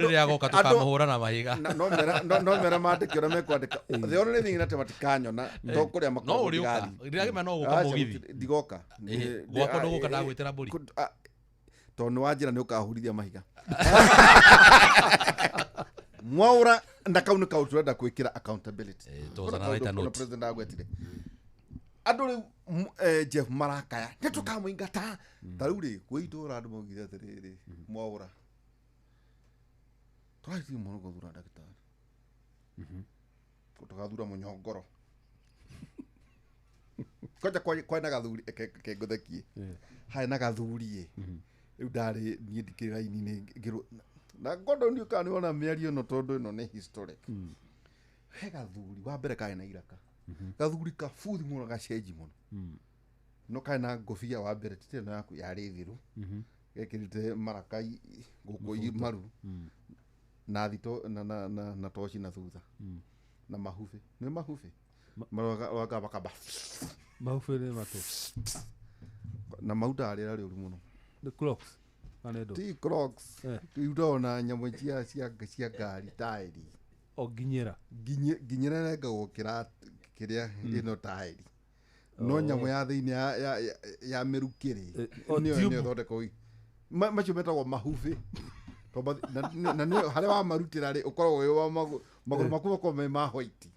Rĩrĩa agoka tũkamũhũra na mahiga. No mera no mera mandĩke ũrĩa mekwandĩka. The only thing nĩ atĩ matikanyona to kũrĩa No makoragwo ũrĩũka. ndigathiĩ. Ndĩragĩma no gũka Aca, mũgithi. Ndigoka. Gwakwa ndũgũka, ndagwĩtĩra mbũri. Tondũ nĩ wanjĩra nĩ ũkahurithia mahiga. Mwaura na kau nĩ kaũndũ tũrenda gwĩkĩra accountability. It was an write a Kuna note. president agwetire andũ rĩu Jeff marakaya nĩ tũkamũingata. Ta rĩu rĩ, kwĩ itũra andũ maugire atĩrĩrĩ, Mwaura tũrathiĩ mũno gũthura ndagĩtarĩ, tũgathura mũnyongoro kwanja kwai na gathuri kengũthekie harĩ na gathuri ĩ rĩu ndarĩ niĩ ndikĩrĩ raini-inĩ ngĩrwo na ngondo ndiũ kana nĩwona mĩario ĩno tondũ ĩno nĩ historic. He gathuri wa mbere karĩ na iraka, gathuri kabuthi mũno, gacenji mũno, no karĩ na ngũbia wa mbere tete ĩno yaku yarĩ thiru, gekĩrĩte maraka gũkũ maru na thito na toci na thutha na mahubĩ nĩ mahubĩ marwaga makamba. Mahubĩ nĩ matũ. Na mautaga rĩera rĩũru mũno. Nĩ Crocs kana nĩ ndũ? Ti Crocs. Rĩu ndona nyamũ cia ngari taĩri. O nginyĩra. Nginyĩra rengagwo kĩrĩa ĩno taĩri no nyamũ ya thĩinĩ ya mĩrukĩ-rĩ O nĩyo tube. nĩyo ĩthondekagwo macio metagwo mahubĩ. Tondũ na nĩyo harĩa wamarutĩra rĩ ũkoragwo wĩ wa magũrũ maku makoragwo me ma white.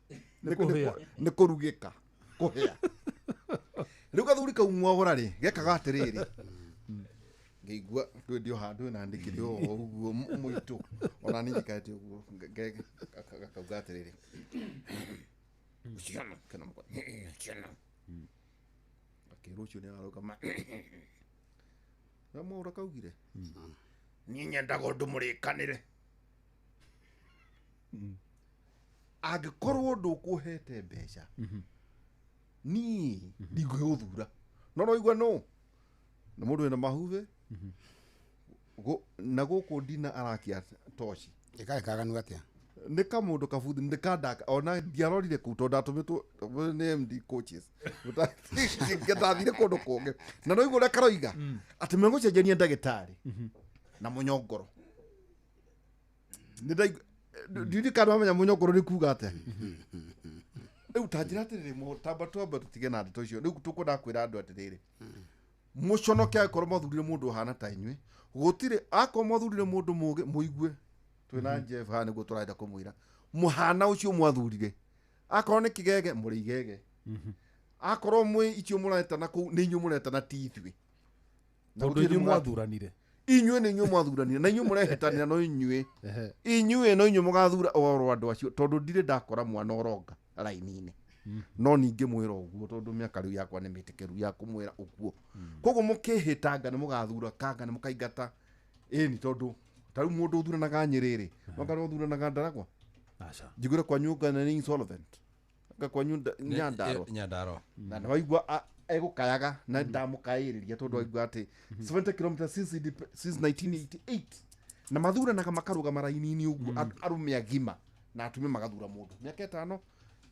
Nĩ kũhĩa. Nĩ kũrugĩka kũhĩa. Rĩu gathuri kau mwagũra rĩ gekaga atĩrĩrĩ, ngĩigua ndwĩ o handũ na ndĩkĩrĩ o ũguo mũitũ ona niĩ njikarĩte ũguo gakauga atĩrĩrĩ, ciana kena mũkwa ciana akĩrwo ũcio nĩ arauga na mwaũra kaugire niĩ nyendaga ũndũ mũrĩkanĩre, angĩkorwo ndũkũhete mbeca niĩ ndingĩgũthura. No noigua no nĩ mũndũ wĩna mahubĩ na gũkũ ndina arakia toci. Ĩkarĩ kaganu atĩa? Nĩ kamũndũ kabuthi nĩ kandaka ona ndiarorire kũu tondũ ndatũmĩtwo nĩ MD coaches ndathire kũndũ kũngĩ na no igua ũrĩa karoiga atĩ megũcenjania ndagĩtarĩ na mũnyongoro. Ndiũĩ kana wamenya mũnyongoro nĩ kuga atĩa. Rĩu ta njĩra atĩrĩrĩ, tamba twambe tũtige na ndeto icio. Rĩu tũkwendaga kwĩra andũ atĩrĩrĩ, mũconoke angĩkorwo mwathurire mũndũ ũhana ta inyuĩ. Gũtirĩ akorwo mwathurire mũndũ mũgĩ mũigue twĩna Jeff haha nĩguo tũrenda kũmwĩra mũhana ũcio mwathurire. Akorwo nĩ kĩgege mũrĩ igege, akorwo mwĩ icio mũretana kũu nĩ inyuĩ mũretana ti ithuĩ. Na Tondũ gũtirĩ inyuĩ mwathuranire. Inyuĩ nĩ inyuĩ mwathuranire na inyuĩ mũrehĩtanĩra no inyuĩ inyuĩ no inyuĩ mũgathura oro andũ acio tondũ ndirĩ ndakora mwana ũronga raini-inĩ. No ningĩ mwĩra ũguo tondũ mĩaka rĩu yakwa nĩ mĩtĩkĩru ya kũmwĩra ũguo. Koguo mũkĩhĩtanga nĩ mũgathura kanga nĩ mũkaingata ĩni tondũ ta rĩu mũndũ ũthuranaga Nyĩrĩ rĩ no kana ũthuranaga Ndaragwa. Aca. Njiguire kwanyu ngana nĩ insolvent nga kwanyu Nyandarua. Nyandarua. Na nĩ waigua egũkayaga na ndamũkaĩrĩria tondũ waigua atĩ 70 kilometers since 1988 na mathuranaga makarũgama raini-inĩ ũguo arũme agima na atumia magathura mũndũ mĩaka ĩtano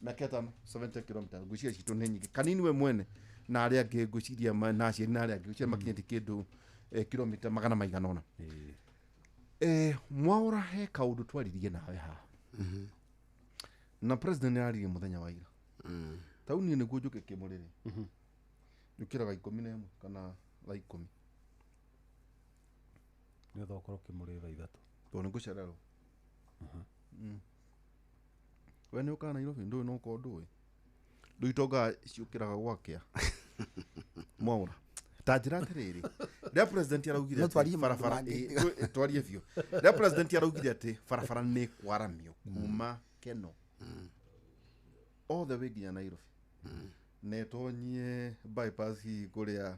mĩaka ĩtano 70 kilometers. Ngwĩciria citũ nĩ nyingĩ kanini we mwene na arĩa angĩ ngwĩciria na aciari na arĩa angĩ ngwĩciria makinyĩtie kĩndũ kilomita magana maigana ũna. Mwaũra he kaũndũ twaririe nawe haha na president nĩ aririe mũthenya wa ira. Tau niĩ nĩguo njũke kĩmũrĩrĩ njũkĩraga 11 kana thaa 10. Nĩgetha ũkorwo kĩmũrĩ thaa 3. Tondũ nĩ ngũcererwo. We nĩ ũkaga Nairobi ndũĩ no ũkorwo ndũĩ ndũ itonga ciũkĩraga gwakĩa. Mwaũra ta njĩra atĩrĩrĩ, rĩrĩa president araugire No atĩ twarie maũndũ barabara mangĩ. Twarie biũ rĩrĩa president araugire atĩ barabara nĩ kwaramio kuma Keno all the way nginya Nairobi na ĩtonyie bypass hihi kũrĩa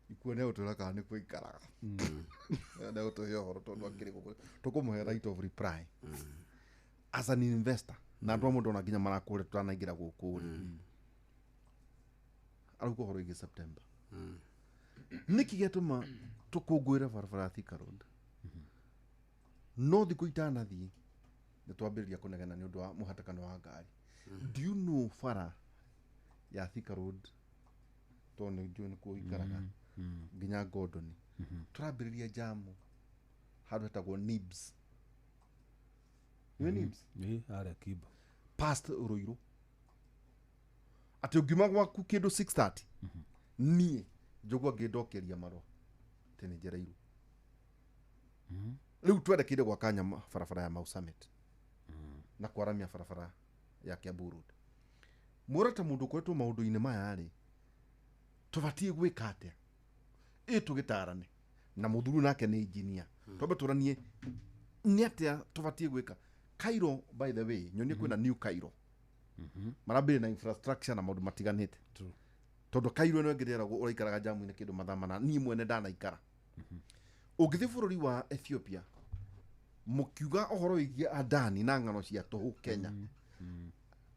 ikuo nĩ gũtwĩra kana nĩ kũikaraga nĩ gũtũhe ũhoro tondũ akĩrĩ gũkũ tũkũmũhe right of reply as an investor na andũ amwe ndona nginya marakũrĩa tũtanaingĩra gũkũ rĩ arauga ũhoro ĩngĩ September. Nĩkĩ gĩatũma tũkũngũĩre barabara ya Thika Road no thikũ itanathiĩ nĩ twambĩrĩria kũnegena nĩ ũndũ wa mũhatĩkano wa ngari? Do you know bara ya Thika Road tondũ nĩ njũĩ nĩkuo ũikaraga nginya Ngondoni tũrambĩrĩria jamu handũ hetagwo Nibs. Nĩ NIMS Ĩ, arĩa Kimbo. Past Ruiru, atĩ ũngiuma gwaku kĩndũ 6:30, niĩ njũgua ngĩndokeria marũa atĩ nĩ njereirwo. Rĩu twerekeire gwaka nyama barabara ya Mau Summit na kwaramia barabara ya Kiambu Road. Muorata mũndũ ũkoretwo maũndũ-inĩ maya rĩ, tũbatiĩ gwĩka atĩa? Ĩ tũgĩtarane na mũthuri nake nĩ engineer, twambe tũranie nĩ atĩa tũbatiĩ gwĩka. Cairo, by the way, nyonie kwĩna New Cairo, marambĩrĩria na infrastructure na maũndũ matiganĩte. True. Tondũ Cairo ĩno ĩngĩ rĩeragwo ũraikaraga jamu-inĩ kĩndũ mathaa mana. Niĩ mwene ndanaikara. Ũngĩthiĩ bũrũri wa Ethiopia, mũkiuga ũhoro wĩgiĩ Adani na ng'ano cia tũhũ Kenya,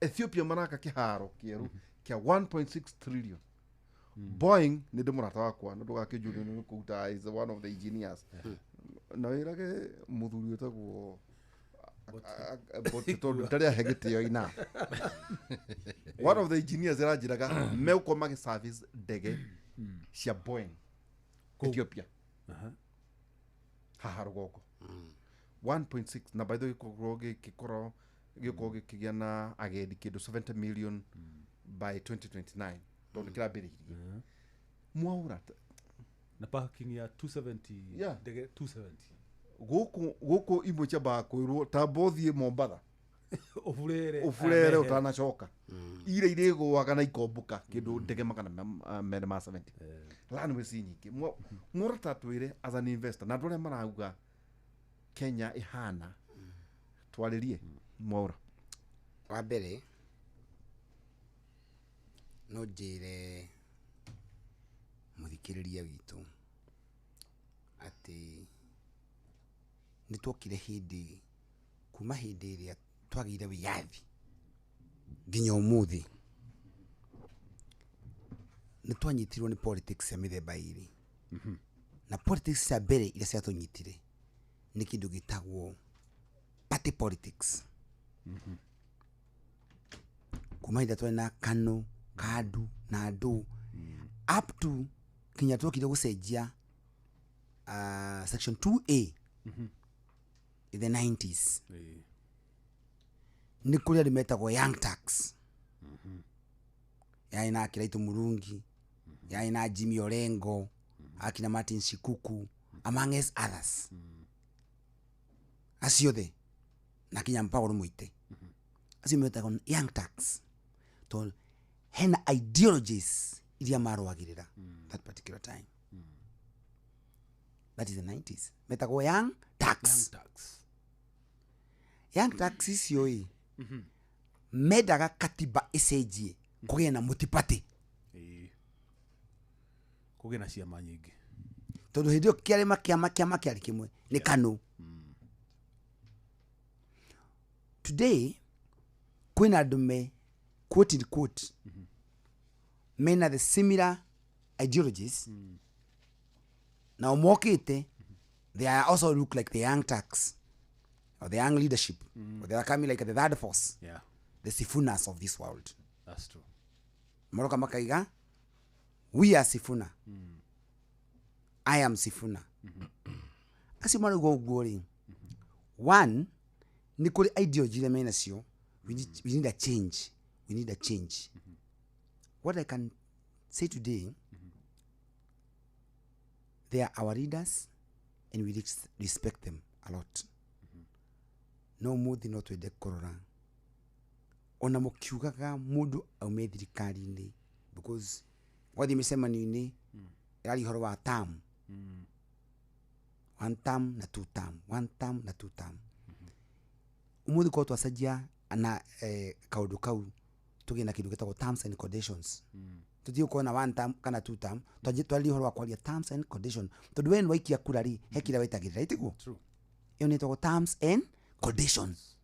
Ethiopia maraka kĩharo kĩerũ kĩa 1.6 trillion. Boeing nĩ ndĩ mũrata wakwa na ndũgakĩnjũrie nĩ kũruta, is one of the engineers, na wĩrage mũthuri wĩtagwo Bot, tondũ ndarĩ ahe gĩtĩo ina. One of the engineers ĩranjĩraga megũkorwo magĩ service ndege cia Boeing Ethiopia haha rũgongo, 1.6. Na by the way, gĩkorwo gĩkorwo gĩkorwo gĩkĩgĩa na agendi kĩndũ 70 million by 2029, tondũ kĩrambĩrĩirie mwaũra. Na parking ya 270. Ndege 270. Gũkũ gũkũ imwe ciambaga kwĩrwo tamba ũthiĩ Mombatha, ũburere, ũburere ũtanacoka. Ira irĩgũaga na ikombũka kĩndũ ndege 270 runway ci nyingĩ. Mworata twĩre as an investor na andũ arĩa marauga Kenya ĩhana, twarĩrie mwaũra. Wa mbere no njĩre mũthikĩrĩria witũ atĩ nĩ twokire hĩndĩ, kuma hĩndĩ ĩrĩa twagĩire wĩyathi nginya ũmũthĩ, nĩ twanyitirwo nĩ politics ya mĩthemba ĩrĩ. Na politics cia mbere iria ciatũnyitire nĩ kĩndũ gĩtagwo party politics, kuma hĩndĩ ĩrĩa twarĩ na KANU, KADU na andũ up to kinya twokire gũcenjia section 2A in the 90s. Nĩ kũrĩ andũ metagwo Young Turks, yarĩ na Kiraitũ Murungi, yarĩ na Jimmy Orengo, akina Martin Shikuku amongst others, acio othe na kinya Paul Muite, acio metagwo Young Turks tondũ hena ideologies iria marũagĩrĩra that particular time. That is the 90s, metagwo Young Turks. Tax. Young Turks icio ĩ mendaga katiba ĩcenjie kũgĩe na multi-party. Ĩĩ. Kũgĩe na ciama nyingĩ. Tondũ hĩndĩ ĩyo kĩarĩma kĩama kĩarĩ kĩmwe nĩ KANU. Today kwĩna andũ me quote in quote mena the similar ideologies, nao mokĩte, they are also look like the Young Turks or the young leadership, or they are coming like the third force, the Sifunas of this world. That's true. Maroka makaiga, "We are Sifuna, I am Sifuna." Acio marauga ũguo rĩ, one nĩ kũrĩ ideology iria mena cio. We need a change, we need a change. What I can say today, they are our leaders and we respect them a lot. No mũthĩ no twende kũrora ona mũkiugaga mũndũ aume thirikari-inĩ, because wathiĩ mĩcemanio-inĩ ĩraria ũhoro wa term, one term na two term, one term na two term. Ũmũthĩ korwo twacenjia na kaũndũ kau, tũgĩe na kĩndũ gĩtagwo terms and conditions, tũtige gũkorwo na one term kana two term, twarĩrie ũhoro wa kwaria terms and condition, tondũ we nĩwaikia kura rĩ, he kĩrĩa wetagĩrĩra, ĩtiguo? True. Ĩyo nĩ ĩtagwo terms and conditions.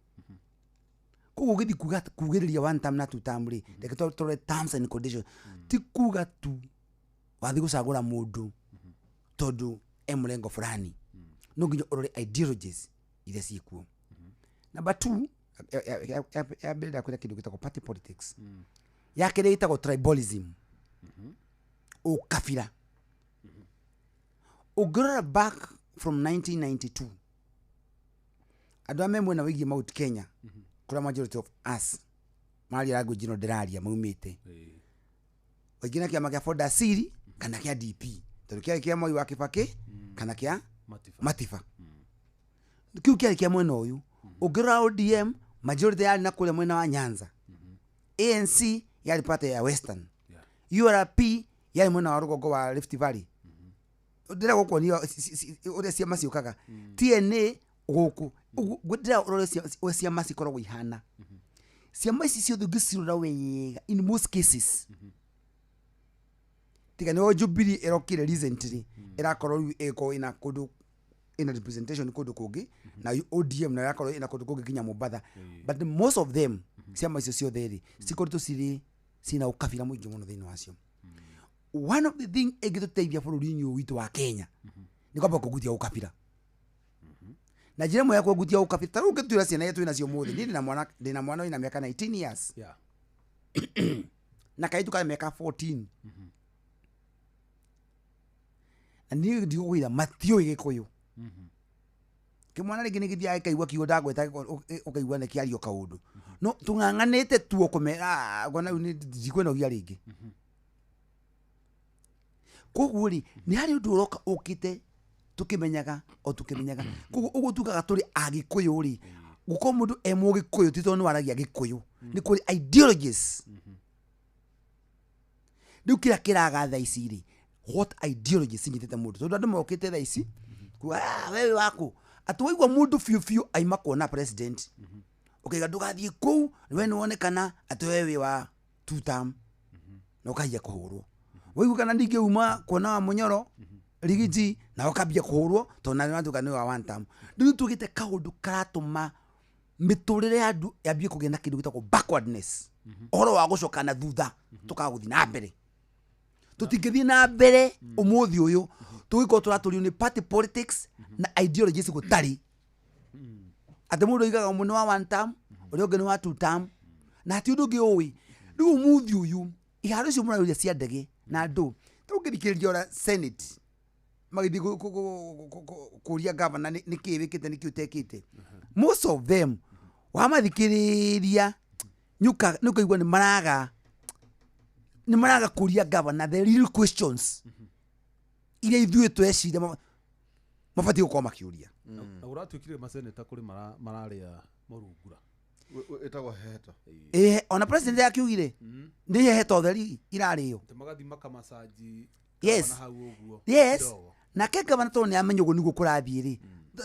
Koguo ũgĩthiĩ kuga kugĩrĩria one term na two term rĩ, reke tũrore terms and conditions. Ti kuga tu wathiĩ gũcagũra mũndũ tondũ e mũrengo fulani, no nginya ũrore ideologies iria ciĩkuo. Number two, ya mbere ndakwĩra kĩndũ gĩtagwo party politics. Ya kerĩ ĩtagwo tribalism, ũkabira. Ũngĩrora back from 1992, Andũ a me mwena wĩgiĩ Mount Kenya, kũrĩa majority of us maria language ĩno ndĩraria maumĩte, waingĩ na kĩama kĩa Ford Asili kana kĩa DP, tondũ kĩarĩ kĩa Moi wa Kibaki kana kĩa Matiba. Matiba. Kĩu kĩarĩ kĩa mwena ũyũ. Ũngĩrora ODM, majority yarĩ na kũrĩa mwena wa Nyanza. ANC yarĩ part ya Western. URP yarĩ mwena wa rũgongo wa Rift Valley. Ndĩrenda gũkuonia ũrĩa ciama ciũkaga. TNA gũkũ. Ũguo ndĩrenda ũrore ũrĩa ciama cikoragwo ihana. Ciama ici ciothe ũngĩcirora wega, in most cases, tiga nĩho Jubilee ĩrokire recently, ĩrakorwo rĩu ĩgĩkorwo ĩna kũndũ, ĩna representation kũndũ kũngĩ, na ODM nayo ĩrakorwo ĩna kũndũ kũngĩ nginya Mombatha. But most of them, ciama icio ciothe rĩ, cikoretwo cirĩ ciĩna ũkabira mũingĩ mũno thĩinĩ wacio. One of the thing ĩngĩtũteithia bũrũri-inĩ ũyũ witũ wa Kenya nĩ kwamba kũgutia ũkabira. Na njĩra ĩmwe ya kũgutia ũkabira, ta rĩu ũngĩtuĩra ciana iria twĩ nacio ũmũthĩ, niĩ ndĩna mwana wĩna mĩaka 19 years na kairĩtu ka mĩaka 14, na niĩ ndigũkwĩra matiũĩ Gĩkũyũ. Kĩmwana rĩngĩ nĩ gĩthiaga gĩkaigua kiugo ndagweta, ũkaigua nĩ kĩario kaũndũ, no tũng'ang'anĩte tuo kũmera ngona rĩu nĩ ndikwĩnogia rĩngĩ. Koguo rĩ, nĩ harĩ ũndũ ũroka ũkĩte tũkĩmenyaga o tũkĩmenyaga. Koguo ũguo tugaga tũrĩ Agĩkũyũ rĩ, gũkorwo mũndũ e Mũgĩkũyũ ti tondũ nĩ waragia Gĩkũyũ, nĩ kũrĩ ideologies. Rĩu kĩrĩa kĩraga thaa ici rĩ, what ideologies cinyitĩte mũndũ? Tondũ andũ mokĩte thaa ici kuga, "Ah, wewe waku atĩ waigua mũndũ biũ biũ aima kuona president, ũkaiga ndũgathiĩ kũu, we nĩ wonekana atĩ we wĩ wa two term na ũkambia kũhũrwo." Waigua kana ningĩ uma kuona wa Mũnyoro Rigiji na ũkambia kũhũrwo tondũ na nĩwatuĩka nĩ wa one term. Rĩu tũgĩte kaũndũ karatũma mĩtũrĩre ya andũ yambie kũgĩa na kĩndũ gĩtagwo backwardness, ũhoro wa gũcoka na thutha tũkaga gũthiĩ na mbere. Tũtingĩthiĩ na mbere ũmũthĩ ũyũ tũgĩkorwo tũratũrio nĩ party politics na ideologies gũtarĩ, atĩ mũndũ oigaga ũmwe nĩ wa one term, ũrĩa ũngĩ nĩ wa two term, na hatirĩ ũndũ ũngĩ ũĩ. Rĩu ũmũthĩ ũyũ iharo icio mũraũria cia ndege na andũ, tũngĩthikĩrĩria ũrĩa Senate magĩthiĩ kũria gavana nĩ kĩĩ wĩkĩte, nĩ kĩĩ ũtekĩte, most of them wamathikĩrĩria nĩ ũkaigua nĩ maraga kũria gavana the real questions iria ithuĩ tweciria mabatiĩ gũkorwo makĩũria. Na ũratuĩkire maseneta kũrĩ mararĩa morungura. Ĩtagwo heto. Ĩĩ, ona president akiugire nĩ heheto theri irarĩo. Atĩ magathiĩ makamacaji Yes. gavana hau ũguo Yes. kidogo. Nake gavana tondũ nĩ amenya ũguo nĩguo kũrathiĩ rĩ,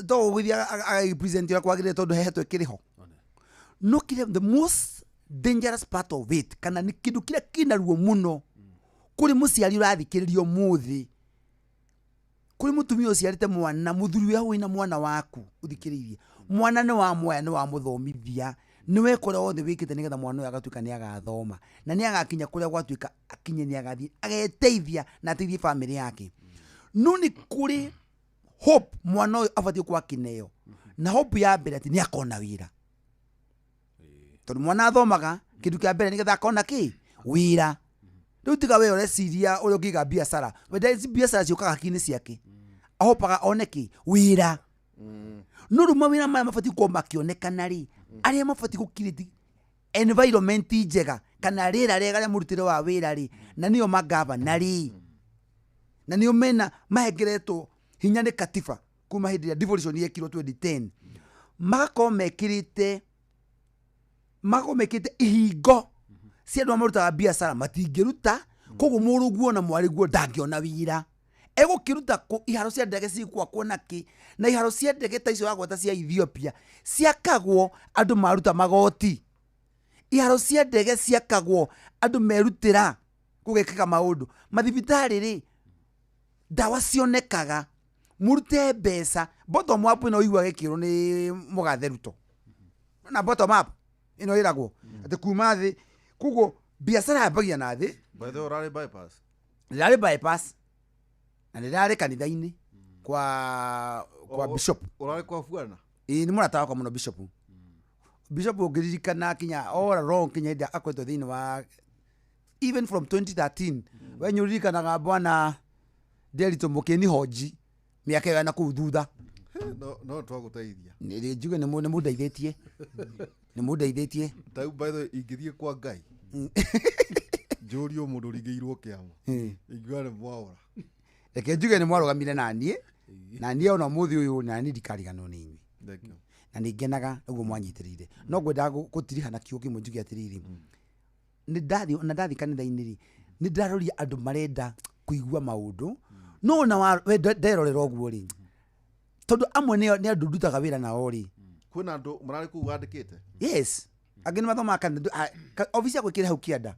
to gũgĩthiĩ agagĩpresent ũrĩa kwagĩrĩire tondũ hehetwo ĩkĩrĩ ho. One. No kĩrĩa the most dangerous part of it, kana nĩ kĩndũ kĩrĩa kĩna ruo mũno kũrĩ mũciari ũrathikĩrĩria ũmũthĩ, kũrĩ mũtumia ũciarĩte mwana, mũthuri ũrĩa wĩna mwana waku ũthikĩrĩirie, mwana nĩ wa moya, nĩ wamũthomithia, nĩ weka ũrĩa wothe wĩkĩte nĩgetha mwana ũyũ agatuĩka nĩ agathoma na nĩ agakinya kũrĩa gwatuĩka akinye, nĩ agathiĩ ageteithia na ateithie bamĩrĩ yake. No nĩ kũrĩ hope mwana ũyũ abatiĩ gũkorwo akĩneo, na hope ya mbere atĩ nĩ akona wĩra, tondũ mwana athomaga kĩndũ kĩa mbere nĩgetha akona kĩ wĩra. Rĩu tiga we ũreciria ũrĩa ũngĩiga biacara, wenda ici biacara ciũkaga hakiri-inĩ ciake, ahopaga one kĩ wĩra. No rĩu mawĩra maya mabatiĩ gũkorwo makĩonekana rĩ, arĩa mabatiĩ gũkirĩti environment njega kana rĩera rĩega rĩa mũrutĩre wa wĩra rĩ, na nĩo magavana rĩ, na nĩo mena mahengeretwo hinya nĩ katiba kuma hĩndĩ ĩrĩa devolution yekirwo 2010, magakorwo mekĩrĩte ihingo cia andũ arĩa marutaga biacara matingĩruta. Koguo mũrũguo na mwarĩguo ndangĩona wĩra, egũkĩruta kũ? Iharo cia ndege cigwakwo nakĩ? Na iharo cia ndege ta icio wagweta cia Ethiopia ciakagwo andũ maruta magoti. Iharo cia ndege ciakagwo andũ merutĩra gũgekĩka maũndũ. Mathibitarĩ rĩ, ndawa cionekaga mũrute mbeca. Bottom up ĩno ũigua gĩkĩrwo nĩ mũgathe Ruto na bottom up ĩno ĩragwo atĩ kuma thĩ, koguo biacara yambagia na thĩ. By the way, ũrarĩ bypass? Ndĩrarĩ bypass na ndĩrarĩ kanitha-inĩ kwa bishop. Ũrarĩ kwa buana? Ĩĩ, nĩ mũrata wakwa mũno bishop. Ũngĩririkana kinya all along, kinya hĩndĩ akoretwo thĩinĩ wa even from 2013, we nĩ ũririkanaga bwana Nderitu Mũkĩni Honji mĩaka ĩyo na kũu thutha. No twagũteithia. Njuge nĩ mũndeithĩtie, nĩ mũndeithĩtie. Tarĩu by the way ingĩthiĩ kwa Ngai njũrio mũndũ ũringĩirwo kĩama, ingiuga nĩ mwaũra. Reke njuge nĩ mwarũgamire naniĩ, na niĩ ona ũmũthĩ ũyũ naniĩ ndikariganĩrwo nĩ inyuĩ. Thank you. Na nĩ ngenaga ũguo mwanyitĩrĩire. No ngwendaga gũtiriha na kiugo kĩmwe njuge atĩrĩrĩ, nĩ ndathiĩ na ndathiĩ kanitha-inĩ rĩ, nĩ ndĩraroria andũ marenda kũigua maũndũ, no ona we nderorera ũguo rĩ, tondũ amwe nĩ andũ ndutaga wĩra nao rĩ. Kwĩna andũ mararĩ kũu wandĩkĩte? Yes, angĩ nĩ mathomaga kanitha, obici yakwa ĩkĩrĩ hau kĩanda.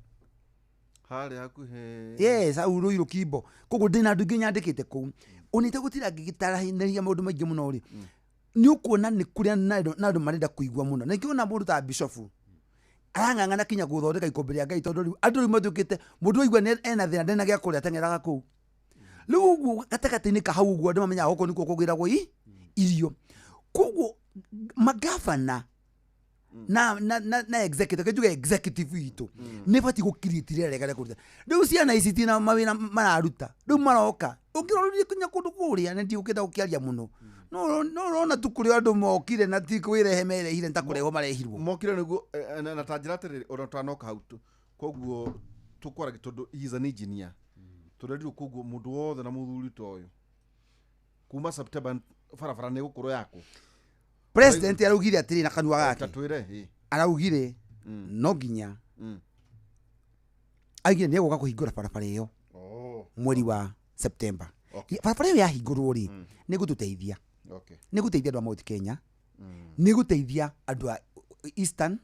Harĩa hakuhĩ. Yes, hau Ruiru Kimbo. Koguo ndĩna andũ aingĩ nyandĩkĩte kũu. Ona itegũtinda ngĩgĩtaranĩria maũndũ maingĩ mũno rĩ, nĩ ũkuona nĩ kũrĩa na andũ marenda kũigua mũno. Na ingĩona mũndũ ta bishofu arang'ang'ana kinya gũthondeka ikũmbĩ rĩa Ngai, tondũ rĩu andũ rĩu matuĩkĩte mũndũ waigua ena thĩna ndena gĩa kũrĩa ateng'eraga kũu. Rĩu ũguo gatagatĩ-inĩ ka hau ũguo andũ mamenyaga gũkũ nĩkuo kũgĩragwo irio. Koguo magavana na executive, njuge executive itũ nĩ batiĩ gũkiriĩti rĩera rĩega rĩa kũruta. Rĩu ciana ici itina mawĩra mararuta, rĩu maroka ũngĩroria kinya kũndũ kũrĩa, na ndigũkĩenda gũkĩaria mũno, no ũrona tu kũrĩa andũ mokire na ti kwĩrehe merehire, nĩ ta kũrehwo marehirwo. Mokire nĩguo na ta njĩra atĩrĩrĩ, ona tũtanoka hau koguo tũkwaragia tondũ he is an engineer. Tũrerirwo koguo mũndũ wothe na mũthuri ta ũyũ kuma September barabara nĩ ĩgũkorwo yaku. President araugire atĩrĩ na kanua gake. Tatwĩre. Araugire no nginya aigire nĩ egũka kũhingũra barabara ĩyo mweri wa September. Barabara ĩyo yahingũrwo rĩ, nĩ gũtũteithia. Nĩ gũteithia andũ a Mount Kenya, nĩ gũteithia andũ a Eastern,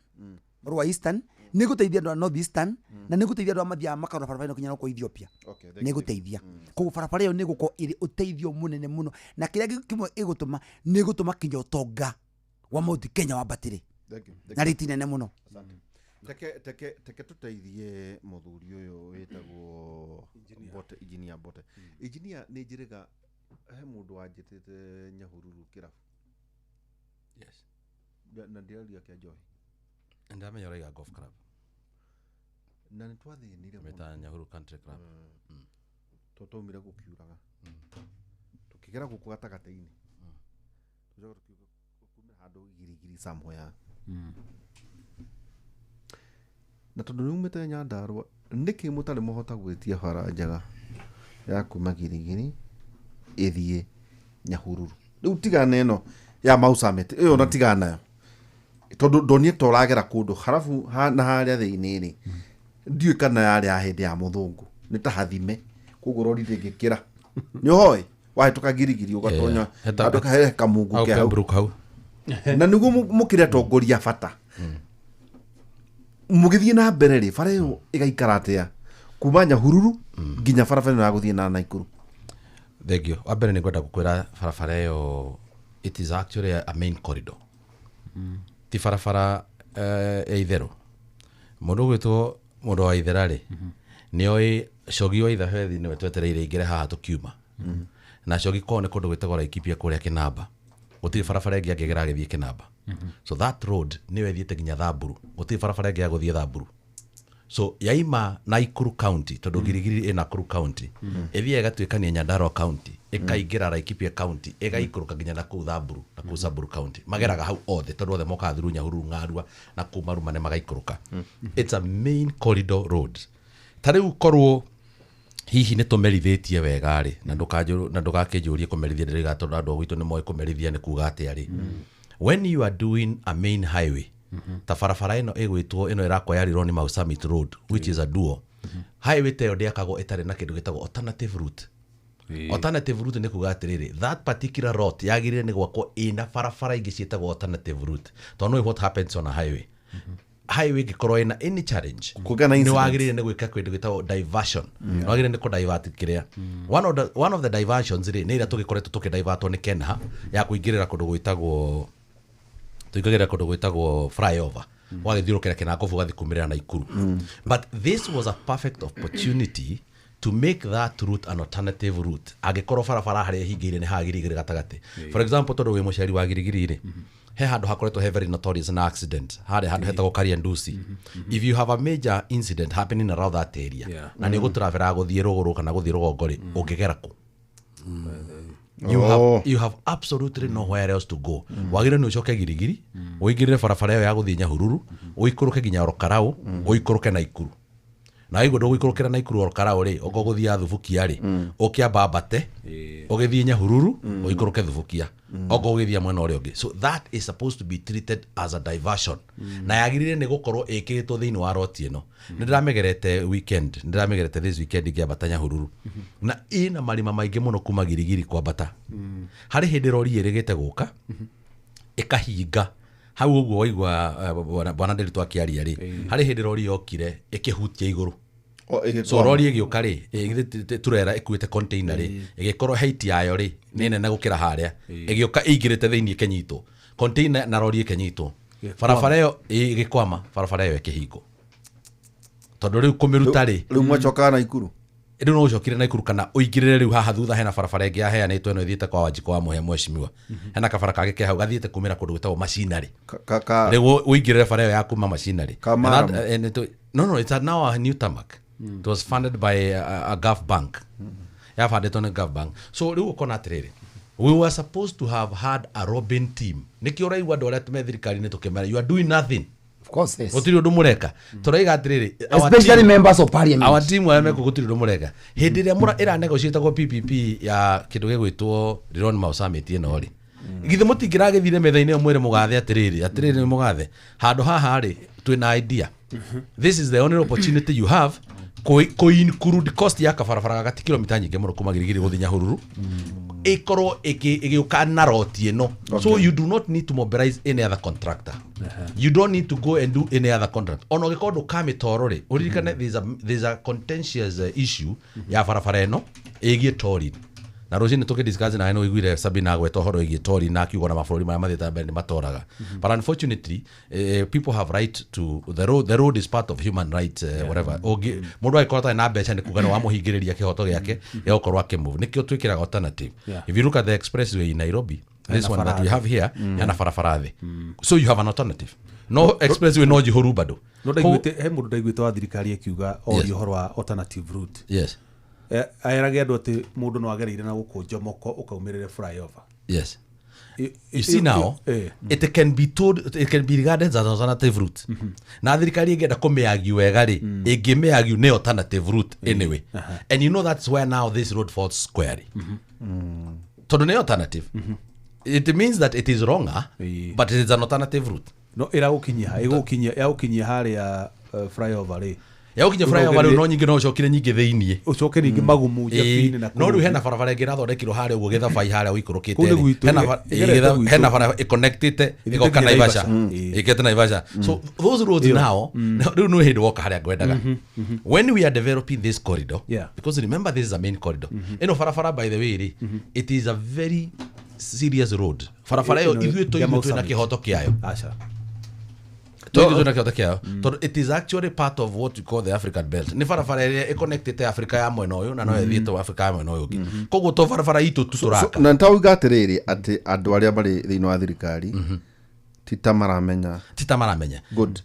Rua Eastern, nĩ gũteithia andũ a North Eastern, na nĩ gũteithia andũ a mathiaga makarora barabara ĩno kinya gũkũ Ethiopia. Nĩ gũteithia. Koguo barabara ĩyo nĩ gũkorwo ĩrĩ ũteithio mũnene mũno, na kĩrĩa kĩmwe ĩgũtũma nĩ gũtũma kinya ũtonga wa Mount Kenya wambatĩre na rĩti nene mũno. Teke tũteithie mũthuri ũyũ wĩtagwo Mbote, engineer Mbote. Engineer nĩ njĩrĩga he mũndũ wanjĩtĩte Nyahururu kĩrabu. Yes. Na ndĩraria kĩa njohi. Ndamenya ũraiga golf club. Na nĩ twathĩnire mũno. Mĩta Nyahururu Country Club. Tondũ twaumire gũkiuraga. Tũkĩgera gũkũ gatagatĩ-inĩ. Tũcoka tũkiuga kumĩra handũ girigiri somewhere. Na tondũ nĩ umĩte Nyandarũa, nĩkĩ mũtarĩ mũhota gwĩtia bara njega ya kuma Girigiri ĩthiĩ Nyahururu? Rĩu tigana ĩno ya Mau Summit, ĩyo ona tigana nayo. Tondũ ndonire ta ũragera kũndũ harabu na harĩa thĩinĩ rĩ, ndiũĩ kana yarĩ ya hĩndĩ ya mũthũngũ, nĩ ta hathime, koguo rori ndĩngĩkĩra. Nĩ ũhoĩ wahĩtũka Girigiri ũgatonya handũ he kamungu ke hau. Na nĩguo mũkĩrĩ atongoria bata. Mũgĩthiĩ na mbere rĩ, bara ĩyo ĩgaikara atĩa kuma Nyahururu nginya barabara ĩno ya gũthiĩ na Naikuru? Thank you. Wa mbere nĩ ngwenda gũkwĩra barabara ĩyo it is actually a main corridor. Ti barabara ya itherũ. Mũndũ ũgwĩtwo mũndũ wa ithera rĩ, nĩoĩ cogi wa ithabethi nĩwe twetereire ingĩre haha tũkiuma. Na cogi kwao nĩ kũndũ gwĩtagwo Laikipia kũrĩa Kĩnamba. Gũtirĩ barabara ĩngĩ angĩgera agĩthiĩ Kĩnamba. So that road nĩyo ĩthiĩte nginya Thamburu. Gũtirĩ barabara ĩngĩ ya gũthiĩ Thamburu. So yaima Nakuru County, tondũ Girigiri ĩ Nakuru County, ĩthiaga ĩgatuĩkania Nyandarua County, ĩkaingĩra Laikipia County, ĩgaikũrũka nginya nakũu Thamburu, nakũu Samburu County. Mageraga hau othe tondũ othe mokaga through Nyahururu, Ng'arua na kũu Maruma nĩ magaikũrũka. It's a main corridor road. Ta rĩu korwo hihi nĩ tũmerithĩtie wega rĩ, na ndũgakĩnjũrie kũmerithia ndĩrĩga tondũ andũ a gwitũ nĩ moĩ kũmerithia nĩ kuga atĩa rĩ. When you are doing a main highway, ta barabara ĩno ĩgwĩtwo ĩno ĩrakwo ya Rironi Mau Summit Road, which is a duo. Highway ta ĩyo ndĩakagwo ĩtarĩ na kĩndũ gĩtagwo alternative route. Alternative route nĩ kuga atĩrĩrĩ, that particular route yagĩrĩire nĩ gwakwo ĩna barabara ingĩ ciĩtagwo alternative route. Tondũ nĩũĩ what happens on a highway. Highway ĩngĩkorwo ĩna any challenge, nĩ wagĩrĩire nĩ gwĩka kĩndũ gĩtagwo diversion. Nĩ wagĩrĩire nĩ kũ-divert kĩrĩa. One of the diversions rĩ, nĩ ĩrĩa tũgĩkoretwo tũkĩ-divertwo nĩ Kenha ya kũingĩrĩra kũndũ gwĩtagwo tuikagĩra kũndũ gwĩtagwo flyover, wagĩthiũrũkĩra Kĩnangobu ũgathiĩ kumĩrĩra Naikuru. But this was a perfect opportunity to make that route an alternative route. Angĩkorwo barabara harĩa ĩhingĩire nĩ haha Girigiri gatagatĩ. For example, tondũ wĩ mũciari wa Girigiri rĩ, he handũ hakoretwo he very notorious na accident, harĩa handũ hetagwo Kariandusi. If you have a major incident happening around that area, na nĩ ũgũtravera gũthiĩ rũgũrũ kana gũthiĩ rũgongo rĩ, ũngĩgera kũ? You Oh. have, you have absolutely nowhere else to go. Wagĩrĩire nĩ ũcoke Girigiri, ũingĩrĩre barabara ĩyo ya gũthiĩ Nyahururu, ũikũrũke nginya Orokarau, ũikũrũke Naikuru. Na waigua ndũgũikũrũkĩra Naikuru Orokarau rĩ, okorwo ũgũthiaga Thubukia rĩ, ũkĩamba ambate, ũgĩthiĩ Nyahururu, ũikũrũke Thubukia, okorwo ũgĩthiĩ mwena ũrĩa ũngĩ. So that is supposed to be treated as a diversion. Na yagĩrĩire nĩ gũkorwo ĩkĩrĩtwo thĩinĩ wa roti ĩno. Nĩ ndĩramĩgerete weekend, nĩ ndĩramĩgerete this weekend ngĩambata Nyahururu. Na ĩna marima maingĩ mũno kuma Girigiri kwambata. Harĩ hĩndĩ rori ĩrĩgĩte gũka, ĩkahinga hau ũguo waigua bwana Nderitu akĩaria rĩ, harĩ hĩndĩ rori yokire ĩkĩhutia igũrũ. O, ĩgĩkwama. So rori ĩgĩũka rĩ, ĩgĩthiĩ turera ĩkuĩte container rĩ, ĩgĩkorwo height yayo rĩ nĩ nene gũkĩra harĩa, ĩgĩũka ĩingĩrĩte thĩinĩ ĩkĩnyitwo container na rori ĩkĩnyitwo, barabara ĩyo ĩgĩkwama, barabara ĩyo ĩkĩhingwo tondũ rĩu kũmĩruta rĩ, Rĩu mwacokaga Naikuru. Rĩu no ũcokire Naikuru kana ũingĩrĩre rĩu haha thutha hena barabara ĩngĩ yaheanĩtwo ĩno ĩthiĩte kwa Wanjikũ wa Mũhĩa mheshimiwa, hena kabara kangĩ ke hau gathiĩte kumĩra kũndũ gwĩtagwo machinery. Ka Rĩu ũingĩrĩre bara ĩyo ya kuma machinery. Ka And that, Maram. and it, no, it's now a new tarmac. It was funded by a Gulf Bank, yabandĩtwo nĩ Gulf Bank. So rĩu ũkona atĩrĩrĩ, we were supposed to have had a robin team. Nĩkĩo ũraigua andũ arĩa me thirikari-inĩ tũkĩmera, "You are doing nothing." Of course, yes. Gũtirĩ ũndũ mũreka. Tũraiga atĩrĩrĩ, our Especially team- members of parliament. Our team arĩa mekũ, gũtirĩ ũndũ mũreka. Hĩndĩ ĩrĩa ĩranegotiatagwo PPP ya kĩndũ gĩgwĩtwo Rironi Mau Summit ĩno rĩ, githĩ mũtingĩragĩthire metha-inĩ ĩyo mwĩre mũgathe atĩrĩrĩ, atĩrĩrĩ mũgathe, handũ haha rĩ, twĩna idea, this is the only opportunity you have kũ include cost ya kabarabara gaka ti kilomita nyingĩ mũno kuma Girigiri gũthiĩ Nyahururu, ĩkorwo ĩgĩũka na roti ĩno. So you do not need to mobilize any other contractor, you don't need to go and do any other contract. Ona ũngĩkorwo ndũkamĩtoro rĩ, ũririkane there's a contentious issue ya barabara ĩno ĩgiĩ torin, na rũcinĩ tũkĩdiscuss nawe nĩ ũiguire Sabina agweta ũhoro ĩgiĩ torin na akiuga na mabũrũri marĩa mathiĩte na mbere nĩ matoraga. But unfortunately, people have right to the road. The road is part of human right, whatever. Mũndũ angĩkorwo atarĩ na mbeca nĩ kuga nĩ wamũhingĩrĩria kĩhoto gĩake gĩa gũkorwo akĩmove. Nĩkĩo twĩkĩraga alternative. If you look at the expressway in Nairobi, this one that we have here, hena barabara thĩ, so you have an alternative. No expressway no njihũru bado. No ndaiguĩte he mũndũ ndaiguĩte wa thirikari akiuga Yes. oria ũhoro wa alternative route. Erage andũ atĩ mũndũ no agereire na gũkũ Jomoko ũkaumĩrĩre flyover. You see now, it can be told, it can be regarded as an alternative route. Na thirikari ĩngĩenda kũmĩagiu wega rĩ, ĩngĩmĩagiu nĩ alternative route anyway. And you know that's where now this road falls squarely, tondũ nĩ alternative. It means that it is wronger, but it is an alternative route. No ĩragũkinyia, ĩgũkinyia, yagũkinyia harĩa flyover rĩ. Yagũkinya flyover rĩu no nyingĩ, no ũcokire nyingĩ thĩiniĩ. Ũcoke ningĩ magumu Njabini na No rĩu kũu. Hena barabara ĩngĩ ĩrathondekirwo harĩa ũguo gĩthabai harĩa ũikũrũkĩte Kũu nĩ rĩ. gwitũ, Hena ĩgerete gwitũ. Hena bara ĩconnectĩte Ĩthiĩte ĩgoka nginya Naivasha. Naivasha. Ĩkĩte Naivasha. So those roads now, rĩu nĩ hĩndĩ woka harĩa ngwendaga, when we are developing this corridor, because remember, this is a main corridor. Ĩno barabara, by the way rĩ, it is a very serious road, barabara ĩyo. Ĩno Ithuĩ ya tũithuĩ Mau twĩna Summit. kĩhoto kĩayo. Aca. Tũithuĩ twĩna kĩhoto kĩayo tondũ it is actually part of what we call the African Belt. Nĩ barabara ĩrĩa ĩconnectĩte Africa ya mwena ũyũ na no ĩthiĩte Africa ya mwena ũyũ ũngĩ, koguo to barabara itũ tu So, tũraka. Na nĩtauga atĩrĩrĩ, atĩ andũ arĩa marĩ thĩinĩ wa thirikari ti ta maramenya. Ti ta maramenya. Good,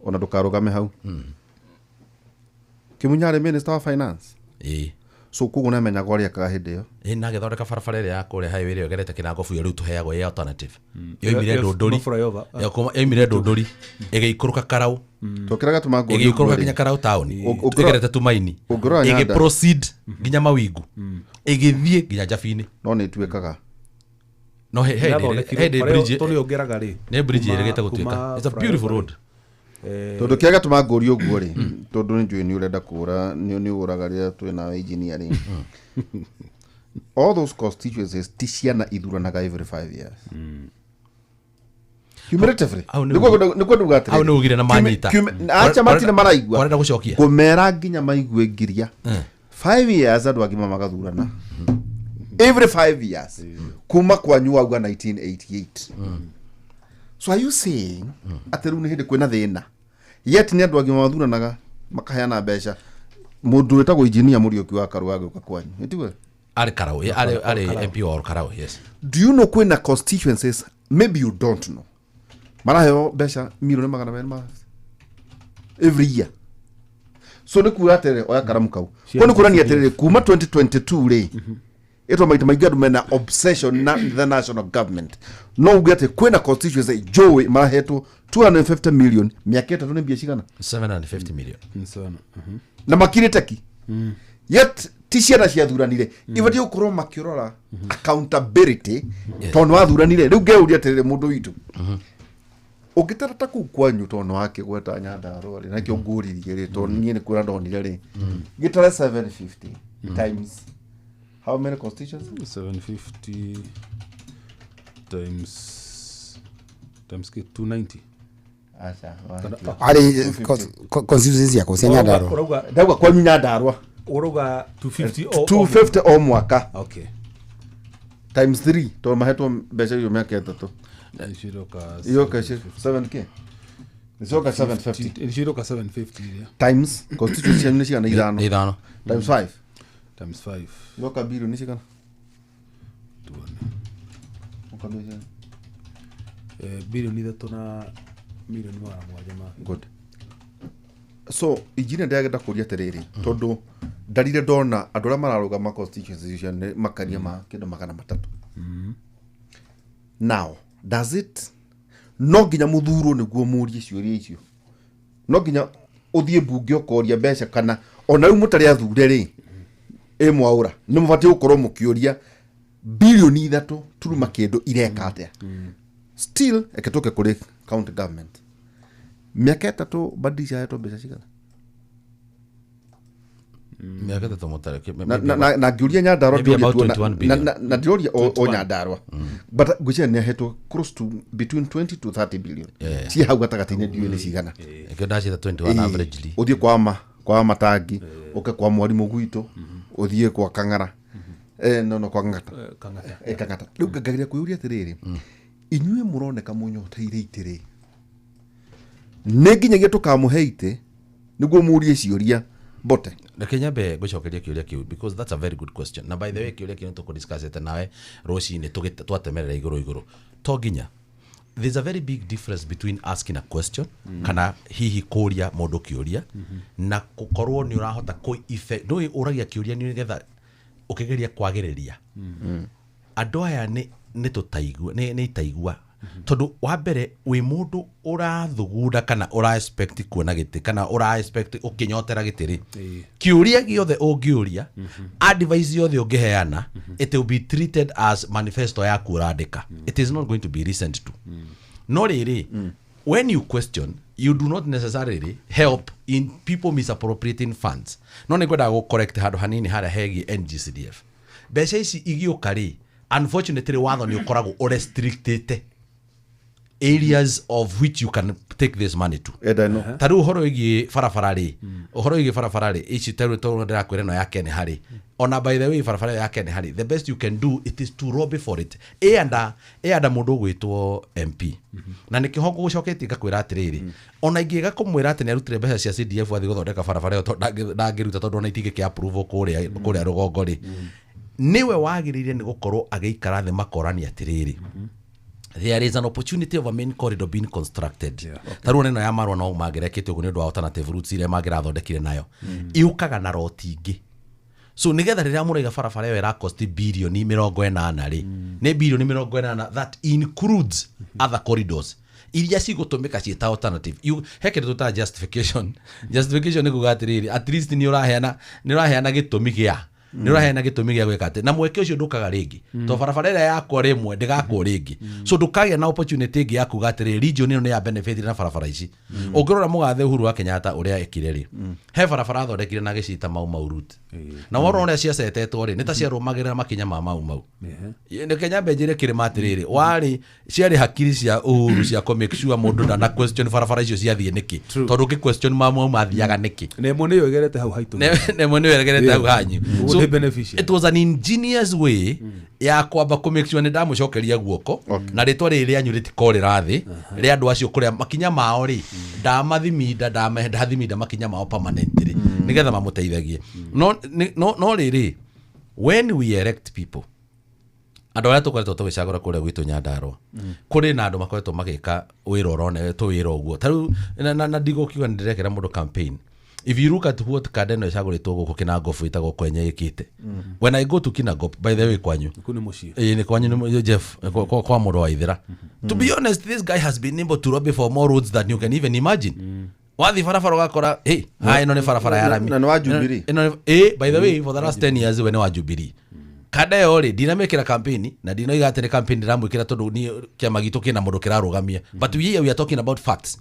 ona ndũkarũgame hau. Kĩmunya arĩ minister wa finance. Ĩĩ. So koguo nĩamenyaga ũrĩa ekaga hĩndĩ ĩyo. Ĩ, na agĩthondeka barabara ĩrĩa ya kũrĩa highway ĩrĩa ĩgerete kĩnango biũ, rĩu tũheagwo ĩ alternative. Yoimire Ndũndũri. No flyover. Yoimire Ndũndũri ĩgĩikũrũka Karau. Tokĩra gatũma ngũrie Ĩgĩikũrũka ũguo rĩ. nginya Karau taũni, ĩgerete Tumaini, ũngĩrora Nyanda- ĩgĩ proceed nginya Mawingu, ĩgĩthiĩ nginya Njabini. No nĩ ĩtuĩkaga. No he Ĩrathondekirwo, hĩndĩ barĩa bridge tondũ yongeraga rĩ. Nĩ bridge ĩrĩgĩte gũtuĩka. Kuma It's a beautiful flyover. road. Tondũ kĩrĩa gĩatũma ngũrie ũguo rĩ, tondũ nĩ njũĩ nĩ ũrenda kũra, nĩ ũraga rĩrĩa twĩ na engineer rĩ, all those constituencies ti ciana ithuranaga every 5 years cumulatively. Hau nĩ Nĩguo nduga atĩrĩrĩ. Hau nĩ ugire na manyita. Acha, matirĩ maraigua. Kwarenda gũcokia. Ngũmera nginya maigue ngiria. 5 years andũ agima magathurana every 5 years kuma kwanyu wauga 1988. So are you saying atĩ rĩu nĩ hĩndĩ kwĩna thĩna, yet nĩ andũ agima mathuranaga makaheana mbeca? Mũndũ wĩtagwo injinia Mũriũki wa Karũa agĩũka kwanyu, ĩtiwe? Arĩ Karau, arĩ MP wa Karau, yes. Do you know kwĩna constituencies, maybe you don't know, maraheo mbeca milioni 200 ma every year? So nĩ kuga atĩrĩrĩ, oya karamu kau ko nĩ kuonania atĩrĩrĩ, kuma 2022 rĩ, Ĩtwa maita maingĩ andũ mena obsession na the national government. No uge atĩ kwĩna constituency njũĩ marahetwo 250 million mĩaka 3 nĩ mbia cigana? 750 million. Sana. Na makirĩte ki. Yet ti ciana ciathuranire. Ibatiĩ gũkorwo makĩrora accountability tondũ nĩ wathuranire. Rĩu ngeuria atĩrĩrĩ mũndũ witũ. Ũngĩtara ta kũu kwanyu tondũ nĩ wakĩgweta Nyandarũa rĩ, na nĩkĩo ngũririe rĩ, tondũ niĩ nĩ kuona ndonire rĩ. Gĩtare 750 times how many constituencies? 750 times 290. Acha. Arĩ constituency yakwa cia Nyandarũa. Ũrauga Ndauga kwanyu Nyandarũa. Ũrauga 250 o 250 o mwaka. Okay. Times 3 tondũ mahetwo mbeca icio mĩaka 3. Ciroka Iroka 7k. Icoka 750. Ciroka 750 yeah. Times constituency cianyu nĩ cigana? Ithano. Ithano. Times 5. Times 5. Iroka bilioni cigana? Tuone. Iroka bilioni cigana? Bilioni 3 na milioni 700 ma. Good. So injinia ndĩragenda kũria atĩrĩrĩ tondũ ndarire ndona andũ arĩa mararũgama constituency icio nĩ makania ma kĩndũ 300. Now does it no nginya mũthurwo nĩguo mũrie ciũria icio? No nginya ũthiĩ mbunge ũkoria mbeca kana ona rĩu mũtarĩ athure rĩ ĩ mwaũra nĩ mũbatiĩ gũkorwo mũkĩũria bilioni 3 turuma kĩndũ ireka atĩa? Still reke tũke kũrĩ county government. Mĩaka 3 Badilisha ahetwo mbeca cigana? Mĩaka 3 mũtarĩ. Na ngĩũria Nyandarũa Maybe about 21 billion. na ndĩroria o Nyandarũa. But ngwĩciria nĩ ahetwo close to between 20 to 30 billion. Ciĩ hau gatagatĩ-inĩ ndiũĩ nĩ cigana. Ĩkĩo ndacita 21 averagely. Ũthiĩ kwa Matangi, ũke kwa mwarimũ gwitũ, ũthiĩ kwa Kang'ara. No kwa Kang'ata. Kang'ata. Kang'ata. Rĩu ngageria kwĩyũria atĩrĩrĩ, inyuĩ mũroneka mũnyoteire itĩ rĩ, nĩ nginyagia tũkamũhe itĩ nĩguo mũrie ciũria mbote? Reke nyambe ngũcokerie kĩũria kĩu because that's a very good question. Na by the way kĩũria kĩu nĩtũkũdiscussĩte nawe rũcinĩ twatemerera igũrũ igũrũ. To nginya there's a very big difference between asking a question kana hihi kũria mũndũ kĩũria na gũkorwo nĩ ũrahota kũ effect. Ndũĩ ũragia kĩũria nĩgetha ũkĩgeria kwagĩrĩria. Andũ aya nĩ tũtaigua nĩ itaigua. Tondũ wa mbere wĩ mũndũ ũrathugunda kana ũra expect kuona gĩtĩ kana ũra expect ũkĩnyotera gĩtĩ rĩ, kĩũria gĩothe ũngĩũria, advice yothe ũngĩheana, it will be treated as manifesto yaku ũrandĩka. It is not going to be listened to. No rĩrĩ, when you question you do not necessarily help in people misappropriating funds. No nĩ ngwendaga gũ correct handũ hanini harĩa hegiĩ NGCDF. Mbeca ici igĩũka rĩ, unfortunately watho nĩ ũkoragwo ũrestrictĩte areas of which you can take this money to. Ta rĩu ũhoro wĩgiĩ barabara rĩ, ũhoro wĩgiĩ barabara rĩ, ici ta rĩu tondũ ndĩrakwĩra ĩno ya Kenya harĩ. Ona by the way barabara ĩyo ya Kenya harĩ, the best you can do it is to lobby for it. Ĩanda mũndũ ũgwĩtwo MP. Na nĩkĩo ngũgũcoketie ngakwĩra atĩrĩrĩ, ona ingĩga kũmwĩra atĩ nĩarutire mbeca cia CDF athiĩ gũthondeka barabara ĩyo tondũ ndangĩruta tondũ ona itingĩkĩ approve kũrĩa rũgongo rĩ, nĩwe wagĩrĩire nĩ gũkorwo agĩikara thĩ makorania atĩrĩrĩ, there is an opportunity of a main corridor being constructed. Ta rĩu neno ya Marua no mangĩrekete ũguo nĩ ũndũ wa alternative routes iria mangĩrathondekire nayo. Yũkaga na roti ingĩ. So nĩgetha rĩrĩa mũraiga barabara ĩyo ĩrakosti bilioni 80 rĩ, nĩ bilioni 80 that includes other corridors iria cigũtũmĩka ciĩ ta alternative. He kĩndũ tũtaga justification. Justification nĩ kuga atĩrĩrĩ, at least nĩ ũraheana gĩtũmi gĩa nĩ ũraheana gĩtũmi gĩa gwĩka atĩ na mweke ũcio ndũkaga rĩngĩ to barabara ĩrĩa yakwo rĩmwe ndĩgakwo rĩngĩ. So ndũkagĩa na opportunity ĩngĩ ya kuga atĩrĩrĩ region ĩno nĩ ya benefit na barabara ici. Ũngĩrora mũgathe Uhuru wa Kenyatta ũrĩa ekire rĩ, he barabara athondekire na agĩciita Mau Mau route. Na wona ũrĩa ciacetetwo rĩ, nĩ ta ciarũmagĩrĩra makinya ma Mau Mau. Reke nyambe njĩre kĩrĩma atĩrĩrĩ, warĩ ciarĩ hakiri cia Uhuru cia kũ make sure mũndũ ndana question barabara icio ciathiĩ nĩkĩ, tondũ ũngĩ question Mau Mau mathiaga nĩkĩ. Na ĩmwe nĩyo ĩgerete hau haitũ. Na ĩmwe nĩyo ĩgerete hau hanyu. So it was an ingenious way ya kwamba kũ make sure nĩ ndamũcokeria guoko na rĩtwa rĩrĩ rĩanyu rĩtikorĩra thĩ rĩa andũ acio kũrĩa makinya mao rĩ, ndamathiminda ndathiminda makinya mao permanently nĩgetha mamũteithagie. No rĩrĩ, when we elect people, andũ arĩa tũkoretwo tũgĩcagũra kũrĩa gwitũ Nyandarũa, kũrĩ na andũ makoretwo magĩka wĩra ũronetwo wĩra ũguo. Ta rĩu na ndigũkiuga nĩ ndĩrekĩra mũndũ campaign, If you look at what kanda ĩno ĩcagũrĩtwo gũkũ Kinangop ĩtagwo Kwenye ĩkĩte, when I go to Kinangop, by the way, kwanyu. Kũ nĩ mũciĩ. Ĩĩ, nĩ kwanyu, nĩ Jeff, kwa mũndũ wa Ithĩra. To be honest, this guy has been able to lobby for more roads than you can even imagine. Wathiĩ barabara ũgakora, hey, ha, ĩno nĩ barabara ya rami. Na nĩ wa Jubilee. Ĩno by the way, for the last 10 years we nĩ wa Jubilee. Kanda ĩyo rĩ, ndinamĩkĩra campaign na ndinoiga atĩ nĩ campaign ndĩramwĩkĩra tondũ niĩ kĩama gitũ kĩna mũndũ kĩrarũgamia, but we are talking about facts.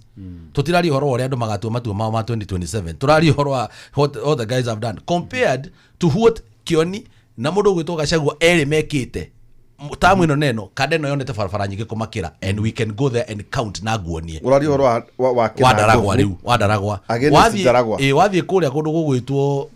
Tũtiraria ũhoro wa ũrĩa andũ magatua matua mao ma 2027, tũraria ũhoro wa what all the guys have done compared to what Kioni na mũndũ ũgwĩtwo Gachagua erĩ mekĩte tamu ĩno neno. Kanda ĩno yonete barabara nyingĩ kũmakĩra, and we can go there and count na nguonie. Ũraria ũhoro wa wa Ndaragwa rĩu, wa Ndaragwa. Against Ndaragwa. Ĩ, wathiĩ kũrĩa kũndũ gũgwĩtwo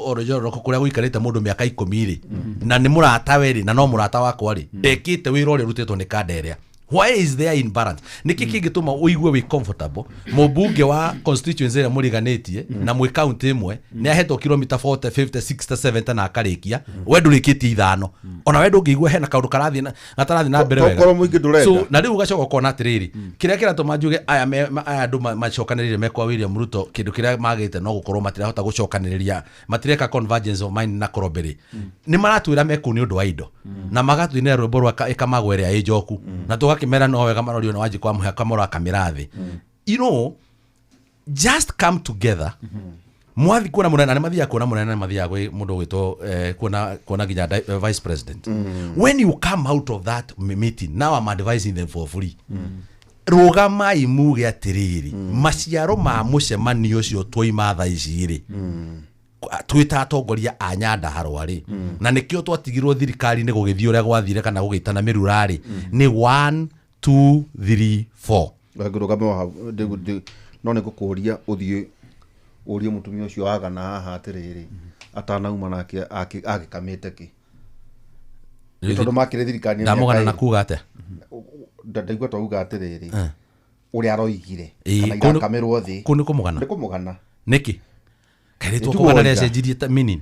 Orojoroko, kũrĩa gũikarĩte mũndũ mĩaka 10 rĩ, na nĩ mũrata we rĩ, na no mũrata wakwa rĩ, ndekĩte wĩra ũrĩa ũrutĩtwo nĩ kanda ĩrĩa. Why is there imbalance? Nĩkĩ kĩngĩtũma ũigue wĩ comfortable mũmbunge wa constituency ĩrĩa mũriganĩtie na mwĩ county ĩmwe nĩ ahetwo kilomita 40, 50, 60, 70 na akarĩkia, we ndũrĩkĩtie ithano? Ona we ndũngĩigua hena kaũndũ karathiĩ gatarathiĩ na mbere wega? Korwo mũingĩ ndũrenda. So na rĩu ũgacoka ũkona atĩrĩrĩ, kĩrĩa kĩratũma njuge aya andũ macokanĩrĩire me kwa William Ruto, kĩndũ kĩrĩa magĩte no gũkorwo matirahota gũcokanĩrĩria, matireka convergence of mind na korobere. Nĩ maratwĩra me kũu nĩ ũndũ wa indo na magatũinĩra rwĩmbo rwa ĩkamagwo ĩrĩa ĩ njoku, na tũgakĩmera no wega marorio na wanji kwa mũhaka kamũra kamĩra thĩ. Just come together, mwathi kuona mũnene, na nĩ mathiaga kuona mũnene, na nĩ mathiaga gwĩ mũndũ ũgwĩtwo kuona nginya vice president. When you come out of that meeting, now I'm advising them for free, rũgamai muge atĩrĩrĩ, maciaro ma mũcemanio ũcio twoima thaa ici rĩ, twĩ ta atongoria a Nyandarũa rĩ, na nĩkĩo twatigirwo thirikari-inĩ gũgĩthiĩ ũrĩa gwathire kana gũgĩtana mĩrura rĩ, nĩ 1 2 3 4. Ngũrũgame o hau, no nĩ ngũkũria ũthiĩ ũrie mũtumia ũcio wagana haha atĩrĩrĩ, atanauma nake agĩkamĩte kĩ, tondũ makĩrĩ thirikari Ndamũgana na kuga atĩa? Ndaigua twauga atĩrĩrĩ, ũrĩa aroigire kana kũu irakamĩrwo thĩ. Kũu nĩ kũmũgana. Nĩ kũmũgana. Nĩkĩ kairĩtwo Nĩ kũgana tuoiga. rĩacenjirie ta meaning?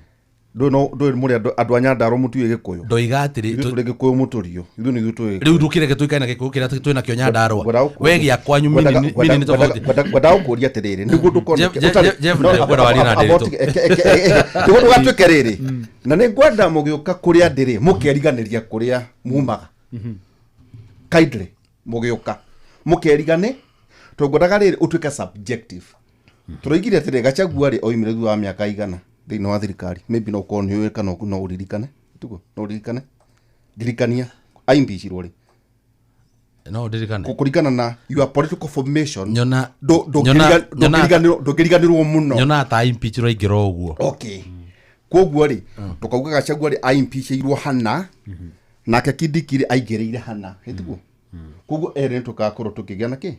Ndũĩ no ndũĩ mũrĩ andũ a Nyandarũa mũtiũĩ Gĩkũyũ. Ndoiga atĩrĩ Ithuĩ tũrĩ Gĩkũyũ mũtũrio, ithuĩ nĩ ithuĩ tũĩ. Rĩu ndũkĩreke tũikare na gĩkũyũ kĩrĩa twĩ nakĩo Nyandarũa. Ngwenda gũkũria- We gĩa kwanyu meaning nĩ tofauti. Ngwenda gũkũria atĩrĩrĩ, nĩguo ndũkone Jeff, ndĩrenda warie na Ndiritu. Nĩguo ndũgatuĩke rĩrĩ, na nĩ ngwenda mũgĩũka kũrĩa ndĩrĩ mũkeriganĩria kũrĩa mumaga. Kindly mũgĩũka mũkerigane, tondũ ngwendaga rĩrĩ ũtuĩke subjective. Tũroigire atĩrĩ, Gachagua rĩ, oimire thutha wa mĩaka igana thĩinĩ wa thirikari? Maybe no ũkorwo nĩ ũĩ kana no ũririkane, tiguo? No ũririkane, ndirikania aimbicirwo rĩ. No ndirikane. Kũringana na your political formation, ndũngĩriganĩrwo mũno. Nyona ta impeach raingĩra ũguo. Okay, koguo rĩ, tũkauga Gachagua rĩ, aimpicĩirwo hana, nake Kindiki rĩ, aingĩrĩire hana, ĩtiguo? Koguo erĩ nĩ tũgakorwo tũkĩgĩa na kĩ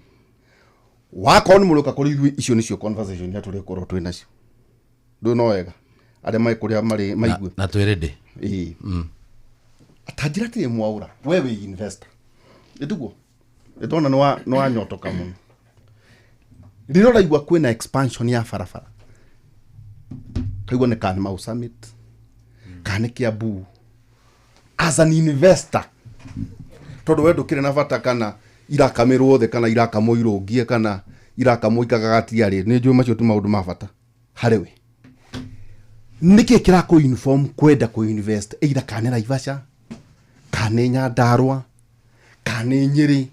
wakorwo nĩ mũrĩũka kũrĩ ithuĩ, icio nĩcio conversation iria tũrĩkorwo twĩ nacio. Ndũĩ no wega arĩa marĩ kũrĩa marĩ maigue. Na twĩ ready. Ĩĩ, ta njĩra atĩrĩ, Mwaũra, we wĩ investor, ĩtiguo? Ndona nĩ wanyotoka mũno rĩrĩa ũraigua kwĩna expansion ya barabara, kaigua nĩ kana nĩ Mau Summit kana nĩ Kiambu. As an investor, tondũ we ndũkĩrĩ na bata kana irakamĩrwo thĩ kana irakamwo irũngie kana irakamwo ikagagatia rĩ, nĩ njũĩ macio ti maũndũ ma bata harĩ we. Nĩkĩ kĩrakũ inform kwenda kũ invest either kana nĩ Naivasha kana nĩ Nyandarũa kana nĩ Nyĩrĩ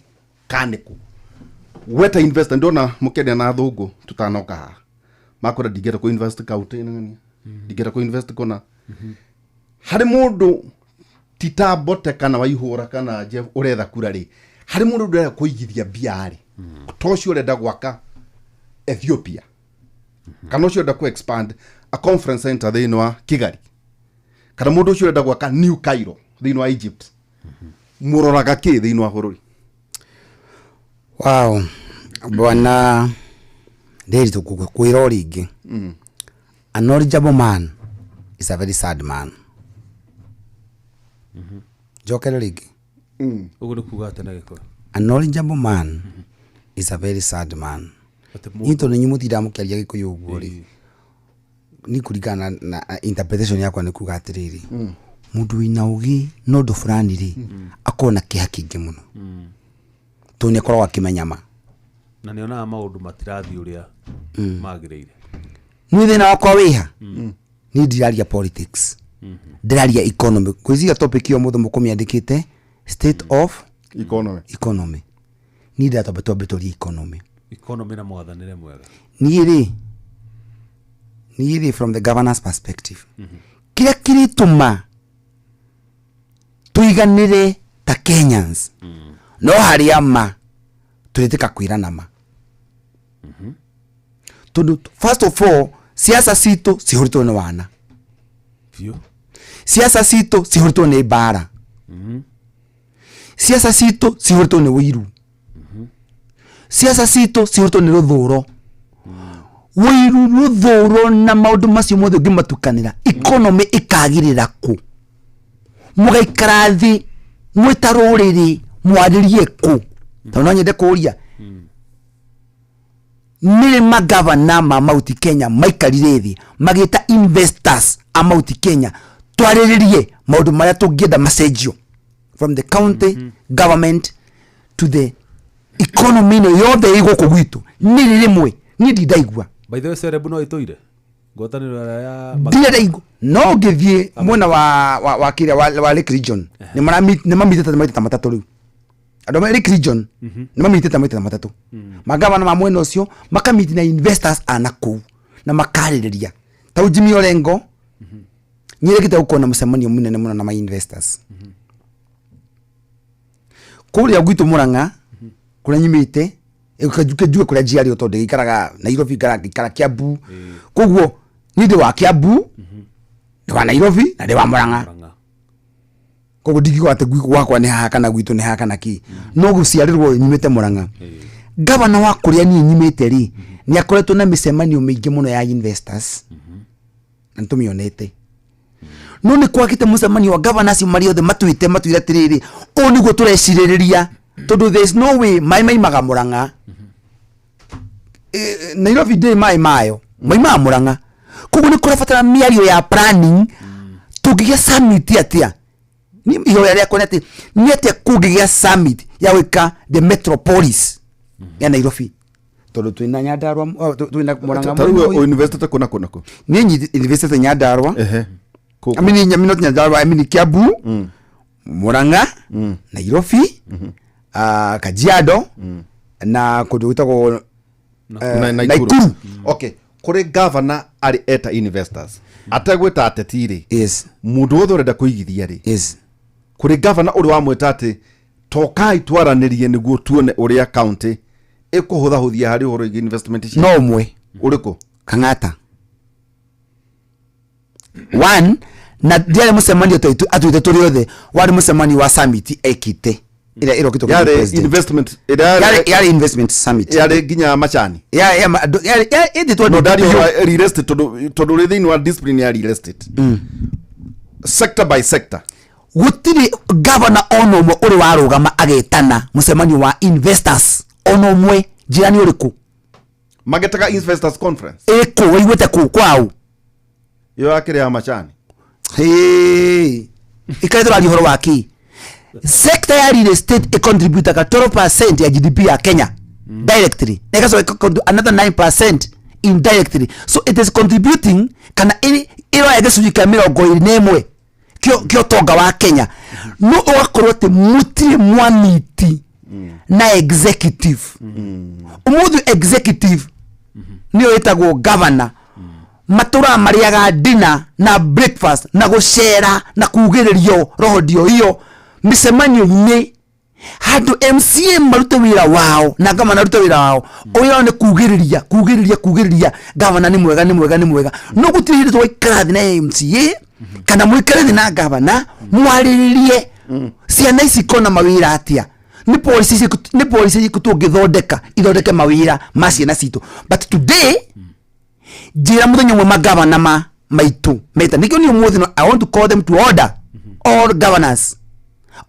kana nĩ kũ? We ta investor, ndona mũkĩaria na athũngũ tutanoka haha, makwĩra ndingĩenda kũ invest county ng'ania, ndingĩenda kũ invest kũna. Harĩ mũndũ ti ta Mbote kana Waihũra kana Jeff ũretha kura rĩ, harĩ mũndũ ũrenda kũigithia mbia rĩ, to ũcio ũrenda gwaka Ethiopia kana ũcio ũrenda kũ expand a conference center thĩinĩ wa Kigali kana mũndũ ũcio ũrenda gwaka New Cairo thĩinĩ wa Egypt, mũroraga kĩ thĩinĩ wa bũrũri? Wow, bwana Ndiritu, kwĩra o rĩngĩ, a knowledgeable man is a very sad man. Njokere rĩngĩ. Ũguo nĩ kuga atĩ na Gĩkũyũ? A knowledgeable man is a very sad man. Atĩ Niĩ tondũ inyuĩ mũtindaga mũkĩaria Gĩkũyũ ũguo rĩ, ni kũringana na interpretation yakwa nĩ kuga atĩrĩrĩ, mũndũ wĩna ũgĩ na ũndũ fulani rĩ, akorwo na kĩeha kĩingĩ mũno tondũ nĩ akoragwo akĩmenya ma. Na nĩ onaga maũndũ matirathiĩ ũrĩa magĩrĩire. Nĩ thĩna wakwa wĩha niĩ ndiraria politics, ndĩraria economy. Ngwĩciria topic ĩyo mũthĩ mũkũmĩandĩkĩte state of economy. Economy. Niĩ ndĩratwamba twambe tũrie economy. Economy na mwathanĩre mwega. Niĩ rĩ, from the governor's perspective, kĩrĩa kĩrĩtũma tũiganĩre ta Kenyans no harĩa ma tũrĩtĩka kwĩrana ma, tondũ first of all siasa citũ cihũrĩtwo nĩ wana. Biũ. Siasa citũ cihũrĩtwo nĩ mbara, siasa citũ cihũrĩtwo nĩ ũiru, siasa citũ cihũrĩtwo nĩ rũthũro, ũiru, rũthũro na maũndũ macio mothe. Ũngĩmatukanĩra, economy ĩkagĩrĩra kũ? Mũgaikara thĩ mwĩ ta rũrĩrĩ mwarĩrie kũ? Tondũ no nyende kũria, nĩrĩ magavana ma Mount Kenya maikarire thĩ magĩta investors a Mount Kenya, twarĩrĩrie maũndũ marĩa tũngĩenda macenjio from the county government to the economy ĩno yothe ĩ gũkũ gwitũ? Nĩrĩ rĩmwe? Niĩ ndindaigua. By the way, Serebu no ĩtũire ngwatanĩro ĩrĩa ya Ndirĩ ndaigua. No ũngĩthiĩ mwena wa kĩrĩa wa Lake Region, nĩ mamitĩte maita ta matatũ. Rĩu andũ a Lake Region nĩ mamitĩte maita ta matatũ, magavana ma mwena ũcio makamiti na investors ana kũu na makarĩrĩria. Ta Jimmy Orengo nyĩrĩkĩte gũkorwo na mũcemanio mũnene mũno na ma investors kũrĩa gwitũ Mũrang'a, kũrĩa nyumĩte. Njuge kũrĩa njiarĩtwo, tondũ ndĩgĩikaraga Nairobi, ngaikara Kiambu. Koguo niĩ ndĩ wa Kiambu, ndĩ wa Nairobi na ndĩ wa Mũrang'a. Murang'a. Koguo ndingiuga atĩ gwakwa nĩ haha kana gwitũ nĩ haha kana kĩ, no gũciarĩrwo nyumĩte Mũrang'a. Gavana wa kũrĩa niĩ nyumĩte rĩ, nĩ akoretwo na mĩcemanio mĩingĩ mũno ya investors na nĩtũmĩonete, no nĩ kwagĩte mũcemanio wa gavana acio marĩ othe matuĩte matuire atĩrĩrĩ, ũũ nĩguo tũrecirĩrĩria, tondũ there is no way maĩ maimaga Mũrang'a. Nairobi ndĩrĩ maĩ mayo, maimaga Mũrang'a. Koguo nĩ kũrabatara mĩario ya planning. Tũngĩgĩa summit atĩa? Ni ihoya rĩakwa nĩ atĩ nĩ atĩa kũngĩgĩa summit ya gwĩka the metropolis ya Nairobi, tondũ twĩna Nyandarua, oh, twĩna Mũrang'a. Ta rĩu ũinvestĩte kũ na kũ na kũ? Niĩ investĩte Nyandarua. Ehe. I mean, I mean not Nyandarua, I mean Kiambu, Murang'a, Nairobi, Kajiado na kũndũ gwĩtagwo Naikuru. Naikuru. Okay, kũrĩ gavana arĩ eta investors ategwĩta ateti rĩ, mũndũ wothe ũrenda kũigithia rĩ, kũrĩ gavana ũrĩ wamwĩta atĩ tokai twaranĩrie nĩguo tuone ũrĩa county ĩkũhũthahũthia harĩ ũhoro wĩgiĩ investment cia? No ũmwe. Ũrĩkũ? Kang'ata one, na ndiarĩ mũcemanio atuĩte tũrĩ othe, warĩ mũcemanio wa summit ekĩte ĩrĩa ĩrokĩtwo kũrĩ Yarĩ president. Investment ĩrĩa? Yarĩ investment summit. Yarĩ nginya macani? Ĩndĩtwo No ndari ũhoro wa real estate, tondũ ũrĩ thĩinĩ wa discipline ya real estate, sector by sector. Gũtirĩ gavana ona ũmwe ũrĩ warũgama agetana mũcemanio wa investors ona ũmwe. Njĩra nĩ ũrĩkũ? Magetaga investors conference. Ĩkũ waiguĩte kũ kwao? Ĩyo yakĩrĩ ya macani. Ikare tũraria ũhoro wa kĩ? Sector ya real estate ĩcontributaga 12% ya GDP ya Kenya directly, na ĩgacoka another 9% indirectly, so it is contributing kana ĩroya gĩcunjĩ kĩa 21 kĩa ũtonga wa Kenya. No ũgakorwo atĩ mũtirĩ mwamiti na executive. Ũmũthĩ executive nĩyo ĩtagwo governor, matũraga marĩaga dinner na breakfast na gũcera na kugĩrĩrio roho ndio iyo mĩcemanio-inĩ, handũ MCA marute wĩra wao na gavana arute wĩra wao. Wĩra wao nĩ kugĩrĩria, kugĩrĩria, kugĩrĩria gavana nĩ mwega, nĩ mwega, nĩ mwega, no gũtirĩ hĩndĩ twaikara thĩ na MCA kana mũikare thĩ na gavana mwarĩrĩrie ciana ici ikona mawĩra atĩa, nĩ policy nĩ policy irĩkũ tũngĩthondeka ithondeke mawĩra ma ciana citũ. But today, njĩra mũthenya ũmwe magavana ma maitũ meta nĩkĩo niĩ ũmũthĩ I want to call them to order, all governors,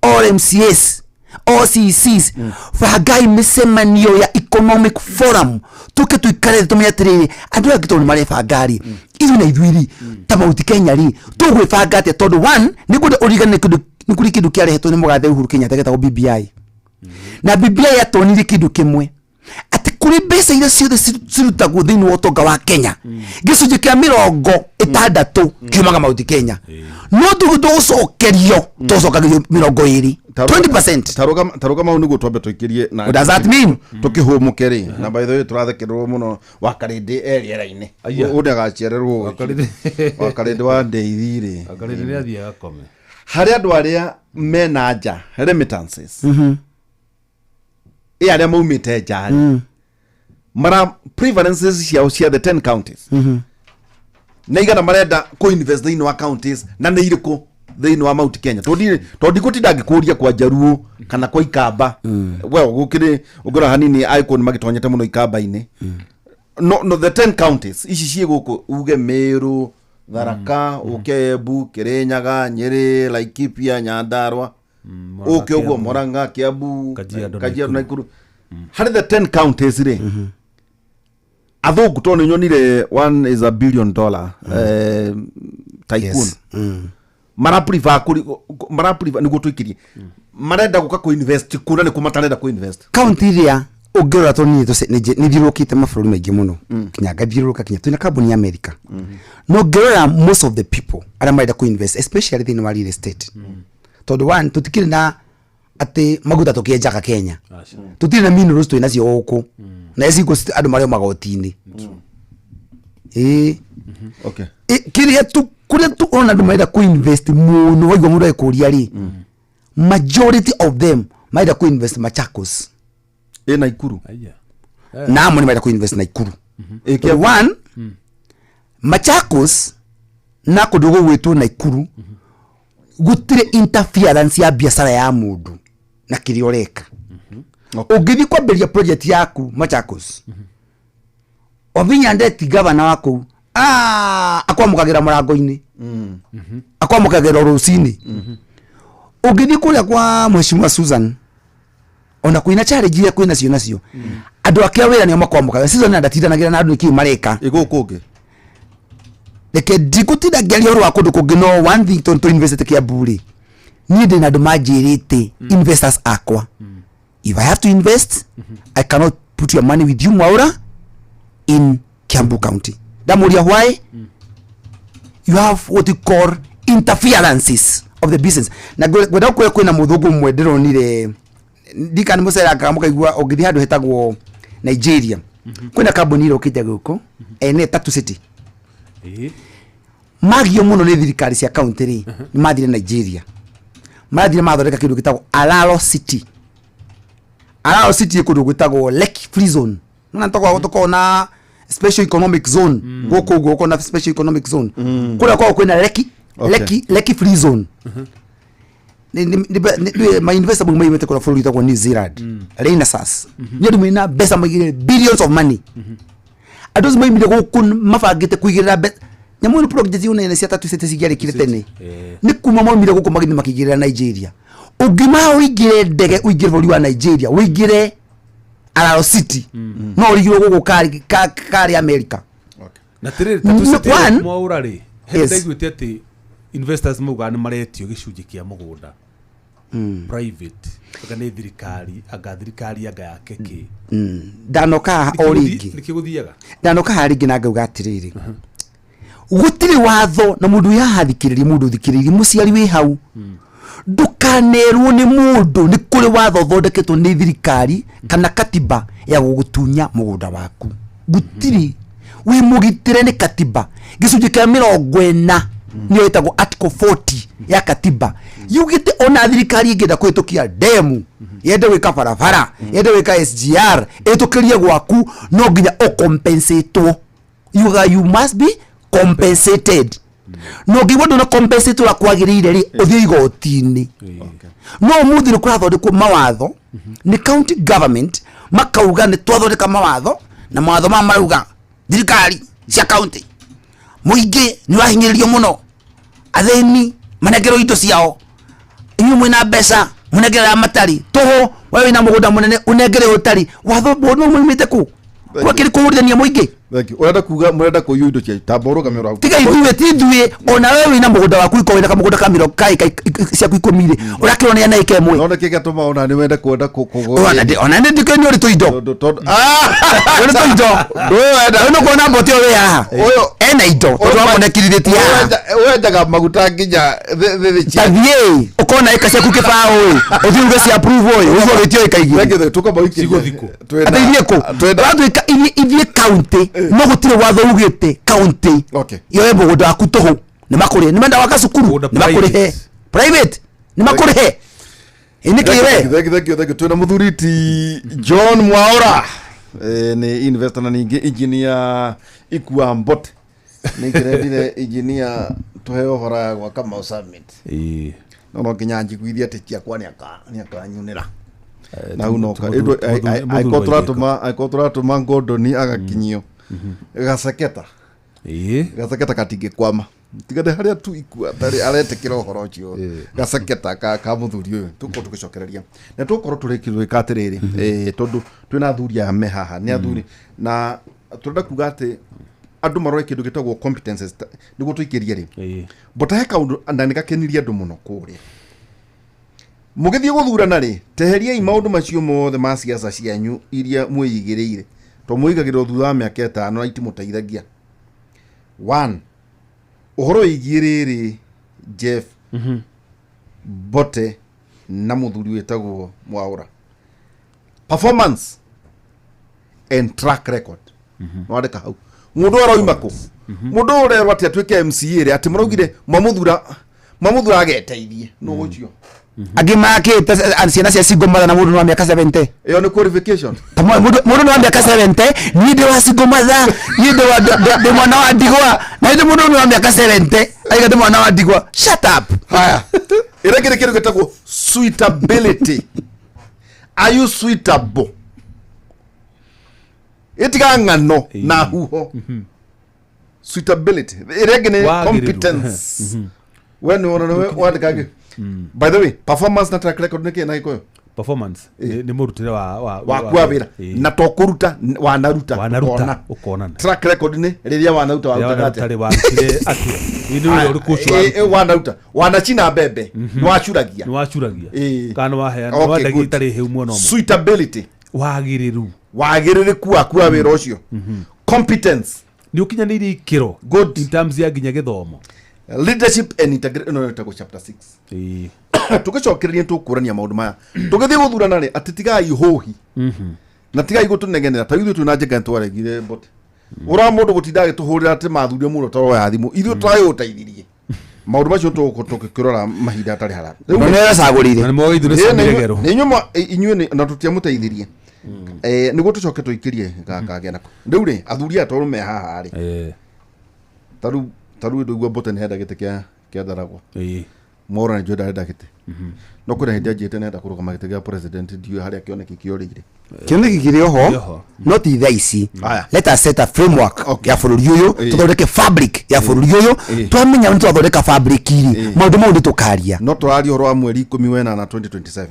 all MCAs, all CCs, bangai mĩcemanio ya economic forum, tũke tũikare thĩ tũmenye atĩrĩrĩ, andũ aya angĩ tondũ nĩ marebanga rĩ, ithuĩ na ithuĩ rĩ ta Mount Kenya rĩ tũgwĩbanga atĩa? Tondũ one, nĩngwenda ũririkane kĩndũ, nĩ kũrĩ kĩndũ kĩarehetwo nĩ mũgathe Uhuru Kenyatta gĩtagwo BBI, na BBI yatonirie kĩndũ kĩmwe atĩ Kũrĩ mbeca iria ciothe cirutagwo thĩinĩ wa ũtonga wa Kenya, gĩcunjĩ kĩa 60 kiumaga Mount Kenya, no tũgũcokerio tũcokagĩrio 20, 20%. Taruga mau nĩguo twambe tũikĩrie na What does that mean? Tũkĩhũmũke rĩ. Na by the way, tũrathekererwo mũno Wakarĩndĩ e rĩera-inĩ. Aya. Ũndĩ agacererwo. Wakarĩndĩ. Wakarĩndĩ wa ndeithi rĩ. Akarĩndĩ nĩ athiĩ agakome. Harĩ andũ arĩa mena nja remittances, ĩ arĩa maumĩte nja rĩ, mara preferences ciao cia the 10 counties nĩ igana marenda kũ-invest thĩinĩ wa counties na nĩ irĩkũ thĩinĩ wa Mount Kenya? Tondũ ndigũtinda ngĩkũria kwa Njaruo kana kwa Ikamba. Well, gũkĩrĩ ũngĩrora hanini Agĩkũyũ nĩ magĩtonyete mũno Ikamba-inĩ. No the 10 counties ici ciĩ gũkũ, uge Meru, Tharaka, ũke Embu, Kĩrĩnyaga, Nyĩrĩ, Laikipia, Nyandarua, ũke ũguo Murang'a, Kiambu, Kajiado, Kajiado, Nakuru. Harĩ the 10 counties rĩ, athũngũ, tondũ nĩ nyonire one is $1 billion tycoon. Yes. Mara prefer kũri, mara prefer nĩguo tũikĩrie, marenda gũka kũ-invest kũ na nĩ kũ matarenda kũ-invest? Kaunti iria ũngĩrora, tondũ niĩ nĩ thiũrũrũkĩte mabũrũri maingĩ mũno, kinya ngathiũrũrũka kinya twĩna kambuni ya America, no ngĩrora most of the people arĩa marenda kũ-invest, especially thĩinĩ wa real estate, tondũ one, tũtikĩrĩ na atĩ maguta tũkĩenjaga Kenya, tũtirĩ na minerals twĩ nacio gũkũ, na ici andũ marĩ o magoti-inĩ, ĩĩ. Kĩrĩa tu kũrĩa tu ũrona andũ marenda kũ-invest mũno, waigua mũndũ agĩkũria rĩ, majority of them marenda kũ-invest Machakos. Ĩ Naikuru? Aya. Na amwe nĩ marenda kũ-invest Naikuru. Ĩ Tondũ Kiambu? One, Machakos na kũndũ gũgwĩtwo Naikuru gũtirĩ interference ya biacara ya mũndũ na kĩrĩa ũreka. Ũngĩthiĩ kwambĩrĩria project yaku Machakos, Wavinya Ndeti, gavana wa kũu, akwamũkagĩra mũrango-inĩ, akwamũkagĩra o rũcinĩ. Ũngĩthiĩ kũrĩa kwa Mheshimiwa Susan, ona kwĩna challenge iria kwĩna cio, nacio andũ ake a wĩra nĩo makwamũkagĩra. Susan ndatindanagĩra na andũ nĩkĩĩ mareka. Ĩ gũkũ ũngĩ? Reke ndigũtinda ngĩaria ũhoro wa kũndũ kũngĩ, no one thing, tondũ tũ-investĩte Kiambu rĩ, niĩ ndĩ na andũ manjĩrĩte, investors akwa, if I have to invest, I cannot put your money with you, Mwaura, in Kiambu County. Ndamũria why? You have what you call interferences of the business. Na ngwenda gũkwĩra kwĩna mũthũngũ ũmwe ndĩronire, ndikana mũcerangaga mũkaigua ũngĩthiĩ handũ hetagwo Nigeria, kwĩna kambuni ĩrokĩte gũkũ ene Tatu City. Magio mũno nĩ thirikari cia kaunti rĩ, nĩ mathire Nigeria, mathire mathondeka kĩndũ gĩtagwo Alaro City. Alaro City ĩ kũndũ gwĩtagwo Lekki Free Zone. Nona tũkoragwo tũkoragwo na special economic zone gũkũ ũguo, gũkorwo na special economic zone kũrĩa kwao kwĩna Lekki. Lekki Free Zone. Ma investor amwe maimĩte kũrĩa bũrũri wĩtagwo New Zealand, Renaissance, nĩ andũ mena mbeca, maigĩrĩre billions of money. Andũ acio maimire gũkũ mabangĩte kũigĩrĩra mbeca nyamũ ĩno, project ĩyo nene cia Tatu City cingĩarĩkire tene. Nĩ kuma maumire gũkũ magĩthiĩ makĩigĩrĩra Nigeria. Ũngiuma ũingĩre ndege ũingĩre bũrũri wa Nigeria, ũingĩre Alaro City, no ũrigirwo gũkũ karĩ America. Na tirĩrĩ, Tatu City Mwaura rĩ, he ndaiguĩte atĩ investors maugaga nĩ maretio gĩcunjĩ kĩa mũgũnda private, anga nĩ thirikari, anga thirikari anga yake kĩ. Ndanoka haha o rĩngĩ. Nĩkĩ gũthiaga? Ndanoka haha rĩngĩ na ngauga atĩrĩrĩ, gũtirĩ watho na mũndũ wĩ haha thikĩrĩria, mũndũ thikĩrĩria, mũciari wĩ hau, ndũkanerwo nĩ mũndũ nĩ kũrĩ watho ũthondeketwo nĩ thirikari kana katiba ya gũgũtunya mũgũnda waku. Gũtirĩ, wĩ mũgitĩre nĩ katiba, gĩcunjĩ kĩa 40, nĩyo ĩtagwo article 40 ya katiba, yugĩte ona thirikari ĩngĩenda kũhĩtũkia ndemu, yende gwĩka barabara, yende gwĩka SGR, ĩtũkĩrie gwaku, no nginya ũcompensatwo. Yugaga you must be compensated. No ngĩigua ndũna compensate ũrĩa kwagĩrĩire rĩ, ũthiĩ igoti-inĩ. No ũmũthĩ nĩ kũrathondekwo mawatho nĩ county government, makauga nĩ twathondeka mawatho, na mawatho maya marauga thirikari cia county, mũingĩ nĩ ũrahinyĩrĩrio mũno, athĩni manengerwo indo ciao, inyuĩ mwĩna mbeca mũnengerera matarĩ tũhũ, we wĩna mũgũnda mũnene ũnengere ũtarĩ. Watho no mũimĩte kũ gwakĩrĩ kũhũrithania mũingĩ? Thank you. Ũrenda kuga mũrenda kũiywo indo cia tamba ũrũgame ũrau. Tiga ithuĩ, ti ithuĩ, ona we wĩna mũgũnda waku iko wĩna kamũgũnda ka mĩrongo ka ĩka ciaku 10 rĩ, ũrakĩrwo nĩ ana ĩka ĩmwe. No nĩkĩ gĩatũma ona nĩ wende kwenda kũgũra? Ona nĩ ndikĩ nĩ ũrĩ tũindo. Tondũ ah! Ũrĩ tũindo. Ndũwenda. Rĩu nĩkuona mboti ũyũ wĩ haha. Ũyũ Ena indo tondũ wamonekirithĩtie haha. Wenjaga maguta nginya thĩ cia. Tathiĩ ũkona ĩka ciaku kĩbaũ ĩ, ũthiĩ uge cia approve ĩ, ũguo wĩtio ĩka igĩrĩ. Thank you. Tũkamũikĩria. Cigũthikwo. Twĩna- Atĩ ithiĩ kũ? Twĩna. Ũratuĩka ithiĩ county, no gũtirĩ watho ugĩte county Okay. yoe mũgũnda waku tũhũ nĩ makũrĩhe, nĩ menda gwaka cukuru Mũgũnda nĩ makũrĩhe, private. private nĩ makũrĩhe. Ĩ nĩ Thank you, kĩ we? thank you, thank you, thank you. Twĩna mũthuri ti John Mwaura. Nĩ investor na ningĩ engineer Ikua Mbote. Nĩ ngĩrendire engineer tũheo ũhoro ya gwaka Mau Summit. Ĩĩ. No nginya njiguithie atĩ ciakwa nĩ akanyunĩra. Na hau no Mũthuri wa angĩkorwo tũratũma ngondoni agakinyio gaceketa. Ĩĩ. Gaceketa katingĩkwama tiga nĩ harĩa tu ikua tarĩ aretĩkĩra ũhoro ũcio gaceketa ka mũthuri ũyũ tũkorwo tũgĩcokereria na tũkorwo tũrĩkĩrĩka atĩrĩrĩ, tondũ twĩna athuri aya me haha nĩ athuri na tũrenda kuga atĩ andũ marore kĩndũ gĩtagwo competences nĩguo tũikĩrie rĩ. Ĩĩ. But he kaũndũ na nĩ gakenirie andũ mũno kũrĩa mũgĩthiĩ gũthurana rĩ, teheriai maũndũ macio mothe ma ciaca cianyu iria mwĩigĩrĩire to mwĩigagĩrĩrwo thutha wa mĩaka 5 na itimũteithagia. One, ũhoro wĩgiĩ rĩrĩ Jeff Mbote na mũthuri wĩtagwo Mwaura, performance and track record. Nĩwandĩka hau mũndũ ũyũ aroima kũ, mũndũ ũyũ ũrerwo atĩ atuĩke MCA rĩ, atĩ mũraugire mwamũthura ageteithie nũ ũcio? Angĩ makĩte ciana cia single mother na mũndũ nĩ wa mĩaka 70. Ĩyo nĩ qualification. Ta mũndũ nĩ wa mĩaka 70, niĩ ndĩ wa single mother, niĩ ndĩ mwana wa ndigwa, na ndĩ mũndũ nĩ wa mĩaka 70 aiga ndĩ mwana wa ndigwa. Shut up. Haya, ĩrĩa kĩrĩ kĩndũ gĩtagwo suitability. Are you suitable? Ĩtiga ng'ano na huho. Suitability ĩrĩa ĩngĩ nĩ Wagĩrĩru. Competence. We nĩ wona nĩwe wandĩka ngĩ. By the way, performance na track record nĩ kĩ na Gĩkũyũ? Performance nĩ mũrutĩre wa Waku wa wĩra. Ĩĩ. Na to kũruta, wanaruta Wanaruta, ũkona. ũkonana. Track record nĩ rĩrĩa wanaruta Rĩrĩa warutaga wanaruta atĩa? rĩ, warutire atĩa? Ĩ, nĩ wĩra ũrĩkũ ũcio Ĩ, waruta? wanaruta wanacina mbembe, nĩ wacuragia. Nĩ wacuragia Ĩĩ. kana nĩ waheana, Okay, nĩ wendagia good. itarĩ hĩu mwena ũmwe. Suitability. Wagĩrĩru. Wagĩrĩrĩku waku wa wĩra ũcio. Competence. Nĩ ũkinyanĩirie ikĩro. Good. In terms ya nginya gĩthomo. Leadership and integration, ĩno ĩtagwo chapter 6. Ĩĩ. Tũgĩcokereria tũkũrania maũndũ maya tũgĩthiĩ gũthurana rĩ, atĩ tigai hũhi na tigai gũtũnegenera ta ithuĩ twĩna njĩka nĩtwaregire mbote ũra mũndũ gũtinda agĩtũhũrĩra atĩ mathurire mũndũ taroya thimũ, ithuĩ tũragĩgũteithirie maũndũ macio tũgũkorwo tũgĩkĩrora mahinda atarĩ haraka. Rĩu Na nĩ ũracagũrire. Na nĩ moĩ ithuĩ nĩ Ĩĩ, ciamiregero. nĩ inyuĩ na tũtiamũteithirie. Nĩguo tũcoke tũikĩrie gakagĩa nako rĩu rĩ, athuri aya tondũ me haha rĩ, Ĩĩ. tarĩu ndũigua mbote nĩ henda gĩtĩ kĩa Ndaragwa. Ĩĩ. Mwaura nĩ njũĩ ndarenda gĩtĩ, no kwĩna hĩndĩ anjĩte nenda kũrũgama gĩtĩ gĩa president, ndiũĩ harĩa kĩoneki kĩorĩire. Kĩoneki kĩrĩ Kĩrĩ oho oho. no ti thaa ici. Aya. Let us set a framework Okay. ya bũrũri ũyũ, tũthondeke fabric ya bũrũri ũyũ. Ĩĩ. Twamenya nĩ twathondeka fabric rĩ, Ĩĩ. maũndũ mau nĩ tũkaria. No tũraria ũhoro wa mweri 18 2027.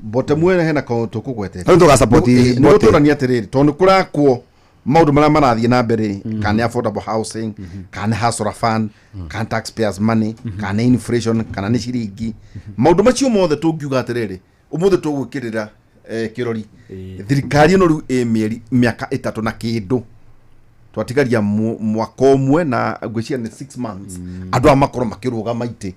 Mbote mwene hena kaũndũ tũkũgwetete. Rĩu tũgasupport Nĩguo Mbote. tũranie atĩrĩrĩ, tondũ nĩ kũrakwo maũndũ marĩa marathiĩ na mbere rĩ, kana nĩ affordable housing, kana nĩ hustler fund, kana taxpayers money, kana nĩ inflation, kana nĩ ciringi, maũndũ macio mothe tũngiuga atĩrĩrĩ, ũmũthĩ tũgwĩkĩrĩra kĩrori thirikari ĩno rĩu ĩ mĩeri mĩaka 3 na kĩndũ twatigaria mwaka ũmwe na ngwĩciria nĩ 6 months, andũ aya makorwo makĩrũgama itĩ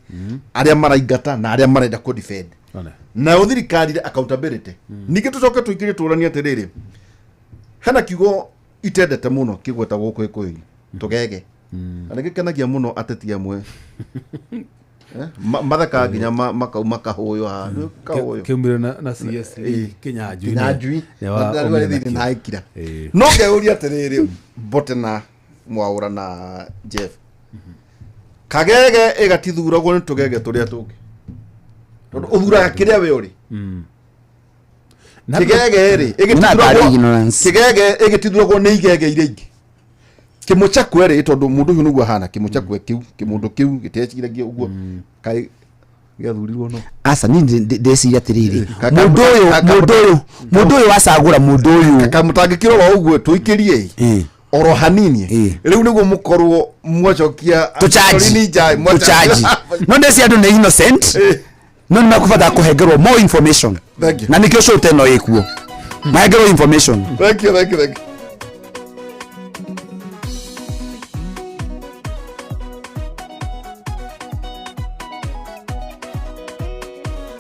arĩa maraingata na arĩa marenda kũ defend. One. Nayo thirikari rĩ, accountability. Ningĩ tũcoke tũikĩrie tũranie atĩrĩrĩ, hena kiugo itendete mũno kĩgwetagwo gũkũ gĩkũyũ-inĩ, tũgege, na nĩgĩkenagia mũno ateti amwe. Mathekaga nginya makauma kahũyũ haha. Nĩ kahũyũ. Kĩumire na CS Ĩĩ. Kĩnyanjui. Kĩnyanjui. Nĩ wa Na rĩu umire arĩ thĩinĩ nakĩo. na ĩkira. Ĩĩ. No ngeyũria atĩrĩrĩ, Mbote na Mwaura na Jeff, kagege ĩgatithuragwo nĩ tũgege tũrĩa tũngĩ, tondũ ũthuraga kĩrĩa we ũrĩ. Na Kĩgege rĩ Not that ĩgĩtithuragwo ignorance. kĩgege ĩgĩtithuragwo nĩ igege iria ingĩ kĩmũchakwe rĩ, tondũ mũndũ ũcio nĩguo ahana kĩmũchakwe kĩu, kĩmũndũ kĩu gĩteciragia ũguo kaĩ gĩathurirwo no Aca, niĩ ndĩciria atĩrĩrĩ, mũndũ ũyũ mũndũ ũyũ mũndũ ũyũ wacagũra mũndũ ũyũ Kamũtangĩkĩrora ũguo tũikĩrie. Ĩĩ. Oro hanini. Ĩĩ. Rĩu nĩguo mũkorwo mwacokia tuchaji njai. Tuchaji no ndeci andũ nĩ innocent, no nĩ makũbatara kũhengerwo more information. Thank you. Na nĩkĩo show ta ĩno ĩkuo, mahengerwo information. Thank you, thank you, thank you.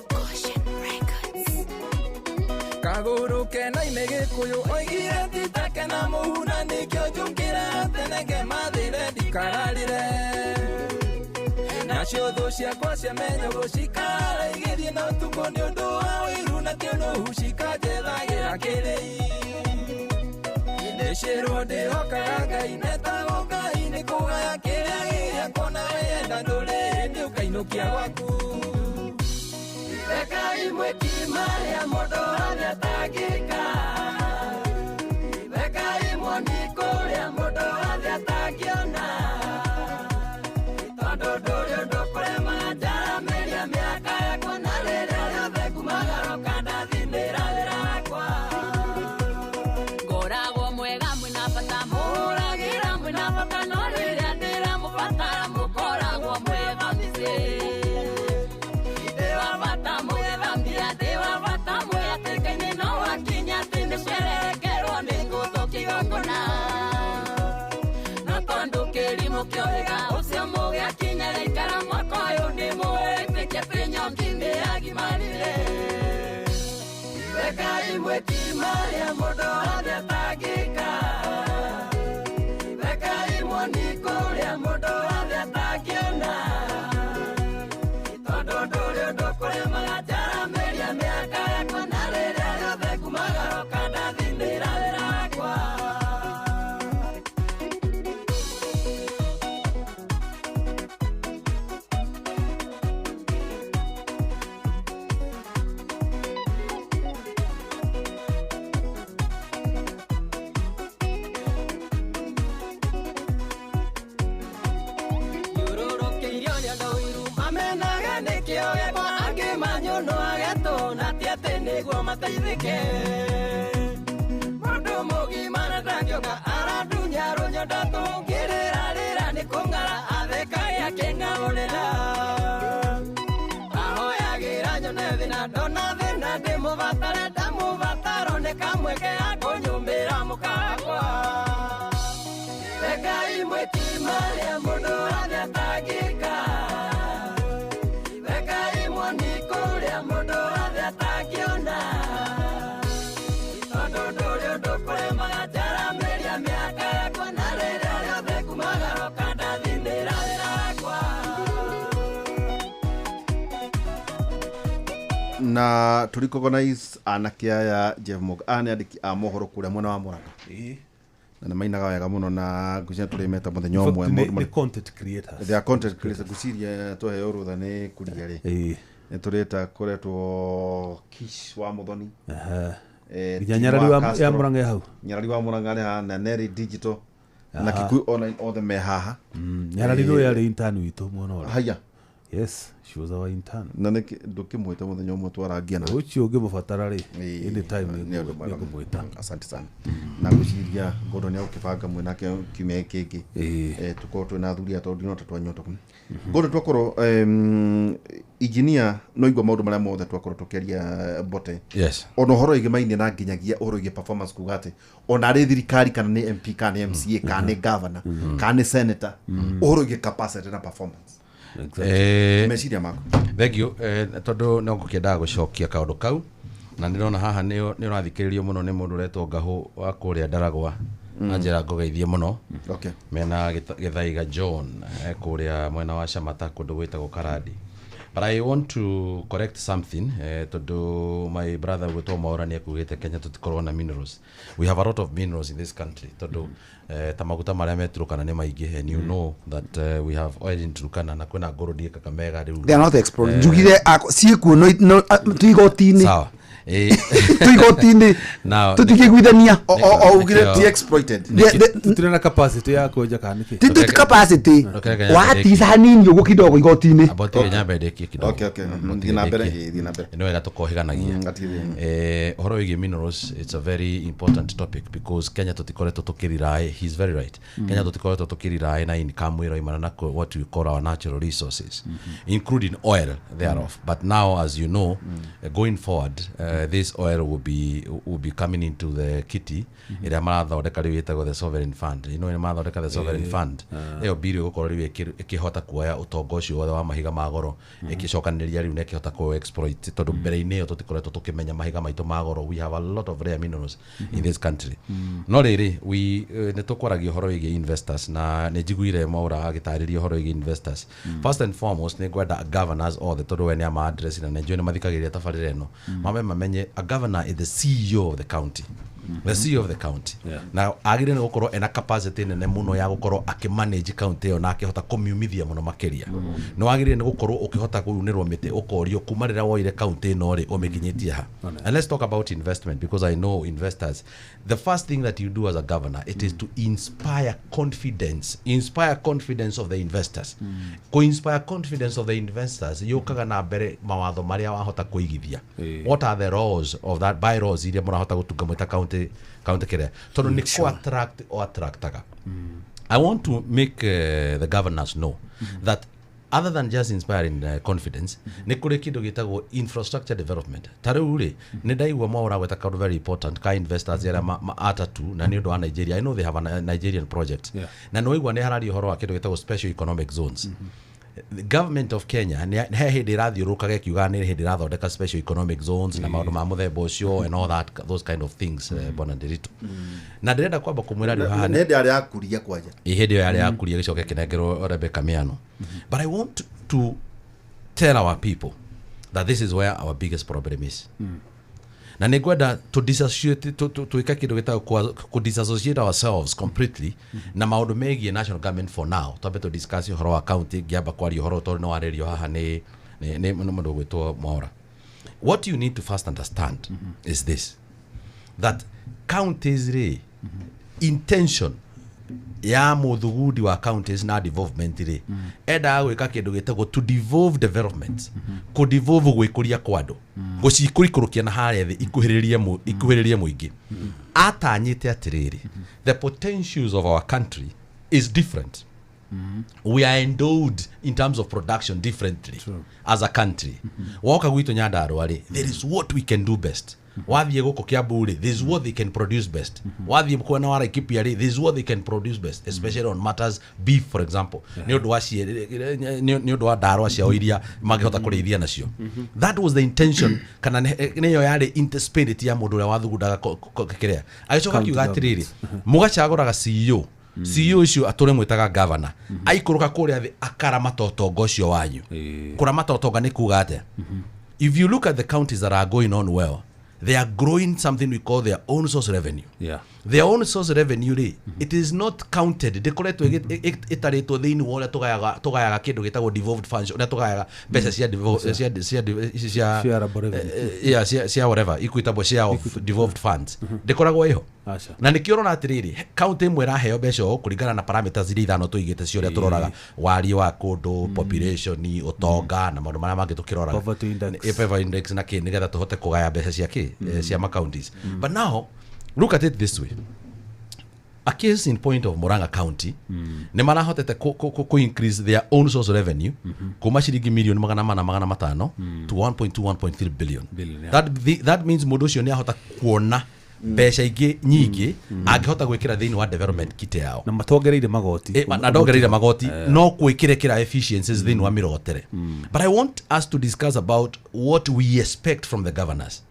Caution Records. Kagũrũ kena ime gĩkũyũ oigire titake na mũhu na nĩkĩo njũkĩra tene ngemathĩre ndikararĩre nacio thũ ciakwa ciamenya gũcikara igĩthiĩ na ũtukũ nĩ ũndũ wa ũiru na kĩũnũhu cikanjethagĩra kĩrĩi ndĩcĩrwo ndĩhokaga Ngai netagwo Ngai nĩ kũgaya kĩrĩa gĩakwa na wenda ndũrĩ hĩndĩ ũkainũkia gwaku. Rekai mwĩki marĩa mũndũ othe atangĩka. Rekai muoni kũrĩa mũndũ othe atangĩona. Tondũ ndũrĩ ũndũ kũrema njaramĩria mĩaka yakwa na rĩrĩa rĩothe ngumagarũka ndathimĩra wĩra wakwa. Ngoragwo mwega mwĩna bata, mũhũragĩra mwĩna bata, no rĩrĩa ndĩramũbatara mũkoragwo mwega mĩciĩ. Ndĩ wa bata mũgethambia, ndĩ wa bata mwĩatĩka-inĩ, no wakinya atĩ nĩcerekerwo nĩ ngũthũkia igongona. No tondũ kĩrimũ kĩohĩga ũcio mũgĩakinya gĩikara mwaka ũyũ nĩmũwĩtĩkia atĩ nyongi nĩyagimarire. Rekai mwĩki marĩa mũndũ othe atangĩka. Rekai muoni kũrĩa mũndũ othe atangĩona. Tondũ ndũrĩ ũndũ kũremaga njaramĩria mĩaka yakwa na rĩrĩa rĩothe ngumagarũka ndathimĩra wĩra wakwa. Thiũrũrũkĩirio nĩ andũ ũiru mamenaga nĩkĩo gĩakwa angĩ manyũnũage tũ na ti atĩ nĩguo mateithĩke. Mũndũ mũgima na ndangĩũka arandunya rũnyondo tũngĩrĩra rĩra nĩ kũng'ara athekage akĩng'aũrĩra. Ahoyagĩra nyone thĩna ndona thĩna ndĩmũbatare ndamũbataro nĩ kamweke ga kũnyũmbĩra mũkakwa. Rekai mwĩki marĩa mũndũ othe atangĩka. Rekai muoni kũrĩa mũndũ othe atangĩona. Tondũ ndũrĩ ũndũ kũremaga njaramĩria mĩaka yakwa na rĩrĩa rĩothe ngumagarũka ndathimĩra wĩra wakwa. Na tũ recognize anake aya Jeff Mog aya nĩ andĩki a mohoro kũrĩa mwena wa Murang'a na nĩ mainaga wega mũno na ngwĩciria tũrĩmeta mũthenya ũmwe. Nĩ content creators. They are content creators. Ngwĩciria twaheo rũtha nĩ kuria rĩ nĩ tũrĩta kũretwo Kish wa Muthoni. Nginya Tim nyarari wa Castro. ya Murang'a hau. Nyarari wa Murang'a nĩ haha na Neri Digital na Kikuyu Online othe me haha. Nyarari nĩwe yarĩ intern witũ mwena ũrĩa. Haya. Yes, she was our intern. Na nĩkĩ ndũkĩmwĩta mũthenya ũmwe twarangia na Ũcio ũngĩmũbatara rĩ, Ĩĩ, anytime nĩ ũndũ mwega. nĩngũmwĩta. Asante sana. Na ngwĩciria Gordon nĩ agũkĩbanga mwĩnake kiumia gĩkĩ kĩngĩ. Ĩĩ. Tũkorwo twĩna athuri aya tondũ ndinota twanyota Gordon twakorwo engineer no igua maũndũ marĩa mothe twakorwo tũkĩaria bote Yes. ona ũhoro ĩgĩmainie na nginyagia ũhoro ĩgiĩ performance kuga atĩ ona arĩ thirikari kana nĩ MP kana nĩ MCA kana nĩ governor kana nĩ senator, ũhoro ĩgiĩ capacity na performance. Meciria maku? Thank you. Tondũ no ngũkĩendaga gũcokia kaũndũ kau na nĩndona haha nĩ ũrathikĩrĩrio mũno nĩ mũndũ ũretwo Ngahũ wa kũrĩa Ndaragwa na njĩra ngũgeithie mũno. Mena Gĩthaiga John kũrĩa mwena wa Camata kũndũ gwĩtagwo Karandi. But I want to correct something, tondũ my brother gwĩtwo Mwaura nĩ ekugĩte Kenya tũtikorwo na minerals. We have a lot of minerals in this country tondũ ta maguta marĩa me Turkana nĩ maingĩ, and you know that we have oil in Turkana na kwĩna gold ĩ Kakamega rĩu. They are not exploring. Njugire ciĩkuo no twĩ igoti-inĩ. Sawa. Twĩ igoti-inĩ. Now, Tũtingĩiguithania. O ugire ti exploited. Tũtirĩ na capacity ya kwenja kana nĩkĩ? Ti capacity. Reke nyambe Watisa hanini ũguo kidogo igoti-inĩ. Abotige nyambe ndĩkie. ndĩkie kidogo. Okay. Mũtige Thiĩ na mbere, ndĩkie. ĩ, thiĩ na mbere. Nĩ wega tũkohĩganagia. Gatirĩ. Ũhoro wĩgiĩ minerals, it's a very important topic because Kenya tũtikoretwo tũkĩrely, he's very right, Kenya tũtikoretwo tũkĩrely na income ĩroimana na what we call our natural resources, including oil thereof. But now, as you know, going forward, this oil will be coming into the kitty ĩrĩa marathondeka rĩu ĩtagwo the sovereign fund. Nĩ marathondeka the sovereign fund. Ĩyo mbiri ĩgũkorwo rĩu ĩkĩhota kuoya ũtonga ũcio wothe wa mahiga ma goro, ĩkĩcokanĩrĩria rĩu na ĩkĩhota kũ exploit, tondũ mbere-inĩ ĩyo tũtikoretwo tũkĩmenya mahiga maitũ ma goro. We have a lot of rare minerals in this country. No rĩrĩ, we nĩ tũkwaragia ũhoro wĩgiĩ investors, na nĩ njiguire Mwaura agĩtarĩria ũhoro wĩgiĩ investors. First and foremost, nĩ ngwenda governors othe, tondũ we nĩ ama address na nĩ njũĩ nĩ mathikagĩrĩria tabarĩra ĩno, mambe mamenye a governor is the CEO of the county, the CEO of the county. Na agĩrĩire nĩ gũkorwo ena capacity nene mũno ya gũkorwo akĩmanage county ĩyo na akĩhota kũmiumithia mũno makĩria. Nĩ wagĩrĩire nĩ gũkorwo ũkĩhota kũunĩrwo mĩtĩ, ũkorio kuma rĩrĩa woire county ĩno rĩ, ũmĩkinyĩtie ha. And let's talk about investment, because I know investors, the first thing that you do as a governor, it is to inspire confidence, inspire confidence of the investors. Kũ inspire confidence of the investors yũkaga na mbere mawatho marĩa wahota kũigithia. What are the laws of that, bylaws iria mũrahota gũtunga mwĩta county kĩrĩa, tondũ nĩ kũ attract o attractaga. I want to make the governors know that other than just inspiring confidence, nĩ kũrĩ kĩndũ gĩtagwo infrastructure development. Ta rĩu rĩ, nĩ ndaigua Mwaura gweta kaũndũ very important ka investors arĩa atatu, na nĩ ũndũ wa Nigeria. I know they have a Nigerian project. Na nĩ waigua nĩ hararia ũhoro wa kĩndũ gĩtagwo special economic zones. The government of Kenya nĩ he hĩndĩ ĩrathiũrũrũkaga ĩkiugaga nĩ hĩndĩ ĩrathondeka special economic zones na maũndũ ma mũthemba ũcio and all that, those kind of things, bwana Ndiritu. Na ndĩrenda kwamba kũmwĩra rĩu haha Nĩ hĩndĩ arĩa akuria kwanja. Ĩ, hĩndĩ ĩyo yarĩ yakuria gĩcoke kĩnengerwo Rebecca Miano. But I want to tell our people that this is where our biggest problem is, na nĩ ngwenda to disassociate, twĩke kĩndũ gĩtagwo kũ disassociate ourselves completely na maũndũ megiĩ national government for now. Twambe to discuss ũhoro wa county. Ngĩamba kwaria ũhoro tondũ nĩ warĩrio haha nĩ mũndũ ũgwĩtwo Mwaura. What you need to first understand is this, that counties rĩ, intention ya mũthugundi wa counties na development rĩ, endaga gwĩka kĩndũ gĩtagwo to devolve development, kũ devolve gwĩkũria kwa andũ, gũcikũrikũrũkia na harĩa thĩ ikuhĩrĩrie mũingĩ. Atanyĩte atĩrĩrĩ, the potentials of our country is different. We are endowed in terms of production differently. As a country, woka gwitũ Nyandarũa rĩ, there is what we can do best. Wathiĩ gũkũ Kiambu rĩ, this is what they can produce best. Wathiĩ mwena wa Laikipia rĩ, this is what they can produce best, especially on matters beef, for example, nĩ ũndũ wa ndarwa ciao iria mangĩhota kũrĩithia nacio. That was the intention, kana nĩyo yarĩ spirit ya mũndũ ũrĩa wathugundaga kĩrĩa. Agĩcoka akiuga atĩrĩrĩ, mũgacagũraga CEO. CEO ũcio atũre mwĩtaga governor, aikũrũka kũrĩa thĩ akaramata ũtonga ũcio wanyu. Kũramata ũtonga nĩ kuga atĩa? If you look at the counties that are going on well, they are growing something we call their own source revenue. Their own source revenue rĩ, it is not counted, ndĩkoretwo ĩtarĩtwo thĩinĩ wa ũrĩa tũgayaga kĩndũ gĩtagwo devolved funds, ũrĩa tũgayaga mbeca cia cia ici cia Shareable revenue. Yeah, cia whatever equitable share of devolved funds, ndĩkoragwo ĩho. Aca. Na nĩkĩo ũrona atĩrĩrĩ, county ĩmwe ĩraheo mbeca ũũ kũringana na parameters iria ithano tũigĩte cia ũrĩa tũroraga wariĩ wa kũndũ, population, ũtonga na maũndũ marĩa mangĩ tũkĩroraga. Poverty index. Poverty index na kĩ, nĩgetha tũhote kũgaya mbeca cia kĩ, cia ma counties. But now look at it this way, a case in point of Murang'a County, nĩ marahotete ku increase their own source revenue kuma ciringi milioni 400 500 to 1.2 1.3 billion. Billion, yeah. That means mũndũ ũcio nĩ ahota kuona mbeca ingĩ nyingĩ angĩhota gwĩkĩra thĩinĩ wa development kit yao. Na matongereire magoti. Na ndongereire magoti, no gwĩkĩra kĩra efficiencies thĩinĩ wa mĩrotere. But I want us to discuss about what we expect from the governors,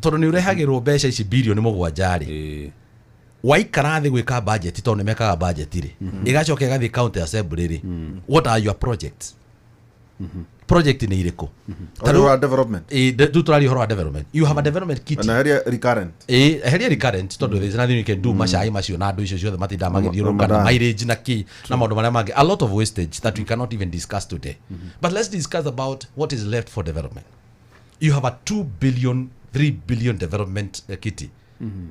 tondũ nĩ ũrehagĩrwo mbeca ici bilioni 7 rĩ, waikara thĩ gwĩka budget, tondũ nĩ mekaga budget rĩ, ĩgacoka ĩgathiĩ county assembly rĩ, what are your projects? Project nĩ irĩkũ? Ta Ũhoro wa development. Rĩu tũraria ũhoro wa development. You have a development kitty. Na heria recurrent. Eheria recurrent, tondũ there is nothing you can do. Macai macio na andũ icio ciothe matindaga magĩthiũrũrũka na Ramadan. mileage na kĩ na maũndũ marĩa mangĩ, a lot of wastage that we cannot even discuss today. But let's discuss about what is left for development. You have a 2 billion, 3 billion development kitty.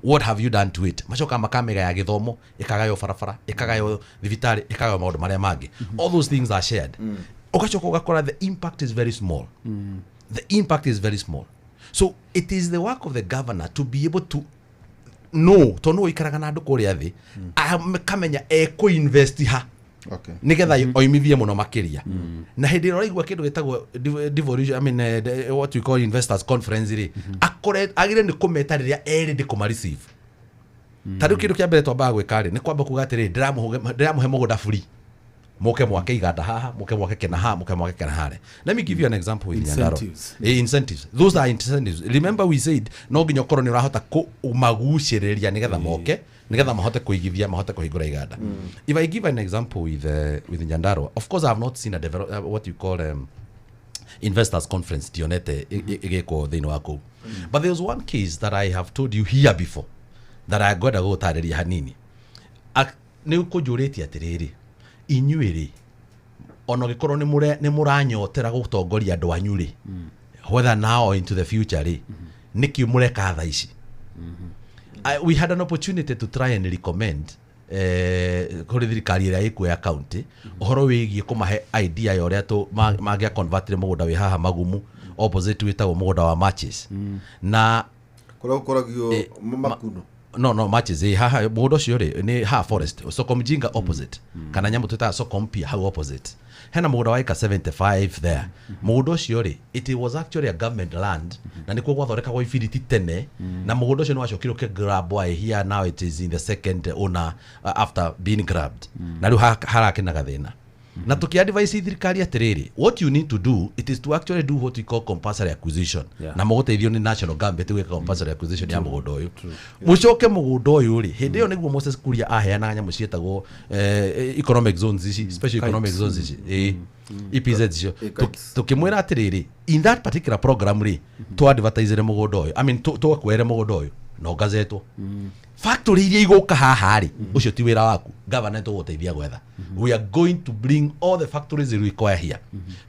What have you done to it? Macoka makamĩgaya ya gĩthomo, ĩkagaywo barabara, ĩkagaywo thibitarĩ, ĩkagaywo maũndũ marĩa mangĩ. All those things are shared. Ũgacoka ũgakora the impact is very small. The impact is very small. So it is the work of the governor to be able to know, tondũ nĩwe ũikaraga na andũ kũrĩa thĩ, akamenya ekũinvest ha nigetha oimithie mũno makĩria. Na hĩndĩ ĩrĩa ũraigua kĩndũ gĩtagwo devolution, I mean, what we call investors conference rĩ, akore agĩrĩire nĩ kũmeta rĩrĩa erĩ ndĩ kũma receive. Ta rĩu kĩndũ kĩa mbere twambaga gwĩka rĩ, nĩ kwamba kuga atĩrĩrĩ, ndĩramũhe mũgũnda free, muke mwake iganda haha, muke mwake kena haha, muke mwake kena hare. Let me give you an example with Nyandarua. Incentives. Incentives, those are incentives. Remember we said no nginya ũkorwo nĩ ũrahota kũmagucĩrĩria nĩgetha moke, nĩgetha mahote kũigithia, mahote kũhingũra iganda. If I give an example with Nyandarua, of course I have not seen a develop, what you call investors conference, ndionete ĩgĩkwo thĩinĩ wa kũu. But there was one case that I have told you here before that I ngwenda gũgũtarĩria hanini. Nĩ ũkũnjũrĩtie atĩrĩrĩ, inyuĩ rĩ, ona ũngĩkorwo nĩ mũranyotera gũtongoria andũ anyu rĩ, whether now or into the future rĩ, nĩkĩ mũreka thaa ici? We had an opportunity to try and recommend kũrĩ thirikari ĩrĩa ĩkuo ya county ũhoro wĩgiĩ kũmahe idea ya ũrĩa mangĩa convertire mũgũnda wĩ haha Magumu opposite, wĩtagwo mũgũnda wa matches na Kũrĩa gũkoragio makuno. No, matches haha mũgũnda ũcio rĩ, nĩ haha forest, soko mjinga opposite, kana nyamũ twĩtaga soko mpya hau opposite, hena mũgũnda wa eka 75 there. Mũgũnda ũcio rĩ, it was actually a government land, na nĩkuo gwathondekagwo ibiriti tene, na mũgũnda ũcio nĩ wacokire ũkĩgrabwo. I hear now it is in the second owner, after being grabbed, na rĩu harakĩna gathĩna. Na tũkĩadvise thirikari atĩrĩrĩ, what you need to do, it is to actually do what we call compulsory acquisition, na mũgũteithio nĩ national government gwĩka compulsory acquisition ya mũgũnda ũyũ. Mũcoke mũgũnda ũyũ rĩ, hĩndĩ ĩyo nĩguo Moses Kuria aheanaga nyamũ ciĩtagwo economic zones ici, special economic zones ici, EPZ icio. Kites. Tũkĩmwĩra atĩrĩrĩ, in that particular program rĩ, tũ-advertisere mũgũnda ũyũ, I mean, tũkwere mũgũnda ũyũ na ũgazetwo factory iria igũka haha rĩ, ũcio ti wĩra waku governor, tũgũteithia gwetha. We are going to bring all the factories we require here,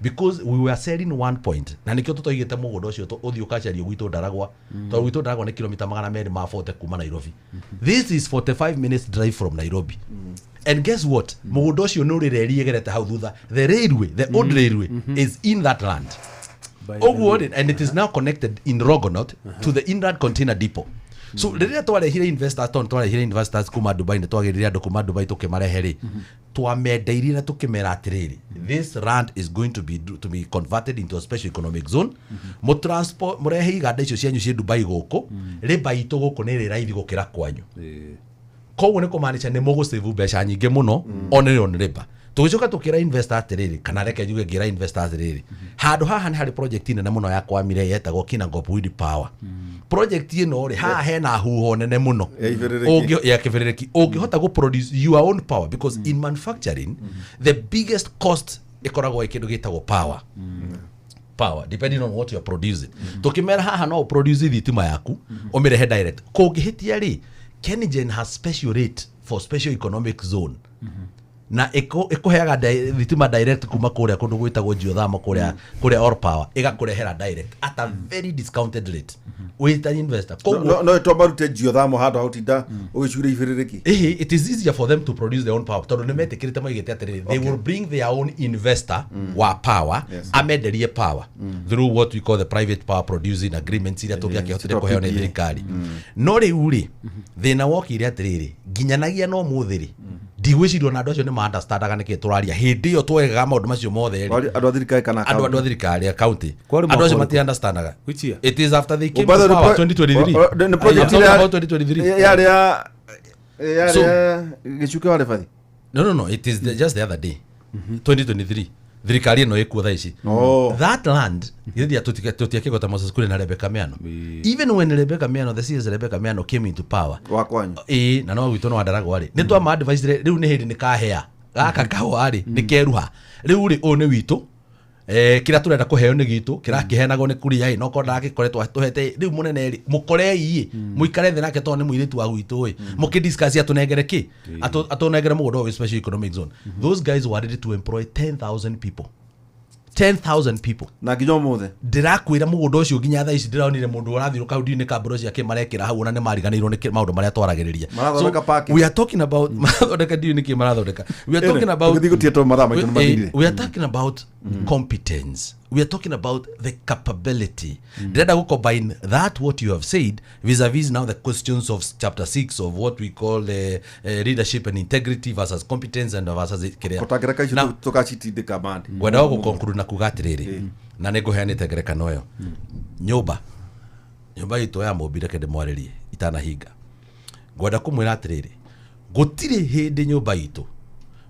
because we were selling one point, na nĩkĩo tũtoigĩte mũgũnda ũcio ũthiĩ ũkacario gwitũ Ndaragwa, tondũ gwitũ Ndaragwa nĩ kilomita 240 kuma Nairobi. This is 45 minutes drive from Nairobi. And guess what? Mũgũnda ũcio nĩ ũrĩ reri ĩgerete hau thutha. The railway, the old railway is in that land. Ũguo rĩ, and it is now connected in Rogonot to the inland container depot. So rĩrĩa twarehire investors, tondũ twarehire investors kuma Dubai, nĩ twagĩrire andũ kuma Dubai tũkĩmarehe rĩ, twamendeirie na tũkĩmera atĩrĩrĩ, this land is going to be converted into a special economic zone. Mũtransport, mũrehe iganda icio cianyu ciĩ Dubai gũkũ, rĩmba itũ gũkũ nĩ ĩrĩ raithi gũkĩra kwanyu. Koguo nĩ kũmaanisha nĩ mũgũsave mbeca nyingĩ mũno on labor. Tũgĩcoka tũkĩra investor atĩrĩrĩ, kana reke njuge ngĩra investor atĩrĩrĩ, handũ haha nĩ harĩ project nene mũno ya kwamire yetagwo Kinangop Wind Power. Project ĩno rĩ, haha hena huho nene mũno Ya ibĩrĩrĩki. Ya kĩbĩrĩrĩki, ũngĩhota gũ produce your own power, because in manufacturing the biggest cost ĩkoragwo ĩ kĩndũ gĩtagwo power, depending on what you are producing. Tukimera haha no produce thitima yaku, ũmĩrehe direct. Kũngĩhĩtia rĩ, KenGen has special rate for special economic zone, na ĩkũheaga thitima direct kuma kũrĩa kũndũ gwĩtagwo geothermal, kũrĩa all power ĩgakũrehera direct at a very discounted rate wĩ ta investor. Koguo No twamarute geothermal handũ hau tinda ũgĩcuria ibĩrĩrĩki. Ĩhĩ, it is easier for them to produce their own power, tondũ nĩ metĩkĩrĩte, maigĩte atĩrĩrĩ, they will bring their own investor wa power, amenderie power through what we call the private power producing agreements iria tũngĩakĩhotire citwa kũheo nĩ PPA. Thirikari. No rĩu rĩ, thĩna wokire atĩrĩrĩ, nginyanagia no mũthĩ rĩ, ndigwĩciria ona andũ acio nĩ ma-understandaga nĩkĩ tũraria hĩndĩ ĩyo twegaga maũndũ macio mothe rĩ. Andũ a thirikari kana Andũ a thirikari a county. Kwarĩ Andũ mwaka acio ũrĩkũ? mati-understandaga. Which year? It is after they came By to the way, power, 2023. Nĩ project I'm talking ĩrĩa- about 2023. Yarĩ ya gĩcuke wa rĩbathi. No, it is just the other day, 2023, thirikari ĩno ĩkuo thaa ici. Oh. That land githĩ tũtiakĩgota Moses Kuria na Rebecca Miano. Even when Rebecca Miano, the CS Rebecca Miano, came into power, Wa kwanyu. Ĩĩ, na no gwitũ no Wandaragwa rĩ, nĩ twama advise rĩu nĩ hĩndĩ nĩ kahea gaka kahũa rĩ, nĩ keruha rĩu rĩ, ũyũ nĩ witũ, kĩrĩa tũrenda kũheo nĩ gitũ kĩrakĩheanagwo nĩ Kuria ĩ, no korwo ndagĩkoretwo atũhete rĩu mũnene rĩ, mũkorei ĩ, mũikare thĩ nake tondũ nĩ mũirĩtu wa gwitũ ĩ, mũkĩdiscuss atũnengere kĩ, atũnengere mũgũnda ũyũ wĩ special economic zone. Those guys were ready to employ 10,000 people. 10,000 people. Na nginya ũmũthĩ. Ndĩrakwĩra mũgũnda ũcio nginya thaa ici ndĩronire mũndũ ũrathiũrũka hau, ndiũĩ nĩ kambũro ciake marekĩra hau, ona nĩ mariganĩirwo nĩ maũndũ marĩa twaragĩrĩria. Marathondeka parking. We are talking about, marathondeka, ndiũĩ nĩkĩ marathondeka. We are talking about Tũgĩthiĩ gũtia tondũ mathaa maitũ nĩ mathirire. We are talking about competence, we are talking about the capability. Ndĩrenda gũ combine that what you have said vis-a-vis now the questions of chapter 6 of what we call leadership and integrity versus competence and versus kĩrĩa. Kũtangĩreka icio. Now, Tũgacitindĩka mandi. Ngwendaga gå conclude na kuga atiriri, na nä ngå heanä ngerekano ä yo, nyũmba itũ ya mũmbi, reke ndĩmwarĩrie itanahinga. Ngwenda kũmwĩra atĩrĩrĩ, gũtirĩ hĩndĩ nyũmba itũ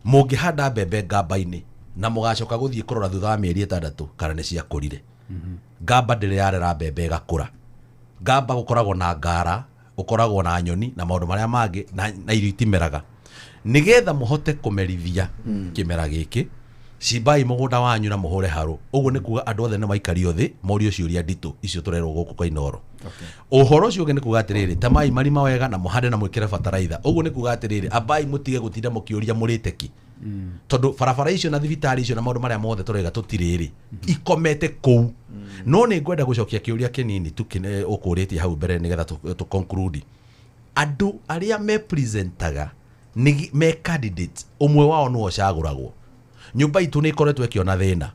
mũngĩhanda mbembe ngamba-inĩ na mũgacoka gũthiĩ kũrora thutha wa mĩeri 6 kana nĩ ciakũrire. Ngamba ndĩrĩ yarera mbembe ĩgakũra. Ngamba gũkoragwo na ngara, gũkoragwo na nyoni na maũndũ marĩa mangĩ, na irio itimeraga. Nĩgetha mũhote kũmerithia kĩmera gĩkĩ, cimbai mũgũnda wanyu na mũhũre harũ. Ũguo nĩ kuga andũ othe nĩ maikario thĩ morio ciũria nditũ icio tũrerwo gũkũ kwa Inooro. Ũhoro ũcio ũngĩ nĩ kuga atĩrĩrĩ, temai marima wega na mũhande na mwĩkĩre bataraitha. Ũguo nĩ kuga atĩrĩrĩ, ambai mũtige gũtinda mũkĩũria mũrĩte ki, tondũ barabara icio na thibitarĩ icio na maũndũ marĩa mothe tũraiga tũtirĩrĩ ikomete kũu. No nĩ ngwenda gũcokia kĩũria kĩnini tu ũkũrĩtie hau mbere nĩgetha tũ conclude. Andũ arĩa me presentaga nĩ me candidates, ũmwe wao nĩwe ũcagũragwo. Nyũmba itũ nĩ ĩkoretwo ĩkĩona thĩna,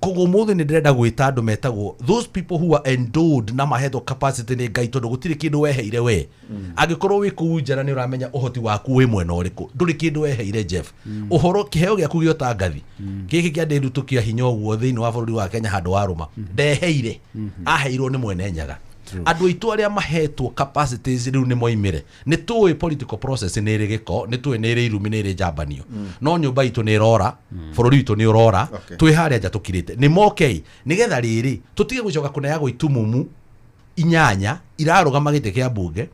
koguo ũmũthĩ nĩ ndĩrenda gwĩta andũ metagwo those people who are endowed na mahetwo capacity nĩ Ngai, tondũ gũtirĩ kĩndũ weheire we. Angĩkorwo wĩ kũu nja na nĩ ũramenya ũhoti waku wĩ mwena ũrĩkũ, ndũrĩ kĩndũ weheire Jeff. Ũhoro kĩheo gĩaku gĩa ũtangathi gĩkĩ kĩa ndĩrutũ kĩa hinya ũguo thĩinĩ wa bũrũri wa Kenya handũ wa rũma ndeheire, aheirwo nĩ mwene Nyaga. Andũ aitũ arĩa mahetwo capacities rĩu nĩ moimĩre. Nĩ tũĩ political process nĩ ĩrĩ gĩko, nĩ tũĩ nĩ ĩrĩ irumi, nĩ ĩrĩ njambanio, no nyũmba itũ nĩ ĩrora, bũrũri witũ nĩ ũrora. Twĩ harĩa nja tũkirĩte nĩ mokei, nĩgetha rĩrĩ tũtige gũcoka kũneagwo itumumu 8 irarũgama gĩtĩ kĩa mbunge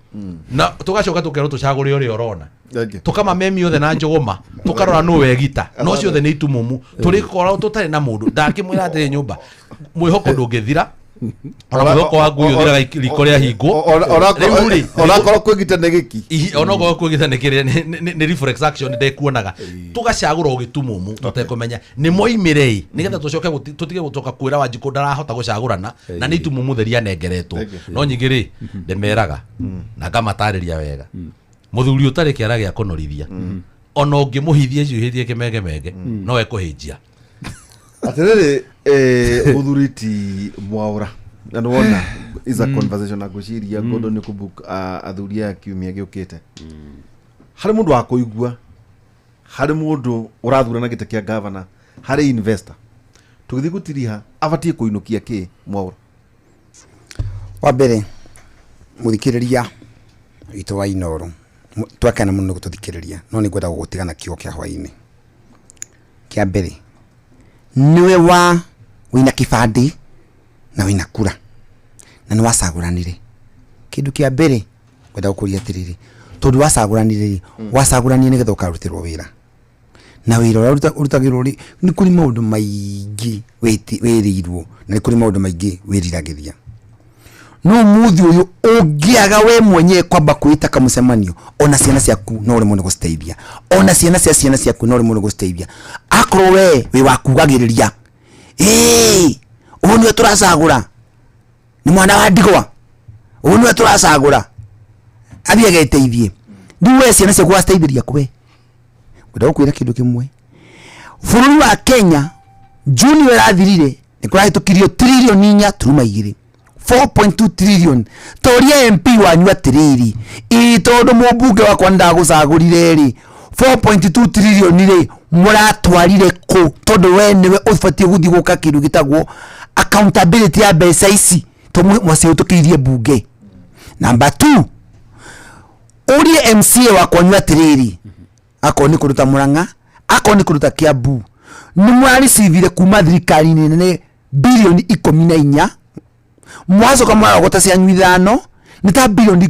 na tũgacoka tũkerwo tũcagũre ũrĩa ũrona. Thank you. Tũkamamemi othe na njũgũma, tũkarora nũ wegita, no ciothe nĩ itumumu, tũrĩkorwo tũtarĩ na mũndũ. Ndakĩmwĩra atĩrĩ, nyũmba mwĩhoko ndũngĩthira, ona mwĩhoko wa ngui ũthiraga riko rĩahingwo. Rĩu rĩ, Onakorwo kwĩgita nĩ gĩki. Onokorwo kwĩgita nĩ kĩrĩa nĩ reflex action ndekuonaga, tũgacagũra o gĩtumumu tũtekũmenya nĩ moimĩre, nĩgetha tũcoke tũtige gũcoka kwĩra Wanjikũ ndarahota gũcagũrana na nĩ itumumu theri anengeretwo. No nyingĩ rĩ, ndĩmeraga na ngamatarĩria wega, mũthuri ũtarĩ kĩara gĩa kũnorithia, ona ũngĩmũhithia ciũhĩtie kĩmengemenge, no ekũhĩnjia. Atĩrĩrĩ, mũthuri ti Mwaũra, na nĩwona is a conversation, na ngwĩciria ngũndũ nĩ kũbook athuri aya kiumia gĩũkĩte. Harĩ mũndũ wa kũigua, harĩ mũndũ ũrathurana gĩtĩ kĩa gavana, harĩ investor, tũgĩthiĩ gũtiriha abatiĩ kũinũkia kĩ, Mwaũra? Wa mbere, mũthikĩrĩria witũ wa Inooro, twakena mũno nĩ gũtũthikĩrĩria, no nĩ ngwenda gũgũtiga na kiugo kĩa hwainĩ. Kĩa mbere, nĩwe wa wĩna kĩbandĩ na wĩna kura na nĩ wacagũranire. Kĩndũ kĩa mbere ngwenda gũkũria atĩrĩrĩ, tondũ wacagũranire rĩ, wacagũranire nĩgetha ũkarutĩrwo wĩra, na wĩra ũrĩa ũrutagĩrwo rĩ, nĩ kũrĩ maũndũ maingĩ wĩrĩirwo na nĩ kũrĩ maũndũ maingĩ wĩriragĩria. No mũthĩ ũyũ ũngĩaga we mwenyewe kwamba kwĩta kamũcemanio, ona ciana ciaku no ũremwo nĩ gũciteithia, ona ciana cia ciana ciaku no ũremwo nĩ gũciteithia, akorwo we wĩ wa kugagĩrĩria, ĩĩ, ũyũ nĩwe tũracagũra, nĩ mwana wa ndigwa, ũyũ nĩwe tũracagũra athiĩ ageteithie. Rĩu we ciana ciaku waciteithĩria kwe? Ngwenda gũkwĩra kĩndũ kĩmwe, bũrũri wa Kenya Juni ĩyo ĩrathirire nĩ kũrahĩtũkirio 4.2 tririoni, 4.2 trillion. Toria MP wanyu atĩrĩrĩ, ĩ tondũ mũmbunge wakwa ndagũcagũrire rĩ, 4.2 trillion rĩ, mũratwarire kũ? Tondũ we nĩwe ũbatiĩ gũthiĩ gũka kĩndũ gĩtagwo accountability ya mbeca ici tondũ mwacihĩtũkĩirie mbunge. Number 2, ũrie MCA wa kwanyu atĩrĩrĩ, akorwo nĩ kũndũ ta Murang'a, akorwo nĩ kũndũ ta Kiambu, nĩ mũraricivire kuma thirikari-inĩ nene 14 bilioni, mwacoka mwarogota cianyu 5, nĩ ta 19 bilioni.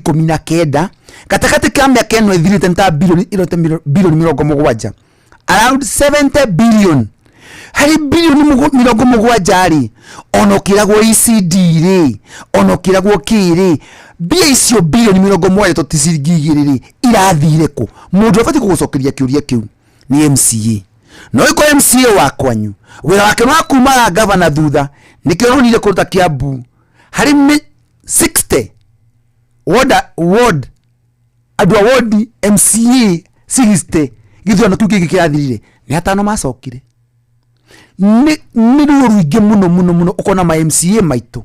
Gatagatĩ ka mĩaka ĩno ĩthirĩte nĩ ta bilioni irote 70 bilioni, around 70 billion. Harĩ 70 bilioni rĩ, ona ũkĩragwo ECD rĩ, ona ũkĩragwo kĩ rĩ, mbia icio 70 bilioni to ti ciringi 2 rĩ, irathire kũ? Mũndũ abatiĩ gũgũcokeria kĩũria kĩu nĩ MCA. No iko MCA wa kwanyu wĩra wake nĩ wa kumaga gavana thutha, nĩkĩo ronire kũruta Kiambu harĩ 60 ward, ward andũ a ward MCA 60 gĩthurano kĩu kĩngĩ kĩrathirire nĩ atano macokire. Nĩ ruo rũingĩ mũno mũno mũno ũkona ma MCA maitũ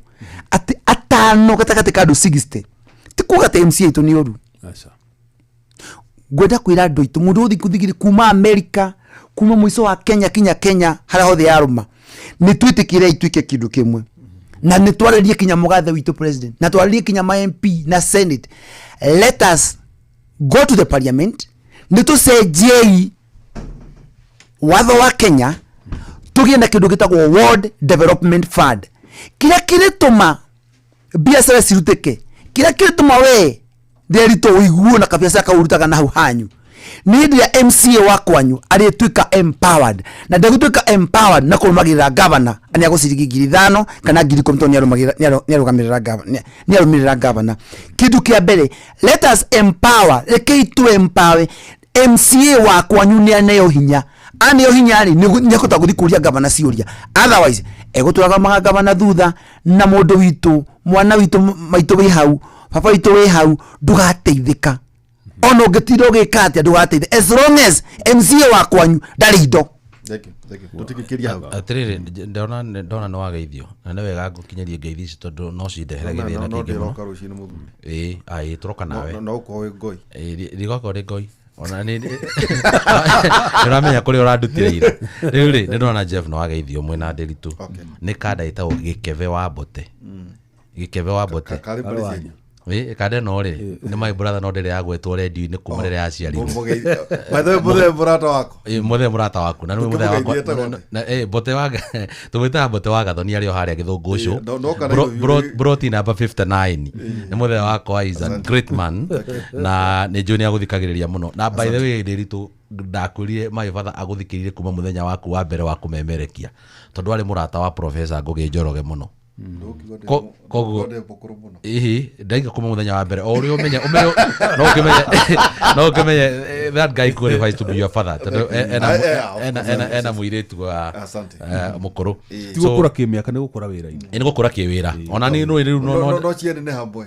atĩ atano gatagatĩ ka andũ 60. Ti kuga atĩ MCA itũ nĩ ũru. Aca. Ngwenda kwĩra andũ aitũ mũndũ ũgũthiĩ kũthigiri kuma Amerika, kuma mũico wa Kenya kinya Kenya harĩa hothe yarũma, nĩ twĩtĩkĩre ituĩke kĩndũ kĩmwe na nĩ twarĩrie kinya mũgathe witũ president na twarĩrie kinya ma MP na Senate. Let us go to the parliament, nĩ tũcenjiei watho wa Kenya tũgĩe na kĩndũ gĩtagwo World Development Fund, kĩrĩa kĩrĩtũma biacara cirutĩke, kĩrĩa kĩrĩtũma we nderito ũiguo na kabiacara kau ũrutaga na hau hanyu. Nĩ hĩndĩ ĩrĩa MCA wa kwanyu arĩtuĩka empowered, na ndegũtuĩka empowered na kũrũmagĩrĩra gavana nĩ agũciringi 5,000 kana 10,000 tondũ nĩarũgamĩrĩra gavana, nĩarũmĩrĩra gavana. Kĩndũ kĩa mbere, let us empower, rekei tu empower MCA wa kwanyu nĩ aneo hinya. Aneo hinya rĩ, nĩ akũhota gũthiĩ kũria gavana ciũria, otherwise egũtũraga maga gavana thutha na mũndũ witũ, mwana witũ, maitũ wĩ hau, baba witũ wĩ hau, ndũgateithĩka. Ona ũngĩtinda ũgĩka atĩa ndũgateithĩka as long as MCA wa kwanyu ndarĩ indo. Thank you, thank you. Tũtigĩkĩria hau. Atiriri, ndona nĩ wageithio na nĩ wega ngũkinyerie ngeithi ici tondũ no cindehere gĩthĩna No kĩingĩ mũno. ndĩroka rũcinĩ mũthuri. Ĩĩ, aĩ tũroka nawe. No ũkorwo wĩ ngoi. Ĩĩ, ndigokorwo ndĩ ngoi ona nĩ ũramenya kũrĩa ũrandutire ira. Rĩu rĩ, nĩ ndona Jeff nĩ wageithio mwĩna Ndĩritũ. Okay. Nĩ kanda ĩtagwo Gĩkebe wa Mbote. Gĩkebe wa Mbote. Karĩ mbere cianyu. Ĩ, kanda ĩno rĩ, nĩ my brother, no ndĩrĩ yagwetwo redio-inĩ kuma rĩrĩa yaciarirwo. By the way, mũthee mũrata wako. Ĩ, mũthee mũrata waku na nĩwe mũthee wakwa. Tũkĩmũgeithia etagwo atĩa? Na, ĩ, Mbote wa tũmwĩtaga Mbote wa Gathoni arĩ o harĩa Gĩthũngũ ũcio. Ĩ, no kana ithuĩ- Broti namba 59 nĩ mũthee wakwa, is a great man na nĩ njũĩ nĩ agũthikagĩrĩria mũno. Na by the way, Ndĩritũ, ndakwĩrire my father agũthikĩrĩrie kuma mũthenya waku wa mbere wa kũmemerekia tondũ arĩ mũrata wa Professor Ngũgĩ Njoroge mũno. Koguo- Ndũkiuga ndĩ mũkũrũ mũno. Ihi ndaiga kuma muthenya wa mbere o ũrĩa ũmenye ũmenye no ũkĩmenye no ũkĩmenye that guy qualifies to be your father tondũ Eh, of ena course, ena ena mũirĩtu wa Asante. mũkũrũ. Ti gũkũra kĩmĩaka, nĩ gũkũra wĩra-inĩ. Nĩ gũkũra kĩwĩra ona nĩ nĩ rĩu No no no ciene nĩ hamwe.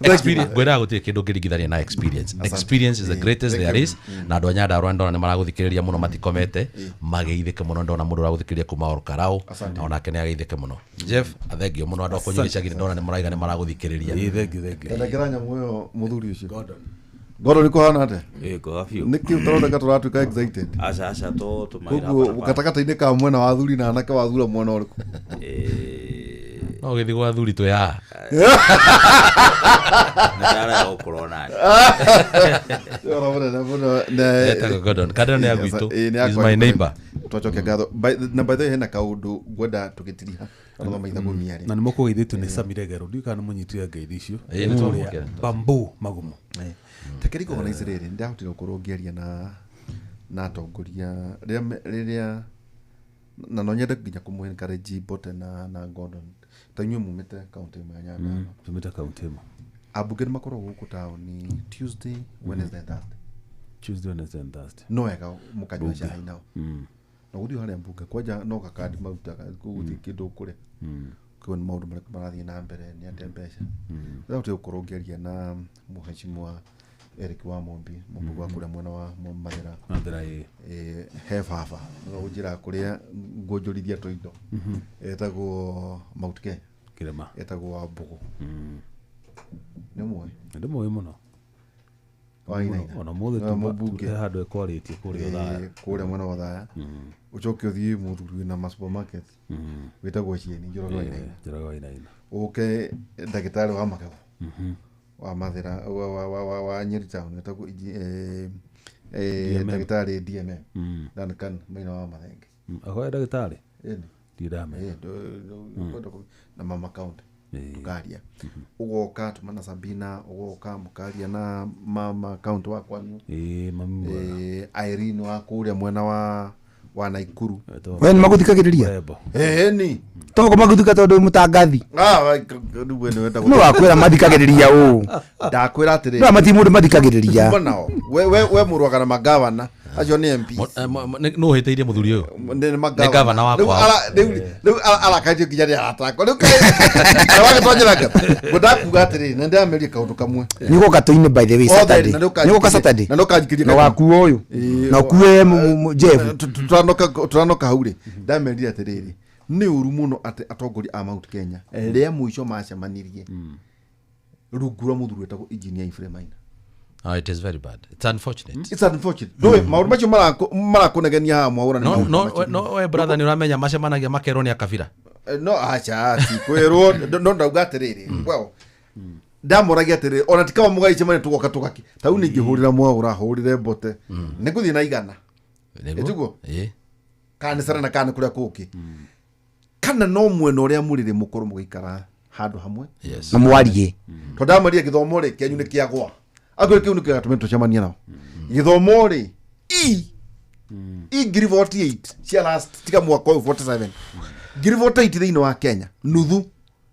Experience, ngwĩraga gũtirĩ kĩndũ ũngĩringithania na experience. Experience is the greatest Thank there you. is. Na andũ a Nyandarũa ndona nĩ maragũthikĩrĩria mũno, matikomete, mageithĩke mũno. Ndona mũndũ ũragũthikĩrĩria kuma Olkarau onake nĩ ageithĩke mũno. Jeff, athengio mũno. Andũ a kũnyua gĩcagi ndona nĩ maraiga nĩ maragũthikĩrĩria. Ĩĩ, thank you, thank you. Ndengera nyamũ ĩyo mũthuri ũcio. Gordon kũhana atĩa? Ĩĩ, kwega biũ. Nĩkĩ ũtaroneka tũratuĩka excited? Aca, aca, to tũmaira. Koguo gatagatĩ-inĩ ka mwena wa athuri na anake wathura mwena ũrĩkũ? No ũgĩthiĩ gwa thuri twĩ haha. Ndarega gũkorwo nani. Ũhoro mũnene mũno na- Etagwo Gordon. Kandĩro nĩ ya gwitũ. Ĩĩ, nĩ He's yakwa. my neighbor. Twacokia ngatho. Na by the way, hena kaũndũ ngwenda tũgĩtiriha arĩa maitha gũmia Na nĩ mũkũgeithĩtio nĩ Sami Regero, ndiũĩ kana nĩ mũnyitire ngeithi icio. Ĩĩ, nĩ twamũkĩra. Bambu Magumo. Reke organize rĩrĩ ndahotire gũkorwo ngĩaria na atongoria rĩrĩa rĩrĩa na no nyende nginya kũmũ encourage Mbote na Gordon ta inyuĩ mumĩte kaunti ĩmwe ya Nyandarua. Tumĩte kaunti ĩmwe. Ambunge nĩ makoragwo gũkũ taũni Tuesday, Wednesday and Thursday. Tuesday, Wednesday and Thursday. No wega mũkanyua cai nao na gũthiĩ harĩa mbunge kwanja no gakandi marutaga gũthiĩ kĩndũ kũrĩa kĩo nĩ maũndũ marĩkũ marathiĩ na mbere, nĩ atĩa mbeca. Ndahotire gũkorwo ngĩaria na mũhecimwa Eric wa Mombi, mũmbunge wa kũrĩa mwena wa Mathĩra. Mathĩra, ĩĩ. He baba no njĩra kũrĩa ngũnjũrithia tũindo etagwo Mount Kenya. Kĩrĩma. Etagwo Wambũgũ, nĩ mũĩ? Ndĩmũĩ mũno. Wainaina. Ona mũthĩ Nĩwe mũmbunge. he handũ ekwarĩtie kũrĩa Othaya. Kũrĩa mwena wa Othaya. Ũcoke ũthiĩ mũthuri wĩna ma supermarket wĩtagwo Cieni Njoroge Wainaina. Njoroge Wainaina. Ũke ndagĩtarĩ wa magego wa Mathĩra wa Nyeri town wĩtagwo DMM. Ndagĩtarĩ DMM Duncan Maina wa Mathenge. Akoe ndagĩtarĩ. Ĩni. Ndirĩ ndamenya. Ĩ, na mama county tukaria, ũgoka tuma na Sabina, ũgoka mũkaria na mama county wa kwanyu. Ĩĩ, mami mwega. Irene wa kũrĩa mwena wa Naikuru. Etagwo We nĩ magũthikagĩrĩria? Mũrembo. Ĩni. Toko magũthika tondũ wĩ mũtangathi. No wakwĩra mathikagĩrĩria ũũ? Ndakwĩra atĩrĩ. No mati mũndũ mathikagĩrĩria. Kuma nao we mũrũaga na magavana. Acio nĩ MPs. Nũ hĩtĩirie mũthuri ũyũ? Nĩ Nĩ gavana wa Rĩu kwao. Rĩu arakarĩtio nginya nĩ arata akwa. Rĩu wagĩtonyeranga ngwendaga kuga atĩrĩrĩ, na ndĩrameria kaũndũ kamwe. Nĩ gũka tũine, by the way, Othe, Saturday. na nĩũkanjikiria- Nĩ gũka Saturday. na nĩũkanjikiria Na wakuo ũyũ Ĩĩ, na ũkue Jeff. Tũranoka hau rĩ, ndamerire atĩrĩrĩ, nĩ ũru mũno atĩ atongoria a Mount Kenya rĩa mũico macemanirie rungu rwa mũthuri wetagwo Engineer Ephraim Maina. Oh, it is very bad. It's unfortunate. It's unfortunate. Ndũĩ maũndũ macio marakũnegenia haha Mwaũra nĩ No, maũndũ no, macio. no, we brother, nĩ ũramenya macemanagia makerwo nĩ akabira. No aca, tikwĩrwo, no ndauga atĩrĩrĩ, well, ndamoragia atĩrĩrĩ, ona tikawa mũgaicemania tũgoka tũgaki tau ningĩhũrĩra Mwaũra, hũrĩre Mbote, nĩ ngũthiĩ na igana. Nĩguo? Ĩtiguo? Ĩĩ. Kana nĩ Serena, kana nĩ kũrĩa kũngĩ, kana no mwena ũrĩa mũrĩrĩ mũkorwo mũgĩikara handũ hamwe Yes. Na mwarie. Tondũ ndamaria gĩthomo rĩ kĩanyu nĩ kĩagwa, angĩkorwo kĩu nĩkĩo gĩatũmire tũcemanie nao. Gĩthomo rĩ, i 48,000 cia last, tiga mwaka ũyũ, 47, 48,000 thĩinĩ wa Kenya, nuthu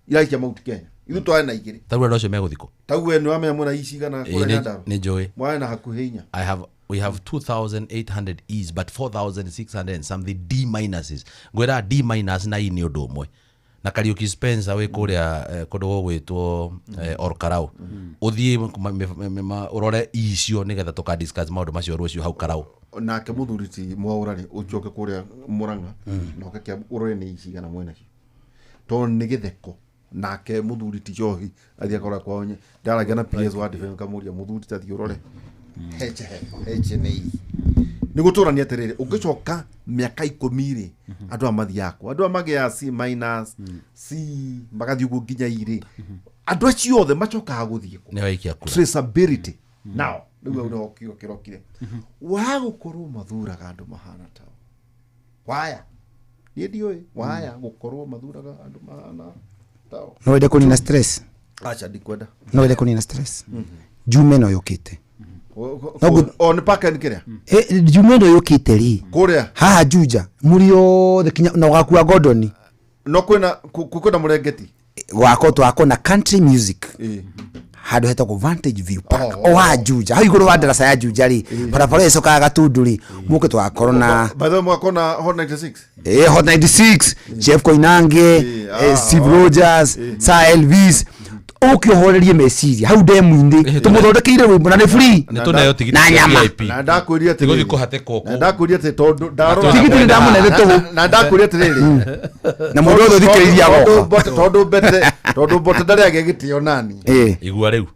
iraikia Mount Kenya, ithuĩ twarĩ na igĩrĩ. Tarĩu andũ acio megũthiĩ kũ? Tau we nĩ wamenya mwena ici igana Ĩĩ, kũrĩa Nyandarua. Nĩ njũĩ. Mwarĩ na hakuhĩ inya. I have we have 2800 E's but 4600 and something D minuses. Ngwĩra D minus na E nĩ ũndũ ũmwe. Na Kariuki Spencer wĩ kũrĩa kũndũ gũgwĩtwo Orkarau. Ũthiĩ ũrore E icio nĩgetha tũka discuss maũndũ macio rũciũ hau Karau. Nake mũthuri ti Mwaũra rĩ, ũcoke kũrĩa Mũrang'a na ũke Kiambu ũrore nĩ ici igana mwena cio, tondũ nĩ gĩtheko. Nake mũthuri ti Njohi athiĩ akora kwao, ndaragia na PS wa defense, kamũria mũthuri tathiĩ ũrore heche heche nĩ ii nĩ gũtũrania atĩrĩrĩ, ũngĩcoka mĩaka 10 rĩ, andũ aya mathiaga kũ? Andũ aya magĩaga C minus, C, magathiĩ ũguo nginya irĩ, andũ acio othe macokaga gũthiĩ kũ? Nĩ waikia kura. Traceability now, rĩu hau nĩho kiugo kĩrokire wa gũkorwo mathuraga andũ mahana tao waya, niĩ ndiũĩ waya gũkorwo mathuraga andũ mahana tao. No wende kũnina stress? Aca, ndikwenda. No wende kũnina stress jume ĩno yũkĩte? No O nĩ paken kĩrĩa? Jume ĩno yũkĩte rĩ. Kũrĩa? Haha Juja mũrĩ othe kinya na ũgakua Gordon. No kwĩna kwĩna mũrengeti. Gwakwo twakwo na country music Ĩĩ. handå hetagwo Vantage View Park. Oh, O wa Juja hau igũrũ wa ndaraca ya Juja rĩ, barabara ĩyo ĩcokaga Gatundu rĩ, mũke twakorwo na By the way, mwakona Hot 96. Hot 96, Jeff Koinange, Steve Rogers, Sir Elvis, ũke ũhorerie meciria hau ndemu-inĩ, tũmũthondekeire rwĩmbo na nĩ free. Nĩ tũneo tigiti Na cia nyama. VIP. Na ndakwĩria Tigũthiĩ atĩrĩrĩ, kũhatĩkwo na kũu. ndakwĩria atĩ tondũ ndarora Tigiti nĩ ndamũnene tũhũ. Na ndakwĩria atĩrĩrĩ, Na mũndũ wothe ũthikĩrĩirie agoka. Tondũ Mbote ndarĩ agĩa gĩtĩo nani. Igua rĩu.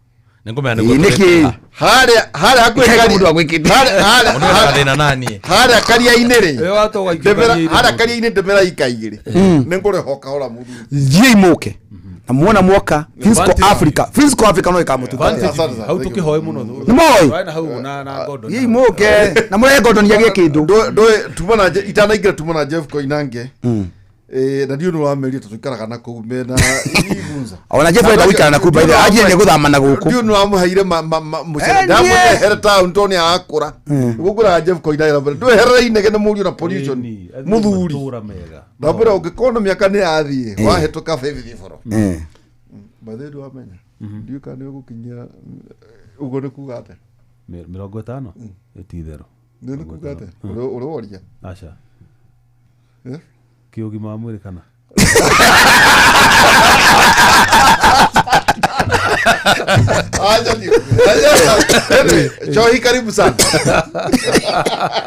Nĩ ngũmenya Ĩĩ, nĩguo nĩkĩ? tũrĩka. Harĩa hakuhĩ Kaĩ mũndũ agwĩkĩte. Mũndũ wĩna gathĩna naniĩ. Harĩa karia-inĩ rĩ, Ĩyo watũgaikia karia-inĩ harĩa mũndũ. karia-inĩ ndemera ika igĩrĩ nĩ ngũrĩho kahora mũthuri. Thiĩi mũke na muona mwoka Fisco Vantage. Africa, Fisco Africa no ĩkamũtungata. Vantage Asante View. sana. Hau tũkĩhoe mũno. Nĩ moĩ? Twarĩ na hau na Gordon. Thiĩi mũke na mũrehe Gordon agĩe kĩndũ. Ndũĩ tuma na itanaingĩra tuma na Jeff Koinange. Na ndiũ nĩ wameria tondũ tũikaraga na kũu mena igunza. Ona Jeff enda gũikara na kũu, by the way, anjie nĩ gũthama na gũkũ. Ndiũ nĩ wamũheire mũcere. Ndamũrehere town tondũ nĩ arakũra. Gũkũraga Jeff Koinange na mbere. Ndũeherere inegene mũriũ na pollution. Ĩni, athiĩ Mũthuri. matũũra mega. Ndambĩra ũngĩkorwo na mĩaka nĩ yathiĩ wahĩtũka fifth boro. By the way, ndwamenya ndiũĩ kana nĩ ũgũkinyia ũguo nĩ kuga atĩa? 50 ti itherũ. Nĩ kuga atĩa ũrĩworia? Aca. Eh? Kĩ ũgima wa mwĩrĩ kana? Acha ndio. Anyway, Johi, karibu sana.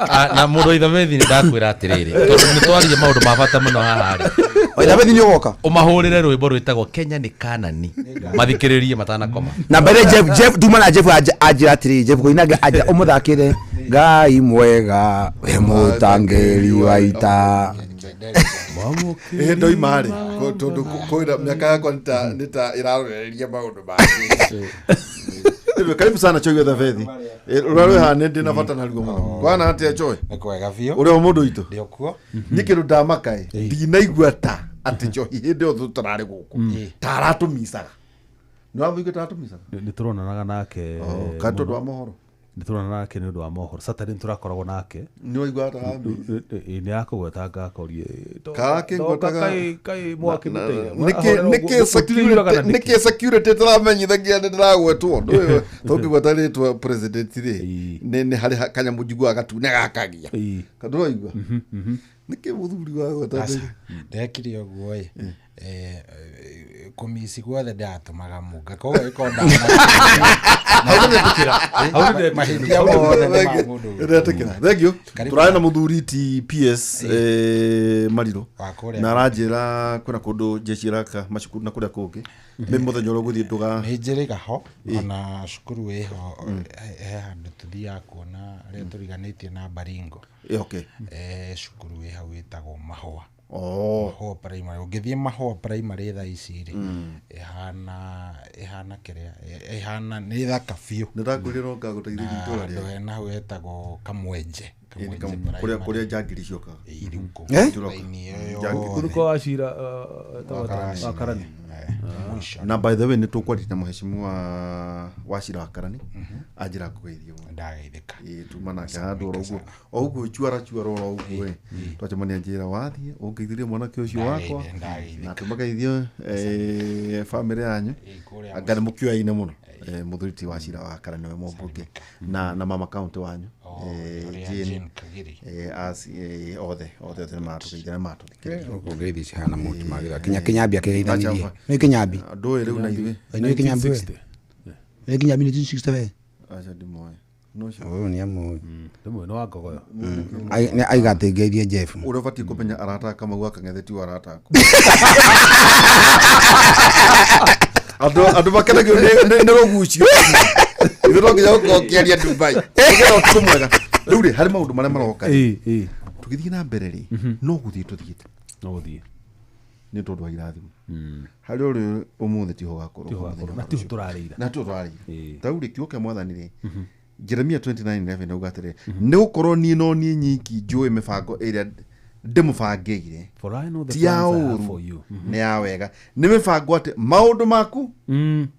Ah, na mũndũ wa Ithabethi nĩ ndakwĩra atĩrĩrĩ, tondũ nĩ twaririe maũndũ ma bata mũno haha rĩ, Ithabethi nĩ ũgoka. Ũmahũrĩre rwĩmbo rwĩtagwo Kenya nĩ Kanani, mathikĩrĩrie matanakoma. Na mbere Jeff nduma na Jeff anjĩra atĩrĩrĩ, Jeff Koinange anjĩra ũmũthakĩre Ngai mwega we mũtangĩri wa ita. Ĩ ndoima rĩ, tondũ kwĩna mĩaka yakwa nĩ ta ĩrarorereria maũndũ mangĩ. Anyway, karibu sana Choi Thabethi. Rũrĩa rwĩ haha nĩ ndĩ na bata naruo mũno. Kwana atĩa Choi? Nĩ kwega biũ. Ũrĩa o mũndũ witũ. Ndĩ o kuo. Niĩ kĩndũ ndamaka ĩ, ndinaigua ta atĩ Njohi hĩndĩ ĩyo tũtararĩ gũkũ ta aratũmicaga. Nĩ wamũigua ta aratũmicaga? Nĩ tũronanaga nake. Kana tondũ wa mohoro. Nĩ tũrona nake nĩ ũndũ wa mohoro. Saturday nĩ tũrakoragwo nake. Nĩ waigua ta Nĩ akũgweta ngakorie. Karakĩngwetaga- Kaĩ mwakĩmĩteire. Nĩkĩ security tũramenyithagia nĩ ndĩragwetwo ndũĩ tũngĩgweta rĩtwa president rĩ, nĩ harĩ kanyamũ njiguaga gatune gakagia. Ndũraigua nĩkĩ mũthuri wagweta? Aca, ndekire ũguo ĩ, kũmici guothe ndĩratũmaga mũnga, koguo ĩkorwo mahĩtia mothe nĩ ma mũndũ ũyũ. Ndetĩkĩra, thengiũ. Karibu. Tũrarĩ na mũthuri ti PS Marirũ Wa kũrĩa. na aranjĩra kwĩna kũndũ jeshi ĩraka macukuru na kũrĩa kũngĩ nĩ mũthenya ũrĩa ũgũthiĩ ndũga. Nĩ njĩrĩga ho ona cukuru ĩho he handũ tũthiaga kuona arĩa tũriganĩtie na Baringo. Okay. Cukuru ĩ hau ĩtagwo Mahũa. Oh. Mahũa Primary, ũngĩthiĩ Mahũa Primary thaa ici rĩ, ĩhana kĩrĩa ĩhana nĩ thaka biũ. Nĩ ndakwĩrire no ngagũteithĩria itũra handũ rĩa hena hau hetagwo Kamwenje. Kamwenje kũrĩa Primary. kũrĩa njangiri ciokaga. Ĩ, rĩu kũu. Eh? Raini ĩyo Njangiri. yothe. Kũrĩ wacira wa Karani. Mũico. Na by the way, nĩ tũkwarĩria na mũhecimu wa Wachira wa Karani, anjĩra ngũgeithie mũno. Ndageithĩka. Ĩĩ, tuma nake handũ oro ũguo o ũguo chuara chuara oro ũguo ĩ twacemania, njĩra wathiĩ ũngeithĩrie mwanake ũcio wakwa. Ndageithĩka. Na tũmageithio bamĩrĩ yanyu. Ĩ, kũrĩa. Anga nĩ mũkĩoyaine mũno. Mũthuri ti Wachira wa Karani nĩwe mũmbunge na mama county wanyu. Oh, ũrĩa Jane, Jane Kagiri. Othe othe othe nĩmaratũgeithia na nĩmaratũthikĩrĩria. Kũngeithi cihana mũtu magĩra kinya Kĩnyambi akĩgeithanirie nĩ Kĩnyambi. Ndũĩ rĩu na ithuĩ. Nĩ Kĩnyambi we, nĩ Kĩnyambi 1960 we. Aca, ndimoĩ no ũcio. Ũyũ nĩ amũĩ. Rĩmwe nĩ wa ngogoyo. Aiga atĩ ngeithie Jeff. Ũrĩa ũbatiĩ kũmenya arata Kamau wa Kang'ethe ti arata aku. Andũ makenagio nĩ rũgucio, ithuĩ no nginya gũkorwo ũkĩaria Dubai. Nĩgetha ũtukũ mwega. Rĩu rĩ, harĩ maũndũ marĩa maroka rĩ, Ĩĩ. tũgĩthiĩ na mbere rĩ, no gũthiĩ tũthiĩte. No gũthiĩ. Nĩ tondũ wa irathimo harĩ ũrĩ ũmũthĩ tiho gakorwo. Tiho gakorwo. Na tiho tũrarĩira. Na tiho tũrarĩira. Ĩĩ. Ta rĩu rĩ, kiugo kĩa mwathani rĩ, Jeremia 29:11 auga atĩrĩ, nĩ gũkorwo niĩ no niĩ nyiki njũĩ mĩbango ĩrĩa ndĩmũbangĩire, For I know the ti ya plans I have for ũũru, you. nĩ ya wega, nĩ mĩbango atĩ maũndũ maku,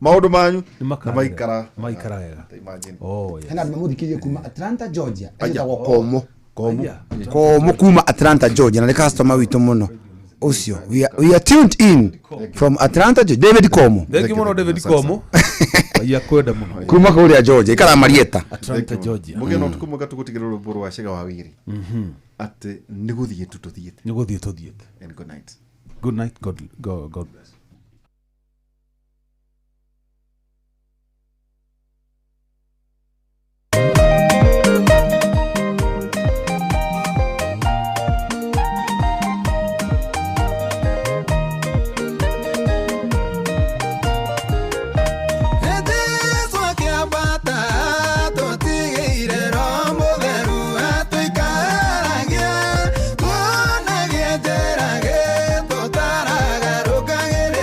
maũndũ manyu Nĩ na makarĩra. maikara Maikara wega. Imagine. Oh, yes. Hena mũthikĩrie kuma Atlanta, Georgia, etagwo Komo. Komu. Aya. Komo kuma Atlanta, Georgia, na nĩ customer witũ mũno ũcio. We are tuned in from Atlanta, Georgia. David Komo. Thengi mũno David Komo. Ngai akwenda mũno. Kuma kũrĩa Georgia, ikara Marieta. Atlanta, Georgia. Mũgĩe na ũtukũ mwega, tũgũtigĩra rwĩmbo rwa Cega wa Wĩrĩ atĩ nĩ gũthiĩ tu tũthiĩte. Nĩ gũthiĩ tũthiĩte. And good night. Good night. God, God, God bless. Jesu akĩambata tũtigĩire Roho Mũtheru atũikaragia, tuonagie njĩra gĩtũtaraga rũkagĩrĩra.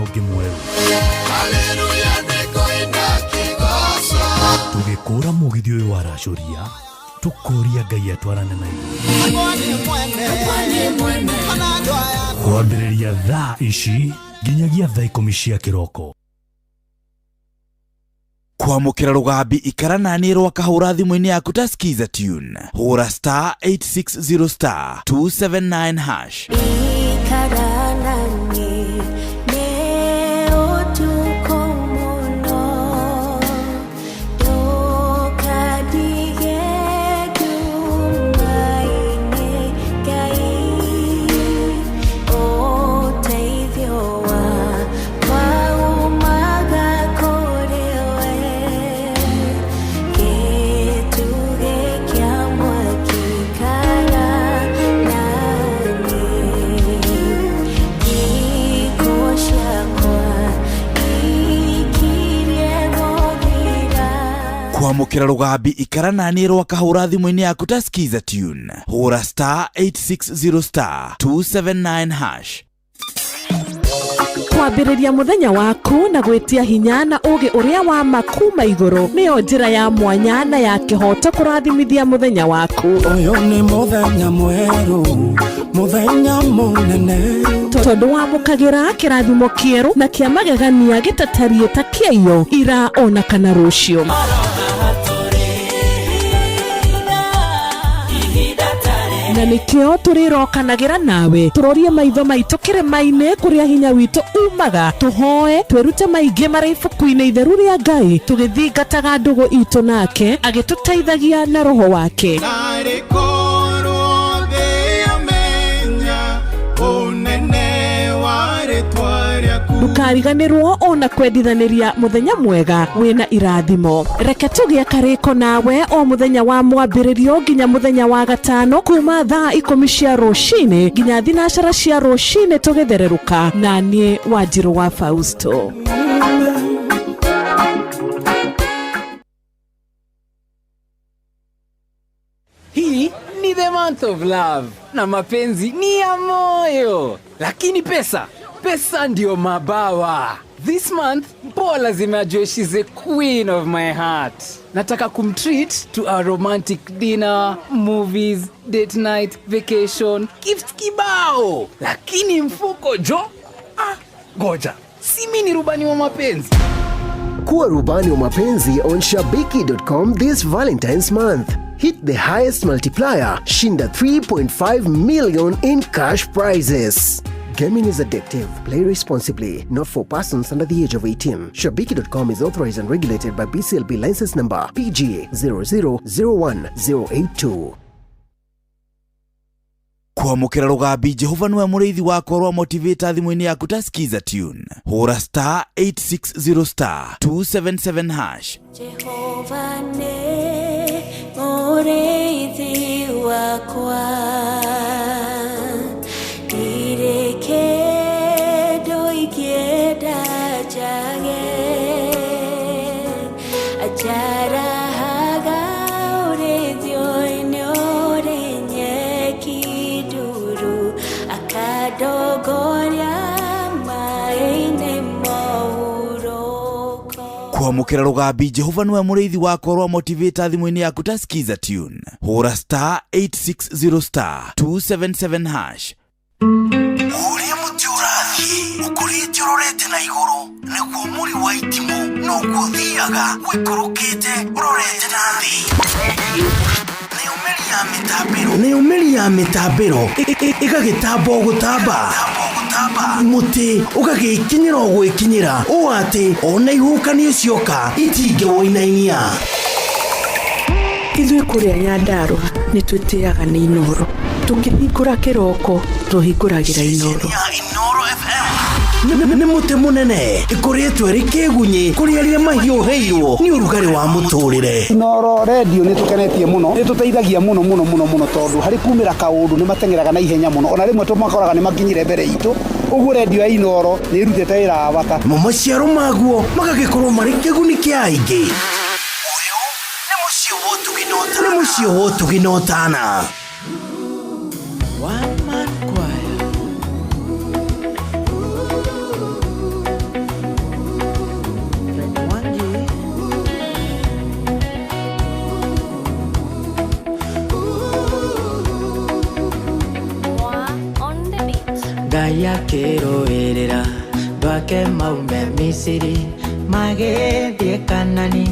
Ũngĩ mwerũ. Tũgĩkũra mũgithi ũyũ waracũria, tũkũria Ngai atwarane na ithuĩ. Kwambĩrĩria thaa ici nginyagia thaa 10 cia kĩroko. Kwamũkĩra rũgambi ikara naniĩ rwakahũra thimũ-inĩ yaku ta skiza tune, hũra star 860 star 279 hash. Ikara nani nĩ ũtukũ mũno, ndũkandige nduma-inĩ, Ngai ũteithio wakwa umaga kũrĩ we, gĩtugĩ kĩa mwaki ikara naniĩ, thikũ ciakwa ikirie gũthira. Kwamũkĩra rũgambi ikara naniĩ rwakahũra thimũ-inĩ yaku ta skiza tune, hũra star 860 star 279 hash. Kwambĩrĩria mũthenya waku na gwĩtia hinya na ũũgĩ ũrĩa wa ma kuma igũrũ nĩyo njĩra ya mwanya na ya kĩhooto kũrathimithia mũthenya waku. Ũyũ nĩ mũthenya mwerũ, mũthenya mũnene. Tondũ wamũkagĩra kĩrathimo kĩerũ na kĩa magegania gĩtatariĩ ta kĩaiyo ira ona kana rũciũ. Na nĩkĩo tũrĩrokanagĩra nawe tũrorie maitho maitũ kĩrĩma-inĩ kũrĩa hinya witũ umaga, tũhoe twĩrute maingĩ marĩ ibuku-inĩ itheru rĩa Ngai, tũgĩthingataga ndũgũ itũ nake agĩtũteithagia na roho wake. Narĩ korwo thĩ yamenya ũnene wa rĩtwa rĩaku. Ndũkariganĩrwo ona kwendithanĩria mũthenya mwega wĩna irathimo. Reke tũgĩe karĩko nawe o mũthenya wa mwambĩrĩrio nginya mũthenya wa gatano kuma thaa 10 cia rũcinĩ nginya 12 cia rũcinĩ tũgĩthererũka na niĩ Wanjirũ wa Fausto. Hii ni the month of love na mapenzi ni ya moyo, lakini pesa, pesa ndio mabawa. This month Mpoa lazima ajue she's the queen of my heart. Nataka kumtreat to a romantic dinner, movies, date night, vacation, gifts kibao, lakini mfuko jo, goja, si mi ni rubani wa mapenzi. Kuwa rubani wa mapenzi on shabiki.com this Valentine's month. Hit the highest multiplier, shinda 3.5 million in cash prizes. Gaming is addictive. Play responsibly. Not for persons under the age of 18. Shabiki.com is authorized and regulated by BCLB license number PG 0001082. Kwamũkĩra rũgambi Jehova nĩwe mũrĩithi wakwa rwa motivator thimũ-inĩ yaku ta skiza tune, hũra star 860 star 277 hash. Jehova nĩ mũrĩithi wakwa, ndirĩ kĩndũ ingĩenda njage, anjarahaga ũrĩithio-inĩ ũrĩ nyeki nduru, akandongoria maĩ-inĩ mohurũko. Kwamũkĩra rũgambi Jehova nĩwe mũrĩithi wakwa rwa motivator thimũ-inĩ yaku ta skiza tune, hũra star 860 star 277 hash. Ũrĩa mũtĩ ũrathiĩ ũkũrĩte ũrorete na igũrũ nĩguo mũri wa itimũ noguo ũthiaga ũikũrũkĩte ũrorete na thĩ. Nayo mĩri ya mĩtambĩro ĩgagĩtamba o gũtamba, mũtĩ ũgagĩkinyĩra o gwĩkinyĩra ũũ atĩ ona ihuhũkanio cioka itingĩwũinainia. Ithuĩ kũrĩa Nyandarũa nĩ twĩtĩaga nĩ Inooro. Tũkĩhingũra kĩroko tũhingũragĩra Inooro. Nĩ mũtĩ mũnene ĩkũrĩtwo ĩrĩ kĩgunyĩ kũrĩ arĩa mahiũhĩirwo nĩ ũrugarĩ wa mũtũrĩre. Inooro redio nĩ tũkenetie mũno, nĩ tũteithagia mũno mũno mũno mũno tondũ harĩ kumĩra kaũndũ nĩ mateng'eraga na ihenya mũno, ona rĩmwe tũmakoraga nĩ makinyire mbere itũ. Ũguo redio ya Inooro nĩ ĩrutĩte wĩra wa bata. Mo maciaro maguo magagĩkorwo marĩ kĩguni kĩa aingĩ. Nĩ mũciĩ wa ũtugi na ũtana. One man choir. Akĩrũĩrĩra ndwake maume Misiri magĩthiĩ Kanani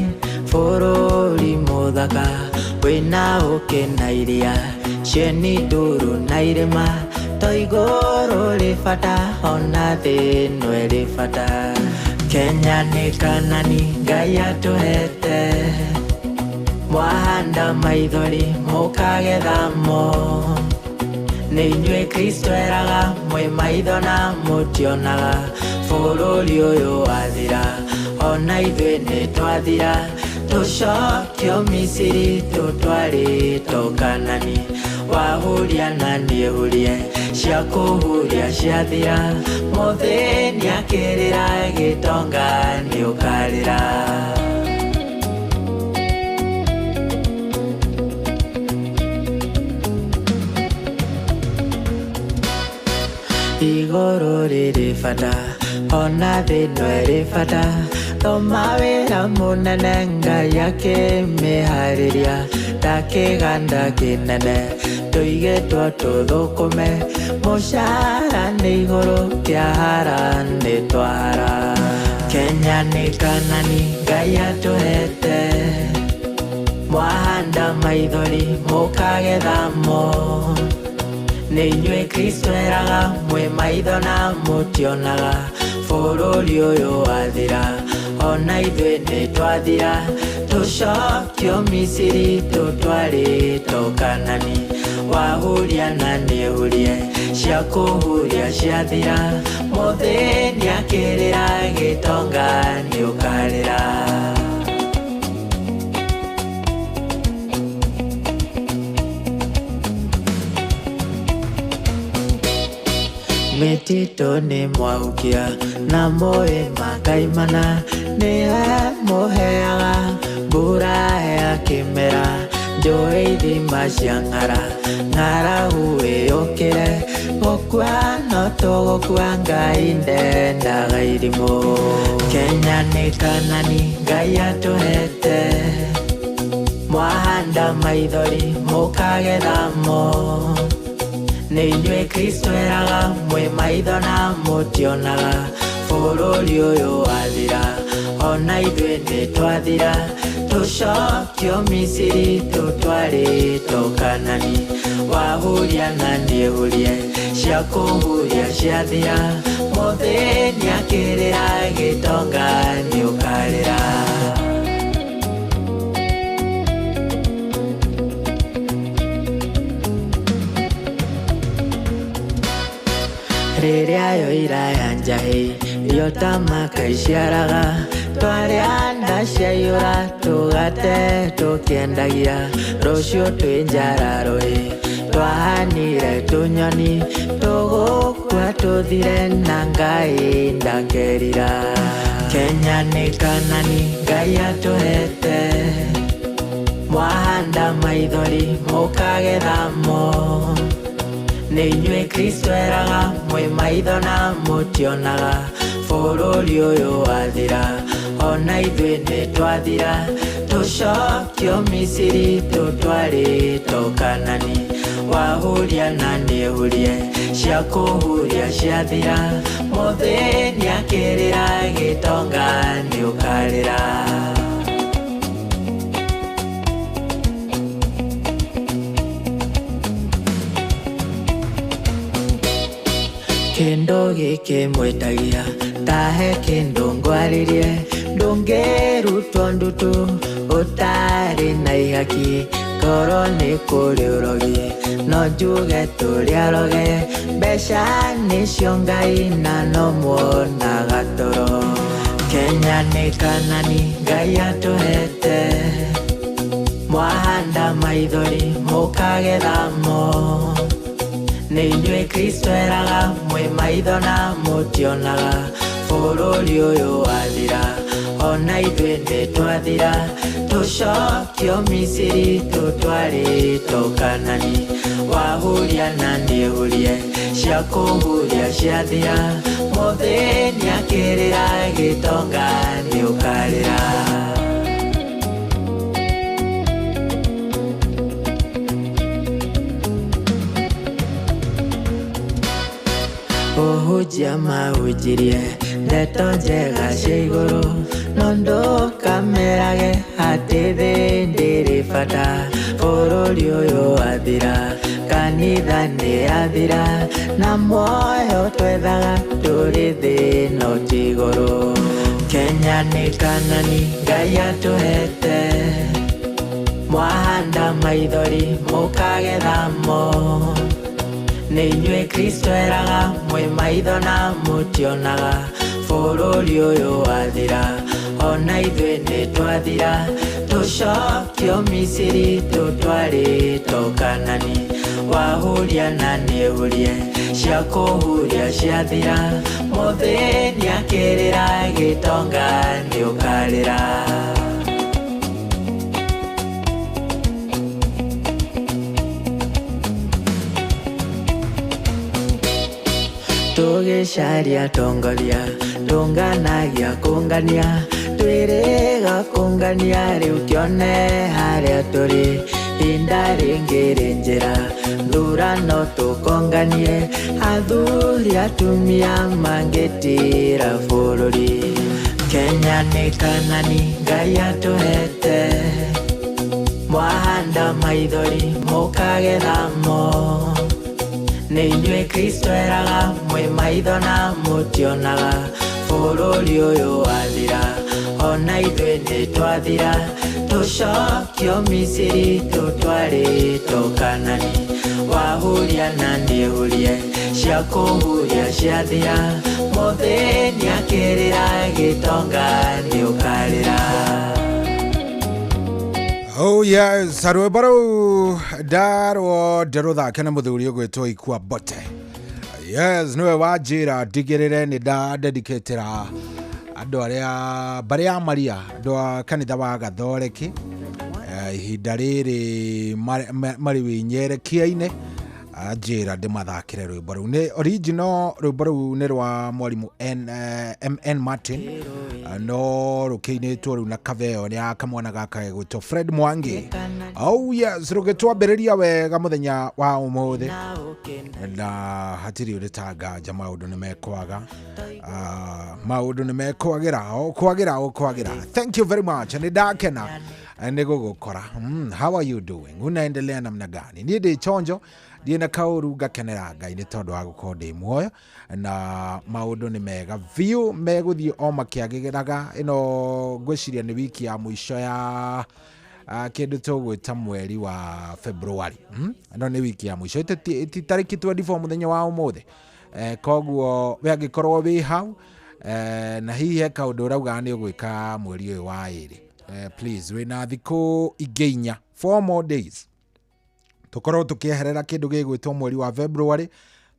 bũrũri mũthaka wĩna ũkĩ na iria cieni nduru na irĩma to igũrũ rĩ bata ona thĩ ĩno ĩrĩ bata. Kenya nĩ Kanani Ngai atũhete mwahanda maithori mũkagetha mo. Nĩ inyuĩ Kristo eraga mwĩ maitho na mũtionaga bũrũri ũyũ wathira ona ithuĩ nĩ twathira tũcokio Misiri tũtwarĩtwo Kanani wahuria na niĩ hurie cia kũhuria ciathira mũthĩni akĩrĩra gĩtonga nĩ ũkarĩra. Igũrũ rĩrĩ bata ona thĩ ĩno ĩrĩ bata thoma wĩra mũnene Ngai akĩmĩharĩria ta kĩganda kĩnene tũigĩtwo tũthũkũme mũcara nĩ igũrũ kĩahara nĩ twahara. Kenya nĩ Kanani Ngai atũhete mwahanda maithori mũkagetha mo. Nĩ inyuĩ Kristo eraga mwĩ maitho na mũtionaga bũrũri ũyũ wathira ona ithuĩ nĩ twathira tũcokio Misiri tũtwarĩtwo Kanani wahuria na niĩ hurie cia kũhuria ciathira mũthĩni akĩrĩra gĩtonga nĩ ũkarĩra. Mĩtitũ nĩ mwahukia na moĩ makaimana nĩwe mũheaga mbura ya kĩmera njũĩ ithima cia ng'ara ng'aragu ĩyũkĩre gũkua no tũgũkua Ngai ndendaga irimũ. Kenya nĩ Kanani Ngai atũhete mwahanda maithori mũkagetha mo. Nĩ inyuĩ Kristo eraga mwĩ maitho na mũtionaga bũrũri ũyũ wathira ona ithuĩ nĩ twathira tũcokio Misiri tũtwarĩtwo Kanani wahuria na niĩ hurie cia kũhuria ciathira mũthĩni akĩrĩra gĩtonga nĩ ũkarĩra. Rĩrĩa yoira ya njahĩ irio ta makaiciaraga twarĩa nda ciaiyũra tũgate tũkĩendagia rũciũ twĩ njara rũĩ twahanire tũnyoni tũgũkua tũthire na Ngai ndakerira. Kenya nĩ Kanani Ngai atũhete mwahanda maithori mũkagetha mo. Nĩ inyuĩ Kristo eraga mwĩ maitho na mũtionaga bũrũri ũyũ wathira ona ithuĩ nĩ twathira tũcokio Misiri tũtwarĩtwo Kanani wahuria na niĩ hurie cia kũhuria ciathira mũthĩni akĩrĩra gĩtonga nĩ ũkarĩra. Kĩndũ gĩkĩ mwĩtagia tahe kĩndũ ngwarĩrie ndũngĩrutwo ndutu ũtarĩ na ihaki korwo nĩ kũrĩ ũrogi no njuge tũrĩ aroge mbeca nĩcio Ngai na no muonaga toro. Kenya nĩ Kanani Ngai atũhete mwahanda maithori mũkagetha mo. Nĩ inyuĩ Kristo eraga mwĩ maitho na mũtionaga bũrũri ũyũ wathira ona ithuĩ nĩ twathira tũcokio Misiri tũtwarĩtwo Kanani wahuria na niĩ hurie cia kũhuria ciathira mũthĩni akĩrĩra gĩtonga nĩ ũkarĩra. Kũhunjia mahunjirie ndeto njega cia igũrũ, no ndũkamerage atĩ thĩ ndĩrĩ bata. Bũrũri ũyũ wathira, kanitha nĩ yathira, na muoyo twethaga tũrĩ thĩ no ti igũrũ. Kenya nĩ Kanani Ngai atũhete, mwahanda maithori mũkagetha mo. Nĩ inyuĩ Kristo eraga mwĩ maitho na mũtionaga, bũrũri ũyũ wathira, ona ithuĩ nĩ twathira. Tũcokio Misiri tũtwarĩtwo Kanani, wahuria na nĩhurie, cia kũhuria ciathira. Mũthĩni akĩrĩra gĩtonga nĩũkarĩra. Tũgĩcaria tongoria, tũnganagia kũngania, twĩrĩga kũngania rĩu kĩone harĩa tũrĩ. Hinda rĩngĩ rĩ njĩra, thurano tũkonganie, athuri atumia mangĩtĩra bũrũri. Kenya nĩ Kanani Ngai atũhete, mwahanda maithori mũkagetha mo. Nĩ inyuĩ Kristo eraga mwĩ maitho na mũtionaga, bũrũri ũyũ wathira, ona ithuĩ nĩ twathira. Tũcokio Misiri tũtwarĩtwo Kanani, wahuria na nĩhurie, cia kũhuria ciathira. Mũthĩni akĩrĩra gĩtonga nĩũkarĩra. Oh yes, rwĩmbo rũu ndarwo ndĩrũthake na mũthuri ũgwĩtwo Ikua Bote. Yes, nĩwe wanjĩra ndigĩrĩre nĩ ndadedicatĩra andũ arĩa mbarĩ ya Maria, andũ a kanitha wa Gathoreki, ihinda rĩrĩ marĩ wĩnyerekia-inĩ, anjĩra ndĩmathakĩre rwĩmbo rũu. Nĩ original rwĩmbo rũu nĩ rwa mwarimũ MN Martin, no rũkĩinĩtwo rĩu na kaveo nĩ ya kamwana gaka gegwĩtwo Fred Mwangi. Oh yes, rũgĩtwambĩrĩria wega mũthenya wa ũmũthĩ, na hatirĩ ũrĩ ta nganja maũndũ nĩ mekwaga, maũndũ nĩ mekwagĩra, o kwagĩra o kwagĩra. Thank you very much, nĩ ndakena nĩ gũgũkora. How are you doing? Unaendelea namna gani? Niĩ ndĩ chonjo, ndiĩ na kaũru, ngakenera Ngai nĩ tondũ wa gũkorwo ndĩ muoyo, na maũndũ nĩ mega biũ, megũthiĩ o makĩagĩraga. Ĩno ngwĩciria nĩ wiki ya mũico ya kĩndũ tũgwĩta mweri wa February. Ĩno nĩ wiki ya mũico, ti tarĩki 24 mũthenya wa ũmũthĩ. Koguo we angĩkorwo wĩ hau, na hihi he kaũndũ ũrauga nĩ ũgwĩka mweri ũyũ wa ĩrĩ, please wĩna thikũ ingĩ inya, 4 more days, tũkorwo tũkĩeherera kĩndũ gĩgwĩtwo mweri wa February,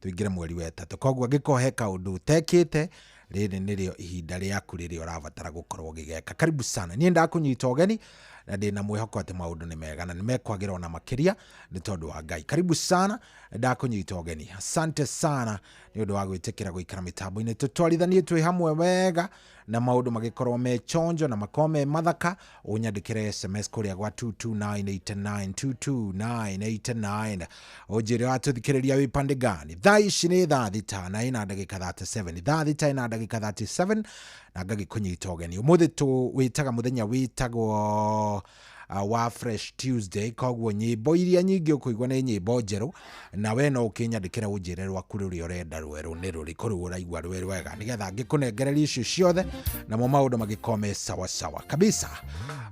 tũingĩre mweri wa ĩtatũ. Koguo angĩkorwo he kaũndũ ũtekĩte, rĩrĩ nĩrĩo ihinda rĩaku rĩrĩa ũrabatara gũkorwo ũgĩgeka. Karibu sana, niĩ ndakũnyita ũgeni na ndĩna mwĩhoko atĩ maũndũ nĩ mega na nĩ mekwagĩra ona makĩria nĩ tondũ wa Ngai. Karibu sana, ndakũnyita ũgeni. Asante sana nĩ ũndũ wa gwĩtĩkĩra gũikara mĩtambo-inĩ, tũtwarithanie twĩ hamwe wega na maũndũ magĩkorwo me chonjo na makorwo me mathaka. Ũnyandĩkĩre SMS kũrĩa gwa 22989 22989, ũnjĩre watũthikĩrĩria wĩ pande gani. Thaa ici nĩ thaa thita na ĩna ndagĩka 37, thaa thita ĩna ndagĩka 37, na ngagĩkũnyita ũgeni. Ũmũthĩ tũwĩtaga mũthenya wĩtagwo wa Fresh Tuesday, koguo nyĩmbo iria nyingĩ ũkũigua nĩ nyĩmbo njerũ, na we no ũkĩnyandĩkĩre ũnjĩre rwaku rũrĩa ũrenda rwerũ nĩ rũrĩkũ rũu ũraigua rwĩ rwega, nĩgetha ngĩkũnengereria icio ciothe namo maũndũ magĩkorwo me sawa sawa kabisa.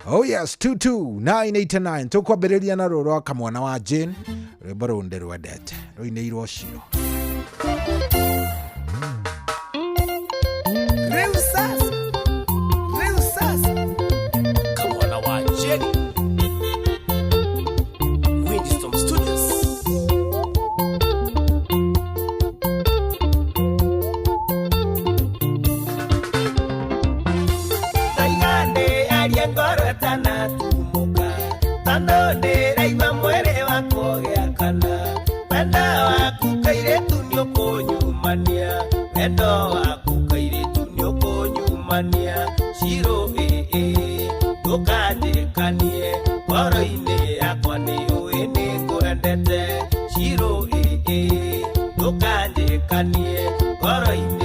Oh yes, 22989, tũkwambĩrĩria na rũrũ rwa kamwana wa Jane, rwĩmbo rũu ndĩrwendete, rũinĩirwo Shiro. Rĩu sasa, rĩu sasa, kamwana wa Jane, Windstorm Studios. Taigane aria ngoro ĩtanatumuka, tondũ ndĩraigua mwĩrĩ wakwa ũgĩakana. Wendo waku kairĩtu nĩũkũnyumania, wendo waku kairĩtu nĩũkũnyumania. Shiro ĩĩ ndũkanjĩkanie, ngoro-inĩ yakwa nĩũĩ nĩngwendete. Shiro ĩĩ ndũkanjĩkanie, ngoro-inĩ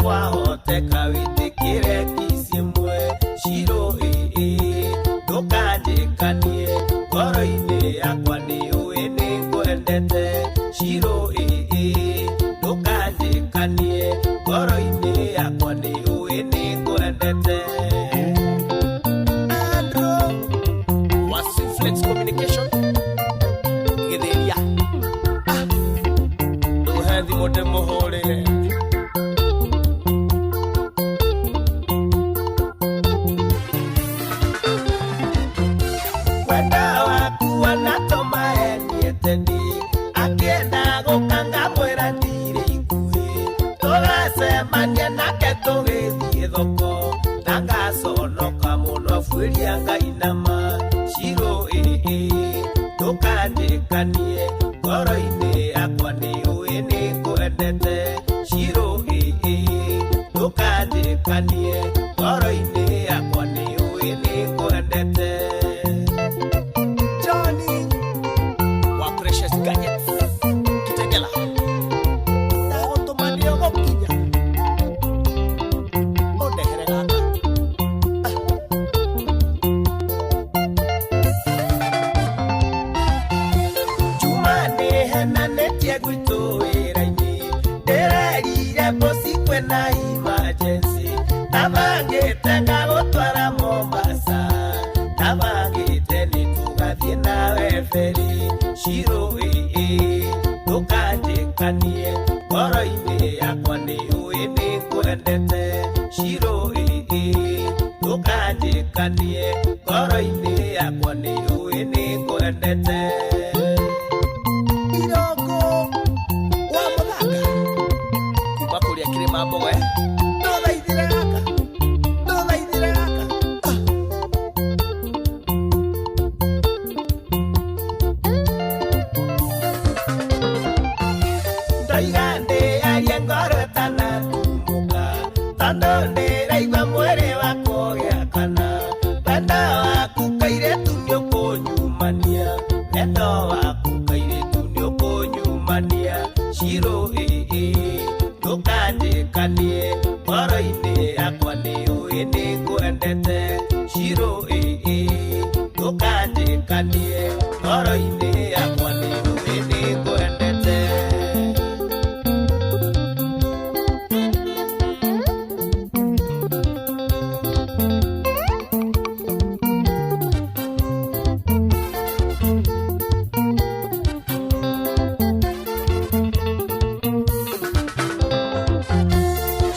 Kwahoteka wĩtĩkĩre kiss ĩmwe Shiro ndũkanjĩkanie ngoro-inĩ yakwa nĩũĩ nĩngwendete Shiro ndũkanjĩkanie ngoro-inĩ yakwa nĩũĩ nĩngwendete Andrew wa Flex Communication Gĩthĩria ndũhe thimũ ndĩmũhũrĩre Wenda waku anatoma enieteni akienda gũkanga mwĩra ndirĩ ikuhĩ tũgacemania nake tũgĩthiĩ thoko na ngaconoka mũno abuĩria ngainama Shiro ndũkanjĩkanie ngoro-inĩ yakwa nĩũĩ nĩngwendete Shiro ndũkanjĩkanie ngoro-inĩ yakwa nĩũĩ nĩngwendete Johnny wa Precious Gadgets Kitegela ndagũtũma nĩũgũkinya ũndehere gaka Juma nĩhenanĩtie gwitũ wĩra-inĩ ndĩrerire bosi kwĩna emergency ndabangĩte ngagũtwara Mombasa ndabangĩte nĩtũgathiĩ nawe ferry Shiro ndũkanjĩkanie ngoro-inĩ yakwa nĩũĩ nĩngwendete Shiro ndũkanjĩkanie ngoro-inĩ yakwa nĩũĩ nĩngwendete Iroko wa mũthanga kuma kũrĩa kĩrĩma mbogo ndũthaithĩre gaka ndũthaithĩre gaka Ndoiga ndĩarie ngoro ĩtanatumũka tondũ ndĩraigua mwĩrĩ wakwa ũgĩakana wendo waku kairĩtu nĩũkũnyumania wendo waku kairĩtu nĩũkũnyumania Shiro ndũkanjĩkanie ngoro-inĩ yakwa nĩũĩ nĩngwendete Shiro ndũkanjĩkanie ngoro-inĩ yakwa nĩũĩ nĩngwendete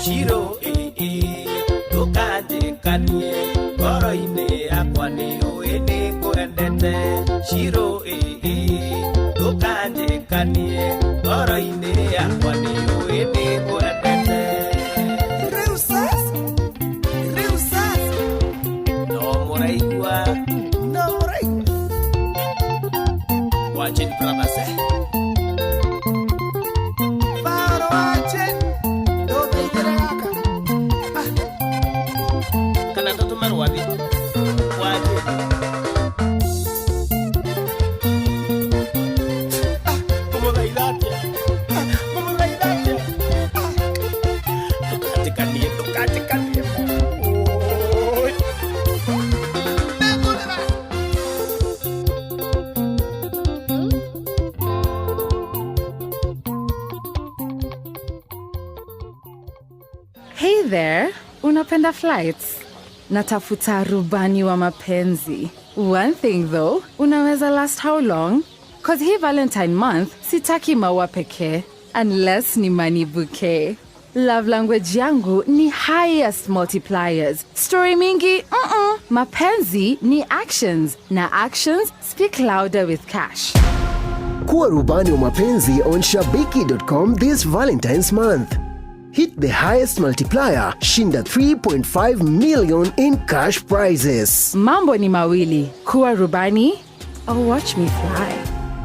Shiro ndũkanjĩkanie ngoro-inĩ yakwa nĩũĩ nĩngwendete Shiro ndũkanjĩkanie ngoro-inĩ yakwa nĩũĩ nĩngwendete Rĩu sasa rĩu sasa no mũraigua no mũraigua Wajin Brothers Faro Wajin ndũthaithĩre gaka kana tũtũme rwathi Wajin kũmũthaitha atĩa kũmũthaitha atĩa ndũkanjĩkanie ndũkanjĩkanie Oi. Hey there, unapenda flights? Natafuta rubani wa mapenzi. One thing though, unaweza last how long? Cause hii Valentine month, sitaki maua pekee, unless ni money bouquet. Love language yangu ni highest multipliers. Story mingi, Mapenzi ni actions. Na actions speak louder with cash. Kuwa rubani wa mapenzi on Shabiki.com this Valentine's month. Hit the highest multiplier, shinda 3.5 million in cash prizes. Mambo ni mawili. Kuwa rubani or watch me fly.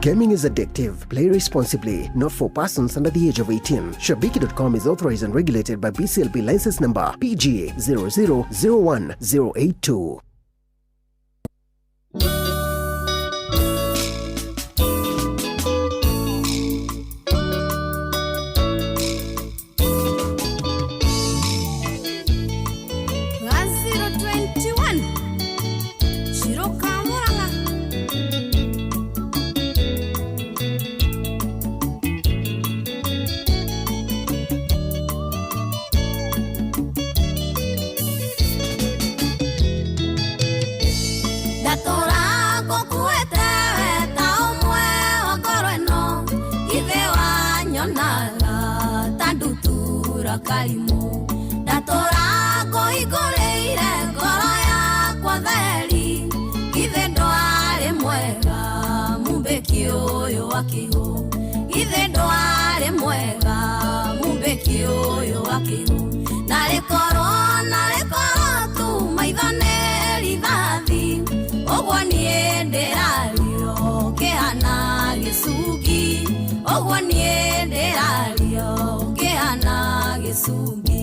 Gaming is addictive. Play responsibly. Not for persons under the age of 18. Shabiki.com is authorized and regulated by BCLB license number PG 0001082. ndutura karimũ ndatũra ngũhingũrĩire ngoro yakwa theri githĩ ndwarĩ mwega mumbĩki ũyũ wa kĩhũ githĩ ndwarĩ mwega mumbĩki ũyũ wa kĩhũ narĩ korwo tu maitho nĩ rithathi ũguo niĩ ndĩrario ngĩhana gĩcungi ũguo niĩ ndĩrario ngĩhana gĩcungi.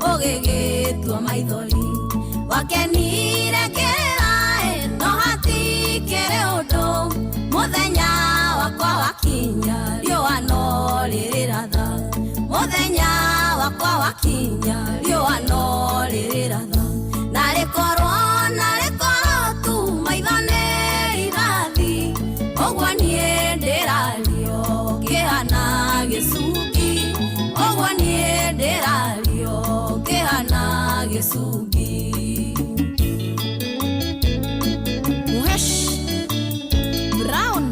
Ũgĩgĩtua maithori wakenire kĩraĩ no hatikĩrĩ ũndũ mũthenya wakwa wakinya riũa no rĩrĩratha mũthenya wakwa wakinya riũa no rĩrĩratha narĩ korwo tu maitho nĩ rithathi ũguo niĩ ndĩrario ngĩhana gĩcungi ũguo niĩ ndĩrario ngĩhana gĩcungi. Muhesh Brown.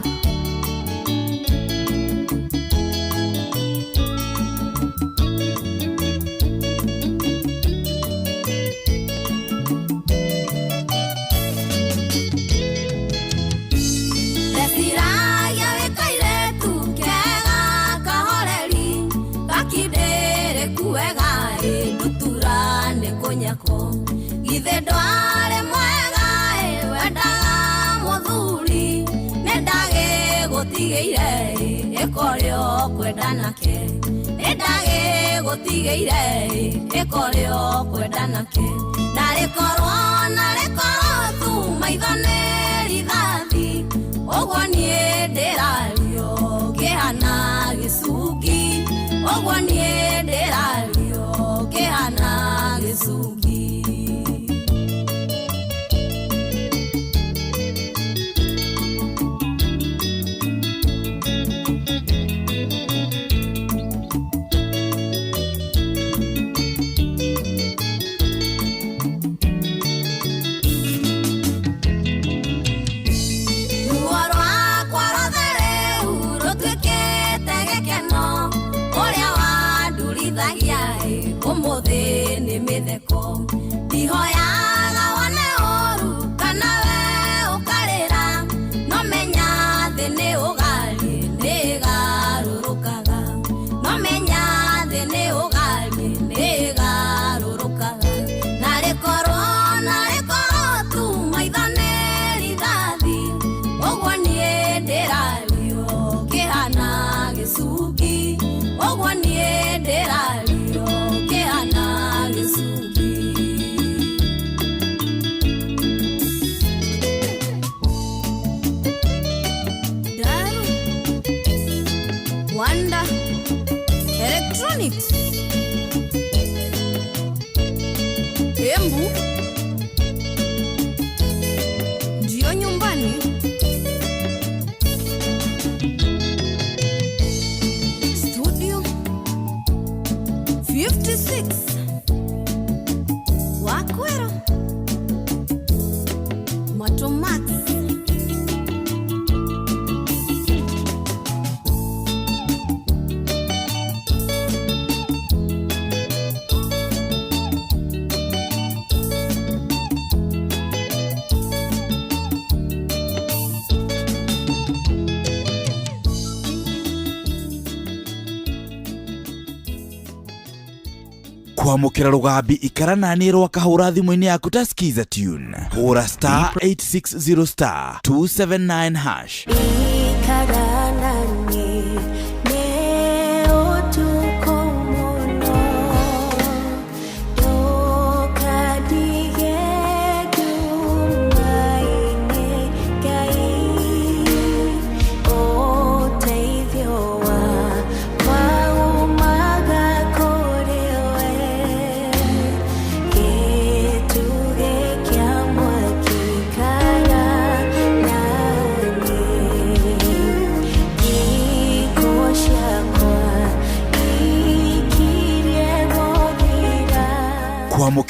Ndeciragia wĩ kairĩtu kega kahoreri gakindĩrĩku wega ĩ ndutura nĩ kũnyako githĩ ndwarĩ mwega ĩ wendaga mũthuri nĩ ndagĩgũtigĩire ĩ ĩkorĩo kwenda nake nĩ ndagĩgũtigĩire ĩ ĩkorĩo kwenda nake narĩ korwo tu maitho nĩ rithathi ũguo niĩ ndĩrario ngĩhana gĩcungi ũguo niĩ ndĩrario ngĩhana gĩcungi. Ruo rwakwa rwothe rĩu rũtuĩkĩte gĩkeno ũrĩa wandurithagia ĩ ũmũthĩ nĩ mĩtheko ndihoyaga wone ũru kana we ũkarĩra no menya thĩ nĩ ũgariĩ nĩ ĩgarũrũkaga no menya thĩ nĩ ũgariĩ nĩ ĩgarũrũkaga narĩ korwo tu maitho nĩ rithathi ũguo niĩ ndĩrario ngĩhana gĩcungi ũguo niĩ ndĩrario ngĩhana gĩcungi. Daru Wanda Electronics Embu ndio nyumbani. Studio 56 Wakwero Matomax. Kwamũkĩra rũgambi ikara nani rwa kahũra thimũ-inĩ yaku ta skiza tune hũra star 860 star 279 hash. Ikara nani nĩ ũtukũ mũno ndũkandige nduma-inĩ Ngai ũteithio wakwa umaga kũrĩ we.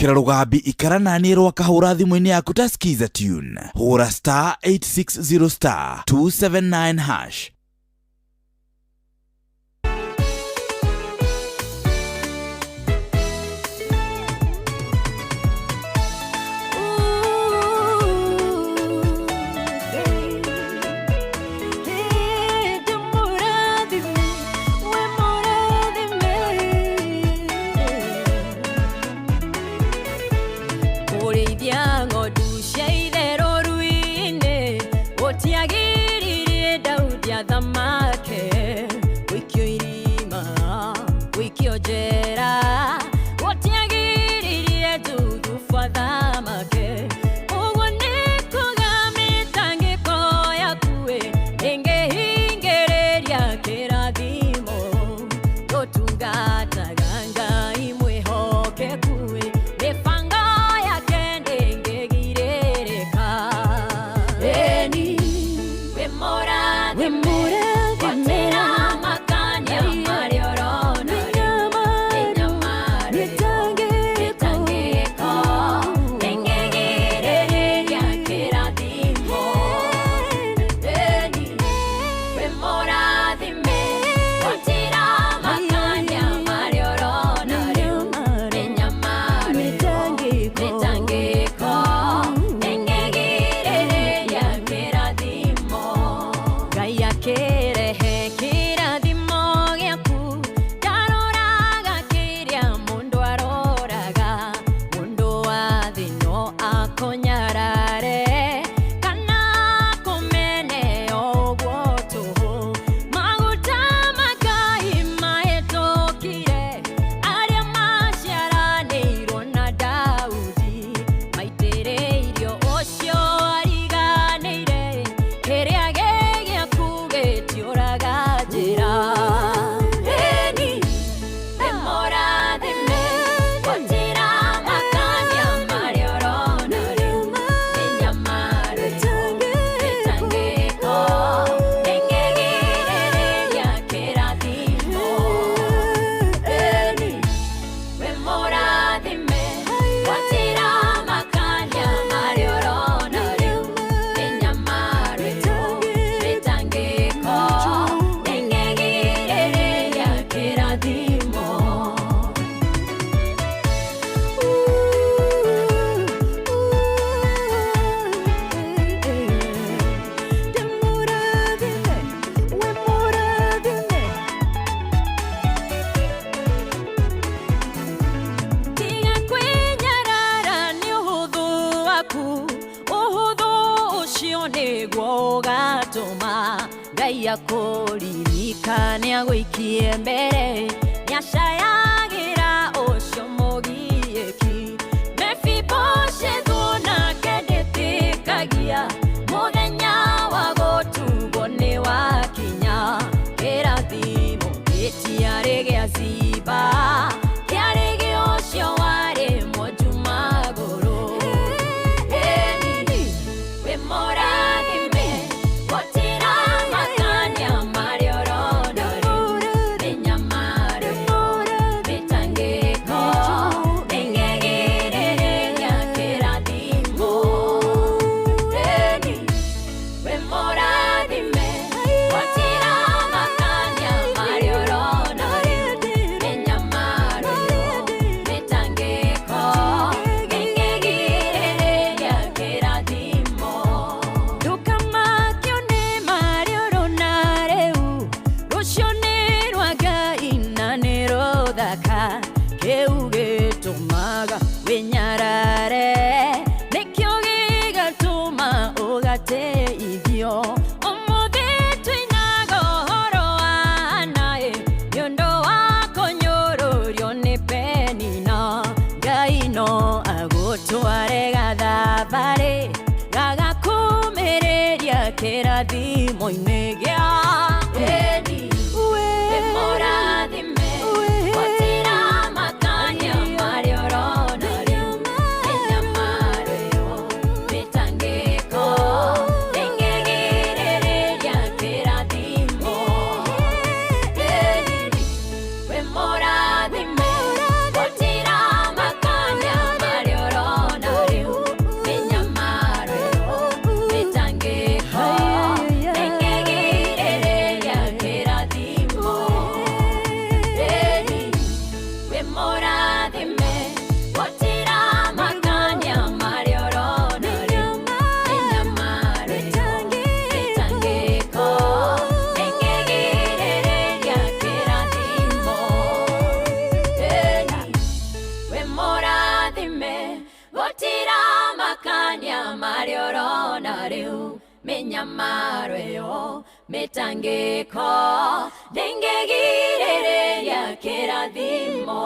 Kwamũkĩra rũgambi ikara naniĩ rwa kahũra thimũ-inĩ yaku ta skiza tune. Hũra star 860 star 279 hash. Kũrĩithia ng'ondu cia itherũ rũĩ-inĩ gũtiagĩrĩire Daudi athamake gũikio irima gũikio njera gũtiagĩrĩire Juthubu athamake ũguo nĩ kuga mĩtangĩko yaku ĩ ĩngĩhingĩrĩria kĩrathimo tũtungataga Ngai mwĩhokeku ĩ mĩbango yake ndĩngĩgirĩrĩka. Ĩni wĩ mũrathime gũtira makania marĩa ũrona rĩu mĩnyamaro mĩtangĩko ndĩngĩgirĩrĩria kĩrathimo. Ĩni wĩ mũrathime gũtira makania marĩa ũrona rĩu mĩnyamaro mĩtangĩko ndĩngĩgirĩrĩria kĩrathimo. Ngai akĩrehe kĩrathimo gĩaku ndaroraga kĩrĩa mũndũ aroraga mũndũ wa thĩ no akũnyarare kana akũmene o ũguo tũhũ maguta ma Ngai mahĩtũkire arĩa maciaranĩirwo na Daudi maitĩrĩirio ũcio ariganĩire kĩrĩa gĩ gĩaku gĩtiũraga njĩra. Ĩni wĩ mũrathime gũtira makania marĩa ũrona rĩu mĩnyamaro mĩtangĩko ndĩngĩgirĩrĩria kĩrathimo. Ĩni wĩ mũrathime gũtira makania marĩa ũrona rĩu mĩnyamaro mĩtangĩko ndĩngĩgirĩrĩria kĩrathimo. Tiga kwĩnyarara nĩ ũhũthũ waku ũhũthũ ũcio nĩguo ũgatũma Ngai akũririkane agũikie mbere nĩacayagĩra ũcio mũgiĩki Mefiboshethu nake ndĩtĩkagia mũthenya wa gũtugwo nĩ wakinya kĩrathimo gĩtiarĩ gĩa Ziba kĩarĩ gĩa ũcio warĩ mwonju magũrũ. Ĩni wĩ mũrathime gũtira makania marĩa ũrona rĩu mĩnyamaro mĩtangĩko ndĩngĩgirĩrĩria kĩrathimo. Ĩni wĩ mũrathime gũtira makania marĩa ũrona rĩu mĩnyamaro mĩtangĩko ndĩngĩgirĩrĩria kĩrathimo. Ndũkamakio nĩ marĩa ũrona rĩu rũciũ nĩ rwa Ngai na nĩ rũthaka kĩu gĩtũmaga wĩnyarare nĩkĩo gĩgatũma ũgateithio. Ũmũthĩ twĩnaga ũhoro wa Hana-ĩ nĩ ũndũ wa kũnyũrũrio nĩ Penina Ngai no agũtware gathabarĩ gagakũmĩrĩria kĩrathimo-inĩ gĩa Ĩni wĩ mũrathime gũtira makania marĩa ũrona rĩu mĩnyamaro mĩtangĩko ndĩngĩgirĩrĩria kĩrathimo. Ĩni wĩ mũrathime gũtira makania marĩa Rĩu mĩnyamaro ĩyo mĩtangĩko ndĩngĩgirĩrĩria kĩrathimo.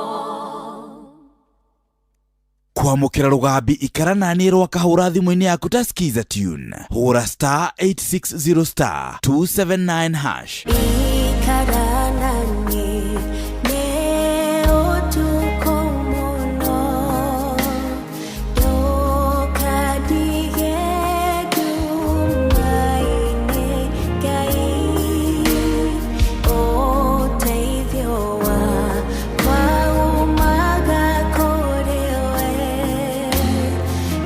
Kwamũkĩra rũgambi ikara naniĩ rwa kahũra thimũ-inĩ yaku ta skiza tune. Hũra star 860 star 279 hash. Ikara naniĩ nĩ ũtukũ mũno, ndũkandige nduma-inĩ, Ngai ũteithio wakwa umaga kũrĩ we,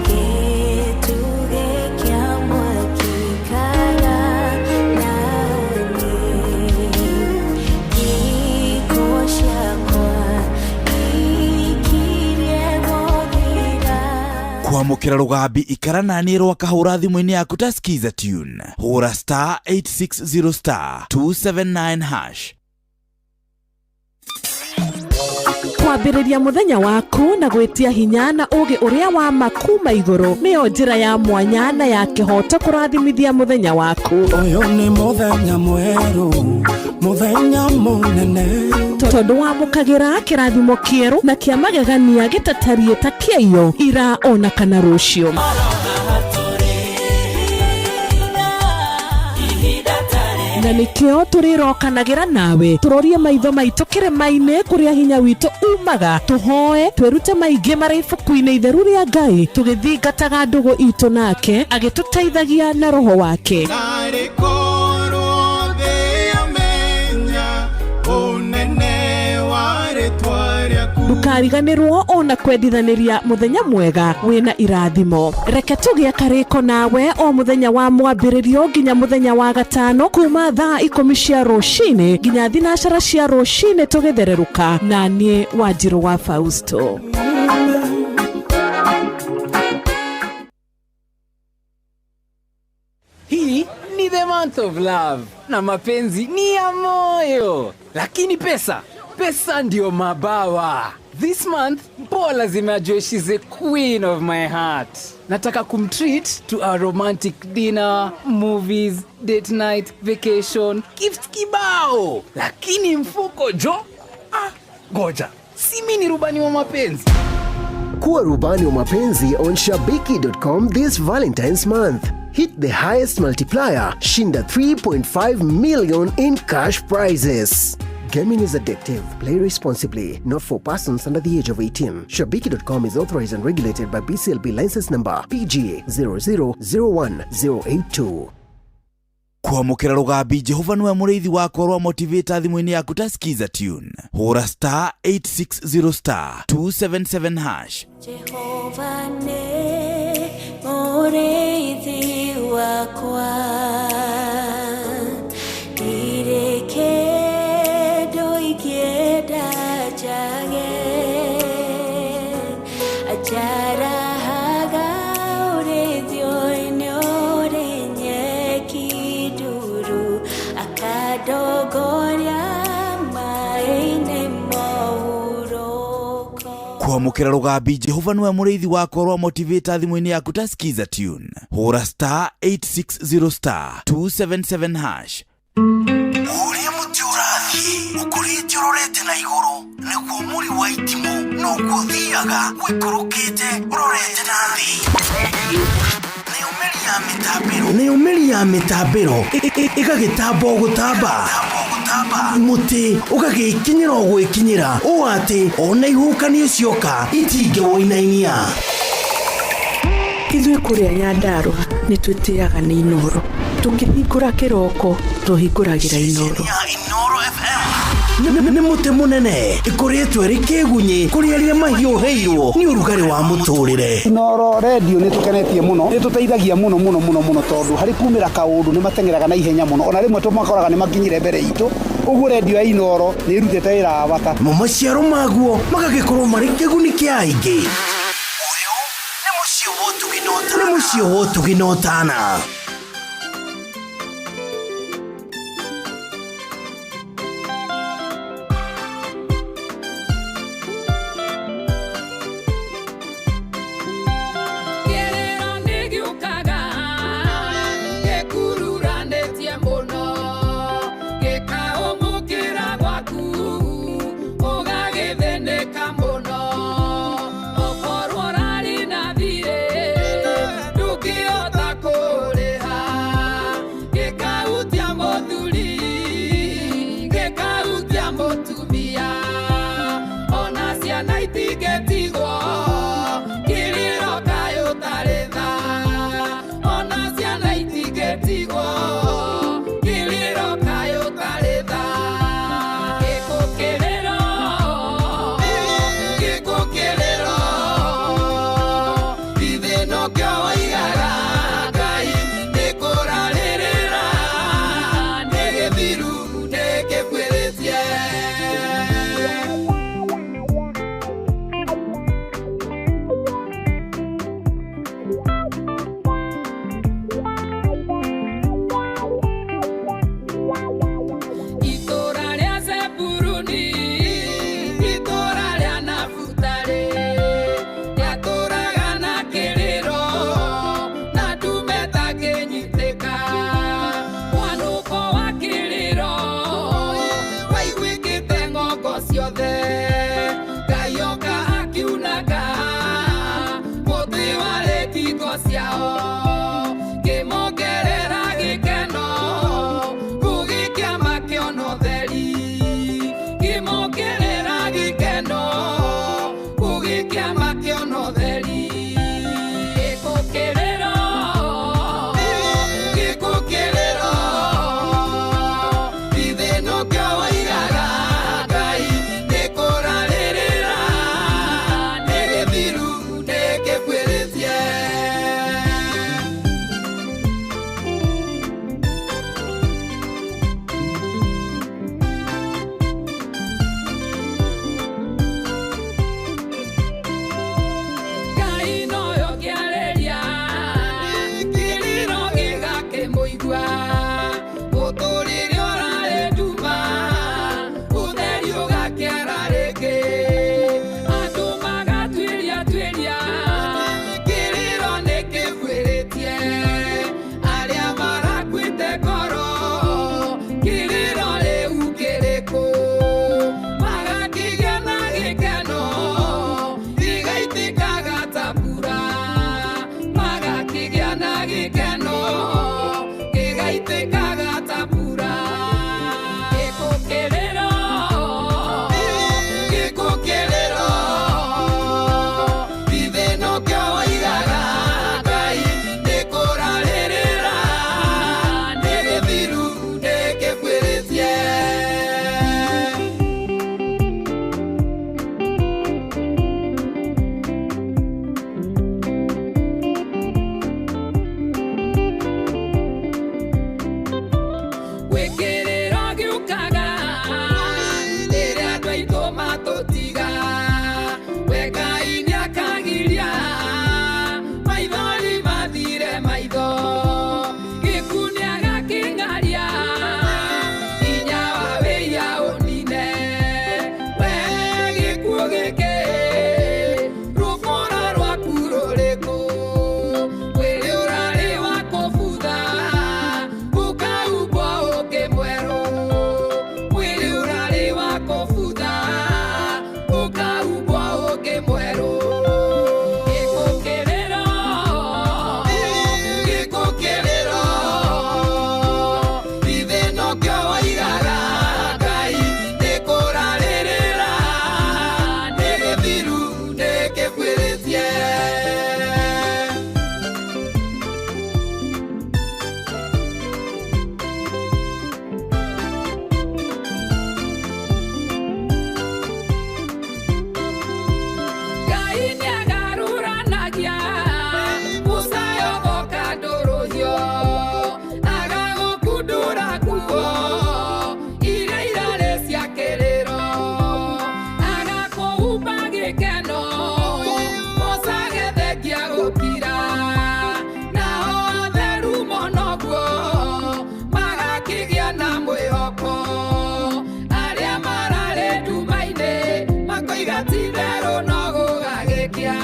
gĩtugĩ kĩa mwaki ikara naniĩ, thikũ ciakwa ikirie gũthira. Kwamũkĩra rũgambi ikara naniĩ rwa kahũra thimũ-inĩ yaku ta skiza tune. Hũra star 860 star 279 hash. Kwambĩrĩria mũthenya waku na gwĩtia hinya na ũũgĩ ũrĩa wa ma kuma igũrũ nĩyo njĩra ya mwanya na ya kĩhooto kũrathimithia mũthenya waku. Ũyũ nĩ mũthenya mwerũ, mũthenya mũnene, tondũ wamũkagĩra kĩrathimo kĩerũ na kĩa magegania gĩtatariĩ ta kĩaiyo ira ona kana rũciũ. Na nĩkĩo tũrĩrokanagĩra nawe tũrorie maitho maitũ kĩrĩma-inĩ kũrĩa hinya witũ umaga, tũhoe twĩrute maingĩ marĩ ibuku-inĩ itheru rĩa Ngai, tũgĩthingataga ndũgũ itũ nake agĩtũteithagia na roho wake. Narĩ korwo thĩ yamenya ũnene wa rĩtwa rĩaku. Ndũkariganĩrwo ona kwendithanĩria mũthenya mwega wĩna irathimo. Reke tũgĩe karĩko nawe o mũthenya wa mwambĩrĩrio nginya mũthenya wa gatano kuma thaa 10 cia rũcinĩ nginya 9 cia rũcinĩ tũgĩthererũka, na niĩ Wanjirũ wa Fausto. Hii ni the month of love na mapenzi ni ya moyo, lakini pesa, pesa ndio mabawa. This month mpoa lazima ajue she's the queen of my heart. Nataka kumtreat to a romantic dinner, movies, date night, vacation, gifts kibao, lakini mfuko jo, goja, si mimi ni rubani wa mapenzi. Kuwa rubani wa mapenzi on shabiki.com this Valentine's month. Hit the highest multiplier, shinda 3.5 million in cash prizes. Gaming is addictive. Play responsibly. Not for persons under the age of 18. Shabiki.com is authorized and regulated by BCLB license number PG 0001082. Kwamũkĩra rũgambi Jehova nĩwe mũrĩithi wakwa rwa motivator thimũ-inĩ yaku ta skiza tune. Hũra star 860 star 277 hash. Jehova nĩ mũrĩithi wakwa, ndirĩ kĩndũ ingĩenda njage, anjarahaga ũrĩithio-inĩ ũrĩ nyeki nduru, akandongoria maĩ-inĩ mohurũko. Kwamũkĩra rũgambi Jehova nĩwe mũrĩithi wakwa rwa motivator thimũ-inĩ yaku ta skiza tune. Hũra star 860 star 277 hash. Ũrĩa mũtĩ ũrathiĩ ũkũrĩte ũrorete na igũrũ nĩguo mũri wa itimũ noguo ũthiaga ũikũrũkĩte ũrorete na thĩ. Nayo mĩri ya mĩtambĩro ĩgagĩtamba o gũtamba, mũtĩ ũgagĩkinyĩra o gwĩkinyĩra ũũ atĩ ona ihuhũkanio cioka itingĩwũinainia. Ithuĩ kũrĩa Nyandarũa nĩ twĩtĩaga nĩ Inooro. Tũkĩhingũra kĩroko tũhingũragĩra Inooro. Nĩ mũtĩ mũnene ĩkũrĩtwo ĩrĩ kĩgunyĩ kũrĩ arĩa mahiũhĩirwo nĩ ũrugarĩ wa mũtũrĩre. Inooro redio nĩ tũkenetie mũno, nĩ tũteithagia mũno mũno mũno mũno, tondũ harĩ kumĩra kaũndũ nĩ mateng'eraga na ihenya mũno, ona rĩmwe tũmakoraga nĩ makinyire mbere itũ. Ũguo redio ya Inooro nĩ ĩrutĩte wĩra wa bata. Mo maciaro maguo magagĩkorwo marĩ kĩguni kĩa aingĩ. Ũyũ nĩ mũciĩ wa ũtugi na ũtana. Kĩrĩro nĩ gĩũkaga. ciugo ciao kĩmongerera gĩkeno gũgĩkĩama kĩona ũtheri kĩmongerera gĩkeno gũgĩkĩama kĩona ũtheri gĩkũkĩrĩro gĩkũkĩrĩro ithĩno kĩo waigaga Ngai nĩkũrarĩrĩra nĩ gĩthiru nĩkĩbuĩrĩtie. Ngai noyo ngĩarĩria kĩrĩro gĩgakĩmũigua mũtũrĩre ũrarĩ nduma ũtheri ũgakĩara rĩngĩ andũ magatuĩria tuĩria kĩrĩro nĩkĩbuĩrĩtie arĩa marakuĩte ngoro kĩrĩro rĩu kĩrĩkũ magakĩgĩa na gĩkeno gĩgaitĩkaga ta mbura magakĩgĩa na gĩkeno gĩgaitĩkaga ta mbura gĩkũkĩrĩro gĩkũkĩrĩro ithĩno kĩo waigaga Ngai nĩkũrarĩrĩra nĩ gĩthiru nĩkĩbuĩrĩtie. Gwĩkĩrĩro gĩũkaga rĩrĩa andũ aitũ matũtiga we Ngai nĩakagiria maithori mathire maitho gĩkuũ nĩagakĩng'aria hinya wa wĩia ũnine we gĩkuũ gĩkĩ rũbũra rwaku rũrĩkũ mwĩrĩ ũrarĩ wa kũbutha ũkaumbwo ũngĩ mwerũ mwĩrĩ ũrarĩ wa kũbutha ũkaumbwo ũngĩ mwerũ gĩkũkĩrĩro gĩkũkĩrĩro ithĩno kĩo waigaga Ngai nĩkũrarĩrĩra nĩ gĩthiru nĩkĩbuĩrĩtie. Ngai nĩagarũranagia mũcayo woka ndũrũhio agagũkundũra nguo iria irarĩ cia kĩrĩro agakũhumba gĩkeno mũcagethengia gũkira nao atheru monoguo magakĩgĩa na mwĩhoko arĩa mararĩ nduma-inĩ makoiga ti-itherũ no gũgagĩkĩa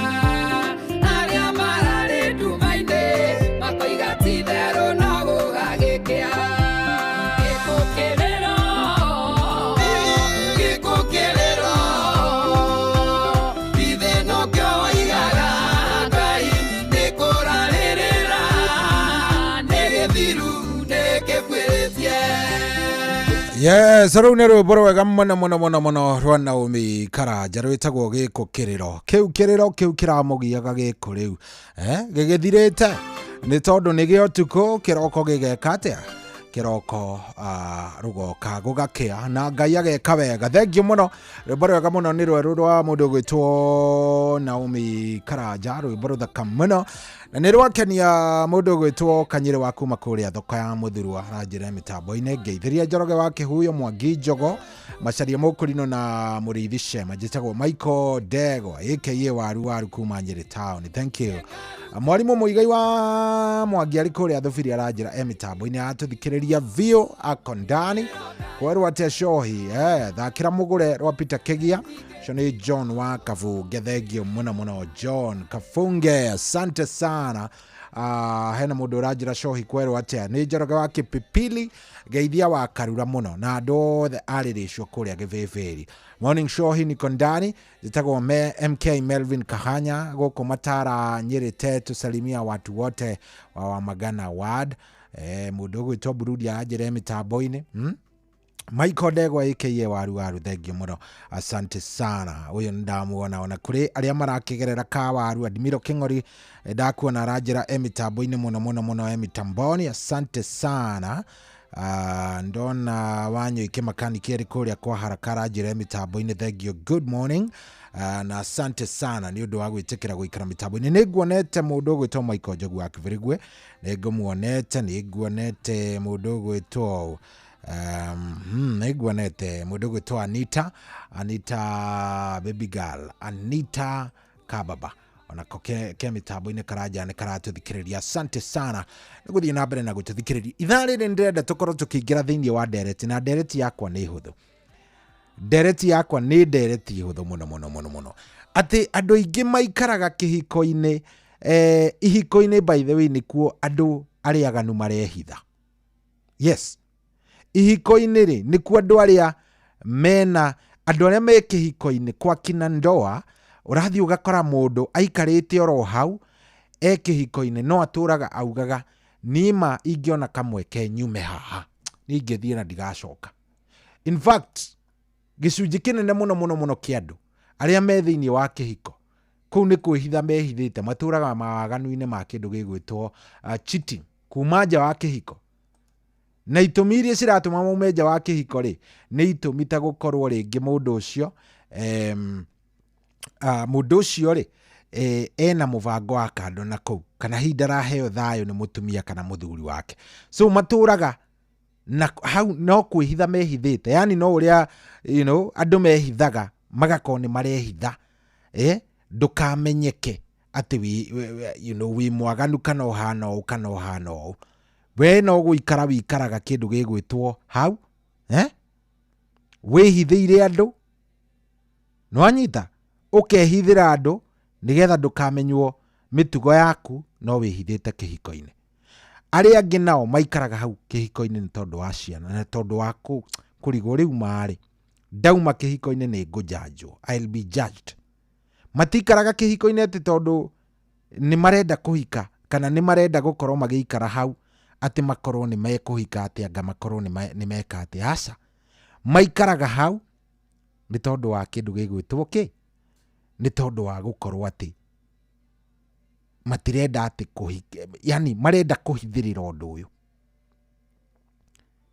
arĩa mararĩ nduma-inĩ makoiga ti-itherũ no gũgagĩkĩa gĩkũkĩrĩro gĩkũkĩrĩro ithĩno kĩo waigaga Ngai nĩkũrarĩrĩra nĩ gĩthiru nĩkĩbuĩrĩtie. Yes, rũu nĩ rwĩmbo rwega mũno mũno mũno mũno rwa Naomi Karanja rwĩtagwo gĩkũ kĩrĩro kĩu kĩrĩro kĩu kĩramũgiaga gĩkũ rĩu gĩgĩthirĩte nĩ tondũ nĩ gĩa ũtukũ kĩroko gĩgeka atĩa kĩroko rũgoka gũgakĩa na Ngai ageka wega. Thengiũ mũno, rwĩmbo rwega mũno nĩ rwerũ rwa mũndũ ũgwĩtwo Naomi Karanja, rwĩmbo rũthaka mũno na nĩ rwakenia mũndũ ũgwĩtwo Kanyĩrĩ wa kuma kũrĩa thoko ya Mũthurwa aranjĩra mĩtambo-inĩ. Ngeithĩria Njoroge wa Kĩhuyo, Mwangi Njogo, Macaria Mũkũrinũ na Mũrĩithi Shema. Njĩtagwo Michael Ndegwa aka Waru Waru kuma Nyĩrĩ town. Thank you. Mwarimũ Mũigai wa Mwangi arĩ kũrĩa Thubiri aranjĩra e mĩtambo-inĩ atũthikĩrĩria biũ akondani kwerwo atĩa cohi thakĩra mũgũre rwa Peter Kĩgia. Ũcio nĩ John wa Kabunge, thengio mũno mũno John Kafunge, asante sana. Hena mũndũ ũranjĩra cohi kwerwo atĩa nĩ Njoroge wa Kipipili geithia wa Karura mũno na andũ othe arĩrĩcwo kũrĩa Gĩthĩthĩri. Morning show niko ndani, njĩtagwo MK Melvin Kahanya gũkũ Matara Nyĩrĩ te, tusalimia watu wote wa Wamagana ward. Mũndũ ũgwĩtwo Burudi aranjĩra mĩtambo-inĩ. Michael Ndegwa aka Waru Waru, thengio mũno, asante sana. Ũyũ nĩ ndamuona ona kũrĩ arĩa marakigerera ka Waru. Admiro King'ori ndakuona aranjĩra e mĩtambo-inĩ mũno mũno mũno, e mitamboni, asante sana. Ndona Wanyoike makaniki arĩ kũrĩa kwa Haraka aranjĩra e mĩtambo-inĩ, thengio, good morning. Na asante sana nĩ ũndũ wa gwĩtĩkĩra gũikara mĩtambo-inĩ. Nĩ nguonete mũndũ ũgwĩtwo Michael Njogu wa Kĩbĩrĩgwe, nĩ ngũmuonete, nĩ nguonete mũndũ ũgwĩtwo nĩ nguonete mũndũ ũgwĩtwo Anita, Anita baby girl, Anita Kababa onako ke mĩtambo-inĩ karanja nĩ karatũthikĩrĩria, asante sana nĩ gũthiĩ na mbere na gũtũthikĩrĩria. Ithaa rĩrĩ ndĩrenda tũkorwo tũkĩingĩra thĩinĩ wa ndereti, na ndereti yakwa nĩ hũthũ, ndereti yakwa nĩ ndereti hũthũ mũno mũno mũno mũno, atĩ andũ aingĩ maikaraga kĩhiko-inĩ, ihiko-inĩ by the way nĩkuo andũ arĩa aganu marehitha. Yes, ihiko-inĩ rĩ nĩkuo andũ arĩa mena, andũ arĩa me kĩhiko-inĩ kwa kina ndoa, ũrathiĩ ũgakora mũndũ aikarĩte oro hau e kĩhiko-inĩ no atũraga augaga nima ingĩona kamweke nyume haha ningĩthiĩ na ndigacoka. In fact gĩcunjĩ kĩnene mũno mũno mũno kĩa andũ arĩa me thĩinĩ wa kĩhiko kũu nĩ kwĩhitha mehithĩte, matũraga mawaganu-inĩ ma kĩndũ gĩgwĩtwo cheating, kuma nja wa kĩhiko. Na itũmi iria ciratũma maume nja wa kĩhiko rĩ nĩ itũmi ta gũkorwo rĩngĩ mũndũ ũcio mũndũ ũcio rĩ ena mũbango wa kando na kũu, kana hihi ndaraheo thayũ nĩ mũtumia kana mũthuri wake, so matũraga na hau no kwĩhitha mehithĩte, yani no ũrĩa you know andũ mehithaga magakorwo nĩ marehitha, ndũkamenyeke atĩ you know wĩ mwaganu kana ũhana ũũ kana ũhana ũũ, we no gũikara wikaraga kĩndũ gĩgwĩtwo hau, wĩhithĩire andũ, nĩwanyita, ũkehithĩra andũ nĩgetha ndũkamenywo mĩtugo yaku, no wĩhithĩte kĩhiko-inĩ. Arĩa angĩ nao maikaraga hau kĩhiko-inĩ nĩ tondũ wa ciana na tondũ wa kũrigwo rĩu marĩ ndauma kĩhiko-inĩ nĩ ngũjanjwo, I'll be judged. Matikaraga kĩhiko-inĩ atĩ tondũ nĩ marenda kũhika kana nĩ marenda gũkorwo magĩikara hau atĩ makorwo nĩ mekũhika atĩ anga makorwo nĩ meka atĩ, aca, maikaraga hau nĩ tondũ wa kĩndũ gĩgwĩtwo kĩ, nĩ tondũ wa gũkorwo atĩ matirenda atĩ kũhika, yani marenda kũhithĩrĩra ũndũ ũyũ,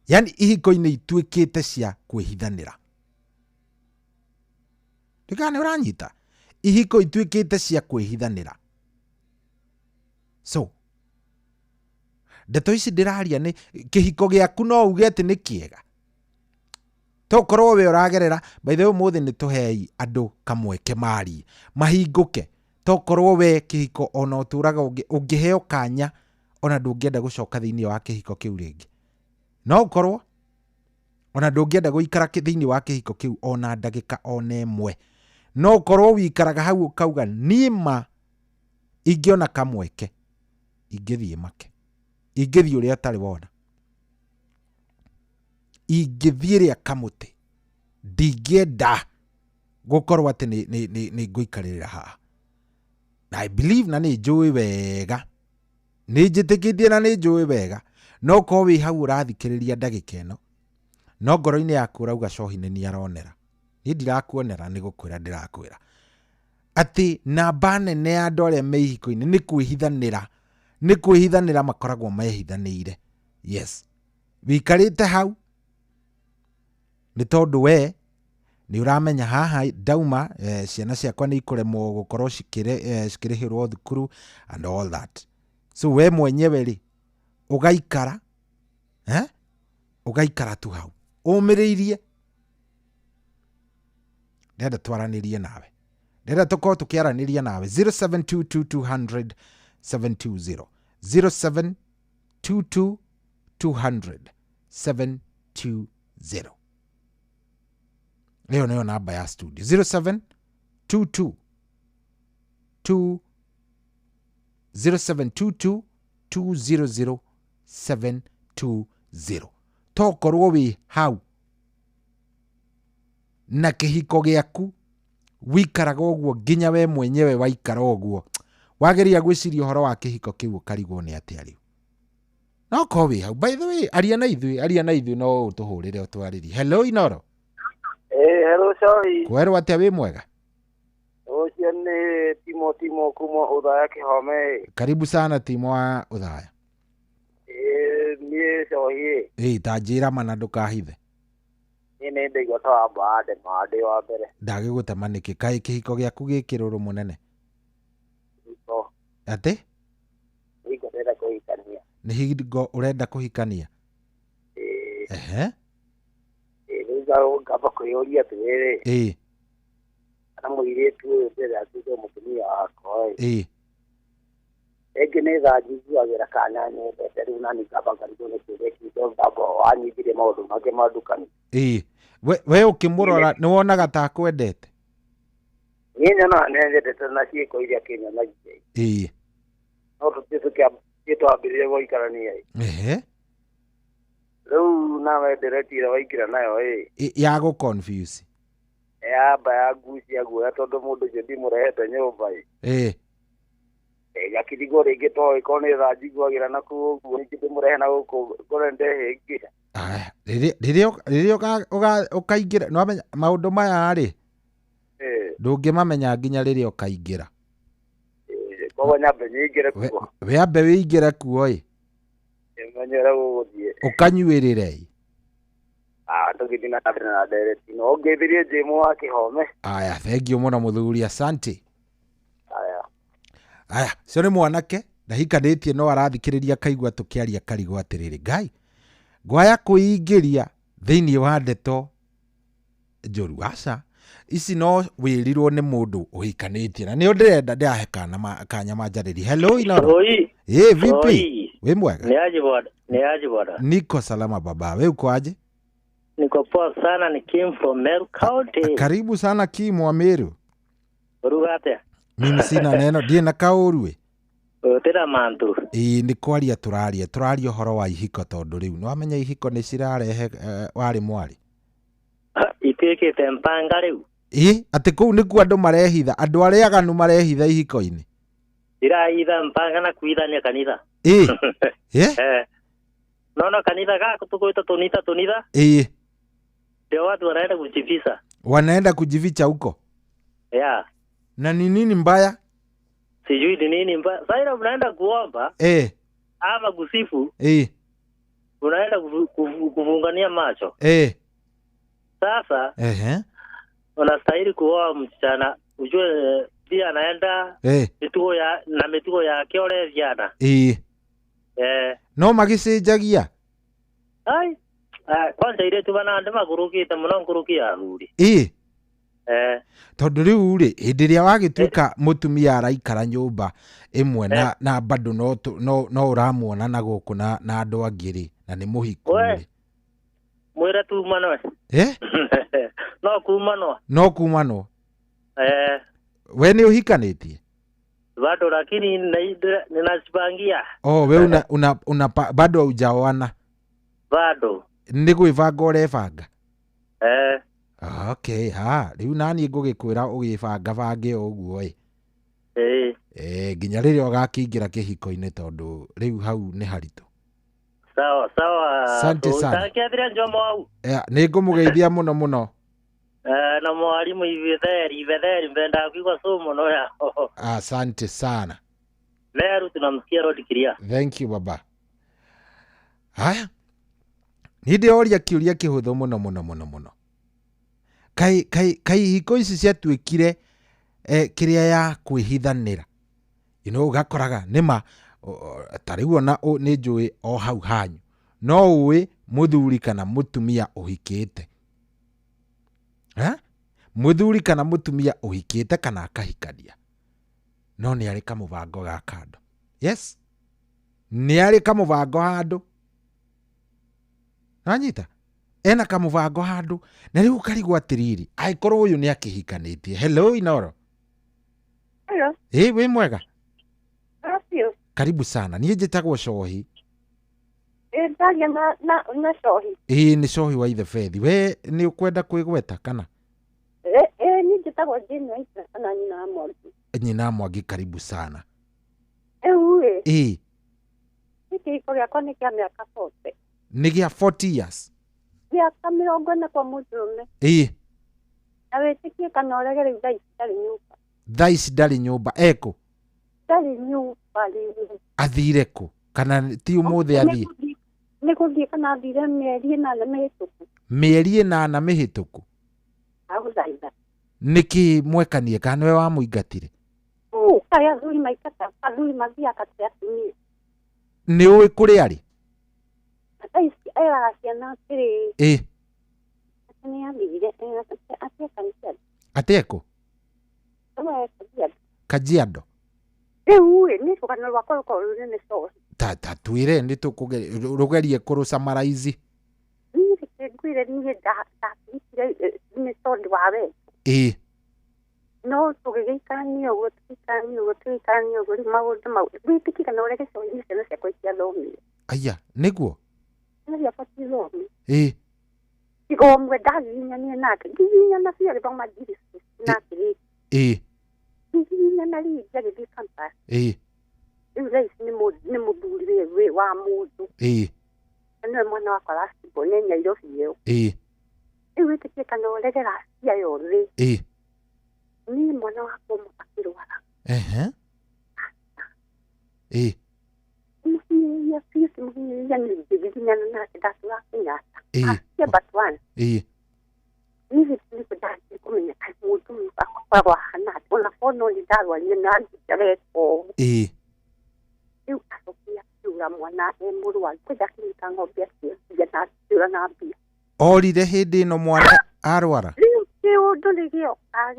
yani ihiko-inĩ ituĩkĩte cia kwĩhithanĩra. Ndikana nĩ ũranyita, ihiko ituĩkĩte cia kwĩhithanĩra. So ndeto ici ndĩraria nĩ kĩhiko gĩaku no uge atĩ nĩ kĩega, tokorwo we ũragerera. By the way ũmũthĩ nĩ tũhei andũ kamweke marie mahingũke, tokorwo we kĩhiko ona ũtũraga ũngĩheo kanya ona ndũngĩenda gũcoka thĩinĩ wa kĩhiko kĩu rĩngĩ, no ũkorwo ona ndũngĩenda gũikara thĩinĩ wa kĩhiko kĩu ona ndagĩka ona ĩmwe, no ũkorwo wikaraga hau ũkauga niĩ ma ingĩona kamweke ingĩthiĩ make, ingĩthiĩ ũrĩa ũtarĩ wona, ingĩthiĩ rĩa kamũtĩ, ndingĩenda gũkorwo atĩ nĩ ngũikarĩrĩra haha. Na I believe na nĩ njũĩ wega, nĩ njĩtĩkĩtie na nĩ njũĩ wega, no ũkorwo wĩ hau ũrathikĩrĩria ndagĩka ĩno, no ngoro-inĩ yaku ũrauga cohi nĩ niĩ aronera. Niĩ ndirakuonera, nĩ gũkwĩra ndĩrakwĩra atĩ namba nene ya andũ arĩa me ihiko-inĩ nĩ kwĩhithanĩra, nĩ kwĩhithanĩra makoragwo mehithanĩire. Yes, wĩikarĩte hau nĩ tondũ we nĩ ũramenya haha ndauma, ciana ciakwa nĩ ikũremwo gũkorwo cikĩrĩhĩrwo thukuru and all that, so we mwenyewe rĩ ũgaikara, ũgaikara tu hau ũmĩrĩirie. Ndĩrenda twaranĩrie nawe, ndĩrenda tũkorwo tũkĩaranĩria nawe 0722 200 720, 0722 200 720. Ĩyo nĩyo namba ya studio, 0722 0722 200 720. Tokorwo wĩ hau na kĩhiko gĩaku wikaraga ũguo nginya we mwenyewe waikara ũguo, wageria gwĩciria ũhoro wa kĩhiko kĩu ũkarigwo nĩ atĩa rĩu. No korwo wĩ hau, by the way, aria na ithuĩ, aria na ithuĩ, no ũtũhũrĩre ũtwarĩrie. Hello Inoro. Hello sorry. Kwerwo atĩa, wĩ mwega? Ũcio nĩ Timo kuma Ũthaya Kĩhome. Karibu sana Timo wa Ũthaya. Niĩ cohi. Ta njĩra mana ndũkahithe. Niĩ nĩ ndaigua ta wamba ndema ndĩ wa mbere. Ndagĩgũtema nĩkĩ? Kaĩ kĩhiko gĩaku gĩ kĩrũrũ mũnene? Kĩhiko. Atĩ? Kĩhiko ndĩrenda kũhikania. Nĩ hingo ũrenda kũhikania? Ehe. Rĩu ngamba kwĩyũria atĩrĩrĩ. Kana mũirĩtu ũyũ ndĩrenda atuĩke mũtumia wakwa ĩ. Rĩngĩ nĩ thaa njiguagĩra kana nyendete rĩu nani ngamba ngarigwo nĩ kĩũria kĩu tondũ ngamba wanyitire maũndũ mangĩ ma ndukani. We ũkĩmũrora nĩ wonaga ta akwendete? Niĩ nyonaga nĩanyendete na ciĩko iria akĩnyonagia. No tũthiĩ twambĩrĩrie gũikarania ĩ. Rĩu nawe ndĩretira waingĩra nayo ĩ. Ya gũ confuse. Yamba ya ngucia guoya tondũ mũndũ ũcio ndimũrehete nyũmba ĩ. Gakirigwo rĩngĩ toĩ korwo nĩ thaa njiguagĩra na kũu ũguo ningĩ ndĩmũrehe na gũkũ ngore ndehĩngĩra. Aya, rĩrĩa ũkaingĩra, nĩwamenya maũndũ maya rĩ, ndũngĩmamenya nginya rĩrĩa ũkaingĩra. Koguo nyambe nyingĩre kuo. We ambe wĩingĩre kuo ĩ. Menye ũrĩa gũgũthiĩ. Ũkanyuĩrĩre ĩ. Tũgĩthiĩ na mbere na ndereti. No ũngeithirie Jĩmũ wa Kĩhome. Aya, thengiũ mũno mũthuri, asante. Aya. Aya, cio nĩ mwanake ndahikanĩtie no arathikĩrĩria kaigua tũkĩaria karigwo atĩrĩrĩ, Ngai ngwaya kwĩingĩria thĩinĩ wa ndeto njũru. Aca, ici no wĩrirwo nĩ mũndũ ũhikanĩtie na nĩo ndĩrenda ndĩrahe kanya manjarĩrie. Hello Inoro. Vipi? Wĩ mwega? Ni aje bwana? Ni aje bwana? Niko salama baba. We uko aje? Niko poa sana, ni Kim from Meru County. Karibu sana Kim wa Meru. Uruga atia? Mimi sina neno, ndiĩ na kaũru ĩ. Tĩra mantu. Ĩĩ nĩ kwaria tũraria ũhoro wa ihiko tondũ rĩu nĩwamenya ihiko nĩ cirarehe warĩ mwarĩ. Ituĩkĩte mpanga rĩu. Ĩĩ, atĩ kũu nĩkuo andũ marehitha, andũ arĩa aganu marehitha ihiko-inĩ. Irahitha mpanga na kuithania kanitha. Ĩĩ. Ĩ? Naona kanitha gako tukuita tunitha tunitha. Ĩĩ. Ndio watu wanaenda kujificha. Wanaenda kujificha huko? Yeah. Na ni nini mbaya? Sijui ni nini mbaya. Sasa unaenda kuomba. Ama kusifu. Unaenda kufungania macho. Sasa unastahili kuoa msichana ujue pia anaenda mitugo ya na mitugo yake ole vijana. No magicenjagia. Ai, kwanza ile tu bana ndema kurukite muno nkurukia athuri. Tondu riu ri hindi ria wagituika mutumia araikara nyumba imwe na bado no uramuona na guku na andu angi ri na ni muhiku ri. Mwira tu manwe. No kumanwo. No kumanwo. We ni uhikanitie? Bado, lakini ninajipangia. Oh, we una bado hujaoana? Bado. Ni gwibanga urebanga? Okay, ha, riu nani ngugikwira ugibanga bange uguo ĩ. Nginya rĩrĩa ũgakĩingĩra kĩhiko-inĩ tondũ rĩu hau nĩ haritũ. Sawa, sawa. Asante sana. Ũtakĩathire njomo hau. Nĩ ngũmũgeithia mũno mũno. Na mwalimu Ivetheri mpenda kuigua somo no ya. Asante sana. Meru tunamsikia Rod Kiria. Thank you baba. Haya. Ni ndĩoria kĩũria kĩhũthũ mũno mũno mũno mũno. Kai ihiko ici ciatuĩkire kĩrĩa ya kwĩhithanĩra. You know, ũgakoraga nĩma ta rĩu ona nĩ njũĩ o hau hanyu. No ũĩ mũthuri kana mũtumia ũhikĩte. Mũthuri kana mũtumia ũhikĩte kana akahikania. No nĩ arĩ kamũbango ga kando. Yes. Nĩ arĩ kamũbango handũ. Nanyita? Ena kamũbango handũ na rĩu ũkarigwo atĩrĩrĩ, angĩkorwo ũyũ nĩ akĩhikanĩtie. Hello Inoro. Hello. Ĩ wĩ mwega? Acio. Karibu sana. Niĩ njĩtagwo Cohi. Ĩ ndaria na Cohi. Ĩĩ nĩ Cohi wa Ithe Bethi. We nĩ ũkwenda kwĩgweta kana? Ĩ niĩ njĩtagwo Jane Waithera kana nyina wa Mwangi. Nyina Mwangi, karibu sana. Rĩu ĩ. Ĩĩ. Kĩhiko gĩakwa nĩ kĩa mĩaka 40. Nĩ gĩa 40 years? Mĩaka 40 kwa mũndũrũme. Ĩĩ. Na wĩtĩkie kana ũrege rĩu thaa ici ndarĩ nyũmba. Thaa ici ndarĩ nyũmba. Ekũ? Ndarĩ nyũmba rĩu. Athire kũ? Kana ti ũmũthĩ athiĩ? Nĩ gũthiĩ kana athire mĩeri 8 mĩhĩtũku. Mĩeri 8 mĩhĩtũku? Agũthaitha. Nĩkĩ mwekanie kana nĩwe wamũingatire? Kaĩ athuri maikata, athuri mathiaga kati atumia. Nĩ ũĩ kũrĩa arĩ? Thaa ici eraga ciana atĩrĩ. Ĩĩ. Atĩ nĩ athire, atĩ Kajiado. Atĩ ekũ? Kajiado. Kajiado. Rĩu ĩ, nĩ rũgano rwakwa rũkoragwo rwĩ rũnene Cohi. Ta twĩre nĩ tũkũgeria kũrũcamaraizi. Niĩ reke ngwĩre niĩ ndakĩhikire nĩ tondũ wa wendo. Ĩĩ. No tũgĩgĩikarania ũguo, tũgĩikarania ũguo, tũgĩikarania ũguo, rĩu maũndũ mau wĩtĩkie kana ũrege Cohi, niĩ ciana ciakwa itiathomire. Aya, nĩguo? Ciana ciakwa tithomire. Ĩĩ. Tiga ũmwe ndagiginyanie nake, ngiginyana biũ agĩthoma GCSE na akĩrĩkia. Ĩĩ. Ngiginyana rĩngĩ agĩthiĩ campus. Ĩĩ. Rĩu thaa ici nĩ mũthuri wĩ wa mũndũ. Ĩĩ. Na nĩwe mwana wakwa last born nĩ Nairobi ĩyo. Ĩĩ. Rĩu wĩtĩkie kana ũrege racia yothe. Ĩĩ. Niĩ mwana wakwa ũmwe akĩrwara. Ehe. Ĩĩ. Kĩmũhinyĩrĩria biũ, kĩmũhinyĩrĩria nĩ ngĩgiginyana nake ndatũra Kenyatta. Ĩĩ. Acia but one. Ĩĩ. Niĩ nĩguo ndanjire kũmenya kaĩ mũndũ ũyũ akoragwo ahana atĩa. Ona korwo no niĩ ndarwarire na ngĩreka ũũ. Ĩĩ. Rĩu acokire akĩũra mwana e mũrwaru. Kwanja akĩnyita ng'ombe akĩendia na akĩũra na mbia. Orire hĩndĩ ĩno mwana arwara? Rĩu kĩũndũ nĩ gĩoka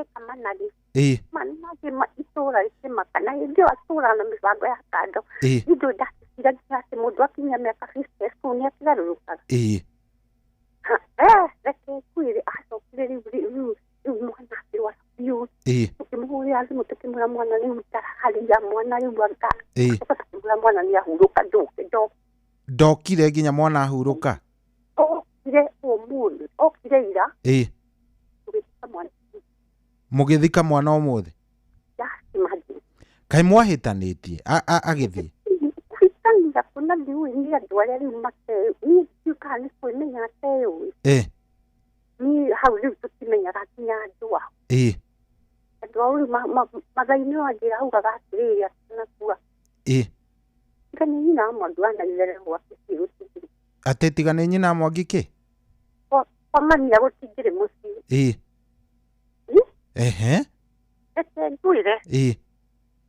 eka managĩ. Ĩĩ. Managĩ itũũra rĩkĩmaka na hĩndĩ ĩyo atũũraga na mĩbango ya kando. Ĩĩ. Niĩ ndaciragia atĩ mũndũ akinyia mĩaka 50 kũu nĩ akĩgarũrũkaga. Ĩĩ. Reke ngwĩre acokire rĩu mwana akĩrwara biũ. Ĩĩ. Tũkĩmũhũrĩra thimũ tũkĩmwĩra mwana rĩu ndararia, mwana rĩu anga. Ĩĩ. Tũkĩmwĩra mwana nĩ ahurũka ndũke ndoke. Ndokire nginya mwana ahurũka? Okire ũmũthĩ, okire ira. Ĩĩ. Tũgĩthika mwana. Mũgĩthika mwana ũmũthĩ? Just imagine. Kaĩ mwahĩtanĩtie agĩthiĩ? Kũhĩtania kũna ndiũĩ nĩ andũ arĩa rĩu niĩ ndiũĩ kana nĩ kwĩmenya ateyũĩ. Ĩĩ. Niĩ hau rĩu tũtimenyaga nginya andũ ao. Ĩĩ. Andũ ao rĩu mathaa-inĩ wanjĩra augaga atĩrĩrĩ atanakua. Ĩĩ. Tiga nĩ nyina wa Mwangi wa Naithere gwake biũ gũtingĩrĩ. Atĩ tiga nĩ nyina wa Mwangi kĩ? Kwa mami gũtingĩrĩ mũciĩ. Ĩĩ. Ehe. Reke ngwĩre. Ĩĩ.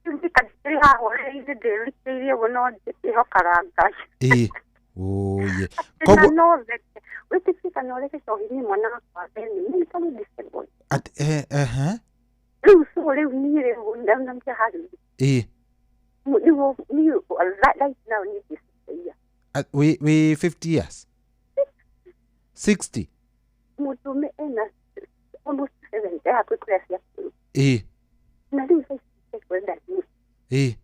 Rĩu ndikandĩrĩ haha ũrĩrĩ-inĩ ndĩrutĩire ũguo no ndĩhokaga Ngai. Ĩĩ. Oye. Koguo no theke. Wĩtĩkie kana ũrege Cohi niĩ mwana wakwa nĩ mentally disabled. Atĩ ehe. Rĩu so rĩu niĩ rĩu ndauna harĩ. Ĩĩ. Rĩu niĩ right now niĩ ndĩ 60 years. Wĩ 50 years? 60? Mũndũrũme ena almost 70 hakuhĩ kũrĩa ciakũrũ. Ĩĩ. Na rĩu thaa ici kwenda mũciĩ. Ĩĩ.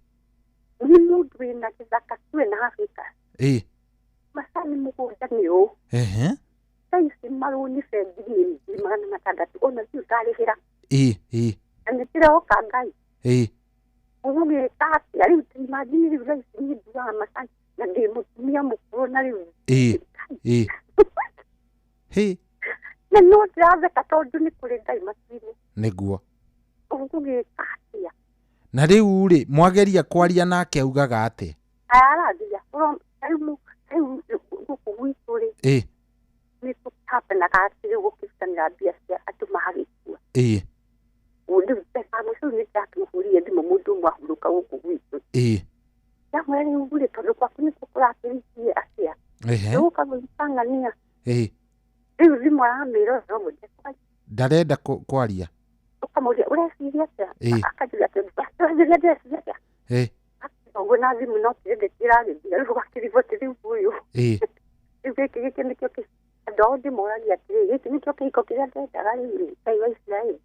Nĩ mũndũ wĩna gĩthaka twĩna Afrika. Ĩĩ. Macani mũgũnda nĩ ũũ. Ehe. Thaa ici marũni bengi nĩ 600,000 ona ndiũĩ ngarĩhĩra. Ĩĩ. Ĩĩ. Na nĩ ndĩroka Ngai. Ĩĩ. Ũgũgĩka atĩa rĩu imagine rĩu thaa ici niĩ nduaga macani na ndĩ mũtumia mũkũrũ na rĩu. Ĩĩ. Ĩĩ. Hĩ. Na no ndĩratheka tondũ nĩ kũrĩ Ngai matu-inĩ. Nĩguo. Ũgũgĩka atĩa? Na rĩu rĩ mwageria kwaria nake augaga atĩa? Aragia. Rĩu gũkũ gwitũ rĩ. Ĩĩ. Nĩ tũhapenaga atĩ gũkĩrutanĩra mbia cia andũ magĩkua. Ĩĩ. Rĩu mbeca mũciĩ nĩ ndakĩmũhũrire thimũ mũndũ ũmwe ahurũka gũkũ gwitũ. Ĩĩ. Ndamwĩra rĩu rĩ tondũ gwaku nĩkuo kũrakĩrigie atĩa? Ehe. Ũgũka gũgĩtang'ania. Ĩĩ. Rĩu thimũ aramĩra no mũndũ kwaria. Ndarenda kwaria. Ũkamũria ũreciria atĩa? Ĩĩ. Akanjũria atĩ ũreciria ndĩreciria atĩa? Ĩĩ. Ũguo na thimũ no kĩrĩndĩ kĩragĩthira rĩu ũgakĩriboti rĩu ũyũ. Ĩĩ. Rĩu gĩkĩ gĩkĩ nĩkĩo andũ ao ndĩmoragia atĩrĩ gĩkĩ nĩkĩo kĩhiko kĩrĩa ndendaga rĩu rĩ Ngai wa Isiraeli.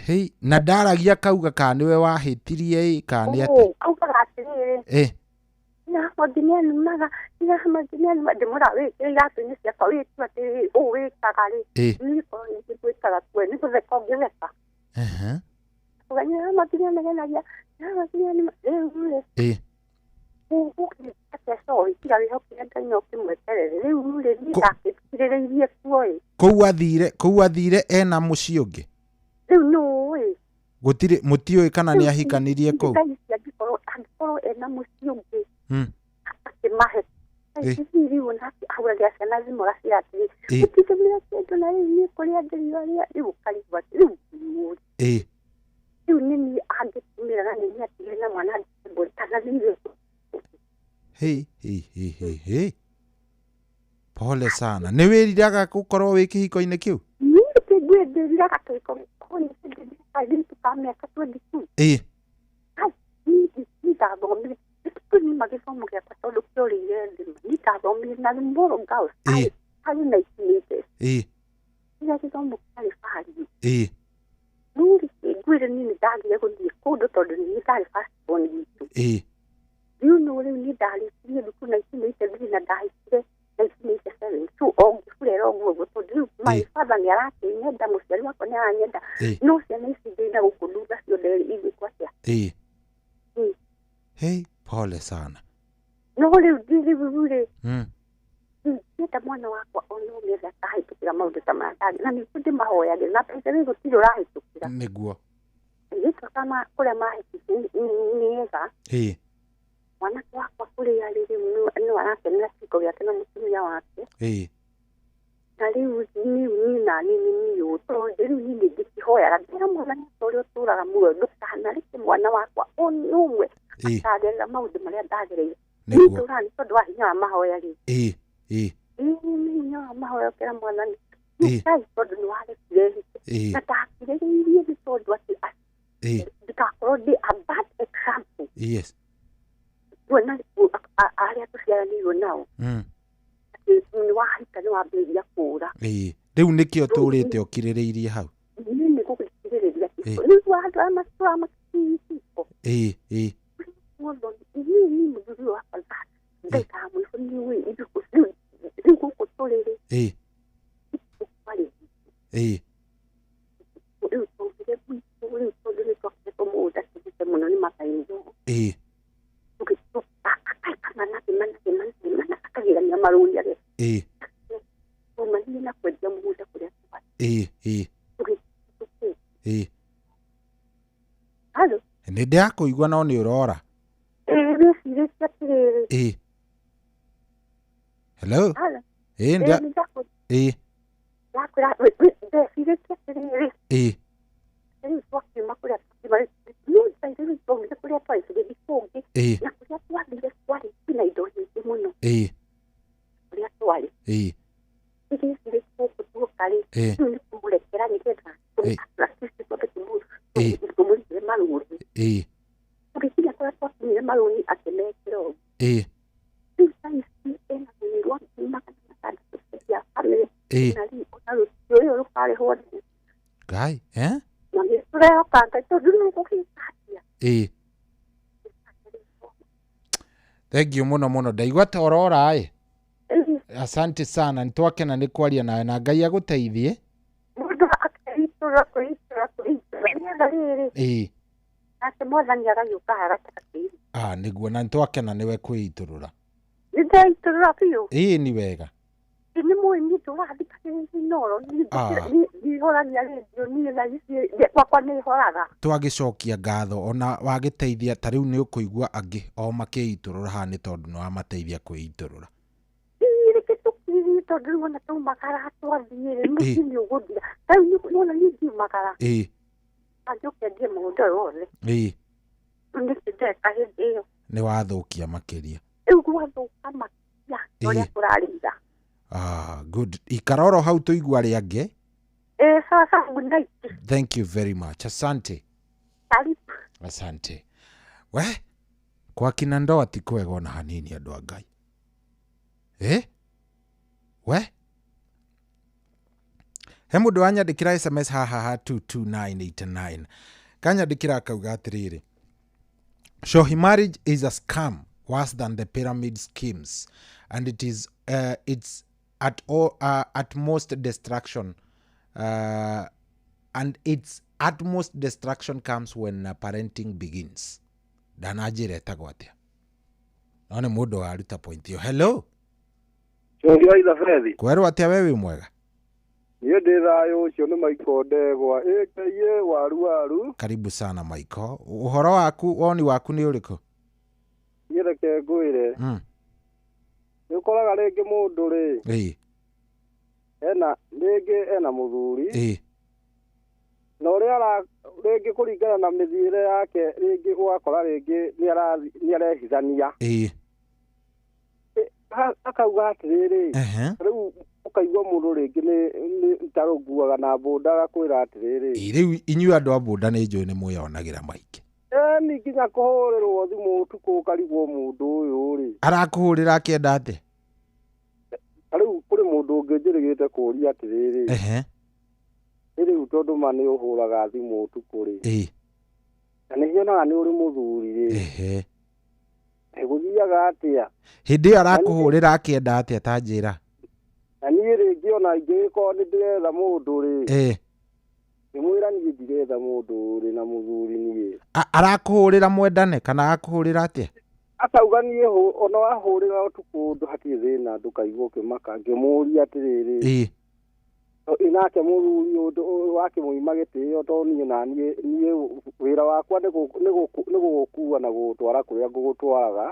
Hei, na ndaragia kauga kana nĩwe wahĩtirie ĩ kana nĩ atĩa? Augaga atĩrĩrĩ atĩrĩrĩ, Ĩ. Nyamwangi nĩanumaga, Nyamwangi nĩanumaga, ndĩmwĩra wĩkĩre iratũ-inĩ ciakwa wĩtue atĩrĩrĩ, ũũ wĩkaga rĩ, Ĩ. niĩ korwo nĩ ngwĩkaga kue nĩ gũtheka ũngĩtheka. Ehe. Uga Nyamwangi nĩanegenagia, Nyamwangi nĩanumaga, rĩu rĩ, Ĩ. ũgũkĩte sorry, tiga wĩhokire Ngai na ũkĩmweterere, rĩu rĩ, niĩ ndakĩkirĩrĩirie kuo ĩ, Kũu athire ena mũciĩ ũngĩ. Rĩu nũũ ĩ? Gũtirĩ mũtiũĩ kana nĩ ahikanirie kũu. Thaa ici angĩkorwo ena mũciĩ ũngĩ akĩmahe. Ĩ. Hihi rĩu onake ahũragĩra ciana thimũ agaciĩra atĩrĩ, Ĩ. mũtindũmĩre kĩndũ na rĩu niĩ kũrĩa ndĩrĩ arĩa rĩu ũkarigwo atĩ rĩu nũũ? Ĩ. Rĩu nĩ niĩ angĩtũmĩra na nĩ niĩ atigire na mwana mbũri kana nĩ Hey, hey, hey, hey, hey. Pole sana. Nĩ wĩriraga gũkorwo wĩ kĩhiko-inĩ kĩu? Niĩ ndĩriraga kĩhiko gĩkorwo nĩ kairĩtu ka mĩaka 22. Ĩ. Ai, niĩ ndathomire nĩma gĩthomo gĩakwa tondũ kĩorĩire thĩ niĩ ndathomire na Moro Girls Ĩ. harĩ 1980s. Ĩ. Rĩrĩa gĩthomo kĩarĩ value. Ĩ. No rĩ ngwĩre niĩ nĩ ndagire gũthiĩ kũndũ tondũ nĩ ndarĩ first born witũ. Ĩ. Rĩu no rĩu niĩ ndarĩkirie thukuru 1983 na ndahikire 1987, so o ngĩburera ũguo ũguo tondũ rĩu my father nĩ arakĩnyenda, mũciari wakwa nĩ aranyenda, no ciana ici ndĩna gũkũ thutha ciothe igwĩkwo atĩa? Ĩ. Ĩ. Hey, pole sana. No rĩu rĩu rĩ, ndĩenda mwana wakwa ona ũmĩothe akahĩtũkĩra maũndũ ta maya ndangĩ, na nĩguo ndĩmahoyagĩra na mbeca rĩu gũtirĩ ũrahĩtũkĩra. Nĩguo. Airĩtu aka kũrĩa mahĩtũkire nĩ ega. Ĩ. Mwanake wakwa kũrĩa arĩ rĩu no arakenera kĩhiko gĩake na mũtumia wake. Ĩ. Na rĩu niĩ naniĩ nĩ niĩ ũũ tondũ rĩu niĩ nĩ ndĩkĩhoyaga ndĩra mwathani ũrĩa ũtũraga muoyo ndũkanareke mwana wakwa ona ũmwe Ĩ. akagerera maũndũ marĩa ndagereire. Nĩguo. Niĩ ndũraga nĩ tondũ wa hinya wa mahoya rĩ. Ĩ. Ĩ. Ĩĩ, nĩ hinya wa mahoya ũkĩra mwathani Ĩ. Ngai tondũ nĩ warekire hike Ĩ. na ndakirĩrĩirie nĩ tondũ atĩ Ĩ. ndikakorwo ndĩ a bad example Yes. kuona arĩa tũciaranĩirwo nao atĩ nĩ wahika nĩ wambĩrĩria kũũra. Ĩ. Rĩu nĩkĩo tũrĩte ũkirĩrĩirie hau. Niĩ nĩ gũgĩkirĩrĩria Ĩ. rĩu andũ aya matũramakĩhiko Ĩ. Ĩ. mwathani niĩ niĩ mũthuri ũyũ wakwa ndaikara mũico nĩũĩ rĩu rĩu gũkũ tũrĩ rĩ Ĩ. kwarĩ Ĩ. rĩu twaugire gwitũ rĩu tondũ nĩ twakĩte mũgũnda tũthite mũno nĩ makainwo. Ĩ. Akaika manake manake manake mana akagĩrania marũni arĩa Ĩ. twaumanirie na kwendia mũgũnda kũrĩa twarĩ. Ĩ. Ĩ. Tũgĩtũkũ Ĩ. halo. Nĩ ndĩrakũigua no nĩ ũrora. Ĩ, wĩcirĩtie atĩrĩrĩ. Ĩ. Hello. Halo. Ĩ. Ĩ, Ndia. nĩ ndakũ- Ĩ. ndakwĩra ndecirĩtie atĩrĩrĩ, Ĩ. rĩu twakiuma kũrĩa twakiuma rĩu rĩu twaumire kũrĩa twarĩ tũgĩthiĩ kũngĩ. Ĩ. Na kũrĩa twathire kwarĩ kwĩna indo nyingĩ mũno. Ĩ. Kũrĩa twarĩ Ĩ. tũgĩcirĩtie gũkũ tuoka rĩ, Ĩ. rĩu nĩ kũmũrekera nĩgetha Ĩ. Ĩ. Tũmũrutĩre marũni. Ĩ. Tũgĩkinya kũrĩa twakinyire marũni akĩmekĩra ũguo. Ĩ. Rĩu thaa ici ena rũni rwa 600,000 cia bamĩrĩ. Ĩ. Na rĩu ona rũciũ rũyũ rũkarĩhwo Ngai. Eh? na nĩ tũrehoka Ngai tondũ rĩu gũgĩka atĩa. Ĩ. Thank you mũno mũno ndaigua ta ũrora ĩ. Asante sana nĩ twakena nĩ kwaria nawe na Ngai agũteithie. Mũndũ akeitũra kwĩitũra kwĩitũra nĩgetha rĩrĩ Ĩ. nake mwathani agagĩũka haha gatagatĩ-inĩ. Ah, nĩguo na nĩ twakena nĩwe kwĩitũrũra. Nĩ ndeitũrũra biũ. Ĩ ni wega. Nĩ mũĩ niĩ ndũraga thikagĩrĩria Inooro niĩ Ah. ndihoragia rĩndiũ niĩ thaa ici gwakwa nĩ horaga. Twagĩcokia ngatho ona wagĩteithia ta rĩu nĩ ũkũigua angĩ o makĩitũrũra haha nĩ tondũ nĩ wamateithia kwĩitũrũra. Ĩ, reke tũkirĩrĩrie tondũ rĩu ona twaumagara twathiĩ rĩ mũciĩ nĩ ũgũthira ta rĩu nĩwona niĩ ngiumagara Ĩ. anjũke ndie mũgũnda ũyũ wothe. Ĩ. Rĩu nĩkĩ ndeka hĩndĩ ĩyo? Nĩ wathũkia makĩria. Rĩu gwathũka makĩria na ũrĩa Ĩ. kũrarĩ ira. Ah, good. Ikara oro hau tũigua arĩa angĩ. Ĩ, sawa sawa, good night. Thank you very much. Asante. Karibu. Asante. We, kwa kina ndoa ti kwega ona hanini andũ a Ngai. Eh? We? He mũndũ wanyandĩkĩra SMS haha ha 22989. Kanyandĩkĩra akauga atĩrĩrĩ. Shohi marriage is a scam worse than the pyramid schemes, and it is it's at all utmost destruction, and its utmost destruction comes when parenting begins. Ndananjĩra etagwo atĩa, no nĩ mũndũ waruta point ĩyo. Hello. Cohi wa Ithabethi. Kwerwo atĩa, we wĩ mwega? Niĩ ndĩ thayũ. Ũcio nĩ Maiko Ndegwa ĩkaiye waru waru. Karibu sana, Maiko. Ũhoro waku, woni waku nĩ ũrĩkũ? Niĩ reke ngwĩre, nĩ ũkoraga rĩngĩ mũndũ rĩ, ena rĩngĩ ena mũthuri, na ũrĩa ara rĩngĩ kũringana na mĩthiĩre yake, rĩngĩ ũgakora rĩngĩ nĩ arehithania. Akauga atĩrĩrĩ, rĩu ũkaigua mũndũ rĩngĩ nĩ tarũnguaga na bũnda, agakwĩra atĩrĩrĩ, Ĩ, rĩu inyuĩ andũ a bũnda nĩ njũĩ nĩ mwĩyonagĩra maingĩ. Ni nginya kũhũrĩrwo thimũ ũtukũ ũkarigwo mũndũ ũyũ rĩ, Arakũhũrĩra akĩenda atĩa? Rĩu kũrĩ mũndũ ũngĩ njĩrĩgĩte kũũria atĩrĩrĩ, nĩ rĩu tondũ ma nĩ ũhũraga thimũ ũtukũ rĩ, na nĩ nyonaga nĩ ũrĩ mũthuri rĩ, gũthiaga atĩa? Hĩndĩ ĩyo arakũhũrĩra akĩenda atĩa, ta njĩra? Na niĩ rĩngĩ ona ingĩgĩkorwo nĩ ndĩretha mũndũ rĩ, ngĩmwĩra niĩ ndiretha mũndũ ũrĩ na mũthuri niĩ. Arakũhũrĩra mwendane kana arakũhũrĩra atĩa? Akauga niĩ ona wahũrĩra ũtukũ ũndũ hatirĩ thĩna, ndũkaigua ũkĩmaka. Ngĩmũũria atĩrĩrĩ, ĩ nake mũthuri ũndũ wakĩmũima gĩtĩo, tondũ niĩ na niĩ niĩ wĩra wakwa nĩ gũgũkua na gũgũtwara kũrĩa ngũgũtwaraga,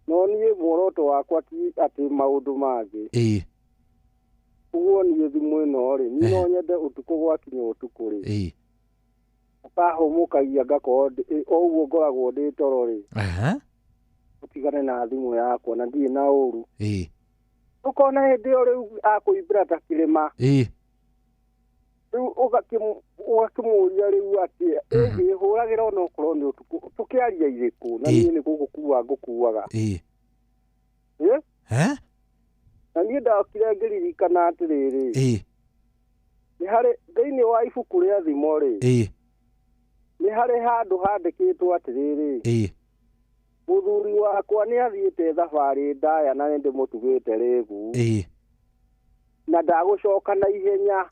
no niĩ muoroto wakwa ti atĩ maũndũ mangĩ. Ũguo niĩ thimũ ĩno rĩ, niĩ no nyende ũtukũ gwakinya ũtukũ rĩ, ũkahũmũkagia ngakorwo o ũguo ngoragwo ndĩ toro rĩ, ũtigane na thimũ yakwa na ndirĩ na ũru. Ũkona hĩndĩ ĩyo rĩu akũimbĩra ta kĩrĩma. Rĩu ũgakĩmũũria rĩu atĩ ĩngĩhũragĩra ona okorwo nĩ ũtukũ tũkĩaria irĩkũ, na niĩ nĩ gũgũkua ngũkuaga. Ĩ? Na niĩ ndokire ngĩririkana atĩrĩrĩ, nĩ harĩ thĩinĩ wa ibuku rĩa thimo rĩ, nĩ harĩ handũ handĩkĩtwo atĩrĩrĩ, mũthuri wakwa nĩ athiĩte thabarĩ ndaya na nĩ ndĩmũtugĩte rĩgu, na ndagũcoka na ihenya.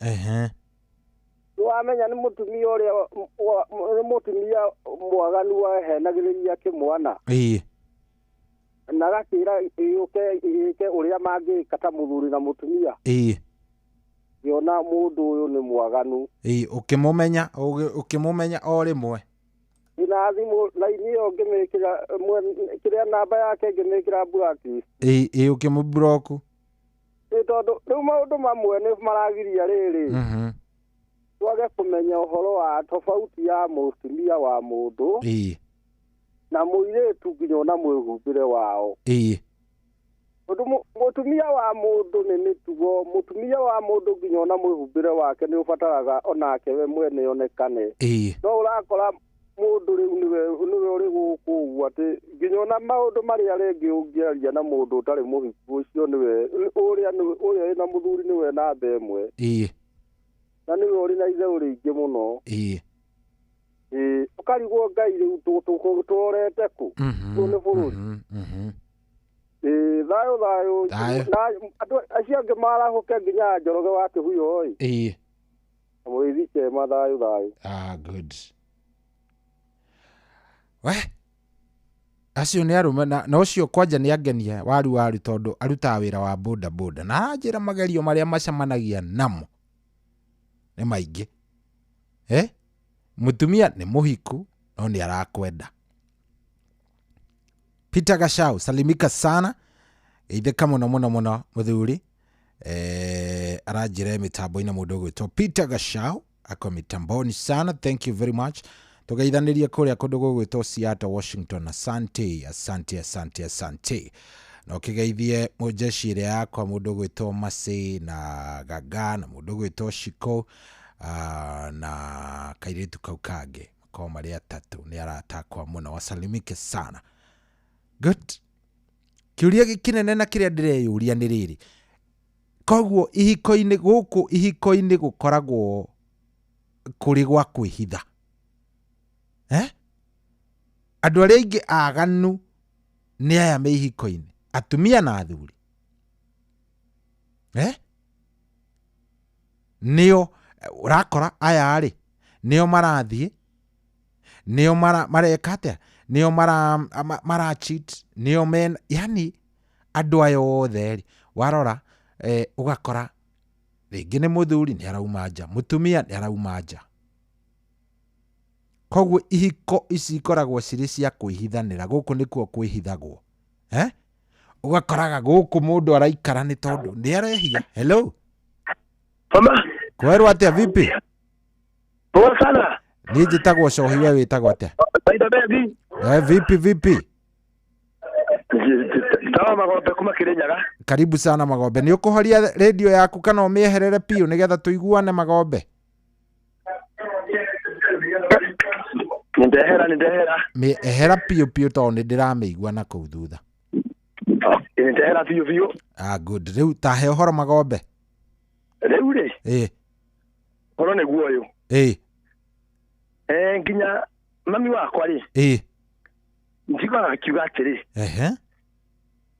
Nĩwamenya nĩ mũtumia ũrĩa nĩ mũtumia mwaganu wahenagĩrĩria kĩmwana, na agakĩra ĩũke ĩke ũrĩa mangĩka ta mũthuri na mũtumia. Ngĩona mũndũ ũyũ nĩ mwaganu. Ũkĩmũmenya, ũkĩmũmenya o rĩmwe. Ina thimũ laini ĩyo ngĩmĩkĩra kĩrĩa namba yake ngĩmĩkĩra blacklist. Ĩ, ũkĩmũblock. Nĩ tondũ rĩu maũndũ mamwe nĩ maragiria rĩrĩ, twage kũmenya ũhoro wa tofauti ya mũtumia wa mũndũ na mũirĩtu nginya ona mwĩhumbĩre wao. Tondũ mũtumia wa mũndũ nĩ mĩtugo, mũtumia wa mũndũ nginya ona mwĩhumbĩre wake nĩ ũbataraga onake we mwene onekane. No ũrakora mũndũ rĩu nĩwe ũrĩ gũkũ ũguo atĩ nginya ona maũndũ marĩa rĩngĩ ũngĩaria na mũndũ ũtarĩ mũhiku, ũcio nĩwe ũrĩa wĩna mũthuri nĩwe namba ĩmwe, na nĩwe ũrĩ na itherũ rĩingĩ mũno. Ũkarigwo Ngai rĩu tũrorete kũ? Ũyũ nĩ bũrũri. Thayũ thayũ. Na andũ acio angĩ marahũke nginya Njoroge wa Kĩhuyo ĩ. Mũrĩithi Chema, thayũ thayũ. Ah, good. We acio nĩ arũme na ũcio kwanja nĩ angenia waru waru, tondũ arutaga wĩra wa boda boda na aranjĩra magerio marĩa macemanagia namo nĩ maingĩ. Mũtumia nĩ mũhiku no nĩ arakwenda. Peter Gashau, salimika sana, geithĩka mũno mũno mũno mũthuri. Aranjĩra mĩtambo-inĩ mũndũ ũgwĩtwo Peter Gashau ako mitamboni sana, thank you very much. Tũgeithanĩrie kũrĩa kũndũ gũgwĩtwo Seattle, Washington. Asante, asante, asante, asante. Na ũkĩgeithie mũjeshi ĩrĩa yakwa mũndũ ũgwĩtwo Masĩ na Gaga na mũndũ ũgwĩtwo Shiko, na kairĩtu kau kangĩ, makorwo marĩ atatũ, nĩ arata akwa mũno, wasalimike sana. Good. Kĩũria gĩkĩnene na kĩrĩa ndĩreyũria nĩ rĩrĩ, koguo ihiko-inĩ gũkũ, ihiko-inĩ gũkoragwo kũrĩ gwa kwĩhitha. Andũ arĩa aingĩ aganu nĩ aya me ihiko-inĩ, atumia na athuri. Nĩo ũrakora aya rĩ, nĩo marathiĩ, nĩo mareka atĩa, nĩo mara cheat, nĩo men, yani andũ aya othe rĩ, warora ũgakora rĩngĩ nĩ mũthuri nĩ arauma nja, mũtumia nĩ arauma nja. Koguo ihiko ici ikoragwo cirĩ cia kwĩhithanĩra, gũkũ nĩkuo kwĩhithagwo. Ũgakoraga gũkũ mũndũ araikara nĩ tondũ nĩ arehia. Hello. Mama. Kwerwo atĩa vipi? Poa sana. Niĩ njĩtagwo Cohi, we wĩtagwo atĩa? Baida bebi. Vipi vipi? Tawa Magombe kuma Kirinyaga. Karibu sana Magombe. Nĩ ũkũhoria radio yaku kana ũmĩeherere piũ nĩgetha tũiguane Magombe? Nĩndehera. Ehera piũ piũ tondũ nĩ ndĩramĩigua na kũu thutha. Nĩndehera piũ piũ. Ah, good. Rĩu tahe ũhoro Magombe. Rĩu rĩ? Ũhoro nĩguo ũyũ. Nginya mami wakwa rĩ. Njiguaga akiuga atĩrĩ.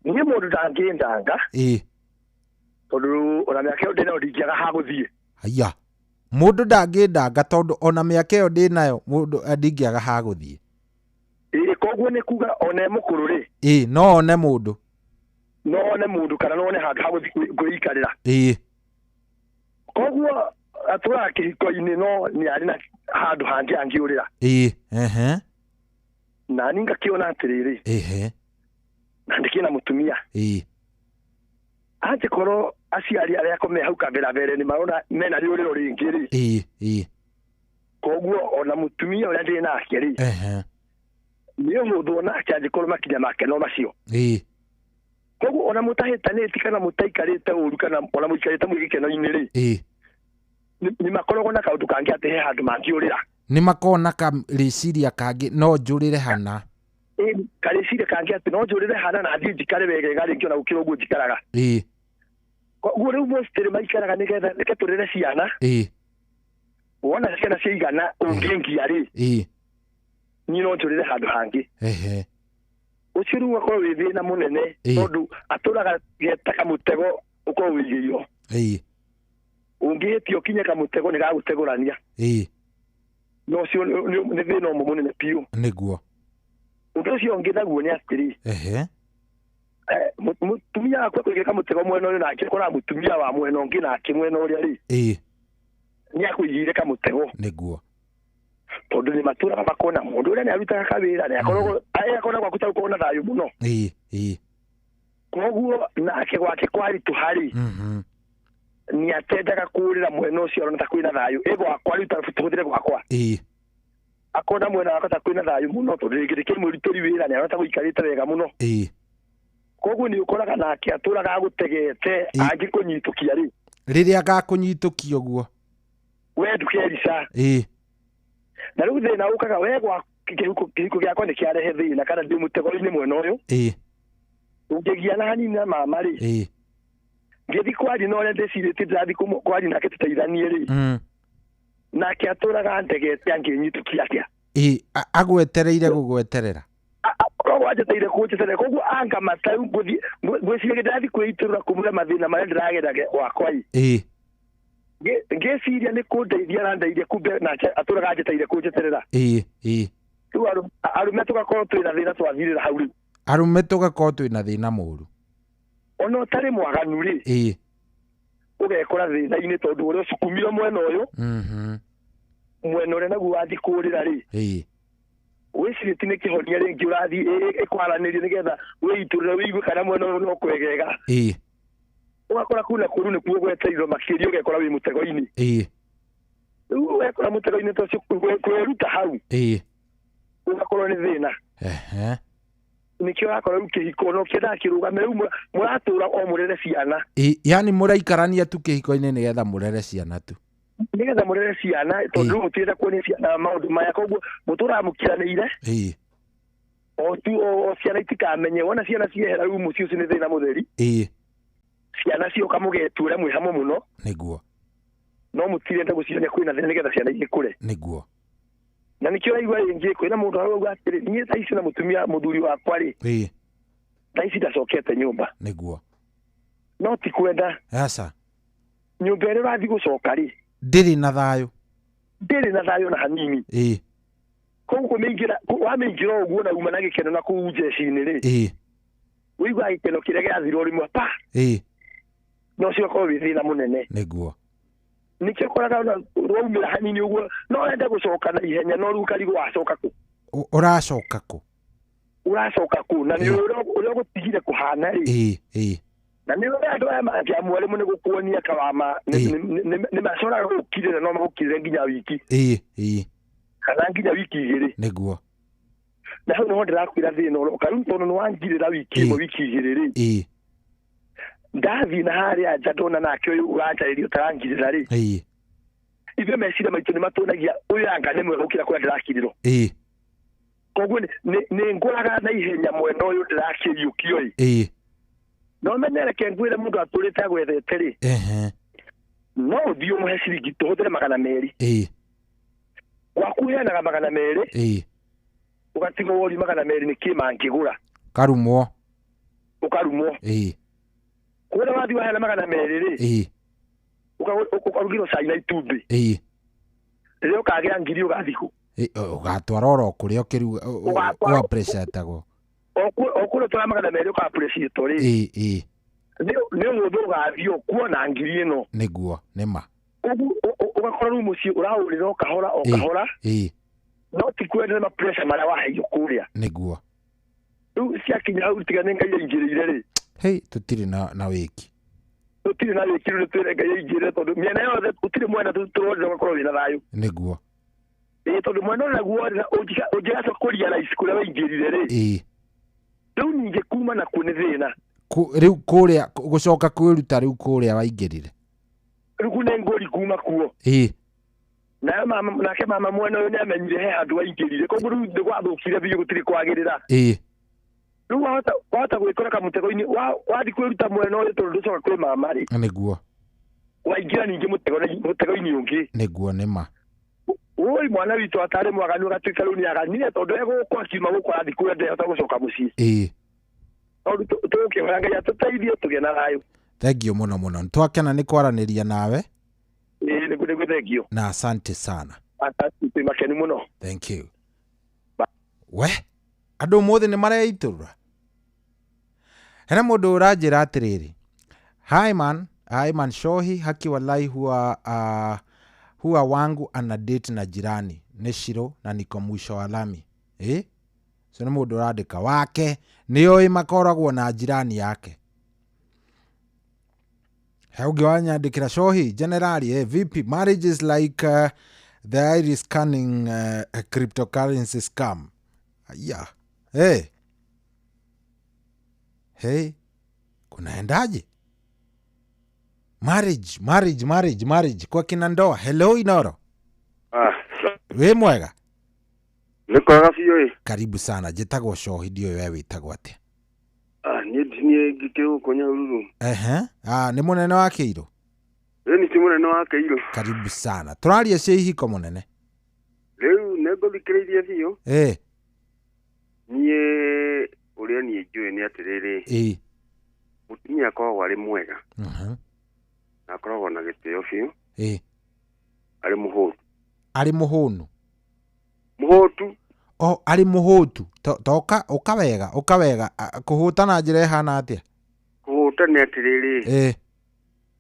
Niĩ mũndũ ndangĩndanga. Tondũ ona mĩaka ĩyo ndĩnayo ndingĩaga ha gũthiĩ. Haiya. Mũndũ ndangĩndanga tondũ ona mĩaka ĩyo ndĩnayo mũndũ ndingĩaga ha gũthiĩ. Koguo nĩ kuga ona e mũkũrũ rĩ. No one mũndũ. No one mũndũ kana no one handũ ha gũthiĩ kwĩikarĩra. Koguo atũraga kĩhiko-inĩ no nĩ arĩ na handũ hangĩ angĩũrĩra. Na niĩ ngakĩona atĩrĩrĩ. Na ndĩkĩna mũtumia. Angĩkorwo aciari arĩa ako me hau kabera mbere nĩ marona mena rĩũrĩro rĩngĩ rĩ. Koguo ona mũtumia ũrĩa ndĩ nake rĩ. Nĩ ũhũthũ nake angĩkorwo makinya make no macio. Koguo ona mũtahĩtanĩtie kana mũtaikarĩte ũru kana ona mũikarĩte mwĩ gĩkeno-inĩ rĩ. Nĩ makoragwo na kaũndũ kangĩ atĩ he handũ mangĩũrĩra. Nĩ makoragwo na karĩciria kangĩ no njũrĩre hana. Karĩciria kangĩ atĩ no njũrĩre hana na thiĩ njikare wegega rĩngĩ ona gũkĩra ũguo njikaraga. Koguo rĩu mostly maikaraga nĩgetha reke tũrere ciana. Wona ciana ciaigana ũngĩngia rĩ. Niĩ no njũrĩre handũ hangĩ. Ũcio rĩu ũgakorwo wĩ thĩna mũnene tondũ atũraga geta kamũtego ũkorwo wĩigĩirwo. Ũngĩhĩtia ũkinye kamũtego nĩ gagũtegũrania. No ũcio nĩ thĩna ũmwe mũnene biũ. Nĩguo. Ũndũ ũcio ũngĩ naguo nĩ atĩrĩ. Mũtumia wakwa kũigĩra kamũtego mwena ũyũ nake ũkoraga mũtumia wa mwena ũngĩ nake mwena ũrĩa rĩ. Nĩ akũigĩire kamũtego. Nĩguo. Tondũ nĩ matũraga makona mũndũ ũrĩa nĩ arutaga kawĩra nĩ akoragwo akona gwaku ta ũkorwo na thayũ mũno. Koguo nake gwake kwaritũha rĩ. Nĩ atendaga kũũrĩra mwena ũcio arona ta kwĩna thayũ. Gwakwa rĩu ta tũhũthĩre gwakwa. Akona mwena wakwa ta kwĩna thayũ mũno tondũ rĩngĩ ndĩkĩmũrutĩri wĩra nĩ arona ta gũikarĩte wega mũno. Koguo nĩ ũkoraga nake atũraga agũtegete angĩkũnyitũkia rĩ. Rĩrĩa agakũnyitũkia ũguo. We ndũkerica. Na rĩu thĩna ũkaga we gwa kĩhiko gĩakwa nĩ kĩarehe thĩna kana ndĩ mũtego-inĩ mwena ũyũ. Ũngĩgiana hanini na mama rĩ. Ngĩthiĩ kwaria na ũrĩa ndĩcirĩtie ndĩrathiĩ kwaria nake tũteithanie rĩ. Nake atũraga andegete angĩnyitũkia atĩa. Agwetereire gũgweterera. Koguo anjeteire kũnjeterera koguo angamata rĩu ngũthiĩ ngwĩciria ndĩrathiĩ kwĩitũrũra kũmwĩra mathĩna marĩa ndĩragerera gwakwa ĩ. Ngĩciria nĩ kũndeithia arandeithia kumbe nake atũraga anjeteire kũnjeterera. Rĩu arũme tũgakorwo twĩna thĩna twathirĩra hau rĩu. Arũme tũgakorwo twĩna thĩna mũru. Ona ũtarĩ mwaganu rĩ. Ũgekora thĩna-inĩ tondũ ũrĩa ũcukumire mwena ũyũ. Mwena ũrĩa naguo wathiĩ kũũrĩra rĩ. Wĩcirĩtie nĩ kĩhonia rĩngĩ ũrathiĩ ĩkwaranĩria nĩgetha wĩitũrũre wĩigue kana mwena ũyũ no kwegega. Ũgakora kũu na kũu nĩkuo gwetereirwo makĩria ũgekora wĩ mũtego-inĩ. Rĩu ũgekora mũtego-inĩ ta ũcio kwĩruta hau. Ũgakorwo nĩ thĩna. Nĩkĩo ũrakora rĩu kĩhiko no kĩendaga kĩrũgame rĩu mũratũra o mũrere ciana. Yani mũraikarania tu kĩhiko-inĩ nĩgetha mũrere ciana tu. Nĩgetha mũrere ciana tondũ rĩu mũtirenda kuonia ciana maũndũ maya koguo mũtũraga mũkiranĩire. O tu o ciana itikamenye wona ciana ciehera rĩu mũciĩ ũcio nĩ thĩna mũtheri. Ciana cioka mũgetura mwĩ hamwe mũno. Nĩguo. No mũtirenda gũcionia kwĩna thĩna nĩgetha ciana igĩkũre. Nĩguo. Na nĩkĩo ũraigua rĩngĩ kwĩna mũndũ arauga atĩrĩ niĩ thaa ici na mũtumia mũthuri wakwa rĩ, thaa ici ndacokete nyũmba. Nĩguo. No ti kwenda. Aca. Nyũmba ĩrĩa ũrathiĩ gũcoka rĩ, ndĩrĩ na thayũ. Ndĩrĩ na thayũ na hanini. Koguo kũmĩingĩra wamĩingĩra ũguo na uma na gĩkeno na kũu njeci-inĩ rĩ, ũiguaga gĩkeno kĩrĩa gĩathira o rĩmwe pa. No ũcio ũkorwo wĩ thĩna mũnene. Nĩguo. Nĩkĩo ũkoraga ona waumĩra hanini ũguo no wende gũcoka na ihenya no rĩu ũkarigwo wacoka kũ. Ũracoka kũ? Ũracoka kũ na nĩ ũrĩa ũgũtigire kũhana rĩ. Na nĩ ũrĩa andũ aya mangĩamua rĩmwe nĩ gũkuonia kawama nĩ macoraga gũkirĩra no magũkirĩre nginya wiki. Kana nginya wiki igĩrĩ. Nĩguo. Na hau nĩho ndĩrakwĩra thĩna ũroka rĩu tondũ nĩ wangirĩra wiki ĩmwe wiki igĩrĩ rĩ. Ndathiĩ na harĩa nja ndona nake ũyũ ũranjarĩria ũtarangirĩra rĩ. Ithuĩ meciria maitũ nĩ matuonagia ũyũ anga nĩ mwega gũkĩra kũrĩa ndĩrakirĩrwo. Koguo nĩ ngũraga na ihenya mwena ũyũ ndĩrakĩriũkio ĩ. No menyereke ngwĩre mũndũ atũrĩte agwethete rĩ. No ũthiĩ ũmũhe ciringi tũhũthĩre 200. Gwaku ũheanaga 200. Ũgatigwo wori 200 nĩ kĩ mangĩgũra. Karumwo. Ũkarumwo. Kũrĩa wathiĩ waheana 200 rĩ. Ũkarugĩrwo cai na itumbĩ. Rĩrĩa ũkagĩra 1000 ũgathiĩ kũ? Ũgatwara oro kũrĩa ũkĩruga ũappreciatagwo. O kũrĩa ũtwara 200 ũka-appreciatwo rĩ. Nĩ ũhũthũ ũgathiĩ ũkuo na 1000 ĩno. Nĩguo, nĩ ma. Ũguo ũgakora rĩu mũciĩ ũraũrĩra o kahora o kahora. No ti kwendera ma pressure marĩa waheirwo kũrĩa. Nĩguo. Rĩu ciakinya hau tiga nĩ Ngai aingĩrĩire rĩ. Hei, tũtirĩ na wĩki. Tũtirĩ na wĩki rĩu twĩre Ngai aingĩrĩre tondũ mĩena yothe gũtirĩ mwena tũronire ũgakorwo wĩna thayũ. Nĩguo. Tondũ mwena ũrĩa naguo ũngĩgacoka kũrealize kũrĩa waingĩrire rĩ. Rĩu ningĩ kuma nakuo nĩ thĩna. Rĩu kũrĩa gũcoka kwĩruta rĩu kũrĩa waingĩrire. Rĩu nĩ ngũri kuma kuo. Nayo mama nake mama mwena ũyũ nĩamenyire he handũ waingĩrire koguo rĩu nĩ gwathũkire biũ gũtirĩ kwagĩrĩra. Rĩu wahota gwĩkora kamũtego-inĩ wathiĩ kwĩruta mwena ũyũ tondũ ndũcoka kwĩ mama rĩ. Nĩguo. Waingĩra ningĩ mũtego-inĩ ũngĩ. Nĩguo nĩ ma. Ũi mwana witũ atarĩ mwaganu agatuĩka rĩu nĩaganire tondũ egũkũ akiuma gũkũ arathiĩ kũrĩa ndehota gũcoka mũciĩ. Tondũ tũgũkĩhoya Ngai atũteithie tũgĩe na thayũ. Thank you mũno mũno. Nĩtwakena nĩ kwaranĩria nawe. Nĩguo thank you. Na asante sana. Asante twĩ makenu mũno. Thank you. We andũ ũmũthĩ nĩ mareitũrũra. Hena mũndũ ũranjĩra atĩrĩrĩ. Hi man, hi man Shohi haki wallahi huwa wangu ana date na jirani nĩ Shiro na niko mwisho wa lami. So nĩ mũndũ ũrandĩka wake nĩoĩ makoragwo na jirani yake. He ũngĩ wanyandĩkĩra Shohi generali vipi marriage is like the Irish scanning cryptocurrency scam. Yeah. Hey. Hey. Kunaendaje? Marriage, marriage, marriage, marriage. Kwa kina ndoa. Hello Inoro. Wĩ mwega? Nĩ kwega biũ ĩ. Karibu sana. Njĩtagwo Shohi ndiũĩ we wĩtagwo atĩa. Niĩ niĩ ngĩkĩ gũkũ Nyahururu. Nĩ mũnene wa Kĩirũ? Ĩni ti mũnene wa Kĩirũ. Karibu sana. Tũraria cia ihiko mũnene. Rĩu nĩ ngũthikĩrĩirie biũ. Niĩ ũrĩa niĩ njũĩ nĩ atĩrĩrĩ. Mũtumia akoragwo arĩ mwega. Na akoragwo na gĩtĩo biũ. Arĩ mũhũtu. Arĩ mũhũnu? Mũhũtu. O arĩ mũhũtu. Toka ũka wega, ũka wega. Kũhũta na njĩra ĩhana atĩa? Kũhũta nĩ atĩrĩrĩ.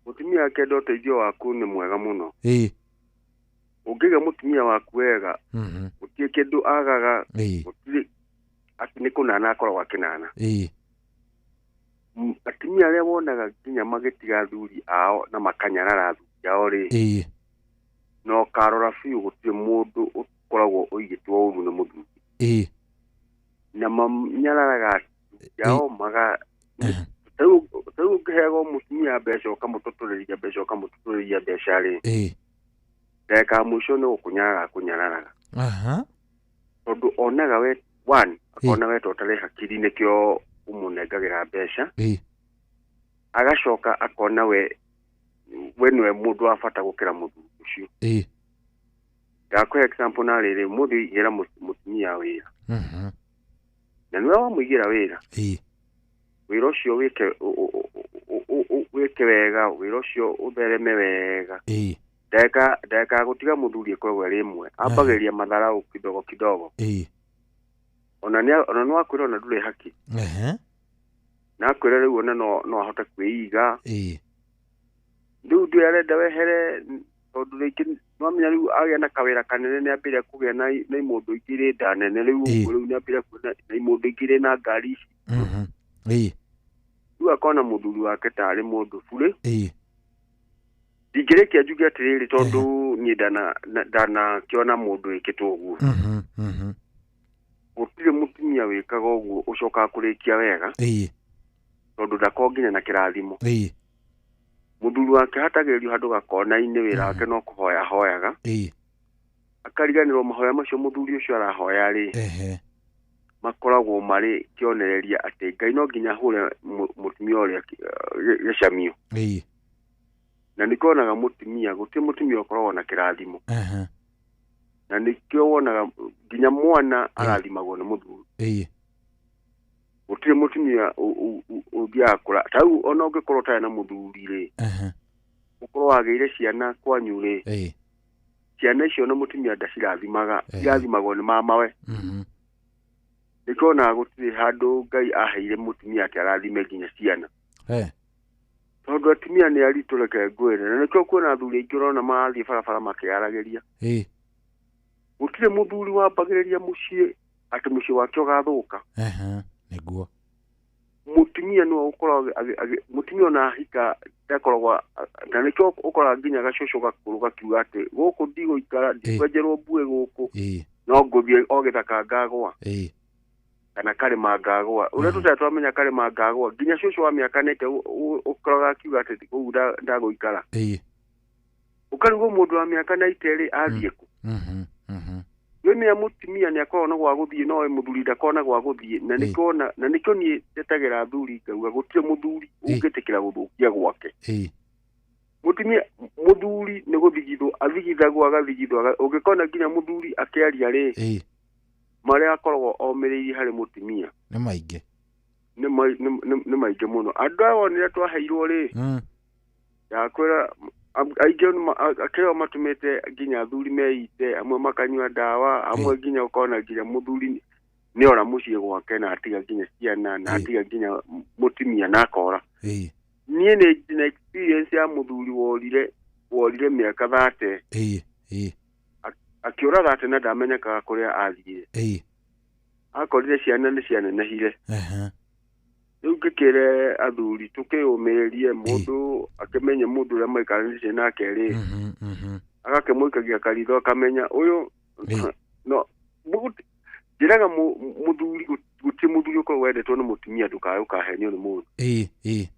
Mũtumia akĩenda ũteithio waku nĩ mwega mũno. Ũngĩiga mũtumia waku wega, gũtirĩ kĩndũ agaga, gũtirĩ atĩ nĩ kũnana akoragwo akĩnana. Atumia arĩa wonaga nginya magĩtiga athuri ao na makanyarara athuri ao rĩ, na ũkarora biũ gũtirĩ mũndũ ũkoragwo ũigĩtwo ũru nĩ mũthuri. Na manyararaga athuri ao maga rĩu ũngĩheagwo mũtumia mbeca ũkamũtũtũrĩria mbeca ũkamũtũtũrĩria mbeca rĩ, ndagĩka ya mũico nĩ gũkũnyarara akũnyararaga. Tondũ onaga we one akona we to ũtarĩ hakiri nĩkĩo ũmũnengagĩra mbeca. Agacoka akona we nĩwe mũndũ wa bata gũkĩra mũthuri ũcio. Ndakũhe example na rĩrĩ mũthĩ igĩra mũtumia wĩra. Na nĩwe wamũigĩra wĩra. Wĩra ũcio wĩke wĩke wega, wĩra ũcio ũthereme wega. Ndagĩka ya gũtiga mũthuri ĩkoragwo ĩrĩ ĩmwe. Ambagĩrĩria matharau kidogo kidogo. Ona no akwĩra ona ndũrĩ haki. Na akwĩra rĩu ona no ahote kwĩiga. Rĩu ndũĩ arenda wehere tondũ rĩngĩ nwamenya rĩu agĩa na kawĩra kanene nĩambĩrĩria kũgĩa na imũndũ ingĩ irĩ nda nene rĩu rĩu nĩambĩrĩria kũgĩa na imũndũ ingĩ irĩ na ngari ici. Rĩu akona mũthuri wake tarĩ mũndũ burĩ. Ndingĩrĩkia njuge atĩrĩrĩ tondũ niĩ ndanakĩona mũndũ wĩkĩtwo ũguo. Gũtirĩ mũtumia wĩkaga ũguo ũcokaga kũrĩkia wega. Tondũ ndakoragwo nginya na kĩrathimo. Mũthuri wake hatagĩrĩrio handũ gakona-inĩ wĩra wake no kũhoya hoyaga. Akariganĩrwo mahoya macio mũthuri ũcio arahoya rĩ makoragwo marĩ kĩonereria atĩ Ngai no nginya ahũre mũtumia ũrĩa gĩcamio. Na nĩkĩo wonaga mũtumia gũtirĩ mũtumia ũkoragwo na kĩrathimo. Na nĩkĩo wonaga nginya mwana arathimagwo nĩ mũthuri. Gũtirĩ mũtumia ũthiaga kũra ta rĩu ona ũngĩkorwo ũtarĩ na mũthuri rĩ ũkorwo wagĩire ciana kwanyu rĩ ciana icio na mũtumia ndacirathimaga irathimagwo nĩ mamawe. Nĩkĩo wonaga gũtirĩ handũ Ngai aheire mũtumia atĩ arathime nginya ciana. Tondũ atumia nĩ aritũ reke ngwĩre na nĩkĩo kuona athuri aingĩ ũrona marathiĩ barabara makĩaragĩria. Gũtirĩ mũthuri wambagĩrĩria mũciĩ atĩ mũciĩ wake ũgathũka. Nĩguo. Mũtumia nĩwe ũkoragwo mũtumia ona ahika ndakoragwo na nĩkĩo ũkoraga nginya gacũcũ gakũrũ gakiuga atĩ gũkũ ndigũikara ndikwenjerwo mbuĩ gũkũ no ngũthiĩ o gĩthaka ngagwa kana karĩma ngagwa ũrĩa tũtarĩ twamenya karĩma ngagwa nginya cũcũ wa mĩaka nĩte ũkoraga akiuga atĩ kũu ndagũikara. Ũkarigwo mũndũ wa mĩaka 90 rĩ athiĩ kũ? Wĩmenya mũtumia nĩ akoragwo na gwa gũthiĩ no mũthuri ndakoragwo na gwa gũthiĩ na nĩkĩo na nĩkĩo niĩ ndetagĩra athuri ngauga gũtirĩ mũthuri ũngĩtĩkĩra gũthũkia gwake. Mũtumia mũthuri nĩ gũthigithwo athigithagwo agathigithwo ũngĩkona nginya mũthuri akĩaria rĩ marĩa akoragwo omĩrĩirie harĩ mũtumia nĩ maingĩ. Nĩ maingĩ mũno. Andũ aya wonire twaheirwo rĩ ndakwĩra aingĩ akĩo matũmĩte nginya athuri meite amwe makanyua ndawa amwe nginya ũkona nginya mũthuri nĩora mũciĩ gwake na atiga nginya ciana na atiga nginya mũtumia na akora. Niĩ nĩ ndĩ experience ya mũthuri worire mĩaka 30 akĩũra 30 na ndamenyekaga kũrĩa athire. Akorire ciana nĩ cianenehire. Rĩu ngĩkĩre athuri tũkĩyũmĩrĩrie mũndũ akĩmenye mũndũ ũrĩa maikaranĩtie nake rĩ agakĩmũikagia karitho akamenya ũyũ no njĩraga mũthuri gũtirĩ mũthuri ũkoragwo wendetwo nĩ mũtumia ndũkae ũkahenio nĩ mũndũ.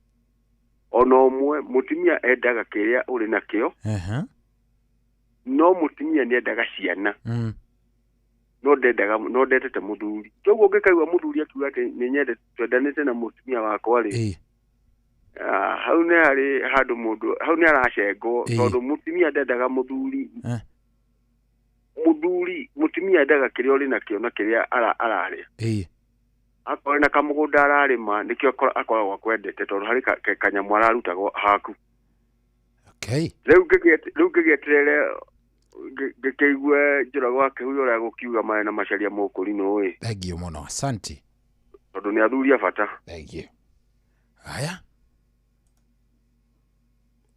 Ona ũmwe mũtumia endaga kĩrĩa ũrĩ nakĩo no mũtumia nĩendaga ciana no ndendaga no ndendete mũthuri. Koguo ũngĩkaigua mũthuri akiuga atĩ nĩ nyendete twendanĩte na mũtumia wakwa rĩ hau nĩ harĩ handũ mũndũ hau nĩ aracengwo tondũ mũtumia ndendaga mũthuri. Mũthuri mũtumia endaga kĩrĩa ũrĩ nakĩo na kĩrĩa ararĩa. Akorwo na kamũgũnda ararĩma nĩkĩo akoragwo akwendete tondũ harĩ kanyamũ ararutagwo haku. Rĩu ngĩgĩeterere ngĩkĩigue Njoroge wa Kĩhuyo ũrĩa gũkiuga marĩ na Macharia Mũkũrinũ ĩ. Thank you mũno, asante. Tondũ nĩ athuri a bata. Thank you. Haya.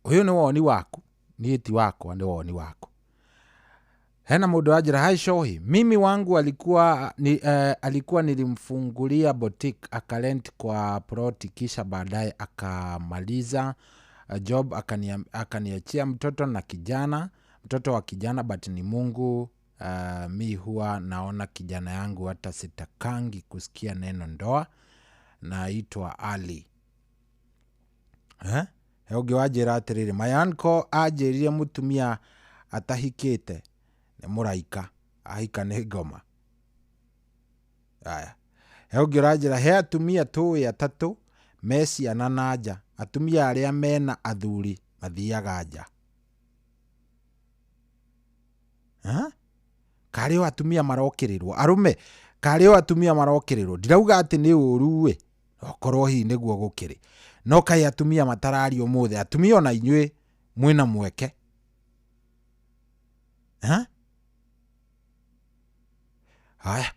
Ũyũ nĩ woni waku, niĩ ti wakwa, nĩ woni waku. Hena mũndũ anjĩra hi Shohi, mimi wangu alikuwa alikuwa nilimfungulia boutique akarent kwa ploti kisha baadaye akamaliza job akaniachia mtoto na kijana, mtoto wa kijana but ni Mungu. Mi huwa naona kijana yangu hata sitakangi kusikia neno ndoa. Naitwa Ali. He ũngĩ wanjĩra atĩrĩrĩ, my uncle anjĩrire mũtumia atahikĩte nĩ mũraika, ahika nĩ ngoma. Aya. He ũngĩ ũranjĩra he atumia tũĩ atatũ me ciana na nja, atumia arĩa mena athuri mathiaga nja. Karĩ o atumia marokĩrĩrwo, arũme karĩ o atumia marokĩrĩrwo. Ndirauga atĩ nĩ ũru ĩ, okorwo hihi nĩguo gũkĩrĩ, no kaĩ atumia matararia ũmũthĩ. Atumia ona inyuĩ mwĩna mweke. Ha? Haya,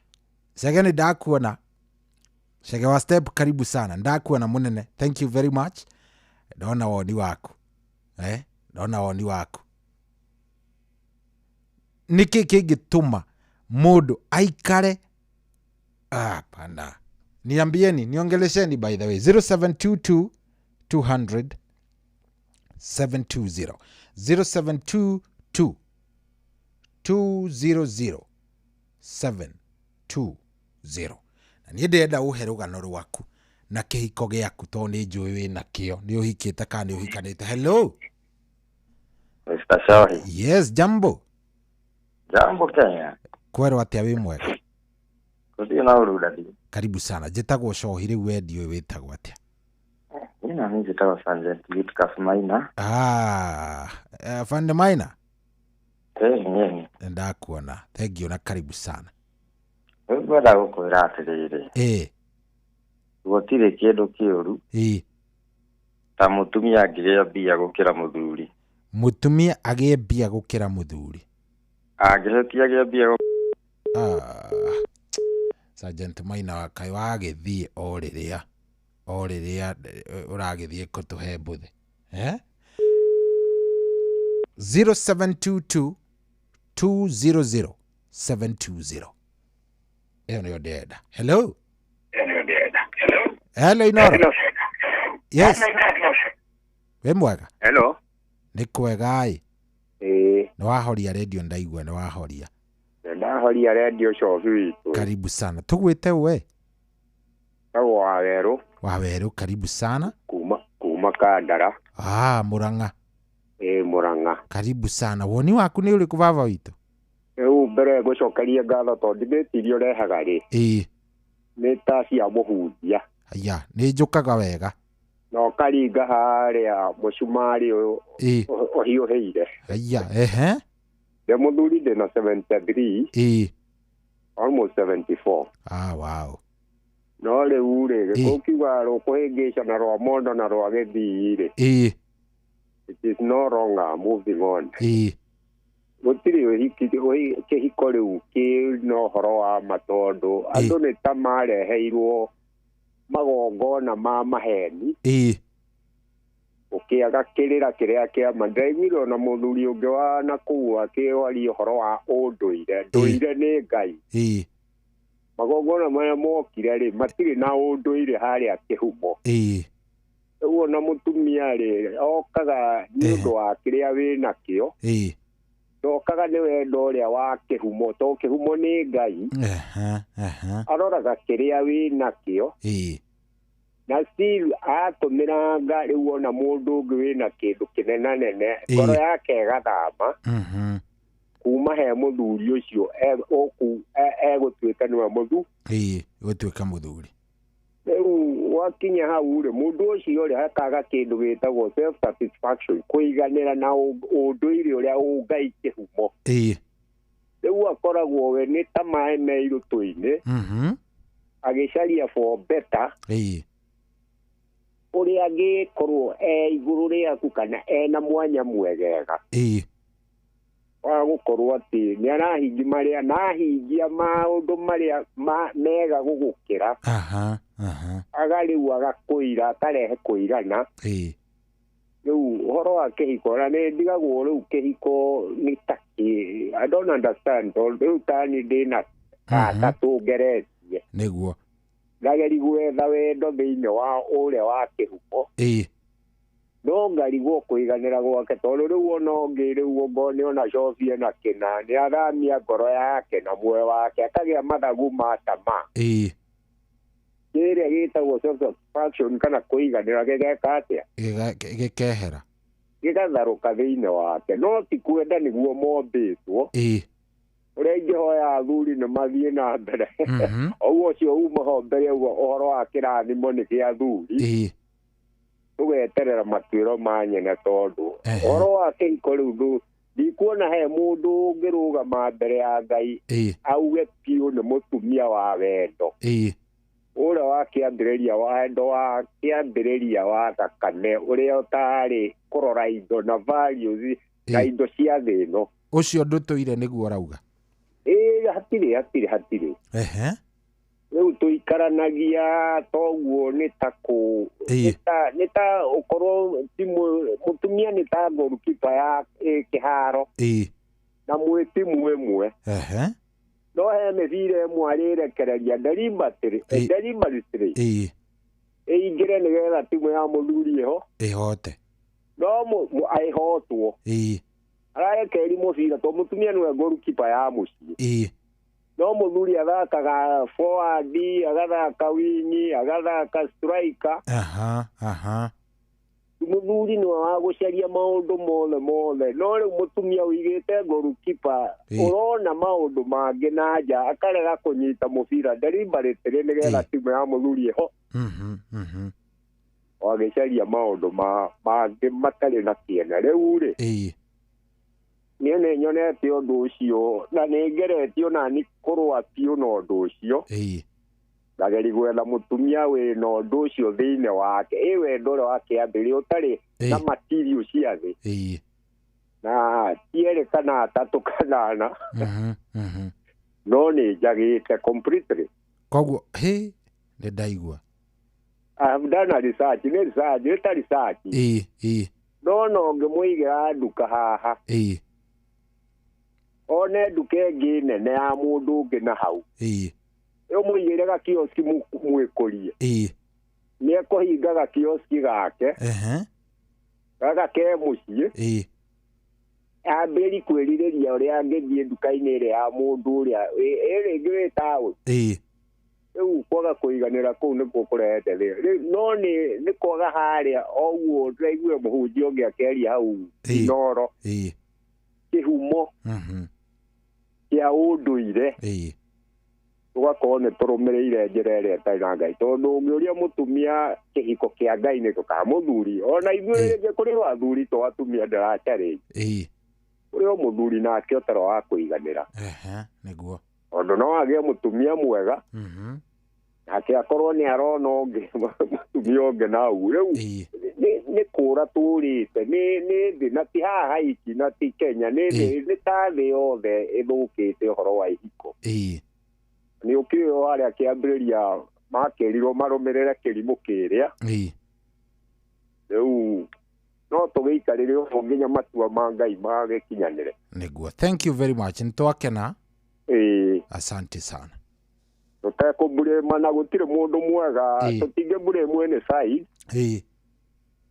Chege nĩ ndakuona. Chege wa step, karibu sana, ndakuona mũnene, thank you very much. Ndona woni waku, ndona woni waku. Nĩkĩ kĩngĩtũma mũndũ aikare? Hapana, niambieni, niongelesheni. By the way, 0722 200 720, 0722 200 720. Na niĩ ndĩrenda ũhe rũgano rwaku na kĩhiko gĩaku, tondũ nĩ njũĩ wĩna kĩo, nĩ ũhikĩte kana nĩ ũhikanĩte. Hello. Mr. Shauri. Yes, jambo. Jambo Kenya. Kwerwo atĩa, wĩ mwega? Gũtirĩ na ũru dadi. Karibu sana. Njĩtagwo Cohi, rĩu we ndiũĩ wĩtagwo atĩa. Ina mimi njĩtagwo Sergeant Wycliffe Maina. Ah, Fande Maina. Nĩ. Ndakuona, thank you na karibu sana. Rĩu ngwenda gũkwĩra atĩrĩrĩ. Gũtirĩ kĩndũ kĩũru ta mũtumia angĩgĩa mbia gũkĩra mũthuri. Mũtumia agĩe mbia gũkĩra mũthuri. Angĩhĩtia agĩe mbia. Ah, Sergeant Maina, kaĩ wagĩthiĩ o rĩrĩa ũragĩthiĩ kũtũhe mbũthĩ, eh? 0722 200 720, ĩyo nĩyo ndĩrenda. Hello. Hello, Inoro. Yes, wĩ mwega? Hello. Nĩ kwega ĩ. Ĩĩ. Nĩ wahoria redio, ndaigua nĩ wahoria. Ndahoria redio, cobi witũ. Karibu sana, tũgwĩte we? Tagwo wa Werũ. Wa Werũ, karibu sana. Kuma Kandara. Ah, Murang'a. Ĩĩ, Murang'a. Karibu sana, woni waku nĩ ũrĩkũ, baba witũ? Rĩu mbere ngũcokeria ngatho tondũ debate iria ũrehaga rĩ, nĩ ta cia mũhunjia. Aya, nĩ njũkaga wega. Na ũkaringa harĩa mũcumarĩ ũyũ ũhiũhĩire. Aya, ehe. Ndĩ mũthuri, ndĩna 73. Almost 74. Ah, wow. No rĩu rĩ, gĩkũkiuga rũkũhĩngĩcana rwa mondo na rwa gĩthii rĩ, it is no longer moving on. Gũtirĩ kĩhiko rĩu kĩna ũhoro wa ma, tondũ andũ nĩ ta mareheirwo magongona ma maheni, ũkĩaga kĩrĩra kĩrĩa kĩa ma. Ndĩraiguire ona mũthuri ũngĩ wa nakũu akĩaria ũhoro wa ũndũire. Ndũire nĩ Ngai. Magongona marĩa mokire rĩ, matirĩ na ũndũire harĩa kĩhumo. Rĩu ona mũtumia rĩ, okaga nĩ ũndũ wa kĩrĩa wĩnakĩo, ndokaga nĩ wendo ũrĩa wa kĩhumo, tondũ kĩhumo nĩ Ngai. Aroraga kĩrĩa wĩnakĩo, na still atũmĩranga. Rĩu ona mũndũ ũngĩ wĩna kĩndũ kĩnenanene, ngoro yake ĩgathama kuma he mũthuri ũcio egũtuĩka nĩwe mũthuri. Gũtuĩka mũthuri. Rĩu wakinya hau rĩ, mũndũ ũcio rĩ, hakaga kĩndũ gĩtagwo self satisfaction, kũiganĩra na ũndũire ũrĩa ũngai kĩhumo. Rĩu akoragwo we nĩ ta maĩ me irũtũ-inĩ, agĩcaria for better, ũrĩa angĩkorwo e igũrũ rĩaku kana ena mwanya mwegega wa gũkorwo atĩ nĩ arahingia marĩa na ahingia maũndũ marĩa mega gũgũkĩra. Aga rĩu agakũira, akarehe kũirana. Rĩu ũhoro wa kĩhiko, na nĩ ndigagwo rĩu kĩhiko nĩ ta kĩ, I don't understand, tondũ rĩu tani ndĩna tata tũngeretie nĩguo ngageri gwetha wendo thĩinĩ wa ũrĩa wa kĩhumo, no ngarigwo kũiganĩra gwake, tondũ rĩu ona ũngĩ rĩu ũngorwo nĩ ona cobie na kĩna, nĩ athamia ngoro yake na muoyo wake, akagĩa mathagu ma tamaa. Kĩrĩa gĩtagwo self satisfaction kana kũiganĩra gĩgeka atĩa? Gĩkehera. Gĩgatharũka thĩinĩ wake, no ti kwenda nĩguo mombĩtwo. Ũrĩa ingĩhoya athuri nĩ mathiĩ na mbere, ũguo ũcio uma ho mbere, ũguo ũhoro wa kĩrathimo nĩ kĩa athuri, tũgeterera matuĩro ma nyene, tondũ ũhoro wa kĩhiko rĩu Ndikuona he mũndũ ũngĩrũgama mbere ya Ngai auge piũ nĩ mũtumia wa wendo. Ũrĩa wa kĩambĩrĩria wendo wa kĩambĩrĩria wa thakame ũrĩa ũtarĩ kũrora indo na values na indo cia thĩ ĩno. Ũcio ndũtũire nĩguo ũrauga? Ĩĩ hatirĩ. Ehe. Rĩu tũikaranagia toguo nĩ ta kũ nĩ ta ũkorwo timu mũtumia nĩ ta goalkeeper ya kĩharo na mwĩ timu ĩmwe. No he mĩbira ĩmwe arĩrekereria deliberately ĩingĩre nĩgetha timu ya mũthuri ĩho ĩhote no ĩhotwo. Ararekereria mũbira tondũ mũtumia nĩwe goalkeeper ya mũciĩ. No mũthuri athakaga forward, agathaka wing, agathaka striker. Aha aha. Mũthuri nĩwe wa gũcaria maũndũ mothe mothe, no rĩu mũtumia ũigĩte goalkeeper ũrona maũndũ mangĩ na nja akarega kũnyita mũbira deliberately nĩgetha timu ya mũthuri ĩho agĩcaria maũndũ mangĩ matarĩ na kĩene. Rĩu rĩ, niĩ nĩ nyonete ũndũ ũcio na nĩ ngeretio nani kũrũa biũ na ũndũ ũcio. Ndageri gwetha mũtumia wĩna ũndũ ũcio thĩinĩ wake, ĩ wendo ũrĩa wa kĩambĩrĩria ũtarĩ na material cia thĩ. Na ti erĩ kana atatũ kana ana. No nĩ njagĩte completely. Koguo hĩ nĩ ndaigua. I have done a research, nĩ research, nĩ ta research. No no ngĩmũigĩra nduka haha. One nduka ĩngĩ nene ya mũndũ ũngĩ na hau. Ũmũigĩre gakioski mwĩkũrie. Nĩ ekũhinga gakioski gake. Gaka ke mũciĩ. Ambĩrĩrie kwĩrirĩria ũrĩa angĩthiĩ nduka-inĩ ĩrĩa ya mũndũ ũrĩa ĩ rĩngĩ wĩ taũni. Rĩu kwaga kũiganĩra kũu nĩkuo kũrehete thĩna. No nĩ kwaga harĩa o ũguo ndĩraiguire mũhunjia ũngĩ akĩaria hau Inooro. Kĩhumo kĩa ũndũire. Tũgakorwo nĩ tũrũmĩrĩire njĩra ĩrĩa ĩtarĩ na Ngai, tondũ ũngĩũria mũtumia kĩhiko kĩa Ngai nĩkũ kana mũthuri, ona ithuĩ rĩngĩ kũrĩ o athuri to atumia ndĩracarĩria. Kũrĩ o mũthuri nake ũtarĩ wa kũiganĩra. Nĩguo. Tondũ no agĩe mũtumia mwega nake akorwo nĩ arona ũngĩ mũtumia ũngĩ na ũguo. Rĩu nĩ kũra tũrĩte nĩ thĩ na ti haha iki na ti Kenya, nĩ thĩ nĩ ta thĩ yothe ĩthũkĩte ũhoro wa ihiko. Nĩ ũkĩũĩ o harĩa kĩambĩrĩria makĩrirwo marũmĩrĩre kĩrimũ kĩrĩa. Rĩu no tũgĩikarĩre ũguo nginya matua ma Ngai magĩkinyanĩre. Nĩguo. Thank you very much. Nĩtwakena. Asante sana. Tũtekũmburĩma na gũtirĩ mũndũ mwega, tũtingĩmburĩmwo nĩ side.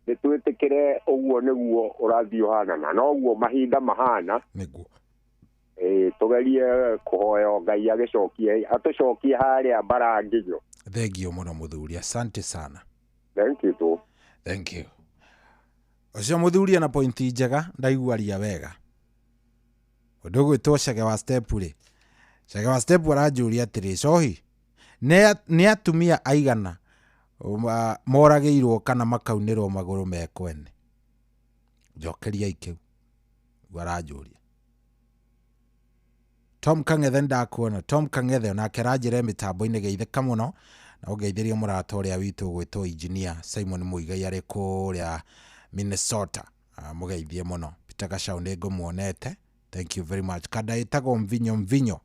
Nĩ twĩtĩkĩre ũguo nĩguo ũrathiĩ ũhana na noguo mahinda mahana. Nĩguo. Tũgerie kũhoya Ngai agĩcokie atũcokie harĩa mbara nginyo. Thengio mũno mũthuri, asante sana. Thank you too. Thank you. Ũcio mũthuri ana pointi njega, ndaigua ria wega. Ũndũ ũgwĩtwo Chege wa Step rĩ. Chege wa Step aranjũria atĩrĩ, Cohi, nĩ atumia aigana moragĩirwo kana makaunĩrwo magũrũ mekwene? Njokeria ikĩu. Ũguo aranjũria. Tom Kang'ethe ndakuona. Tom Kang'ethe onake aranjĩra mĩtambo-inĩ geithĩka mũno na ũngeithĩrie mũrata ũrĩa witũ ũgwĩtwo engineer Simon Muigai arĩ kũrĩa Minnesota. Mũgeithie mũno. Peter Gachau nĩ ngũmuonete. Thank you very much. Kanda ĩtagwo Mvinyo Mvinyo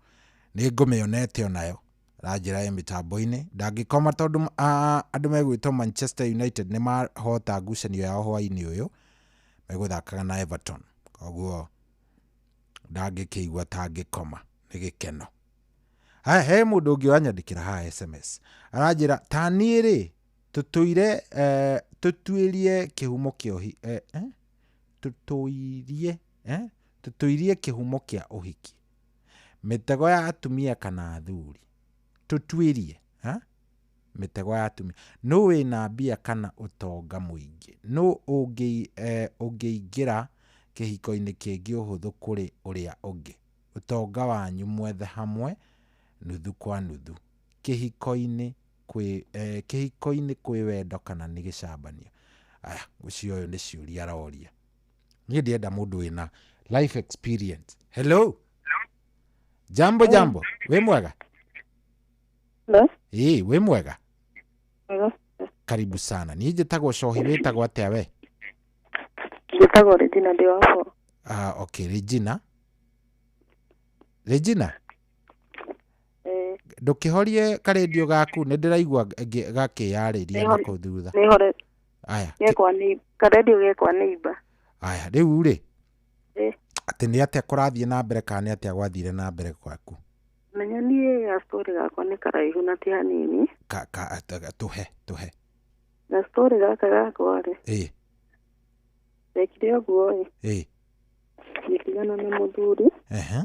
nĩ ngũmĩonete onayo. Aranjĩra ĩ mĩtambo-inĩ. Ndangĩkoma tondũ andũ megwĩtwo Manchester United nĩ mahota ngucanio yao hwaĩ-inĩ ũyũ. Megũthakaga na Everton. Koguo ndangĩkĩigua tangĩkoma nĩ gĩkeno. Haya, he mũndũ ũngĩ wanyandĩkĩra haha SMS. Aranjĩra ta niĩ rĩ tũtũire tũtuĩrie kĩhumo kĩa tũtũirie tũtũirie kĩhumo kĩa ũhiki. Mĩtego ya atumia kana athuri. Tũtuĩrie mĩtego ya atumia. Nũ wĩna mbia kana ũtonga mũingĩ? Nũ ũngĩingĩra kĩhiko-inĩ kĩngĩ ũhũthũ kũrĩ ũrĩa ũngĩ? Ũtonga wanyu mwethe hamwe nuthu kwa nuthu. Kĩhiko-inĩ kwĩ wendo kana nĩ gĩcambanio? Aya, ũcio ũyũ nĩ ciũria aroria. Niĩ ndĩrenda mũndũ wĩna Life experience. Hello. Jambo jambo. Wĩ mwega? Hello. Ĩĩ, wĩ mwega? Mwega. Karibu sana. Niĩ njĩtagwo Cohi, wĩtagwo atĩa we? Njĩtagwo Regina ndĩ wa. Ah, okay, Regina. Regina? Eh. Ndũkĩhorie karendio gaku, nĩ ndĩraigua gakĩyarĩria na kũu thutha. Nĩhore. Aya. Gekwa nĩ karendio gekwa nĩ imba. Aya, rĩu rĩ. Eh. Atĩ nĩ atĩa kũrathiĩ na mbere kana nĩ atĩa gwathire na mbere gwaku? Menya niĩ ga story gakwa nĩ karaihu na ti hanini. Ka tũhe tũhe. Ga story gaka gakwa rĩ. Ĩĩ. Ndekire ũguo ĩ. Ĩĩ. Ngĩtigana na mũthuri. Ehe.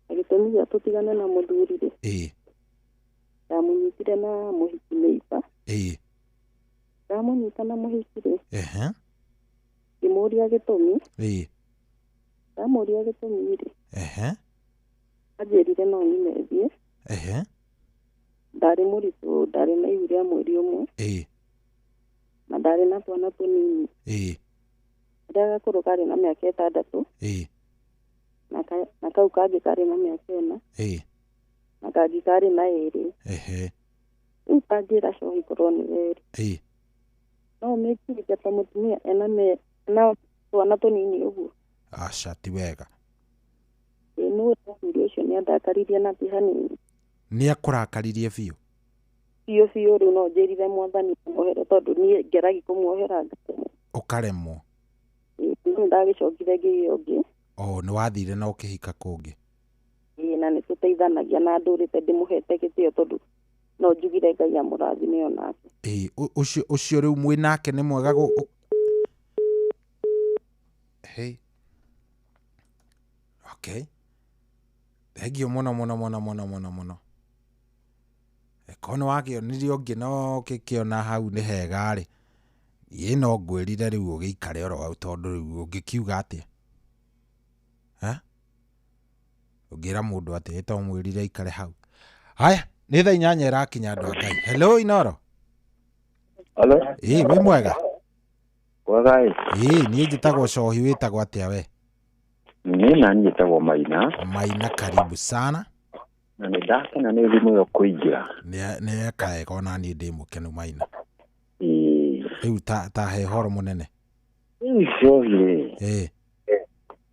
Na gĩtũmi gĩa tũtigane na mũthuri rĩ. Ĩĩ. Ndamũnyitire na mũhiki neighbor. Ĩĩ. Ndamũnyita na mũhiki rĩ. Ehe. Ngĩmũria gĩtũmi. Ĩĩ. Ndamũria gĩtũmi rĩ. Ehe. Anjĩrire no nyume thiĩ. Ehe. Ndarĩ mũritũ, ndarĩ na ihu rĩa mweri ũmwe. Ĩĩ. Na ndarĩ na twana tũnini. Ĩĩ. Karĩa gakũrũ karĩ na mĩaka 6. Ĩĩ. Na kau kangĩ karĩ na mĩaka 4. Ĩĩ. Na kangĩ karĩ na 2. Ehe. Rĩu tanjĩra Cohi korwo nĩ werĩ. Ĩĩ. No ũmĩkirĩte ta mũtumia ena na twana tũnini ũguo. Aca, ti wega. Ĩĩ, nĩ mũthuri ũcio nĩ andakaririe na ti hanini. Nĩ akũrakaririe biũ? Biũ biũ, rĩu no njĩrire mwathani muohere tondũ niĩ ngeragi kũmuohera ngaremwo. Ũkaremwo? Ĩĩ, nĩ ndagĩcokire ngĩgĩa ũngĩ. Oh, nĩ wathire na ũkĩhika kũngĩ? Ĩĩ, na nĩ tũteithanagia na ndũrĩte ndĩmũhete gĩtĩo tondũ no njugire Ngai amũrathime onake. Ĩĩ, ũcio rĩu mwĩ nake nĩ mwega Hey. Okay. Thengio mũno mũno mũno mũno mũno mũno. Eko nĩ wakĩonirie ũngĩ no ũkĩkĩona hau nĩ hega rĩ. Niĩ no ngwĩrire rĩu ũgĩikare oro hau tondũ rĩu ũngĩkiuga atĩa? Ha? Ũngĩra mũndũ atĩa to mwĩrire aikare hau. Haya, nĩ thaa 8 ĩrakinya andũ a Ngai. Hello Inoro. Hello. Ĩĩ, wĩ mwega? Mwega ĩ. Ĩĩ, niĩ njĩtagwo Cohi, wĩtagwo atĩa we? Niĩ na niĩ njĩtagwo Maina. Maina, karibu sana. Na nĩ ndakena nĩ thimũ ĩyo kũingĩra. Nĩ eka wega ona niĩ ndĩ mũkenu Maina. Ĩĩ. Rĩu ta he horo mũnene. Rĩu Cohi rĩ. Ĩĩ.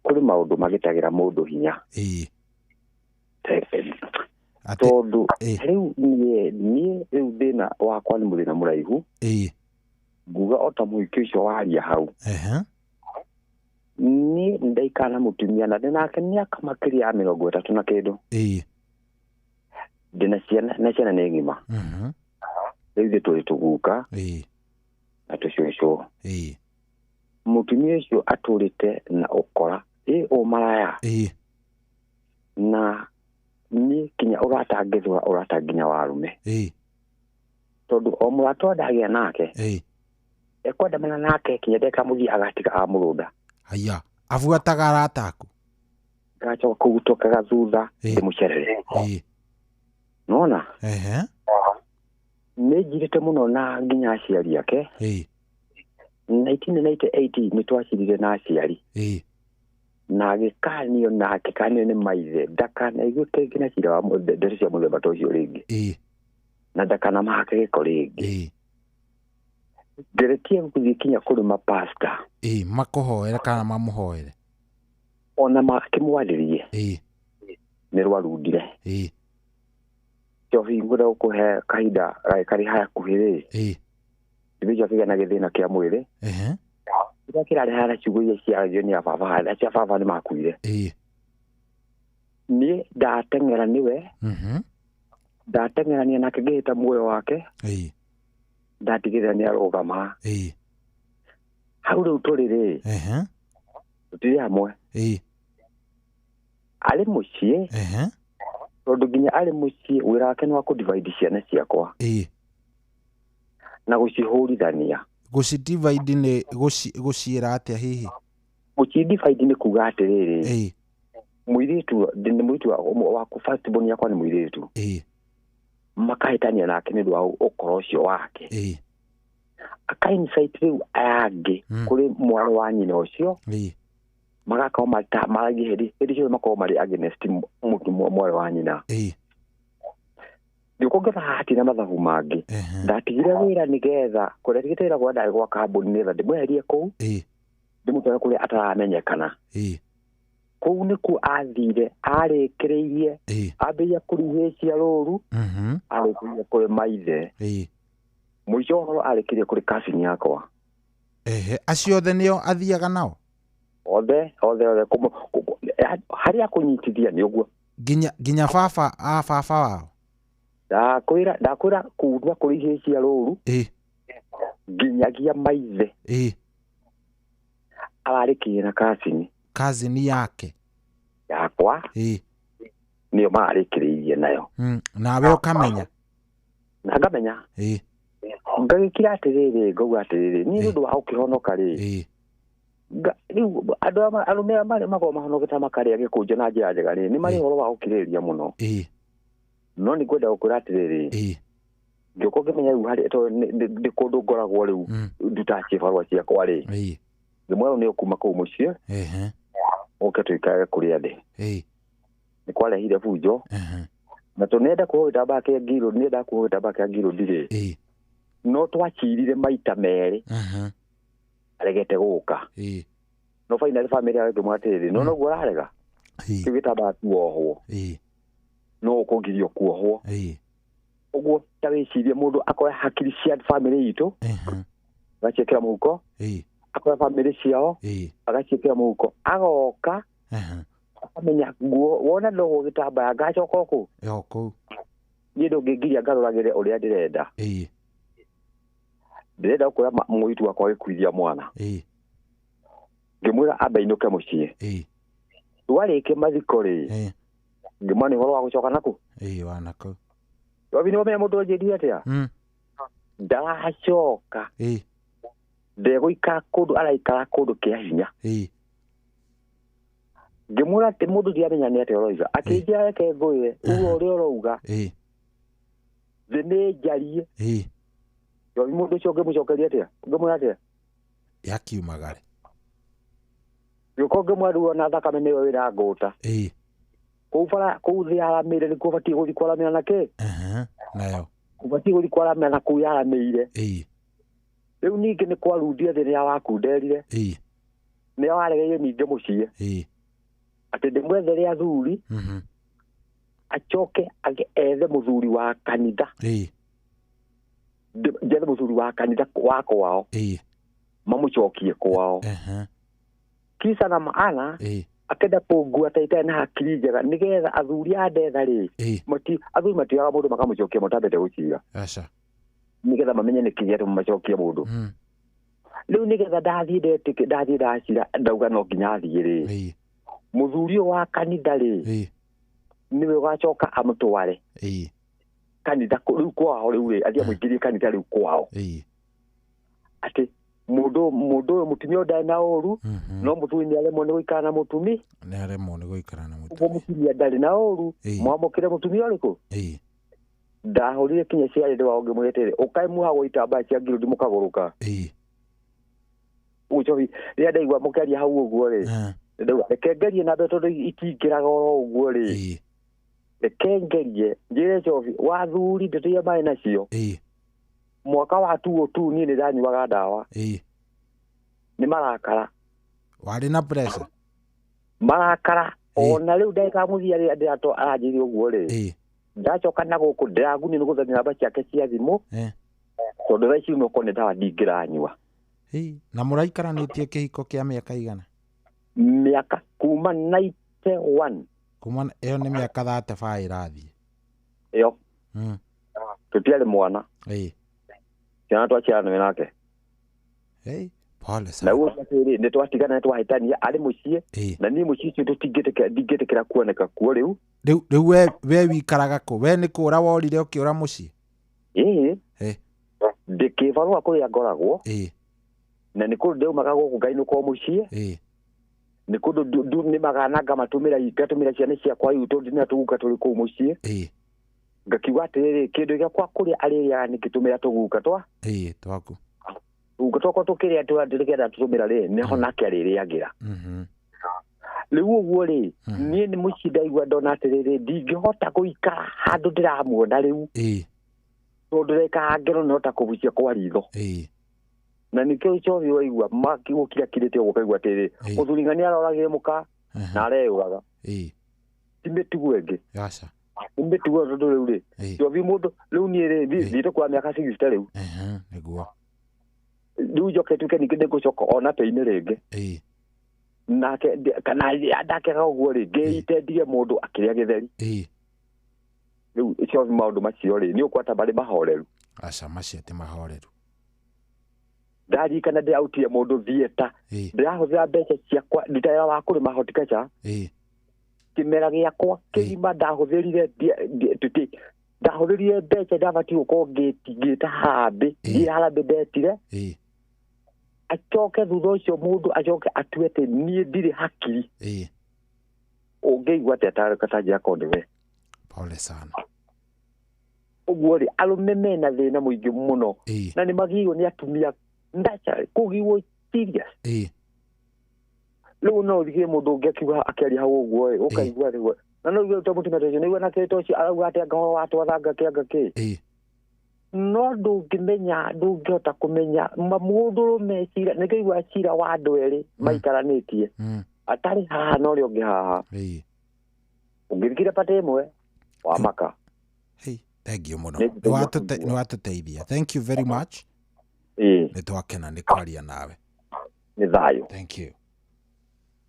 Kũrĩ maũndũ magĩtagĩra mũndũ hinya. Ĩĩ. Tondũ rĩu niĩ rĩu thĩna wakwa nĩ mũthĩna mũraihu. Ĩĩ. Nguga o ta mũhiki ũcio waria hau. Ehe. Niĩ ndaikara na mũtumia na ndĩ nake mĩaka makĩria ya 30 na kĩndũ. Ĩĩ. Ndĩna ciana na ciana nĩ ng'ima. Rĩu ithuĩ tũrĩ tũguka. Ĩĩ. Na tũcũcũ. Ĩĩ. Mũtumia ũcio atũrĩte na ũkora ĩ ũmaraya. Ĩĩ. Na niĩ kinya ũratangĩthũra ũrata nginya wa arũme. Ĩĩ. Tondũ o mũrata ndagĩa nake. Ĩĩ. Ekwandamana nake kinya ndeka mũthia agatiga amũrũnda. Haya, abuataga arata aku? Ngacoka kũgutokaga thutha ndĩmũcerere. Ĩĩ. Nona? Ehe. Nĩ njirĩte mũno na nginya aciari ake. Ĩĩ. 1998 nĩ twacirire na aciari. Ĩĩ. Na agĩkanio na akĩkanio nĩ maithe ndakanaigue kĩngĩ na cira wa ndeto cia mũthemba ta ũcio rĩngĩ. Ĩĩ. Na ndakanamahake gĩko rĩngĩ. Ĩĩ. Ngeretie gũthiĩ kinya kũrĩ mapasta. Ĩĩ, makũhoere kana mamũhoere? Ona makĩmwarĩrie. Ĩĩ. Nĩ rwarundire. Ĩĩ. Cohi ngwenda gũkũhe kahinda karĩ hakuhĩ rĩ. Ĩĩ. Ndĩmĩcio akĩgĩa na gĩthĩna kĩa mwĩrĩ. Ehe. Kĩrĩa kĩrareha na ciugo iria ciaragio nĩ ababa, acio ababa nĩ makuire. Ĩĩ. Niĩ ndateng'era nĩwe. Ndateng'erania nake ngĩhĩta muoyo wake. Ĩĩ. Ndatigĩrĩra nĩ arũgama. Ĩĩ. Hau rĩu tũrĩ rĩ. Ehe. Tũtirĩ hamwe. Ĩĩ. Arĩ mũciĩ. Ehe. Tondũ nginya arĩ mũciĩ wĩra wake nĩ wa kũ-divide ciana ciakwa. Ĩĩ. Na gũcihũrithania. Gũci-divide nĩ gũciĩra atĩa hihi? Gũci-divide nĩ kuga atĩrĩrĩ. Ĩĩ. Mũirĩtu nĩ mũirĩtu waku first born yakwa nĩ mũirĩtu. Ĩĩ. Makahĩtania nake nĩ ũndũ wa ũkora ũcio wake. Ĩĩ. Aka-incite rĩu aya angĩ kũrĩ mwarĩ wa nyina ũcio. Ĩĩ. Magakorwo maragia hĩndĩ ciothe makorwo marĩ against mwarĩ wa nyina. Ngĩũka ngĩona haha hatirĩ na mathabu mangĩ. Ndatigire wĩra nĩgetha kũrĩa tigĩte wĩra gwa ndarĩ gwa kambuni nĩgetha ndĩmweherie kũu ndĩmũtware kũrĩa ataramenyekana. Kũu nĩkuo athire arĩkĩrĩirie ambĩrĩria kũrihĩcia rũru arĩkĩrĩirie kũrĩ maithe. Mũico ũhoro arĩkĩrĩirie kũrĩ cousin yakwa. Acio othe nĩo athiaga nao? Othe harĩa kũnyitithia nĩ ũguo. Nginya baba a baba wao? Ndakwĩra kuma kũrihĩcia rũru nginyagia maithe. Ararĩkĩrĩirie na cousin. Cousin yake? Yakwa. Nĩyo mararĩkĩrĩirie nayo. Nawe ũkamenya? Na ngamenya. Ngagĩkira atĩrĩrĩ ngauga atĩrĩrĩ niĩ nĩ ũndũ wa gũkĩhonoka rĩ rĩu andũ arũme arĩa marĩ makoragwo mahonokete makarĩa gĩkũnjo na njĩra njega rĩ nĩ marĩ ũhoro wa gũkirĩrĩria mũno. No nĩ ngwenda gũkwĩra atĩrĩrĩ ngĩũka ngĩmenya rĩu harĩ tondũ nĩ kũndũ ngoragwo rĩu ndutaga cibarũa ciakwa rĩ ngĩmwĩra nĩ ũkuma kũu mũciĩ ũke tũikarage kũrĩa ndĩ. Nĩ kwarehire bunjo na tondũ nĩenda kuohwo gĩtambaya kĩa ngirũ nĩendaga kuohwo gĩtambaya kĩa ngirũ ndirĩ no twacirire maita merĩ aregete gũka. No finally family yake ngĩmwĩra atĩrĩrĩ no noguo ũrarega kĩu gĩtambaya kuohwo no ũkũgirio kuohwo. Ũguo ta wĩcirie mũndũ akoya hakiri cia family itũ agaciĩkĩra mũhuko akoya family ciao agaciĩkĩra mũhuko agoka akamenya nguo wona ndohwo gĩtambaya ngacoka kũ kũu niĩ ndũngĩngiria ngarũragĩre ũrĩa ndĩrenda. Ndĩrenda gũkora mũirĩtu wakwa agĩkuithia mwana. Ngĩmwĩra ambe ainũke mũciĩ. Twarĩkia mathiko rĩ ngĩmwĩra nĩ ũhoro wa gũcoka nakũ? Wa nakũu. Robi nĩ wamenya mũndũ anjĩrire atĩa? Ndaracoka. Ndegũikara kũndũ araikara kũndũ kĩa hinya. Ngĩmwĩra atĩ mũndũ ndiamenya nĩ atĩa ũroiga. Akĩnjĩra reke ngwĩre uga ũrĩa ũrauga. Thĩ nĩ njarie. Robi mũndũ ũcio ũngĩmũcokeria atĩa? Ũngĩmwĩra atĩa? Yakiumagare. Gĩũka ũngĩmwĩra rĩu ona thakame nĩyo wĩna ngũta. Kũu bara kũu thĩ yaramĩire nĩkuo ũbatiĩ gũthiĩ kwaramĩra na kĩ? Nayo. Ũbatiĩ gũthiĩ kwaramĩra na kũu yaramĩire. Rĩu ningĩ nĩ kwarundia thĩ nĩya wakunderire. Nĩya waregeire ningĩ mũciĩ. Atĩ ndĩmwethere athuri acoke ethe mũthuri wa kanitha. Njethe mũthuri wa kanitha wa kwao. Mamũcokie kwao. Kisa na maana akenda kũngua ta itarĩ na hakiri njega nĩgetha athuri a ndetha rĩ athuri matigaga mũndũ makamũcokia matambĩte gũcira. Nĩgetha mamenye nĩkĩ gĩatũma macokie mũndũ. Rĩu nĩgetha ndathiĩ ndacira ndauga no nginya athiĩ rĩ mũthuri ũyũ wa kanitha rĩ nĩwe ũgacoka amũtware kanitha rĩu kwao rĩu rĩ athiĩ amũingĩrie kanitha rĩu kwao. Atĩ mũndũ ũyũ mũtumia ũyũ ndarĩ na ũru no mũthuri nĩ aremwo nĩ gũikara na mũtumi. Nĩ aremwo nĩ gũikara na mũtumia. Ũguo mũtumia ndarĩ na ũru mwamũkĩre mũtumia ũrĩkũ? Ndahũrire kinya ciarĩ wao ngĩmwĩra atĩrĩrĩ ũkai muhagwo itambaya cia ngirũndi mũkagũrũka. Ũguo Njohi rĩrĩa ndaigua mũkĩaria hau ũguo rĩ ndauga reke ngerie na mbere tondũ itingĩraga oro ũguo rĩ reke ngerie njĩre Njohi wathuri ndeto iria marĩ nacio mwaka wa 2002 niĩ nĩ ndanyuaga ndawa. Nĩ marakara. Warĩ na pressure? Marakara ona rĩu ndagĩka ya mũthia rĩrĩa ndĩratũ aranjĩire ũguo rĩ ndacoka na gũkũ ndĩragunio nĩ gũthamia namba ciake cia thimũ tondũ thaa ici no korwo nĩ ndawa ndingĩranyua. Na mũraikaranĩtie kĩhiko kĩa mĩaka igana? Mĩaka kuma 91. Kuma ĩyo nĩ mĩaka 35 ĩrathiĩ. Ĩyo. Tũtiarĩ mwana. Ciana twaciaranĩwe nake. Pole sana. Na ũguo atĩrĩ nĩ twatigana nĩ twahĩtania arĩ mũciĩ na niĩ mũciĩ ũcio ndingĩtĩkĩra kuoneka kuo rĩu. Rĩu we wikaraga kũ? We nĩ kũra worire ũkĩũra mũciĩ? Ĩĩ. Ndĩ kĩbarũa kũrĩa ngoragwo. Na nĩ kũndũ ndaumaga gũkũ ngainũka o mũciĩ. Nĩ kũndũ nĩmaga na ngamatũmĩra ngatũmĩra ciana ciakwa rĩu tondũ ndina tũguka tũrĩ kũu mũciĩ. Ngakiuga atĩrĩrĩ kĩndũ gĩakwa kũrĩa arĩrĩaga nĩngĩtũmĩra tũguka twa. Tũguka twakwa tũkĩrĩa nĩgetha tũtũmĩra rĩ nĩho nake arĩrĩagĩra. Rĩu ũguo rĩ niĩ nĩ mũciĩ ndaigua ndona atĩrĩrĩ ndingĩhota gũikara handũ ndĩramuona rĩu tondũ reka ngero nĩhota kũgucia kwa ritho na nĩkĩo cobi waigua gũkira kirĩte ũguo ũkaigua atĩrĩrĩ mũthuri ng'ania aroragire mũka na areyũraga ti mĩtugo ĩngĩ aca nĩ mĩtugo tondũ rĩu rĩ cobi mũndũ rĩu niĩ rĩ thiĩte kwa mĩaka 60 rĩu nĩguo rĩu njoke tuke ningĩ nĩngũcoka ona pĩinĩ rĩngĩ nake kana ndakega ũguo rĩ ngĩite ndige mũndũ akĩrĩa gĩtheri rĩu cobi maũndũ macio rĩ nĩ ũkwata marĩ mahoreru aca macio ti mahoreru ndarikana ndĩrautire mũndũ theatre ndĩrahũthĩra mbeca ciakwa nduta wĩra wa kũrĩma horticulture kĩmera gĩakwa kĩgima ndahũthĩrire ndahũthĩrire mbeca ndabatiĩ gũkorwo ngĩta harambĩ ndiĩ harambĩ ndetire acoke thutha ũcio mũndũ acoke atue atĩ niĩ ndirĩ hakiri ũngĩigua atĩa ta akorwo nĩwe pole sana ũguo rĩ arũme mena thĩna mũingĩ mũno na nĩ magĩirwo nĩ atumia ndaca kũgiwo serious rĩu no ũthikĩrie mũndũ ũngĩ akiuga akĩaria hau ũguo ĩ ũkaigua rĩu na no uge mũtumia ũcio nĩigua na kĩrĩto ũcio arauga atĩ anga ũhoro wa twathanga kĩanga kĩ no ndũngĩmenya ndũngĩhota kũmenya mũndũrũme cira nĩkĩigua cira wa andũ erĩ maikaranĩtie atarĩ haha na ũrĩa ũngĩ haha ũngĩthikĩria pate ĩmwe wa maka thank you mũno nĩ watũteithia thank you very much nĩ twakena nĩ kwaria nawe nĩ thayũ thank you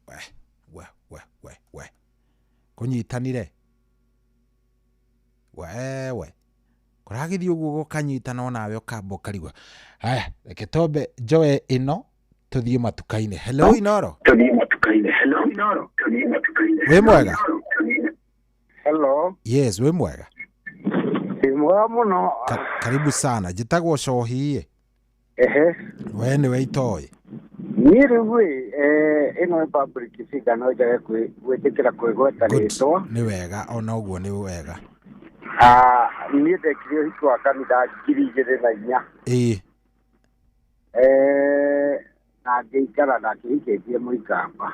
we we we we kũnyitanire we kũragĩthiĩ ũguo gũkanyitana onawe ũkamba ũkarigwo haya reke twambe njoe ĩno tũthiĩ matuka-inĩ hello Inoro tũthiĩ matuka-inĩ hello Inoro tũthiĩ matuka-inĩ wĩ mwega hello yes wĩ mwega wĩ mwega mũno karibu sana njĩtagwo Cohi ehe we nĩwe itoĩ niĩ rĩu ĩ ĩno nĩ public figure no njage gwĩtĩkĩra kwĩgweta rĩtwa nĩ wega ona ũguo nĩ wega niĩ ndekire ũhiki wa kanitha 2004 na ngĩikara na ngĩhikĩtie mũikamba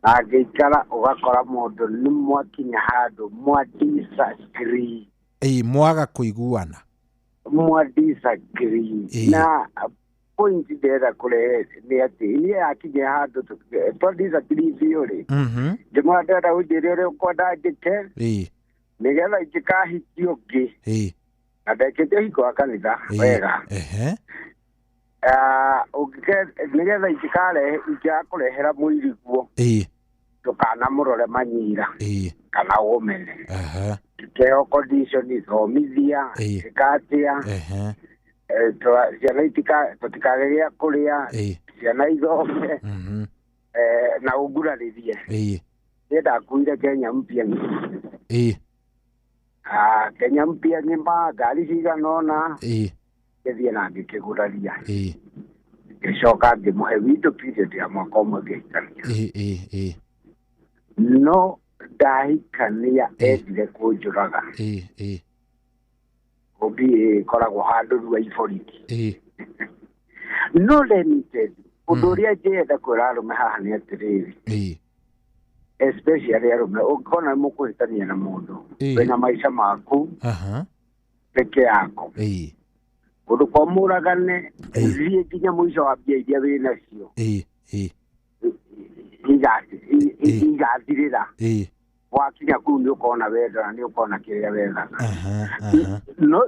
na ngĩikara ũgakora mũndũ nĩ mwakinya handũ mwa disagree mwaga kũiguana mwa disagree na point ndĩrenda kũrehe nĩ atĩ niĩ yakinya handũ twa disagree biũ rĩ ndĩmwĩra ndĩrenda ũnjĩre ũrĩa ũkwenda njĩke nĩgetha ingĩkahikia ũngĩ na ndekĩte ũhiko wa kanitha wega nĩgetha ingĩgakũrehera mũiriguo ndũkanamũrore manyira kana ũmene kĩheo condition thomithia ĩka atĩa ciana tũtikage gĩa kũrĩa ciana ithome na ũngurarĩrie niĩ ndakuire Kenya mpya Kenya mpya ng'ima ngari cigana ũna ngĩthiĩ na ngĩkĩguraria ngĩcoka ngĩmũhe window period ya mwaka ũmwe ngĩhikania no ndahikania endire kũnjũraga ũmbi ĩkoragwo handũ rua iboriki no let me tell you ũndũ ũrĩa njĩenda kwĩra arũme haha nĩ atĩrĩrĩ especially arũme ũngĩkona mũkũhĩtania na mũndũ wĩna maica maku peke yako ũndũ kwa mũragane thiĩ nginya mũico wa mbia iria wĩ nacio igathirĩra wakinya kũu nĩ ũkona wendo na nĩ ũkona kĩrĩa wethaga no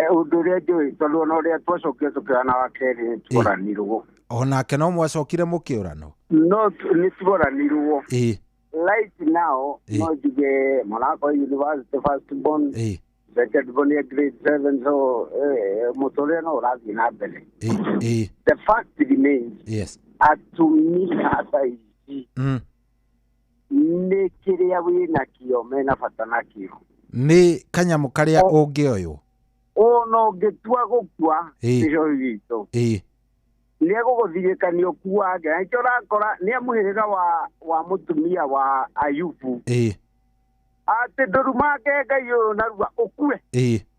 ũndũ ũrĩa njũĩ tondũ ona ũrĩa twacokire tũkĩoyana wa kerĩ nĩ tuoranirwo onake no mwacokire mũkĩũrano no nĩ tuoranirwo right now no njuge mwanakwa university first born second born ya grade 7 so mũtũrĩre no ũrathiĩ na mbere the fact remains yes atumia thaa ici nĩ kĩrĩa wĩ nakĩo mena bata nakĩo nĩ kanyamũ karĩa ũngĩoywo ona ũngĩtua gũkua nĩcio witũ nĩ egũgũthirĩkania ũkuange na nĩkĩo ũrakora nĩ mũhĩrĩga wa mũtumia wa Ayubu atĩ ndũrumange Ngai ũyũ narua ũkue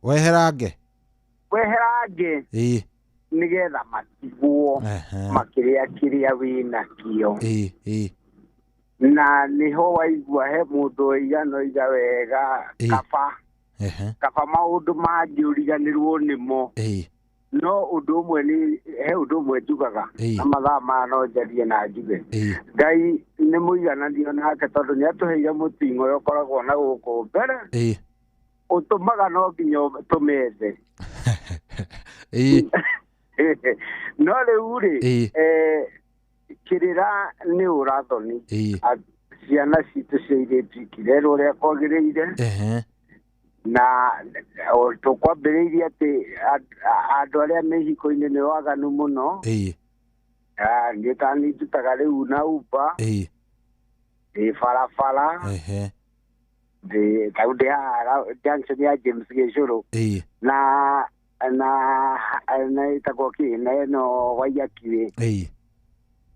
weherange weherange Nĩgetha matigwo makĩrĩa kĩrĩa wĩnakĩo. Na nĩho waigua he mũndũ oiga noiga wega kaba kaba maũndũ mangĩ ũriganĩrwo nĩmo. No ũndũ ũmwe nĩ he ũndũ ũmwe njugaga na mathaa maya no njarie na njuge Ngai nĩ mũigananio nake tondũ nĩ atũheire mũting'o ũrĩa ũkoragwo na gũkũ mbere ũtũmaga no nginya tũmethe. No rĩu rĩ kĩrĩra nĩ ũrathoni ciana citũ cia airĩtu ikirerwo ũrĩa kwagĩrĩire na tũkwambĩrĩirie atĩ andũ arĩa me ihiko-inĩ nĩ waganu mũno. Niĩ ta niĩ ndutaga rĩu na Uber ndĩ barabara ndĩ tau ndĩ haha junction ya James Gĩcũrũ na na na ĩtagwo kĩ na ĩno Waiyaki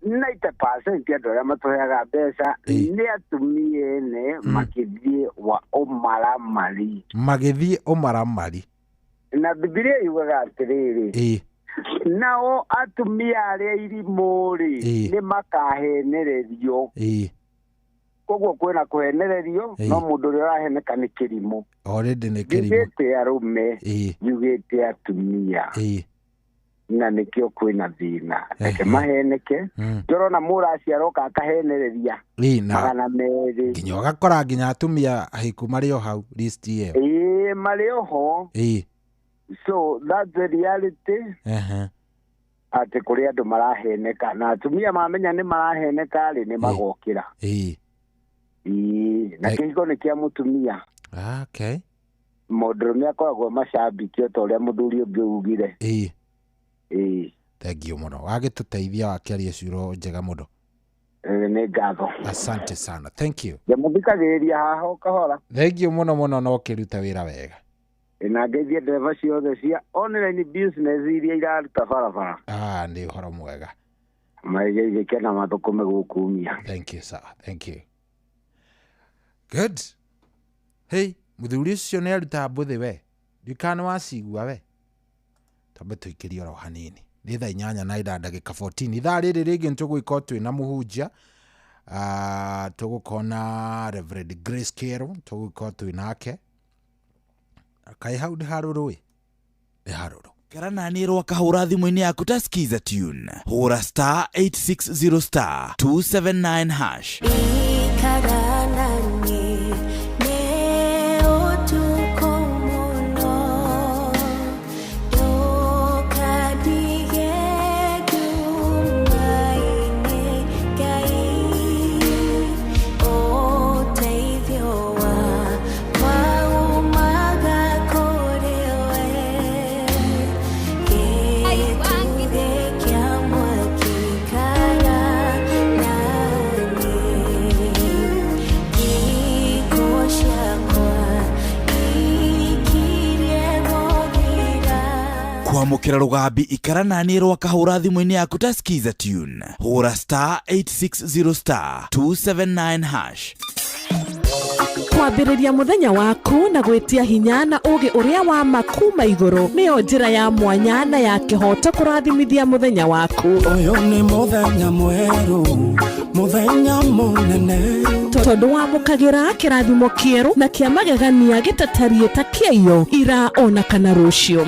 90% andũ arĩa matũheaga mbeca nĩ atumia ene makĩthiĩ wa ũmaramari. Magĩthiĩ ũmaramari. Na Bibilia yugaga atĩrĩrĩ nao atumia arĩa irimũ rĩ nĩ makahenererio. Koguo kwĩna kũhenererio no mũndũ ũrĩa ũraheneka nĩ kĩrimũ. Already nĩ kĩrimũ. Njugĩte arũme njugĩte atumia na nĩkĩo kwĩna thĩna reke maheneke. Ndĩrona mũraciaroka akahenereria 200 nginya ũgakora nginya atumia ahiku marĩ o hau list ĩyo. Marĩ o ho. So that's the reality. Atĩ kũrĩ andũ maraheneka na atumia mamenya nĩ maraheneka rĩ nĩ magokĩra. Na kĩhiko nĩ kĩa mũtumia. Okay. Mũndũrũme akoragwo macambĩki o ta ũrĩa mũthuri ũngĩ ugire. Thank you mũno wagĩtũteithia wakĩaria ciugo njega mũno. Nĩ ngatho. Asante sana. Thank you. Ndĩmũthikagĩrĩria haha o kahora. Thank you mũno mũno na ũkĩruta wĩra wega. Na ngeithie ndereba ciothe cia online business iria iraruta barabara. Nĩ ũhoro mwega. Maigeithĩke na mathũkũme gũkumia. Thank you sir. Thank you. Good. Hey, mũthuri ũcio nĩ aruta mbũthĩ we. Ndikana wacigua we. Twambe tũikĩrie oro hanini. Nĩ thaa 8 na ndagĩka 14. Ithaa rĩrĩ rĩngĩ nĩtũgũgĩkorwo twĩna mũhunjia. Tũgũkorwo na Reverend Grace Kero, tũgũgĩkorwo twĩ nake. Kaĩ hau nĩ harũrũ ĩ? Nĩ harũrũ. Karana nĩ rwakahũra thimũ-inĩ yaku ta Skiza tune. Hũra star 860 star 279 hash. Kwamũkĩra rũgambi ikara nani rwakahũra thimũ-inĩ yaku ta Skiza tune. Hũra star 860 star 279 hash. Kwambĩrĩria mũthenya waku na gwĩtia hinya na ũgĩ ũrĩa wa makuma igũrũ nĩyo njĩra ya mwanya na ya kĩhoto kũrathimithia mũthenya waku. Ũyũ nĩ mũthenya mwerũ, mũthenya mũnene. Tondũ wamũkagĩra kĩrathimo kĩerũ na kĩa magegania gĩtatariĩ ta kĩaiyo ira ona kana rũciũ.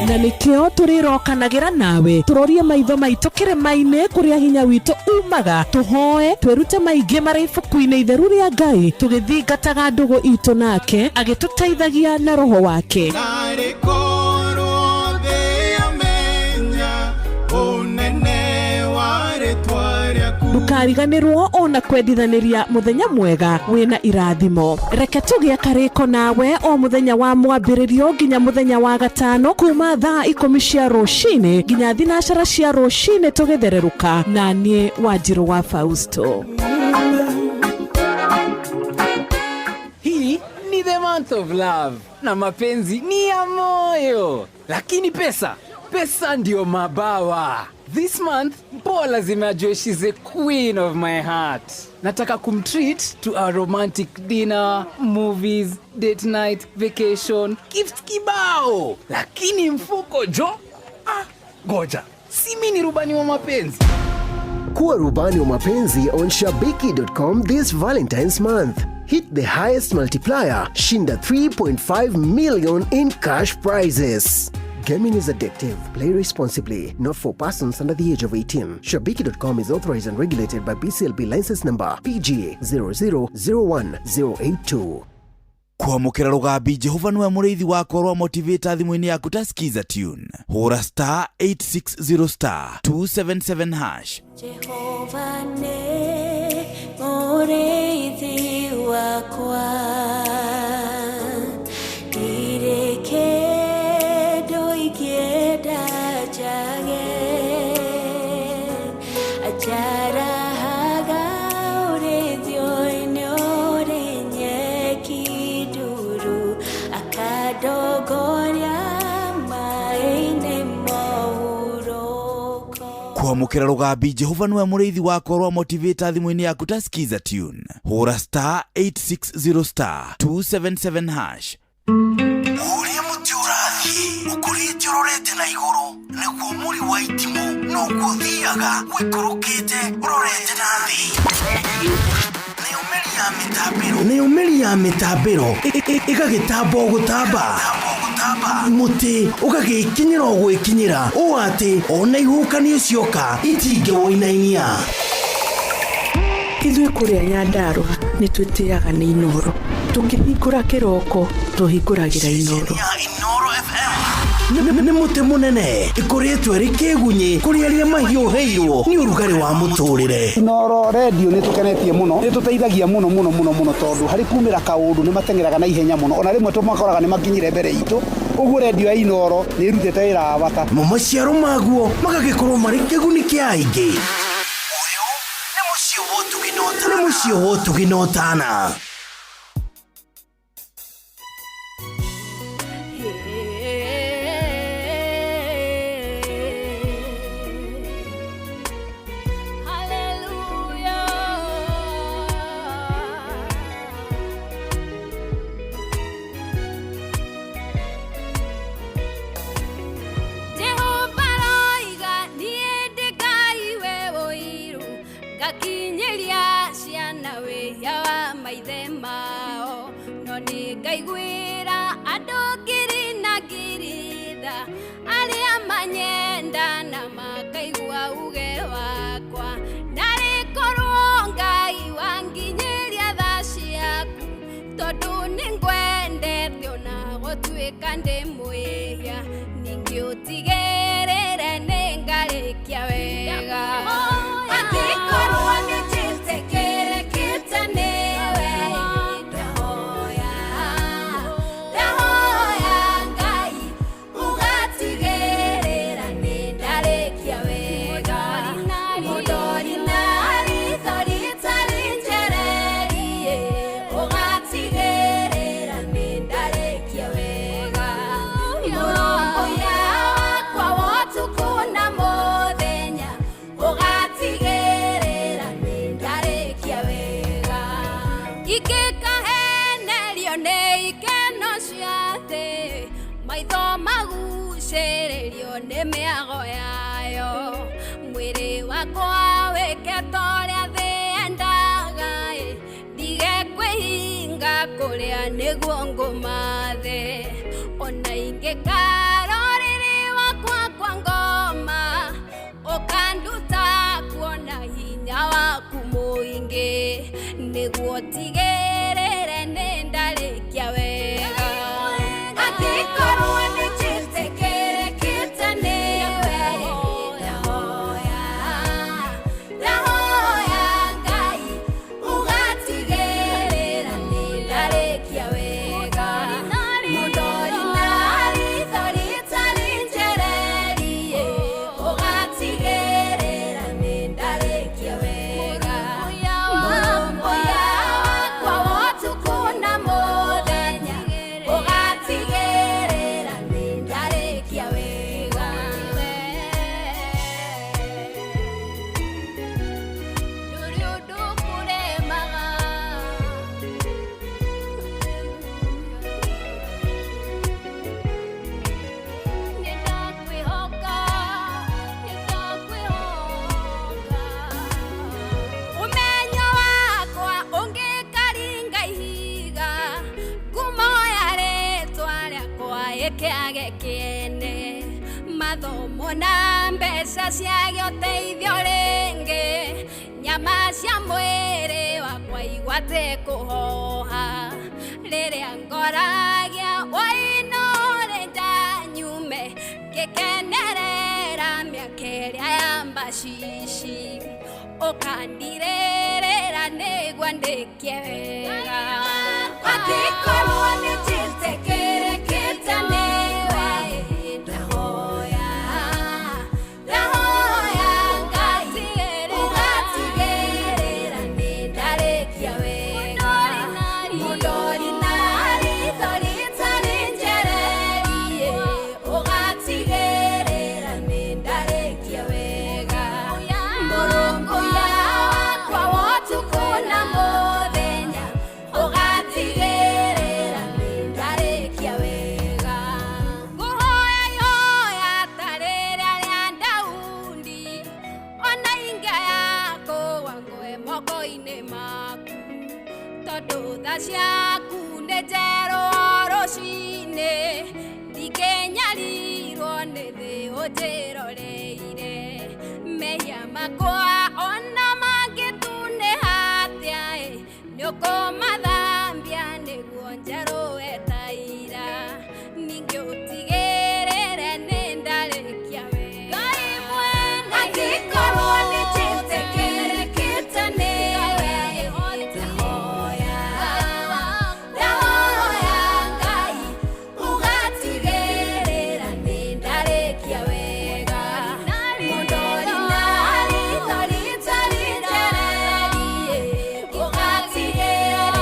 Na nĩkĩo tũrĩrokanagĩra nawe tũrorie maitho maitũ kĩrĩma-inĩ kũrĩa hinya witũ umaga tũhoe twĩrute maingĩ marĩ ibuku-inĩ itheru rĩa Ngai tũgĩthingataga ndũgũ itũ nake agĩtũteithagia na roho wake. Ndũkariganĩrwo ona kwendithanĩria mũthenya mwega wĩna irathimo. Reke tũgĩe karĩko nawe o mũthenya wa mwambĩrĩrio nginya mũthenya wa gatano kuma thaa 10 cia rũcinĩ nginya 12 cia rũcinĩ tũgĩthererũka na niĩ Wanjirũ wa Fausto. Hii ni the month of love na mapenzi ni ya moyo, lakini pesa ndio mabawa. This month, Mpoa lazima ajue she's the queen of my heart. Nataka kumtreat to a romantic dinner, movies, date night, vacation, gifts kibao. Lakini mfuko jo? Ah, goja. Si mimi ni rubani wa mapenzi. Kuwa rubani wa mapenzi on Shabiki.com this Valentine's month. Hit the highest multiplier, shinda 3.5 million in cash prizes. Gaming is addictive. Play responsibly. Not for persons under the age of 18. Shabiki.com is authorized and regulated by BCLB license number PG 0001082. Kwamũkĩra rũgambi Jehova nĩwe mũrĩithi wakwa rwa motivator thimũ-inĩ yaku ta skiza tune. Hũra star 860 star 277 hash. Jehova nĩ mũrĩithi wakwa, ndirĩ kĩndũ ingĩenda njage, anjarahaga ũrĩithio-inĩ ũrĩ nyeki nduru, akandongoria maĩ-inĩ mohurũko. Kwamũkĩra rũgambi Jehova nĩwe mũrĩithi wakwa rwa motivator thimũ-inĩ yaku ta skiza tune. Hũra star 860 star 277 hash. Ũrĩa mũtĩ ũrathiĩ ũkũrĩte ũrorete na igũrũ nĩguo mũri wa itimũ noguo ũthiaga ũikũrũkĩte ũrorete na thĩ. Nayo mĩri ya mĩtambĩro ĩgagĩtamba o gũtamba, mũtĩ ũgagĩkinyĩra o gwĩkinyĩra ũũ atĩ ona ihuhũkanio cioka itingĩwũinainia. Ithuĩ kũrĩa Nyandarũa nĩ twĩtĩaga nĩ Inooro. Tũkĩhingũra kĩroko tũhingũragĩra Inooro. Nĩ mũtĩ mũnene ĩkũrĩtwo ĩrĩ kĩgunyĩ kũrĩ arĩa mahiũhĩirwo nĩ ũrugarĩ wa mũtũrĩre. Inooro redio nĩ tũkenetie mũno, nĩ tũteithagia mũno mũno mũno mũno tondũ harĩ kumĩra kaũndũ nĩ mateng'eraga na ihenya mũno, ona rĩmwe tũmakoraga nĩ makinyire mbere itũ. Ũguo redio ya Inooro nĩ ĩrutĩte wĩra wa bata. Mo maciaro maguo magagĩkorwo marĩ kĩguni kĩa aingĩ. Ũyũ nĩ mũciĩ wa ũtugi na ũtana. Gakinyeria ciana wĩhia wa maithe mao, no nĩ ngaiguĩra andũ ngiri na ngiri tha arĩa manyenda na makaigua uge wakwa. Narĩ korwo Ngai wanginyĩria tha ciaku, tondũ nĩ ngwendete ona gũtuĩka ndĩ mwĩhia, ningĩ ũtigĩrĩre nĩ ngarĩkia wega. Angĩkorwo nĩ njĩtĩkĩrĩkĩte nĩwe, ndahoya ndahoya Ngai ũgatigĩrĩra nĩ ndarĩkia wega. Mũndori na ritho rĩtarĩ njererie, ũgatigĩrĩra nĩ ndarĩkia wega. Mũrũmbũiya wakwa wa ũtukũ na mũthenya, ũgatigĩrĩra nĩ ndarĩkia wega. Ingĩkahenerio nĩ ikeno cia thĩ, maitho magucĩrĩrio nĩ mĩago yayo, mwĩrĩ wakwa wĩke ta ũrĩa thĩ yendaga, ndige kwĩhinga kũrĩa nĩguo ngũmathe. Ona ingĩkara ũrĩrĩ wakwa kwa ngoma, ũkanduta kuona hinya waku mũingĩ, nĩguo tigĩrĩre nĩ ndarĩkia wega. Angĩkorwo nĩ njĩtĩkĩrĩkĩte nĩwe, ndahoya ndahoya Ngai ũgatigĩrĩra nĩ ndarĩkia wega. Mũndori na ritho rĩtarĩ njererie, ũgatigĩrĩra nĩ ndarĩkia wega. Mũrũmbũiya wakwa ĩkĩage kĩene mathomo na mbeca ciage ũteithio rĩngĩ nyama cia mwĩrĩ wakwa igwate kũhoha rĩrĩa ngoragia wainore ndanyume ngĩkenerera mĩaka ĩrĩa ya mbacici ũkandirĩrĩra nĩguo ndĩkie wega angĩkorwo nĩ njĩtĩkĩrĩkĩte nĩwe ndahoya ndahoya Ngai ũgatigĩrĩra nĩ ndarĩkia wega mũndori na ritho rĩtarĩ njererie ũgatigĩrĩra nĩ ndarĩkia wega mũrũngũya wakwa wa ũtukũ na mũthenya ũgatigĩrĩra nĩ ndarĩkia wega ngũhoya ihoya ta rĩrĩa rĩa Daudi ona ingĩaya kũgwa ngwe moko-inĩ maku tondũ tha ciaku nĩ njerũ o rũcinĩ ndingĩnyarirwo nĩ thĩ ũnjĩroreire mehia makwa ona mangĩtunĩha atĩa ĩ nĩũkũmathambia nĩguo njerũe ta ira ningĩ ũtigĩrĩre nĩ ndarĩkia wega Ngai mwene angĩkorwo nĩ njĩtĩkĩrĩkĩte nĩwe ndahoya ndahoya Ngai ũgatigĩrĩra nĩ ndarĩkia wega mũndori na ritho rĩtarĩ njererie ũgatigĩrĩra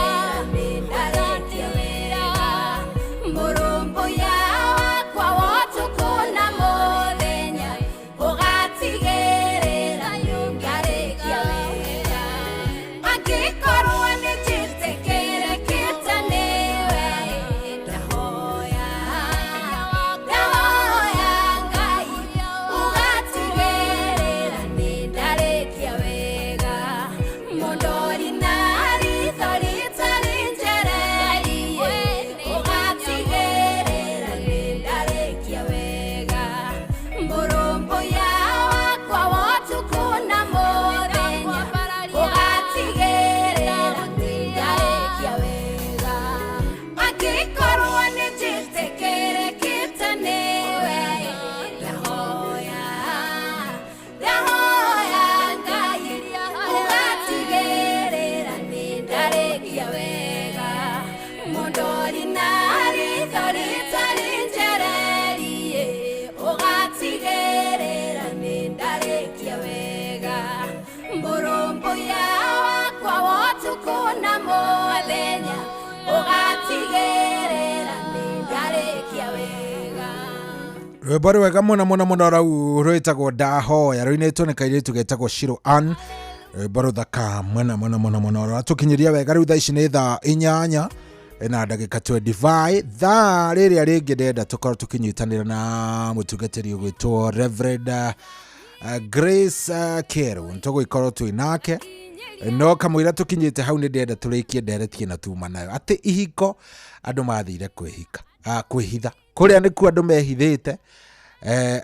nĩ ndarĩkia wega mũrũmbũiya wakwa wa ũtukũ na mũthenya ũgatigĩrĩra nĩ ndarĩkia wega angĩkorwo nĩ njĩtĩkĩrĩkĩte nĩwe ndahoya ndahoya Ngai ũgatigĩrĩra nĩ ndarĩkia wega mũndori na ritho rĩtarĩ njererie ũgatigĩrĩra nĩ ndarĩkia wega mũrũmbũiya wakwa wa ũtukũ na mũthenya ũgatigĩrĩra nĩ ndarĩkia wega angĩkorwo nĩ njĩtĩkĩrĩkĩte nĩwe ndahoya ndahoya Ngai ũgatigĩrĩra nĩ ndarĩkia wega mũndori na ritho rĩtarĩ njererie ũgatigĩrĩra nĩ ndarĩkia wega mũrũmbũiya wakwa wa ũtukũ na mũthenya ũgatigĩrĩra nĩ ndarĩkia wega Rwĩmbo rwega mũno mũno mũno rau rwĩtagwo ndahoya rũinĩtwo nĩ kairĩtu getagwo Shiro Ann rwĩmbo rũthaka mũno mũno mũno mũno rũratũkinyĩria wega rĩu thaa ici nĩ thaa 8 na ndagĩka 25 thaa rĩrĩa rĩngĩ ndenda tũkorwo tũkĩnyitanĩra na mũtungatĩri ũgwĩtwo Reverend Grace Keru nĩtũgũgĩkorwo twĩ nake no kamũira tũkinyĩte hau nĩ ndĩrenda tũrĩkie ndereti ĩno tuma nayo atĩ ihiko andũ mathire kwĩhika kwĩhitha kũrĩa nĩkuo andũ mehithĩte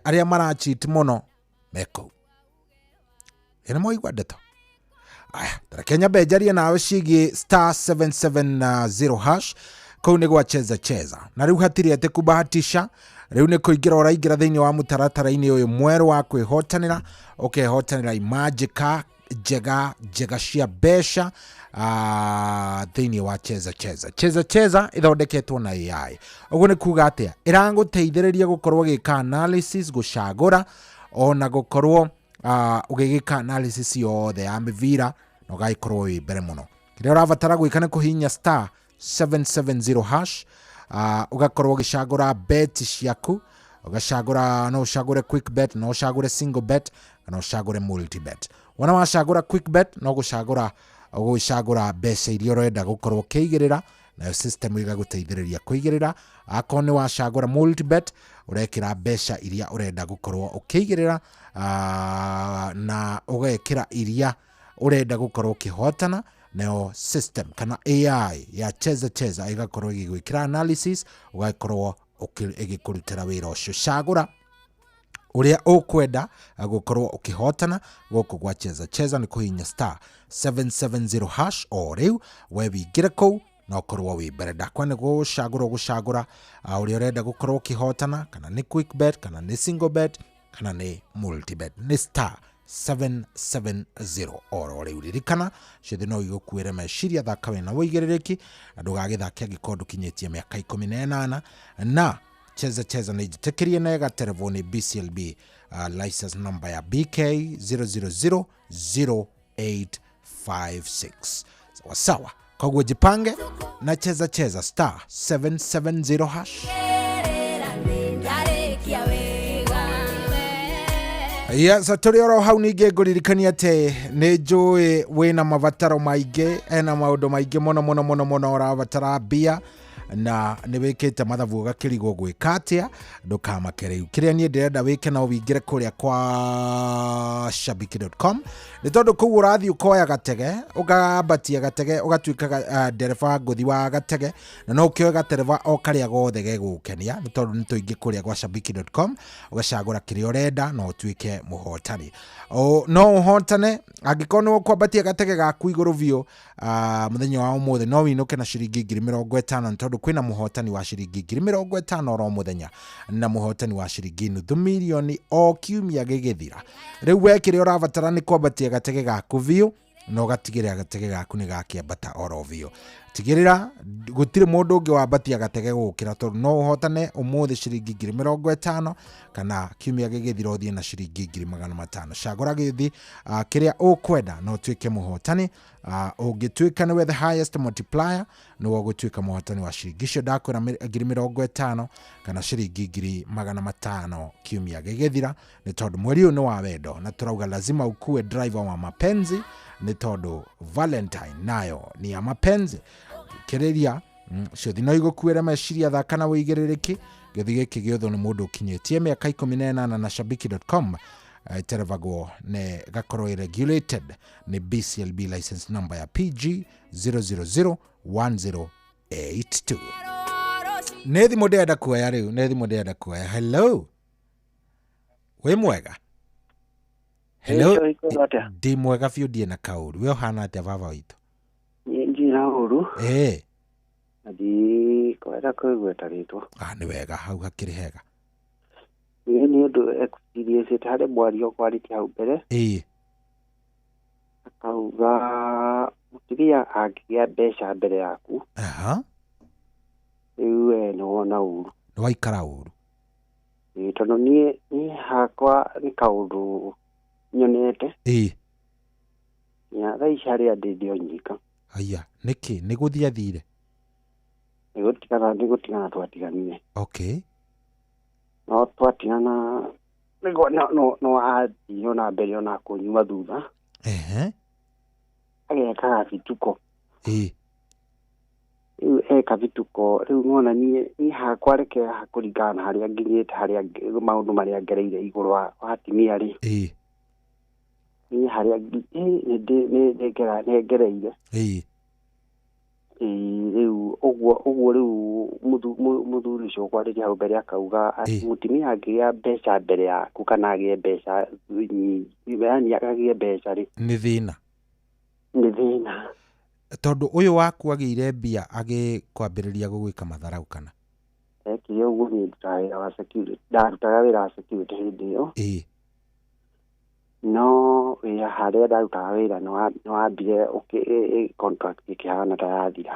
arĩa maracheat mũno me kũu ĩno mwaigua ndeto aya tareke nyambe njarie nawe ciĩgiĩ star 770 hash kũu nĩ gwa cheza cheza na rĩu hatirĩ atĩ kubahatisha rĩu nĩ kũingĩra ũraingĩra thĩinĩ wa mũtaratara-inĩ ũyũ mwerũ wa kwĩhotanĩra ũkehotanĩra imanjĩka njega njega cia mbeca thĩinĩ wa cheza cheza cheza cheza ĩthondeketwo na AI ũguo nĩ kuga atĩa ĩragũteithĩrĩria gũkorwo ũgĩka analysis gũcagũra ona gũkorwo ũgĩgĩka analysis yothe ya mĩbira na ũgagĩkorwo wĩ mbere mũno kĩrĩa ũrabatara gwĩka nĩ kũhihinya star 770 hash ũgakorwo ũgĩcagũra bet ciaku ũgacagũra no ũcagũre quick bet no ũcagũre single bet kana ũcagũre multi bet wona wacagũra quick bet no gũcagũra ũgũcagũra mbeca iria ũrenda gũkorwo ũkĩigĩrĩra nayo system ĩgagũteithĩrĩria kũigĩrĩra akorwo nĩ wacagũra multi bet ũrekĩra mbeca iria ũrenda gũkorwo ũkĩigĩrĩra na ũgekĩra iria ũrenda gũkorwo ũkĩhotana nayo system kana AI ya cheza cheza ĩgakorwo ĩgĩgwĩkĩra analysis ũgakorwo Ĩgĩkũrutĩra wĩra ũcio. Cagũra ũrĩa ũkwenda gũkorwo ũkĩhotana gũkũ gwa Cheza Cheza nĩ kũhihinya star 770 hash o rĩu we wingĩre kũu na ũkorwo wĩ mbere. Ndakwa nĩ gũcagũra ũgũcagũra ũrĩa ũrenda gũkorwo ũkĩhotana, kana nĩ quick bet, kana nĩ single bet, kana nĩ multi bet. Nĩ star 770 oro rĩu. Ririkana ciothe no igũkuĩre meciria, thaka wĩna ũigĩrĩrĩki na ndũgagĩthake angĩkorwo ndũkinyĩtie mĩaka 18. Na Cheza Cheza nĩ njĩtĩkĩrie na ĩgaterevwo nĩ BCLB license number ya BK 0000856. Sawa sawa, koguo jipange na Cheza Cheza star 770 hash. Yes, tũrĩ oro hau ningĩ ngũririkania atĩ nĩ njũĩ wĩna mabataro maingĩ, ena maũndũ maingĩ mũno mũno mũno mũno ũrabatara mbia na nĩ wĩkĩte mathabu ũgakĩrigwo gwĩka atĩa. Ndũkamake rĩu, kĩrĩa niĩ ndĩrenda wĩke no wingĩre kũrĩa kwa shabiki.com, nĩ tondũ kũu ũrathiĩ ũkoya gatege, ũkambatia gatege, ũgatuĩka ndereba ngũthi wa gatege, na no ũkĩoe gatereba o karĩa gothe gegũgũkenia, nĩ tondũ nĩ tũingĩ kũrĩa gwa shabiki.com, ũgacagũra kĩrĩa ũrenda na ũtuĩke mũhotani. No ũhotane angĩkorwo nĩ ũkwambatia gatege gaku igũrũ biũ mũthenya wa ũmũthĩ, no wĩinũke na ciringi 50,000, nĩ tondũ kwĩna mũhotani wa ciringi 50,000 oro mũthenya na mũhotani wa ciringi 500,000 o kiumia gĩgĩthira. Rĩu we kĩrĩa ũrabatara nĩ kwambatia gatege gaku biũ na ũgatigĩrĩra gatege gaku nĩ gakĩambata oro biũ. Tigĩrĩra gũtirĩ mũndũ ũngĩ wambatia gatege gũkĩra, tondũ no ũhotane ũmũthĩ ciringi 50,000 kana kiumia gĩgĩthira ũthiĩ na ciringi 500,000. Cagũra gĩthi kĩrĩa ũkwenda na ũtuĩke mũhotani. Ũngĩtuĩka nĩwe the highest multiplier, nĩwe ũgũtuĩka mũhotani wa ciringi icio ndakwĩra 50,000 kana ciringi 500,000 kiumia gĩgĩthira, nĩ tondũ mweri ũyũ nĩ wa wendo na tũrauga lazima ukue driver wa mapenzi, nĩ tondũ Valentine nayo ni ya mapenzi. Kĩrĩria ciothe no igũkuĩre meciria, thaka na ũigĩrĩrĩki. Gĩthi gĩkĩ gĩothe nĩ mũndũ ũkinyĩtie mĩaka 18 na shabiki.com iterevagwo nĩ gakorwo regulated nĩ BCLB license number ya PG 0001082. Nĩ thimũ ndĩrenda kuoya rĩu, nĩ thimũ ndĩrenda kuoya. Hello, wĩ mwega? Hello, ndĩ mwega biũ, ndiĩ na kaũru. We ũhana atĩa baba witũ? Niĩ ndirĩ na ũru. Na ndikwenda kwĩgweta rĩtwa. Nĩ wega, hau hakĩrĩ hega. Niĩ nĩ ũndũ experience harĩ mwario kwarĩtie hau mbere. Akauga mũtumia angĩgĩa mbeca mbere yaku, rĩu we nĩ wona ũru, nĩ waikara ũru. Tondũ niĩ hakwa nĩ kaũndũ nyonete. Nya thaa ici harĩa ndĩ ndĩ o nyika. Aya, nĩkĩ? Nĩ gũthiĩ athire? Nĩ gũtigana twatiganire. Okay. No twatigana no athire ona mbere ona kũnyua thutha. Agekaga bituko. Rĩu eka bituko, rĩu nĩwona niĩ hakwa reke kũringana na harĩa nginyĩte, harĩa maũndũ marĩa ngereire igũrũ wa atumia rĩ. Niĩ harĩa nĩ ngereire. Rĩu ũguo rĩu mũthuri ũcio ũkwarĩria hau mbere akauga mũtumia angĩgĩa mbeca mbere yaku kana agĩe mbeca yaani agĩe mbeca rĩ, nĩ thĩna. Nĩ thĩna. Tondũ ũyũ waku agĩire mbia agĩkwambĩrĩria gũgwĩka matharau kana? Ekire ũguo, niĩ ndutaga wĩra wa security, ndarutaga wĩra wa security hĩndĩ ĩyo. No wĩra harĩa ndarutaga wĩra nĩ wambire contract ĩkĩhana ta yathira.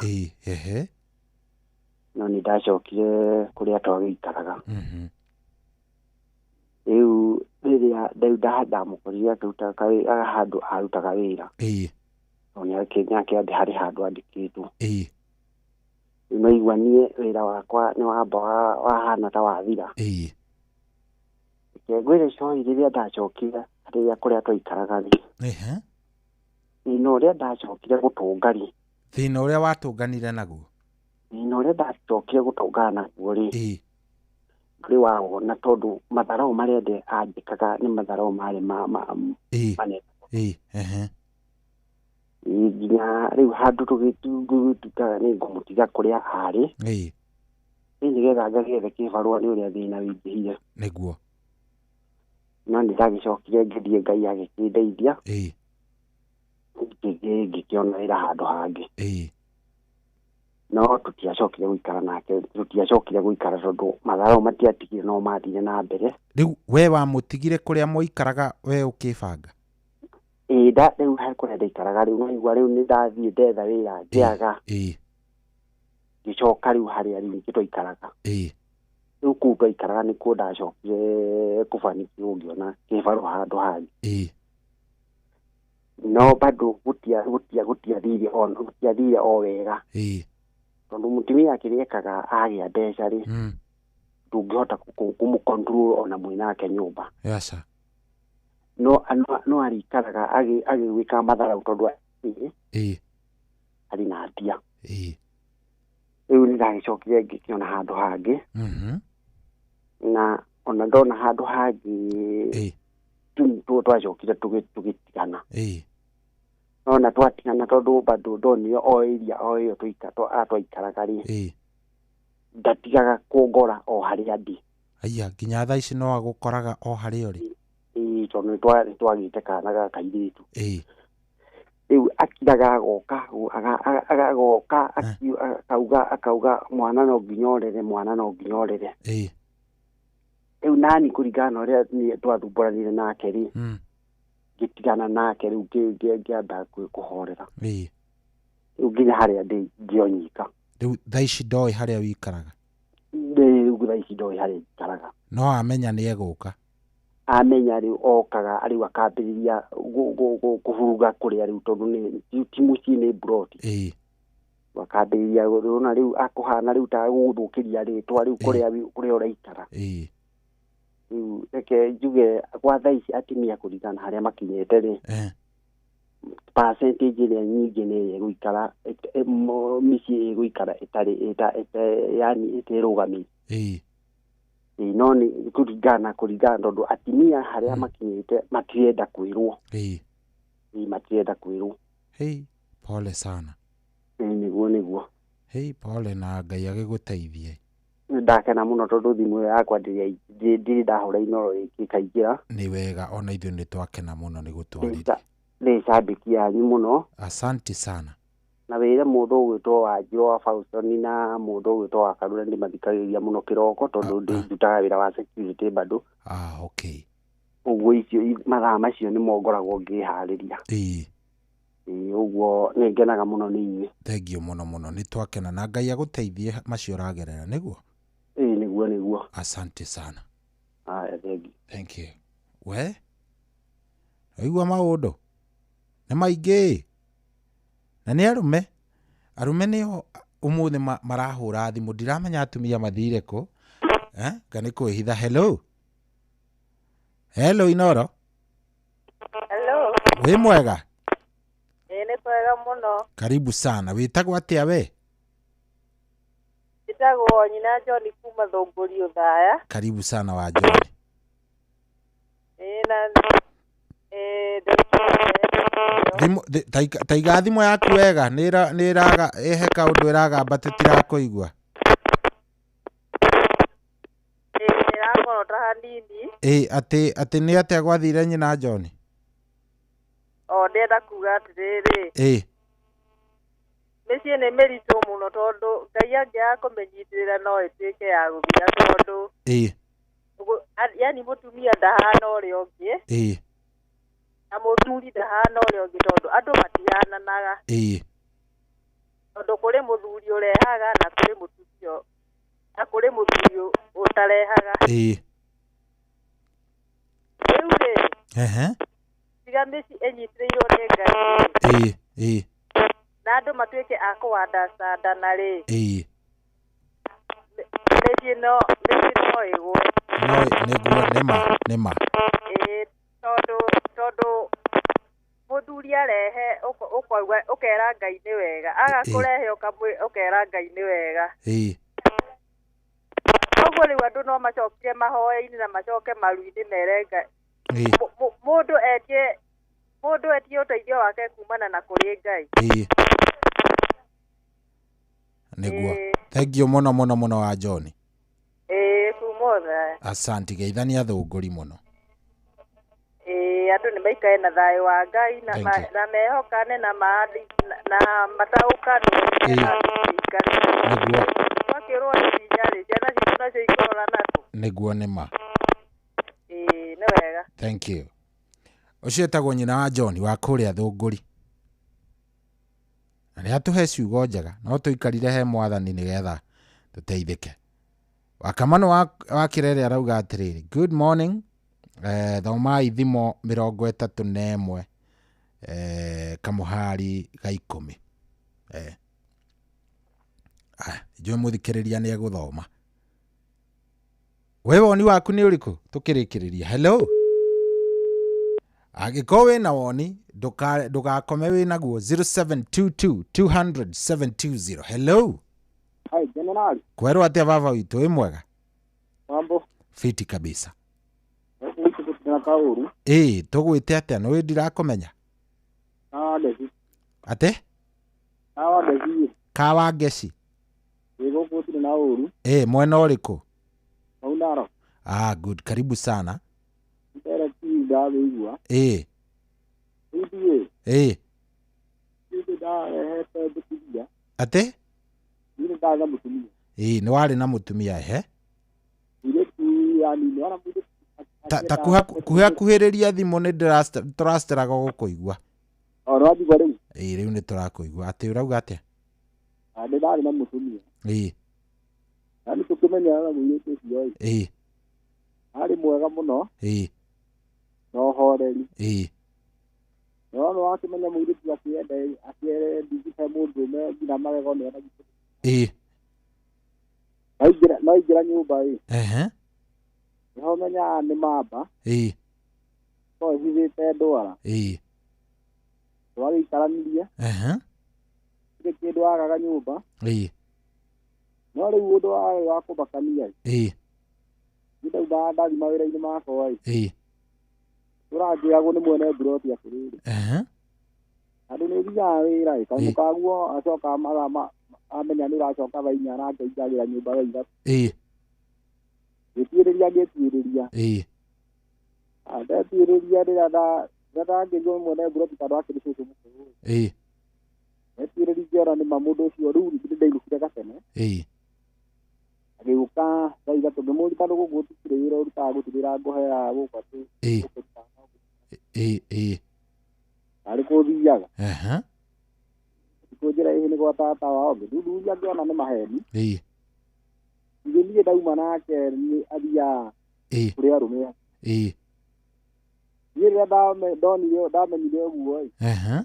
No nĩ ndacokire kũrĩa twagĩikaraga. Rĩu rĩrĩa rĩu ndamũkorire akĩruta handũ arutaga wĩra. No nĩakĩandĩ harĩ handũ andĩkĩtwo. Rĩu naigua niĩ wĩra wakwa nĩ wamba wahana ta wathira. Reke ngwĩre coi, rĩrĩa ndacokire rĩrĩa kũrĩa twaikaraga rĩ, thĩna ũrĩa ndacokire gũtũnga rĩ, thĩna ũrĩa watũnganire naguo, thĩna ũrĩa ndacokire gũtũngana naguo rĩ, ndũrĩ wawona, tondũ matharau marĩa andĩkaga nĩ matharau marĩ manene. Nginya rĩu handũ tũgĩtuĩkaga nĩ ngũmũtiga kũrĩa arĩ. Nĩgetha ngagĩethe kĩbarũa nĩ ũrĩa thĩna wĩingĩhire. Nĩguo. No nĩ ndagĩcokire ngĩthiĩ Ngai agĩkĩndeithia. Ĩĩ. Ngĩkĩona wĩra handũ hangĩ. Ĩĩ. No tũtiacokire gũikara nake, tũtiacokire gũikara tondũ matharau matiatigire no mathire na mbere. Rĩu we wamũtigire kũrĩa mũikaraga we ũkĩbanga? Ĩĩ, rĩu harĩ kũrĩa ndaikaraga rĩu naigua rĩu nĩ ndathiĩ ndetha wĩra ngĩaga. Ĩĩ. Ngĩcoka rĩu harĩa rĩu ningĩ twaikaraga. Ĩĩ. Rĩu kũu twaikaraga nĩkuo ndacokire kũbanikiwo ngĩona kĩbarũa handũ hangĩ. Ĩĩ. No bado gũtiathire o wega. Ĩĩ. Tondũ mũtumia kĩrĩa ekaga agĩa mbeca rĩ, ndũngĩhota kũmũ-control ona mwĩ nake nyũmba. Aca. No arĩikaraga agĩgwĩka matharau tondũ ĩĩ arĩ na mbia. Ĩĩ. Rĩu nĩ ndagĩcokire ngĩkĩona handũ hangĩ. Na ona ndona handũ hangĩ twacokire tũgĩtigana. Ĩĩ. No na twatigana tondũ bado ndonire o area o ĩyo twaikaraga rĩ. Ĩĩ. Ndatigaga kũngora o harĩa ndĩ. Aya, nginya thaa ici no agũkoraga o harĩa ũrĩ? Ĩĩ, tondũ nĩ twagĩte kana ga kairĩtu. Ĩĩ. Rĩu akiraga agoka agoka akauga mwana no nginya ũrere, mwana no nginya ũrere. Ĩĩ. Rĩu nani kũringana na ũrĩa niĩ twathumbũranire nake rĩ, ngĩtigana nake rĩu ngĩamba kũhorera. Ĩĩ. Rĩu nginya harĩa ndĩ ngĩonyika. Rĩu thaa ici ndoĩ harĩa wĩikaraga? Rĩu thaa ici ndoĩ harĩa njikaraga. No amenya nĩ egũka? Amenya rĩu okaga rĩu akambĩrĩria kũburuga kũrĩa rĩu tondũ nĩ ti mũciĩ nĩ mburoti. Ĩĩ. Akambĩrĩria ona rĩu akũhana rĩu ta gũgũthũkĩria rĩtwa rĩu kũrĩa ũraikara. Ĩĩ. Rĩu reke njuge gwa thaa ici atumia kũringana na harĩa makinyĩte rĩ, percentage ĩrĩa nyingĩ nĩ ĩgũikara mĩciĩ ĩgũikara ĩtarĩ yani ĩterũgamĩte. Ĩĩ. No nĩ kũringana tondũ atumia harĩa makinyĩte matirenda kwĩrwo. Ĩĩ. Matirenda kwĩrwo. Hey, pole sana. Nĩguo nĩguo. Hey, pole na Ngai agĩgũteithie. Ndakena mũno tondũ thimũ ĩyo yakwa ndirĩ ndahũra Inoro ĩkaingĩra. Nĩ wega ona ithuĩ nĩ twakena mũno nĩ gũtwarĩria. Nĩ cambĩki yanyu mũno. Asante sana. Na wĩre mũndũ ũgwĩtwo Wanjirũ wa Fauston na mũndũ ũgwĩtwo wa Karura nĩ mathikagĩrĩria mũno kĩroko tondũ ndutaga wĩra wa security bado. Ah, okay. Ũguo icio mathaa macio nĩmo ngoragwo ngĩharĩria. Ĩĩ. Ĩĩ, ũguo nĩ ngenaga mũno nĩ inyuĩ. Thengiũ mũno mũno, nĩ twakena na Ngai agũteithie macio ũragerera, nĩguo? Ĩĩ, nĩguo nĩguo. Asante sana. Aya, thengiũ. Thank you. We? Waigua maũndũ? Nĩ maingĩ. Na nĩ arũme. Arũme nĩo ũmũthĩ marahũra thimũ, ndiramenya atumia mathire kũ. Nga nĩ kwĩhitha. Hello. Hello Inoro. Hello. Wĩ mwega? Ĩĩ, nĩ twega mũno. Karibu sana. Wĩtagwo atĩa we? Njĩtagwo Nyina John kuma Thũngũri Ũthaya. Karibu sana wa John. Ĩĩ, na taiga thimũ yaku wega, nĩ ĩraga ĩhe kaũndũ ĩragamba tũtirakũigua. Ĩrakorota hanini. Ĩĩ, atĩ nĩ atĩa gwathire Nyina John? O ndĩrenda kuga atĩrĩrĩ. Ĩĩ. Mĩciĩ nĩ mĩritũ mũno tondũ Ngai angĩaga kũmĩnyitĩrĩra no ĩtuĩke ya gũthira tondũ Ĩĩ. yani mũtumia ndahana ũrĩa ũngĩ. Ĩĩ. Na mũthuri ndahana ũrĩa ũngĩ tondũ andũ matihananaga. Ĩĩ. Tondũ kũrĩ mũthuri ũrehaga na kũrĩ mũtumia na kũrĩ mũthuri ũtarehaga. Ĩĩ. Rĩu rĩ. Ehe. Tiga mĩciĩ ĩnyitĩrĩirwo nĩ Ngai. Ĩĩ, ĩĩ. Na andũ matuĩke a kũ-understandana rĩ. Ĩĩ. Mĩciĩ no ĩgwe. No nĩguo, nĩma nĩma. Ĩĩ, tondũ mũthuri arehe ũkera Ngai nĩ wega, aga kũrehe ũkera Ngai nĩ wega. Ĩĩ. Koguo rĩu andũ no macokire mahoya-inĩ na macoke maru-inĩ mere Ngai. Mũndũ etie ũteithio wake kumana na kũrĩ Ngai. Ĩĩ. Nĩguo. Thank you mũno mũno mũno wa John. Ĩĩ kuma Othaya. Asante geithania thũngũri mũno. Ĩĩ andũ nĩ maikare na thayũ wa Ngai na Thank ma, you. na mehokane na maandi na mataũkanwo Ĩĩ. ikare. Nĩguo. Twakĩrwo nĩ hinya rĩ, ciana citũ nacio ikũrora nakũ? Nĩguo nĩ ma. Ĩĩ nĩ wega. Thank you. Ũcio etagwo nyina wa John wa kũrĩa Thũngũri. Na nĩ atũhe ciugo njega no tũikarire he mwathani nĩgetha tũteithĩke. Wakamano wa Kĩrere arauga atĩrĩrĩ, good morning, thomai thimo 31 kamũhari ga 10. Njũĩ mũthikĩrĩria nĩ egũthoma. We woni waku nĩ ũrĩkũ? Tũkĩrĩkĩrĩria. Hello. Angĩkorwo wĩna woni ndũgakome wĩnaguo 0722 200 720. Hello. Hai, General. Kwerwo atĩa baba witũ, wĩ mwega? Mambo. Fiti kabisa. Gũkũ gũtirĩ na kaũru. Ĩĩ, tũgwĩte atĩa? Nĩ ndirakũmenya. Kawa Ngeci. Atĩ? Kawa Ngeci. Kawa Ngeci. Ĩĩ gũkũ gũtirĩ na ũru. Ĩĩ, mwena ũrĩkũ? Hau Narok. Ah, good. Karibu sana. Ndereti ndagĩigua. Ĩĩ. Ithuĩ. Ĩĩ. Ithuĩ ndarehete mũtumia. Atĩ? Niĩ ndarĩ na mũtumia. Ĩĩ, nĩ warĩ na mũtumia ehe. Mũirĩtu yani nĩ wona mũirĩtu Ta kuhakuhĩrĩria thimũ nĩ tũraciteraga gũkũigua. O nĩ wanjigua rĩu? Ĩĩ, rĩu nĩ tũrakũigua. Atĩ ũrauga atĩa? Nĩ ndarĩ na mũtumia. Ĩĩ. Yani tũkĩmenyana na mũirĩtu ũcio ĩ. Ĩĩ. Arĩ mwega mũno. Ĩĩ. Na ũhoreri. Ĩĩ. No nĩ wakĩmenya mũirĩtu akĩenda akĩendithia mũndũrũme nginya magego nĩ onagio. Ĩĩ. No aingĩra nyũmba ĩ. Ehe. Nĩho menyaga nĩ mamba. Ĩĩ. No ĩhithĩte ndwara. Ĩĩ. Twagĩikaranirie. Ehe. Gũtirĩ kĩndũ agaga nyũmba. Ĩĩ. No rĩu ũndũ warĩ wa kũmakania ĩ. Ĩĩ. Niĩ ndaumaga ndathiĩ mawĩra-inĩ makwa ĩ. Ĩĩ. Tũranjĩragwo nĩ mwene mburoti atĩrĩrĩ. Ehe. Andũ nĩ ũthiaga wĩra ĩ, kanyamũ kaguo acoka mathaa amenya nĩ ũracoka thaa 4 na akaingagĩra nyũmba thaa 3. Ĩĩ. Ngĩtuĩrĩria ngĩtuĩrĩria. Ĩĩ. Ndetuĩrĩria rĩrĩa ndangĩrwo nĩ mwene mburoti tondũ akĩrĩ cũcũ mũkũrũ. Ĩĩ. Ndetuĩrĩria ngĩona nĩ ma mũndũ ũcio rĩu nĩ ndainũkire gatene. Ĩĩ. Agĩũka thaa 3 ngĩmũria tondũ gũkũ gũtikĩrĩ wĩra ũrutaga gũtirĩ wĩra ngũheaga gũkũ atĩ. Ĩĩ. Ĩĩ ĩĩ. Arĩ kũ ũthiaga. Ehe. Kũnjĩra ĩhĩ nĩ gwa tata wao ngĩthuthuria ngĩona nĩ maheni. Ĩĩ. Ithe niĩ ndauma nake nĩ athiaga Ĩĩ. kũrĩ arũme. Ĩĩ. Niĩ rĩrĩa ndonire ndamenyire ũguo ĩ. Ehe.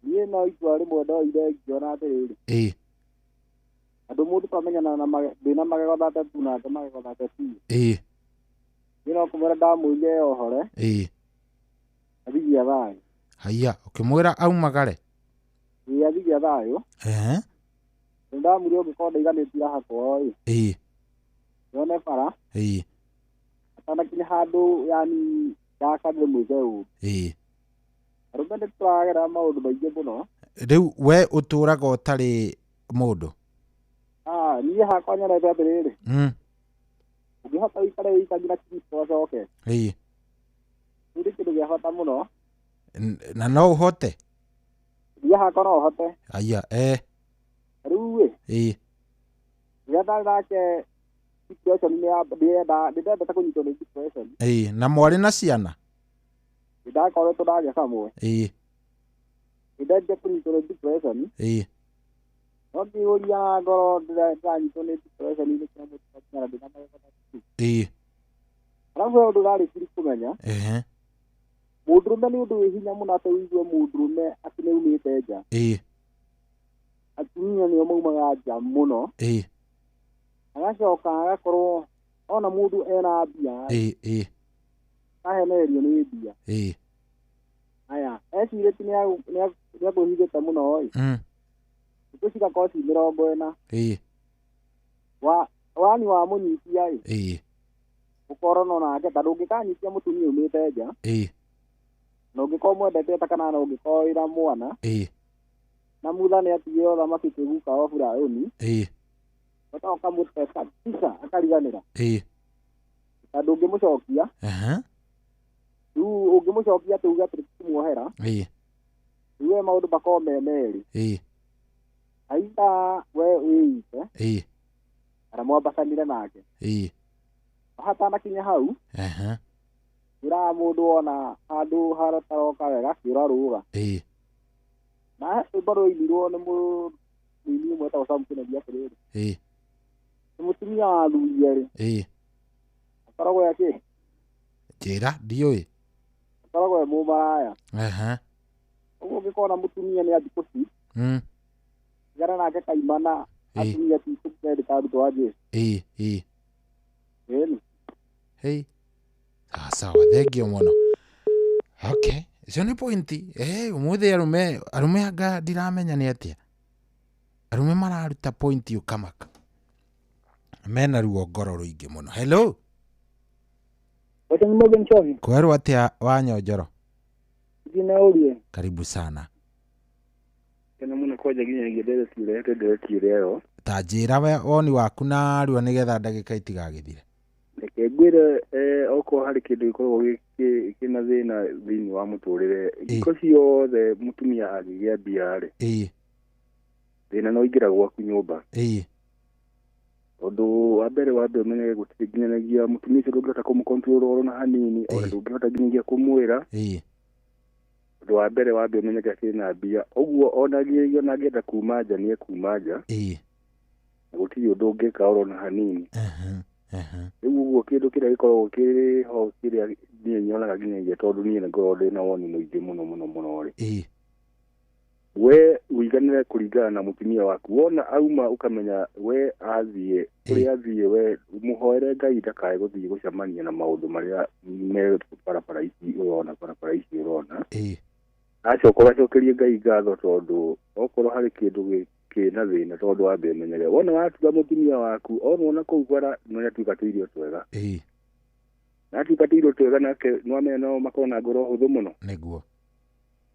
Niĩ no itua rĩmwe ndoire ngĩona atĩrĩrĩ. Ĩĩ. Andũ mũndũ twamenyana na ndĩna magego 32 nake magego 32. Ĩĩ. Niĩ no kũmwĩra ndamwĩrire ohore. Ĩĩ. Athiĩ thayũ. Haiya, ũkĩmwĩra aumagare? Ĩĩ athiĩ thayũ. Ehe. Nĩ ndamwĩrire ũngĩkorwo ndaiganĩtie haha kwao ĩ. Ĩĩ. Yone bara. Ĩĩ. Atanakinya handũ yani ndakarire mwĩke ũru. Ĩĩ. Arũme nĩ tũragerera maũndũ maingĩ mũno. Rĩu we ũtũraga ũtarĩ mũndũ? Niĩ hakwa nyonete atĩrĩrĩ. Ũngĩhota ũikare wĩika nginya Kristo acoke. Ĩĩ. Nĩ kĩndũ gĩa bata mũno. Na no ũhote? Niĩ hakwa no hote. Aya, Rĩu ĩ. Ĩĩ. Rĩrĩa ndarĩ nake depression nĩ ndendete kũnyitwo nĩ depression. Ĩĩ, na mwarĩ na ciana? Nĩ ndakoretwo ndagĩa kamwe. Ĩĩ. Nĩ ndendete kũnyitwo nĩ depression. Ĩĩ. No ngĩũria ngoro ndĩranyitwo nĩ depression nĩ kĩa mũndũ na ndĩna magego. Ĩĩ. Arabu he ũndũ ũrarĩkiri kũmenya. Ehe. Mũndũrũme nĩ ũndũ wĩ hinya mũno atĩ ũigue mũndũrũme atĩ nĩ aumĩte nja. Ĩĩ. Atumia nĩo maumaga nja mũno. Ĩĩ. Agacoka agakorwo ona mũndũ ena mbia. Ĩĩ ĩĩ. Ahenererio nĩ mbia. Ĩĩ. Aya, ecirĩtie nĩ akwĩhithĩte mũno ĩ. Thikũ cigakorwo ci 40. Ĩĩ. Wani wa mũnyitia ĩ. Ĩĩ. Ũkorwo nake tondũ ũngĩkanyitia mũtumia umĩte nja. Ĩĩ. Na ũngĩkorwo mwendete ta kana na ũngĩkorwo wĩna mwana. Ĩĩ. Na mutha nĩ atigire ũthamaki kĩguka wa Firaũni. Ĩĩ. Bata ũkamũte kabisa akariganĩra. Ĩĩ. Tondũ ũngĩmũcokia. Rĩu ũngĩmũcokia tuge atĩ kũmuohera. Ĩĩ. Rĩu we maũndũ makorwo me merĩ. Ĩĩ. Aitha we wĩite. Ĩĩ. Kana mwambacanire nake. Ĩĩ. Hatanakinya hau. Ĩraga mũndũ wona handũ harataroka wega kĩũra rũga. Ĩĩ. Na rwĩmbo rũinirwo nĩ mũini ũmwe wĩtagwo Sam Kennedy atĩrĩrĩ. Ĩĩ. Nĩ mũtumia wa thurie rĩ. Ĩĩ. Akoragwo e kĩ? Njĩra ndiũĩ. Akoragwo e mũmaraya. Ũguo ũngĩkona mũtumia nĩ athi kũci. Tigana nake kaimana atumia ti tũkendeka arutwo a Jesũ. Ĩĩ. Ĩĩ. Ĩni. Hey. Sawa, thengio mũno. Okay, icio nĩ pointi. Ũmũthĩ arũme anga ndiramenya nĩ atĩa. Arũme mararuta pointi ũkamaka. Mena ruo ngoro rũingĩ mũno. Hello. Kwerwo atĩa wa Nyonjoro? Karibu sana. Kena mũno kwanja nginyagia ndereti ũrehete ndereti ĩrĩa ĩyo. Ta njĩra woni waku narua nĩgetha ndagĩka itigagĩthire. Reke ngwĩre okorwo harĩ kĩndũ gĩkoragwo kĩna thĩna thĩinĩ wa mũtũrĩre, thikũ ciothe mũtumia angĩgĩa mbia rĩ, thĩna no ũingĩra gwaku nyũmba. Tondũ wa mbere ũmenyage gũtirĩ nginyagia mũtumia ũcio ndũngĩhota kũmũcontrol oro na hanini, ona ndũngĩhota nginyagia kũmwĩra. Ũndũ wa mbere ũmenyage akĩrĩ na mbia, ũguo ona nginyagia ona angĩenda kuma nja nĩ ekuma nja. Na gũtirĩ ũndũ ũngĩka oro na hanini. Rĩu ũguo kĩndũ kĩrĩa gĩkoragwo kĩrĩ ho kĩrĩa niĩ nyonaga nginyagia tondũ niĩ nĩ ngoragwo ndĩ na woni mũingĩ mũno mũno mũno rĩ. We ũiganĩre kũringana na mũtumia waku. Wona auma ũkamenya we athiĩ kũrĩa athiĩ, we mũhoere Ngai ndakae gũthiĩ gũcemania na maũndũ marĩa me barabara ici ũrona. Acoka ũgacokerie Ngai ngatho tondũ okorwo harĩ kĩndũ kĩna thĩna tondũ wambe ũmenyere. Wona watuga mũtumia waku ona kũu bara no atuĩka tũirio twega. Na atuĩka tũirio twega nake nĩwamenya no makorwo na ngoro hũthũ mũno. Nĩguo.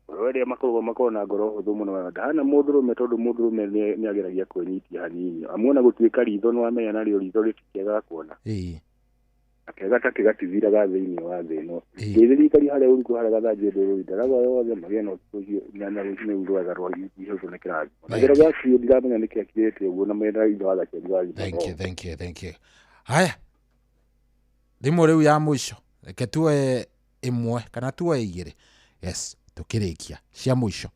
Ngoro ĩrĩa makoragwo na ngoro hũthũ mũno ndahana mũndũrũme tondũ mũndũrũme nĩ ageragia kwĩnyitia hanini. Amuona gũtuĩka ritho nĩwamenya narĩo ritho rĩtikĩagaga kuona. Akega ta kĩgatithiraga thĩinĩ wa thĩ ĩno. Ndĩthirikari harĩa ũrikũ harĩa gathanjĩ ndũrũri ndaraga yothe magĩe na ũtukũ ũcio na rũcinĩ rwega rwa ihũthũ nĩ kĩrathimo. Na kĩro gĩa biũ ndiramenya nĩkĩ akirĩte ũguo na mena indo wa thake. Thank you, thank you, thank you. Haya. Thimũ rĩu ya mũico. Reke tuoe ĩmwe kana tuoe igĩrĩ. Yes, tukĩrĩkia cia mũico.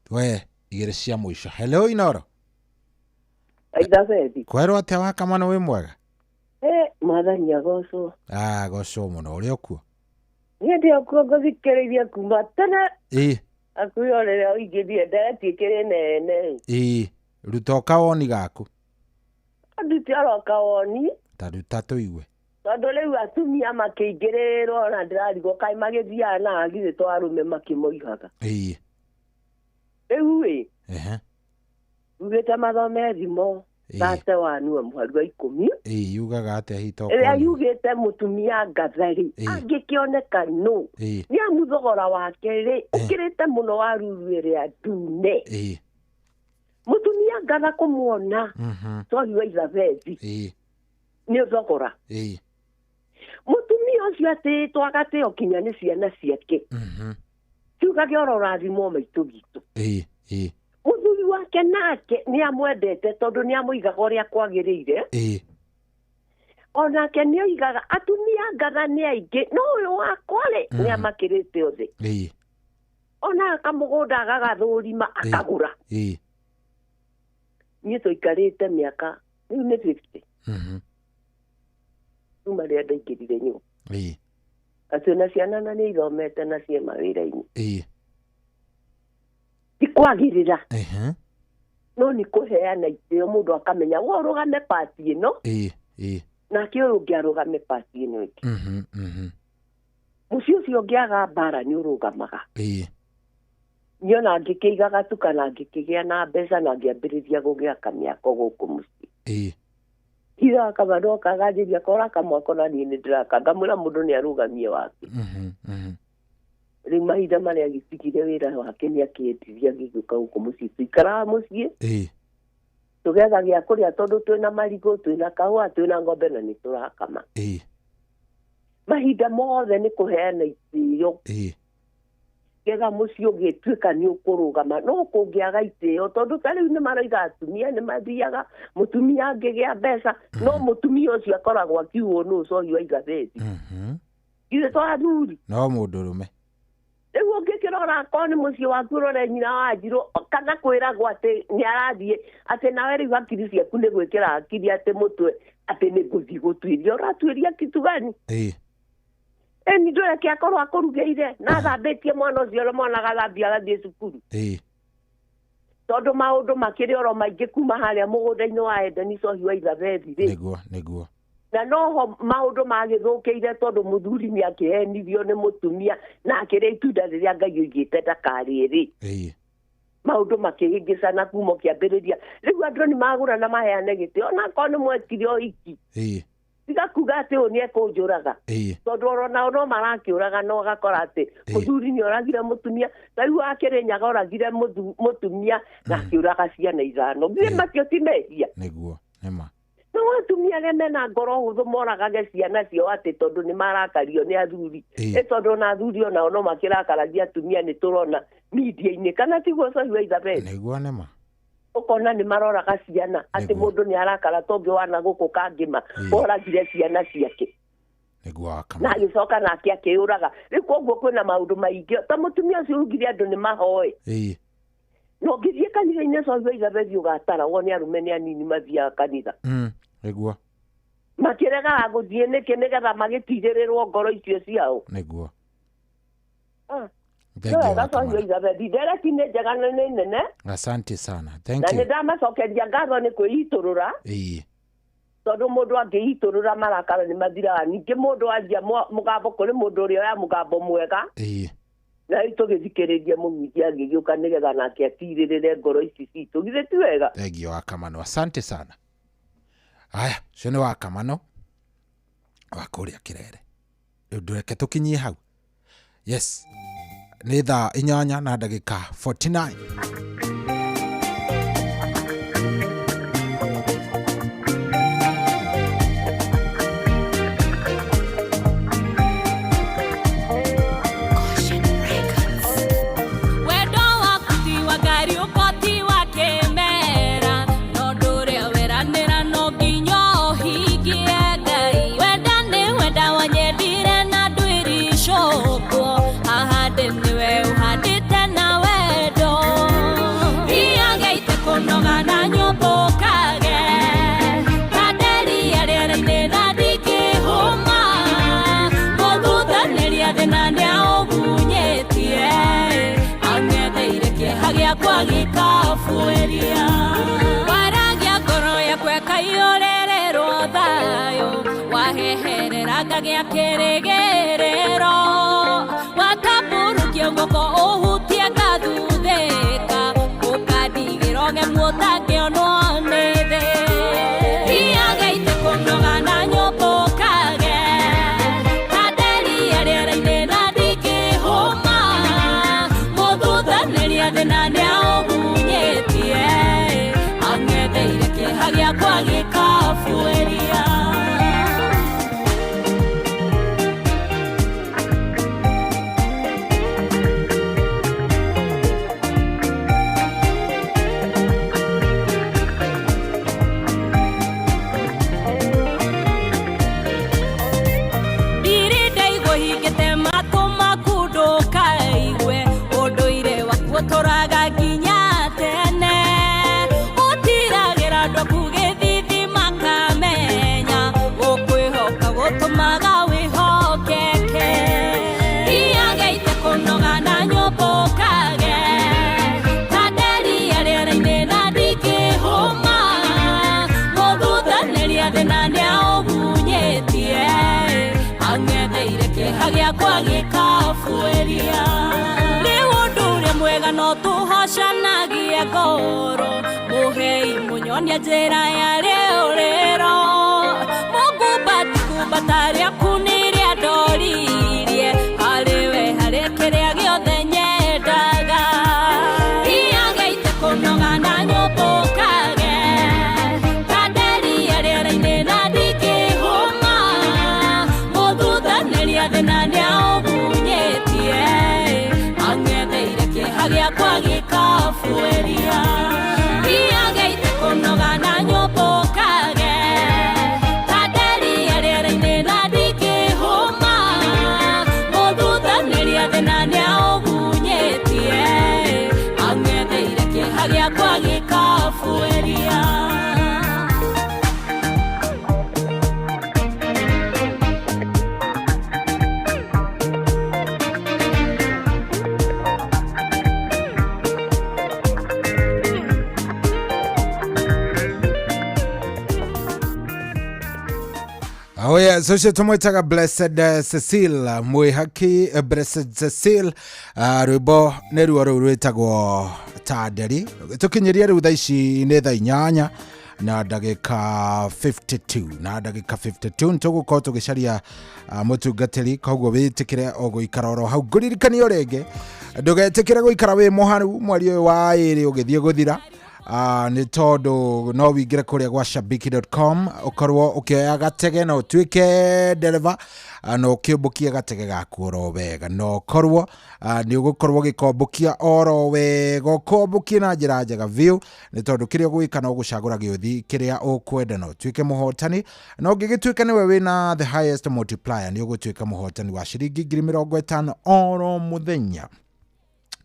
Tuoe igĩrĩ cia mũico. Hello Inoro. Aitha. Kwerwo atĩa wa Kamano wĩ mwega? Mwathani agocwo. Gocwo mũno. Ũrĩ okuo? Niĩ ndĩ okuo ngũthikĩrĩria kuma tene. Hakuhĩ o rĩrĩa ũingĩrire ndereti ĩkĩrĩ nene. Ruta kawoni gaku. Ndute oro kawoni. Ta ruta tũigue. Tondũ rĩu atumia makĩingĩrĩrwo ona ndĩrarigwo kaĩ magĩthiaga na githĩ to arũme makĩmoigaga. Rĩu ĩ. Ugĩte mathome thimo. Tate wa nua mũhari wa 10. Yugaga atĩa hito? Ĩrĩa yugĩte mũtumia ngatha rĩ, angĩkĩoneka nũ. Nĩ amu thogora wake rĩ, ũkĩrĩte mũno wa ruru ĩrĩa ndune. Mũtumia ngatha kũmuona, twahi wa Ithabethi. Nĩ thogora. Mũtumia ũcio atĩĩtwo agatĩo kinya nĩ ciana ciake. Ciugage oro ũrathimwo maitũ witũ. Mũthuri wake nake nĩ amwendete tondũ nĩ amũigaga ũrĩa kwagĩrĩire. Onake nĩ oigaga atumia ngatha nĩ aingĩ no ũyũ wakwa rĩ nĩ amakĩrĩte othe. Ona akamũgũnda agagathũrima akagũra. Niĩ tũikarĩte mĩaka rĩu nĩ 50. Kuma rĩrĩa ndaingĩrire nyũmba. Acio na ciana na nĩ ithomete na ciĩ mawĩra-inĩ. Ti kwagĩrĩra. No nĩ kũheana itĩo mũndũ akamenya we ũrũgame pati ĩno. Nake ũyũ ũngĩ arũgame pati ĩno ĩngĩ. Mũciĩ ũcio ũngĩaga mbara nĩ ũrũgamaga. Niĩ ona ngĩkĩiga gatuka na ngĩkĩgĩa na mbeca na ngĩambĩrĩria gũgĩaka mĩako gũkũ mũciĩ. Ira kama no kaganjĩria kora kamwako na niĩ nĩ ndĩraka ngamwĩra mũndũ nĩ arũgamie wake. Rĩu mahinda marĩa agĩtigire wĩra wake nĩ akĩendirie agĩũka gũkũ mũciĩ tũikaraga mũciĩ. Tũgetha gĩa kũrĩa tondũ twĩna marigũ, twĩna kahũa, twĩna ng'ombe na nĩ tũrakama. Mahinda mothe nĩ kũheana itĩo. Getha mũciĩ ũgĩtuĩka nĩ ũkũrũgama, no kũngĩaga itĩo tondũ ta rĩu nĩ maroiga atumia nĩ mathiaga, mũtumia angĩgĩa mbeca, no mũtumia ũcio akoragwo akiugwo nũ ũcohi wa igathĩti. Ithuĩ to athuri. No mũndũrũme. Rĩu ũngĩkĩrora akorwo nĩ mũciĩ waku ũrore nyina wa Njirũ kana kwĩragwo atĩ nĩ arathiĩ atĩ nawe rĩu hakiri ciaku nĩ gwĩkĩra hakiri atĩ mũtwe atĩ nĩ ngũthiĩ gũtuĩria, ũratuĩria kitu gani? Ĩni ndũreke akorwo akũrugĩire na athambĩtie mwana ũcio ũrĩa mwana agathambia agathiĩ cukuru. Tondũ maũndũ makĩrĩ oro maingĩ kuma harĩa mũgũnda-inĩ wa Edeni cohi wa Ithabethi rĩ. Nĩguo, nĩguo. Na noho maũndũ magĩthũkĩire tondũ mũthuri nĩ akĩhenirio nĩ mũtumia na akĩrĩa itunda rĩrĩa Ngai oigĩte ndakarĩe rĩ. Maũndũ makĩhĩngĩcana kuma kĩambĩrĩria. Rĩu andũ nĩ magũra na maheane gĩtĩo ona akorwo nĩ mwekire ũhiki. Tiga kuga atĩ ũyũ nĩ ekũnjũraga. Tondũ oro nao no marakĩũraga na ũgakora atĩ mũthuri nĩ oragire mũtumia, ta rĩu akĩrĩ Nyaga oragire mũtumia na akĩũraga ciana ithano. Githĩ macio ti mehia? Nĩguo, nĩma. No atumia arĩa mena ngoro hũthũ moragage ciana ciao atĩ tondũ nĩ marakario nĩ athuri. Ĩ tondũ ona athuri onao no makĩrakaragia atumia nĩ tũrona media-inĩ, kana tiguo cohi wa Ithabethi? Nĩguo, nĩma. Ũkona nĩ maroraga ciana atĩ mũndũ nĩ arakara tondũ wana gũkũ kangĩma oragire ciana ciake. Nĩguo na agĩcoka nake akĩũraga. Rĩu koguo kwĩna maũndũ maingĩ ta mũtumia ũcio ugire andũ nĩ mahoe. No ũngĩthiĩ kanitha-inĩ cohi wa Ithabethi ũgatara wone arũme nĩ anini mathiaga kanitha. Nĩguo. Makĩregaga gũthiĩ nĩkĩ nĩgetha magĩtigĩrĩrwo ngoro icio ciao. Nĩguo. Ndereti nĩ njega na nĩ nene. Asante sana. Thank you. Na nĩ ndamacokeria ngatho nĩ kwĩitũrũra. Tondũ mũndũ angĩitũrũra marakara nĩ mathiraga. Ningĩ mũndũ anjia mũgambo kũrĩ mũndũ ũrĩa oya mũgambo mwega. Na rĩu tũgĩthikĩrĩria mũhunjia agĩgĩũka nĩgetha nake atirĩrĩre ngoro ici citũ. Githĩ ti wega? Thank you wa Kamano. Asante sana. Aya, ũcio nĩ wa Kamano wa kũrĩa Kĩrere. Rĩu ndũreke tũkinyie hau. Yes. Nĩ thaa 8 na ndagĩka 49. Waragia ngoro yakwa ĩkaiyũrĩrĩrwo thayũ, waheherera ngagĩa kĩrĩgĩrĩro, watambũrũkia guoko ũhutie ngathuthĩka, ũkandigĩra ũgemu ũtangĩonwo nĩ thĩ. Thiaga kũnoga na nyũmbũkage, ta nderia rĩera-inĩ na ndingĩhũma, mũthuthanĩria thĩna nĩaũgunyĩtie, ang'etheire kĩeha gĩakwa gĩkabuĩria. Gĩkabuĩria. Rĩu ũndũ ũrĩa mwega no tũhocanagie ngoro, mũhei mũnyonia njĩra ya rĩũrĩro, mũkumbati kumbata rĩaku nĩ rĩa ndoririe, harĩ we harĩ kĩrĩa gĩothe nyendaga. Thiaga kũnoga na nyũmbũkage, Oh yes, ũcio tũmwĩtaga Blessed Cecil Mwĩhaki, Blessed Cecil, rwĩmbo nĩruo rũu rwĩtagwo Tanderi. Tũkinyĩrie rĩu thaa ici nĩ thaa 8 na ndagĩka 52, na ndagĩka 52 nĩtũgũkorwo tũgĩcaria mũtungatĩri, koguo wĩtĩkĩre o gũikara oro hau. Ngũririkanie rĩngĩ, ndũgetĩkĩre gũikara wĩ mũharu mweri ũyũ wa 2 ũgĩthiĩ gũthira, nĩ tondũ no wingĩre kũrĩa gwa shabiki.com ũkorwo ũkĩoya gatege na ũtuĩke ndereba, na ũkĩũmbũkie gatege gaku oro wega, na ũkorwo nĩ ũgũkorwo ũgĩkombũkia oro wega, ũkombũkie na njĩra njega biũ, nĩ tondũ kĩrĩa ũgwĩka no gũcagũra gĩũthi kĩrĩa ũkwenda na ũtuĩke mũhotani, na ũngĩgĩtuĩka nĩwe wĩna the highest multiplier nĩ ũgũtuĩka mũhotani wa ciringi 50,000 oro mũthenya,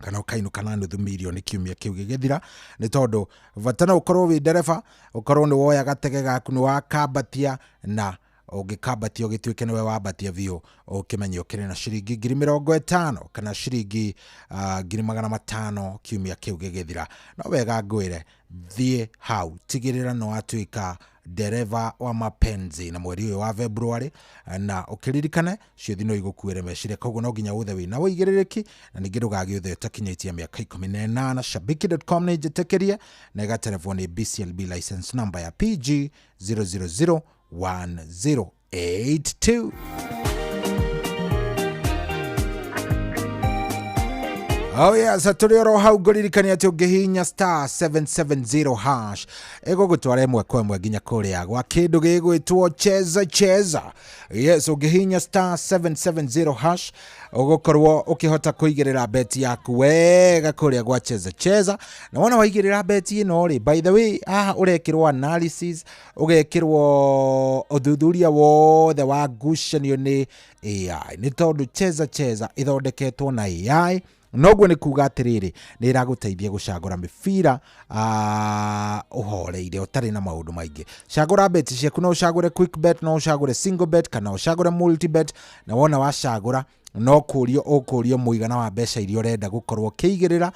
kana ũkainũka na nuthu mirioni kiumia kĩu gĩgĩthira, nĩ tondũ bata no ũkorwo wĩ ndereba, ũkorwo nĩ woya gatege gaku nĩ wakambatia, na ũngĩkambatia ũgĩtuĩke nĩwe wambatia biũ, ũkĩmenye ũkĩrĩ na ciringi 50,000 kana ciringi 500,000 kiumia kĩu gĩgĩthira. No wega ngwĩre, thiĩ hau, tigĩrĩra nĩ watuĩka ndereba wa mapenzi na mweri ũyũ wa February, na ũkĩririkane ciũthi no igũkuĩre meciria, koguo no nginya ũthe wĩna ũigĩrĩrĩki, na ningĩ ndũgagĩũthe ũtakinyĩtie mĩaka 18. Shabiki.com nĩ njĩtĩkĩrie na ĩgatelefoni nĩ BCLB license number ya PG 0001082. Oh yes, tũrĩ oro hau ngũririkania atĩ ũngĩhihinya star 770 hash ĩgũgũtwara ĩmwe kwa ĩmwe nginya kũrĩa gwa kĩndũ gĩgwĩtwo cheza cheza. Yes, ũngĩhihinya star 770 hash ũgũkorwo ũkĩhota kũigĩrĩra beti yaku wega kũrĩa gwa cheza cheza, na wona waigĩrĩra beti ĩno rĩ, by the way, haha ũrekĩrwo analysis, ũgekĩrwo ũthuthuria wothe wa ngucanio nĩ AI, nĩ tondũ cheza cheza ĩthondeketwo na AI, noguo nĩ kuga atĩrĩrĩ, nĩ ĩragũteithia gũcagũra mĩbira ũhoreire ũtarĩ na maũndũ maingĩ. Cagũra beti ciaku, no ũcagũre quick bet, no ũcagũre single bet, kana ũcagũre multi bet, na wona wacagũra no kũrio ũkũrio mũigana wa mbeca iria ũrenda gũkorwo ũkĩigĩrĩra,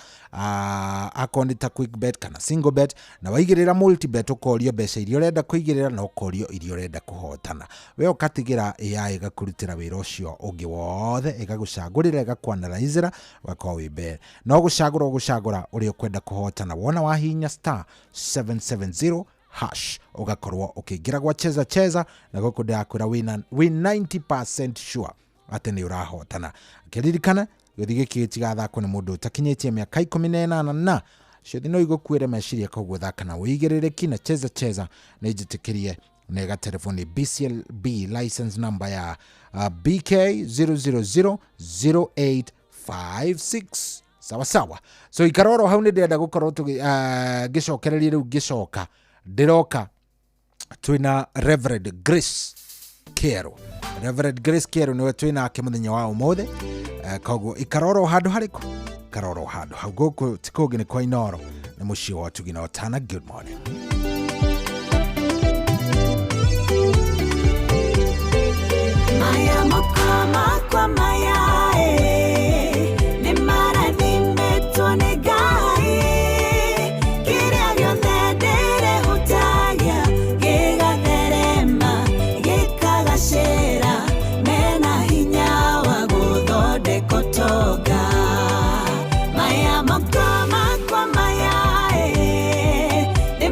akorwo nĩ ta quick bet kana single bet, na waigĩrĩra multi bet ũkorio mbeca iria ũrenda kũigĩrĩra na ũkorio iria ũrenda kũhotana. We ũkatigĩra AI ĩgakũrutĩra wĩra ũcio ũngĩ wothe, ĩgagũcagũrĩra, ĩgakũanalyzĩra, ũgakorwo wĩ mbere. No gũcagũra ũgũcagũra ũrĩa ũkwenda kũhotana. Wona wahihinya star 770 hash ũgakorwo ũkĩingĩra gwa cheza cheza, na gũkũ ndĩrakwĩra wĩ 90% sure atĩ nĩ ũrahotana. Kĩririkane gĩũthi gĩkĩ gĩtigathakwo nĩ mũndũ ũtakinyĩtie mĩaka 18, na ciũthi no igũkuĩre meciria, koguo thaka na ũigĩrĩrĩki na cheza cheza nĩ njĩtĩkĩrie na ĩgatelefoni BCLB license number ya BK 0000856. Sawa sawa, so ikara oro hau, nĩ ndĩrenda gũkorwo ngĩcokereria rĩu, ngĩcoka ndĩroka twĩna Reverend Grace Kero. Reverend Grace Kero nĩwe twĩnake mũthenya wa ũmũthĩ, koguo ikara oro handũ harĩkũ, ikara oro handũ hau, gũkũ ti kũngĩ nĩ kwa Inooro, nĩ mũciĩ wa ũtugi na ũtana. Good morning. Maya moko makwa maya nĩ marathimĩtwo nĩ Ngai, kĩrĩa gĩothe ndĩrehutagia gĩgatherema gĩkagacĩra, mena hinya wa gũthondeka ũtonga. Maya moko makwa maya nĩ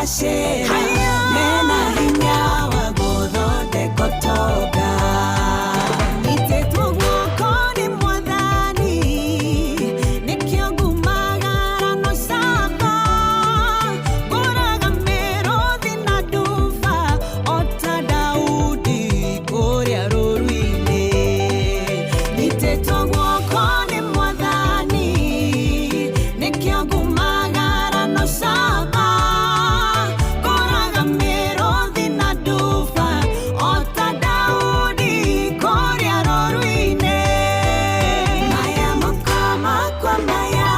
Gĩkagacĩra mena hinya wa gũthondeka ũtonga. Nyitĩtwo guoko nĩ Mwathani, nĩkĩo ngumagara no camba. Ngũraga mĩrũthi na nduba o ta Daudi kũrĩa rũũru-inĩ. Nyitĩtwo guoko nĩ Mwathani, nĩkĩo ngumagara no camba. Ngũraga mĩrũthi na nduba o ta Daudi kũrĩa rũũru-inĩ. Maya moko makwa maya,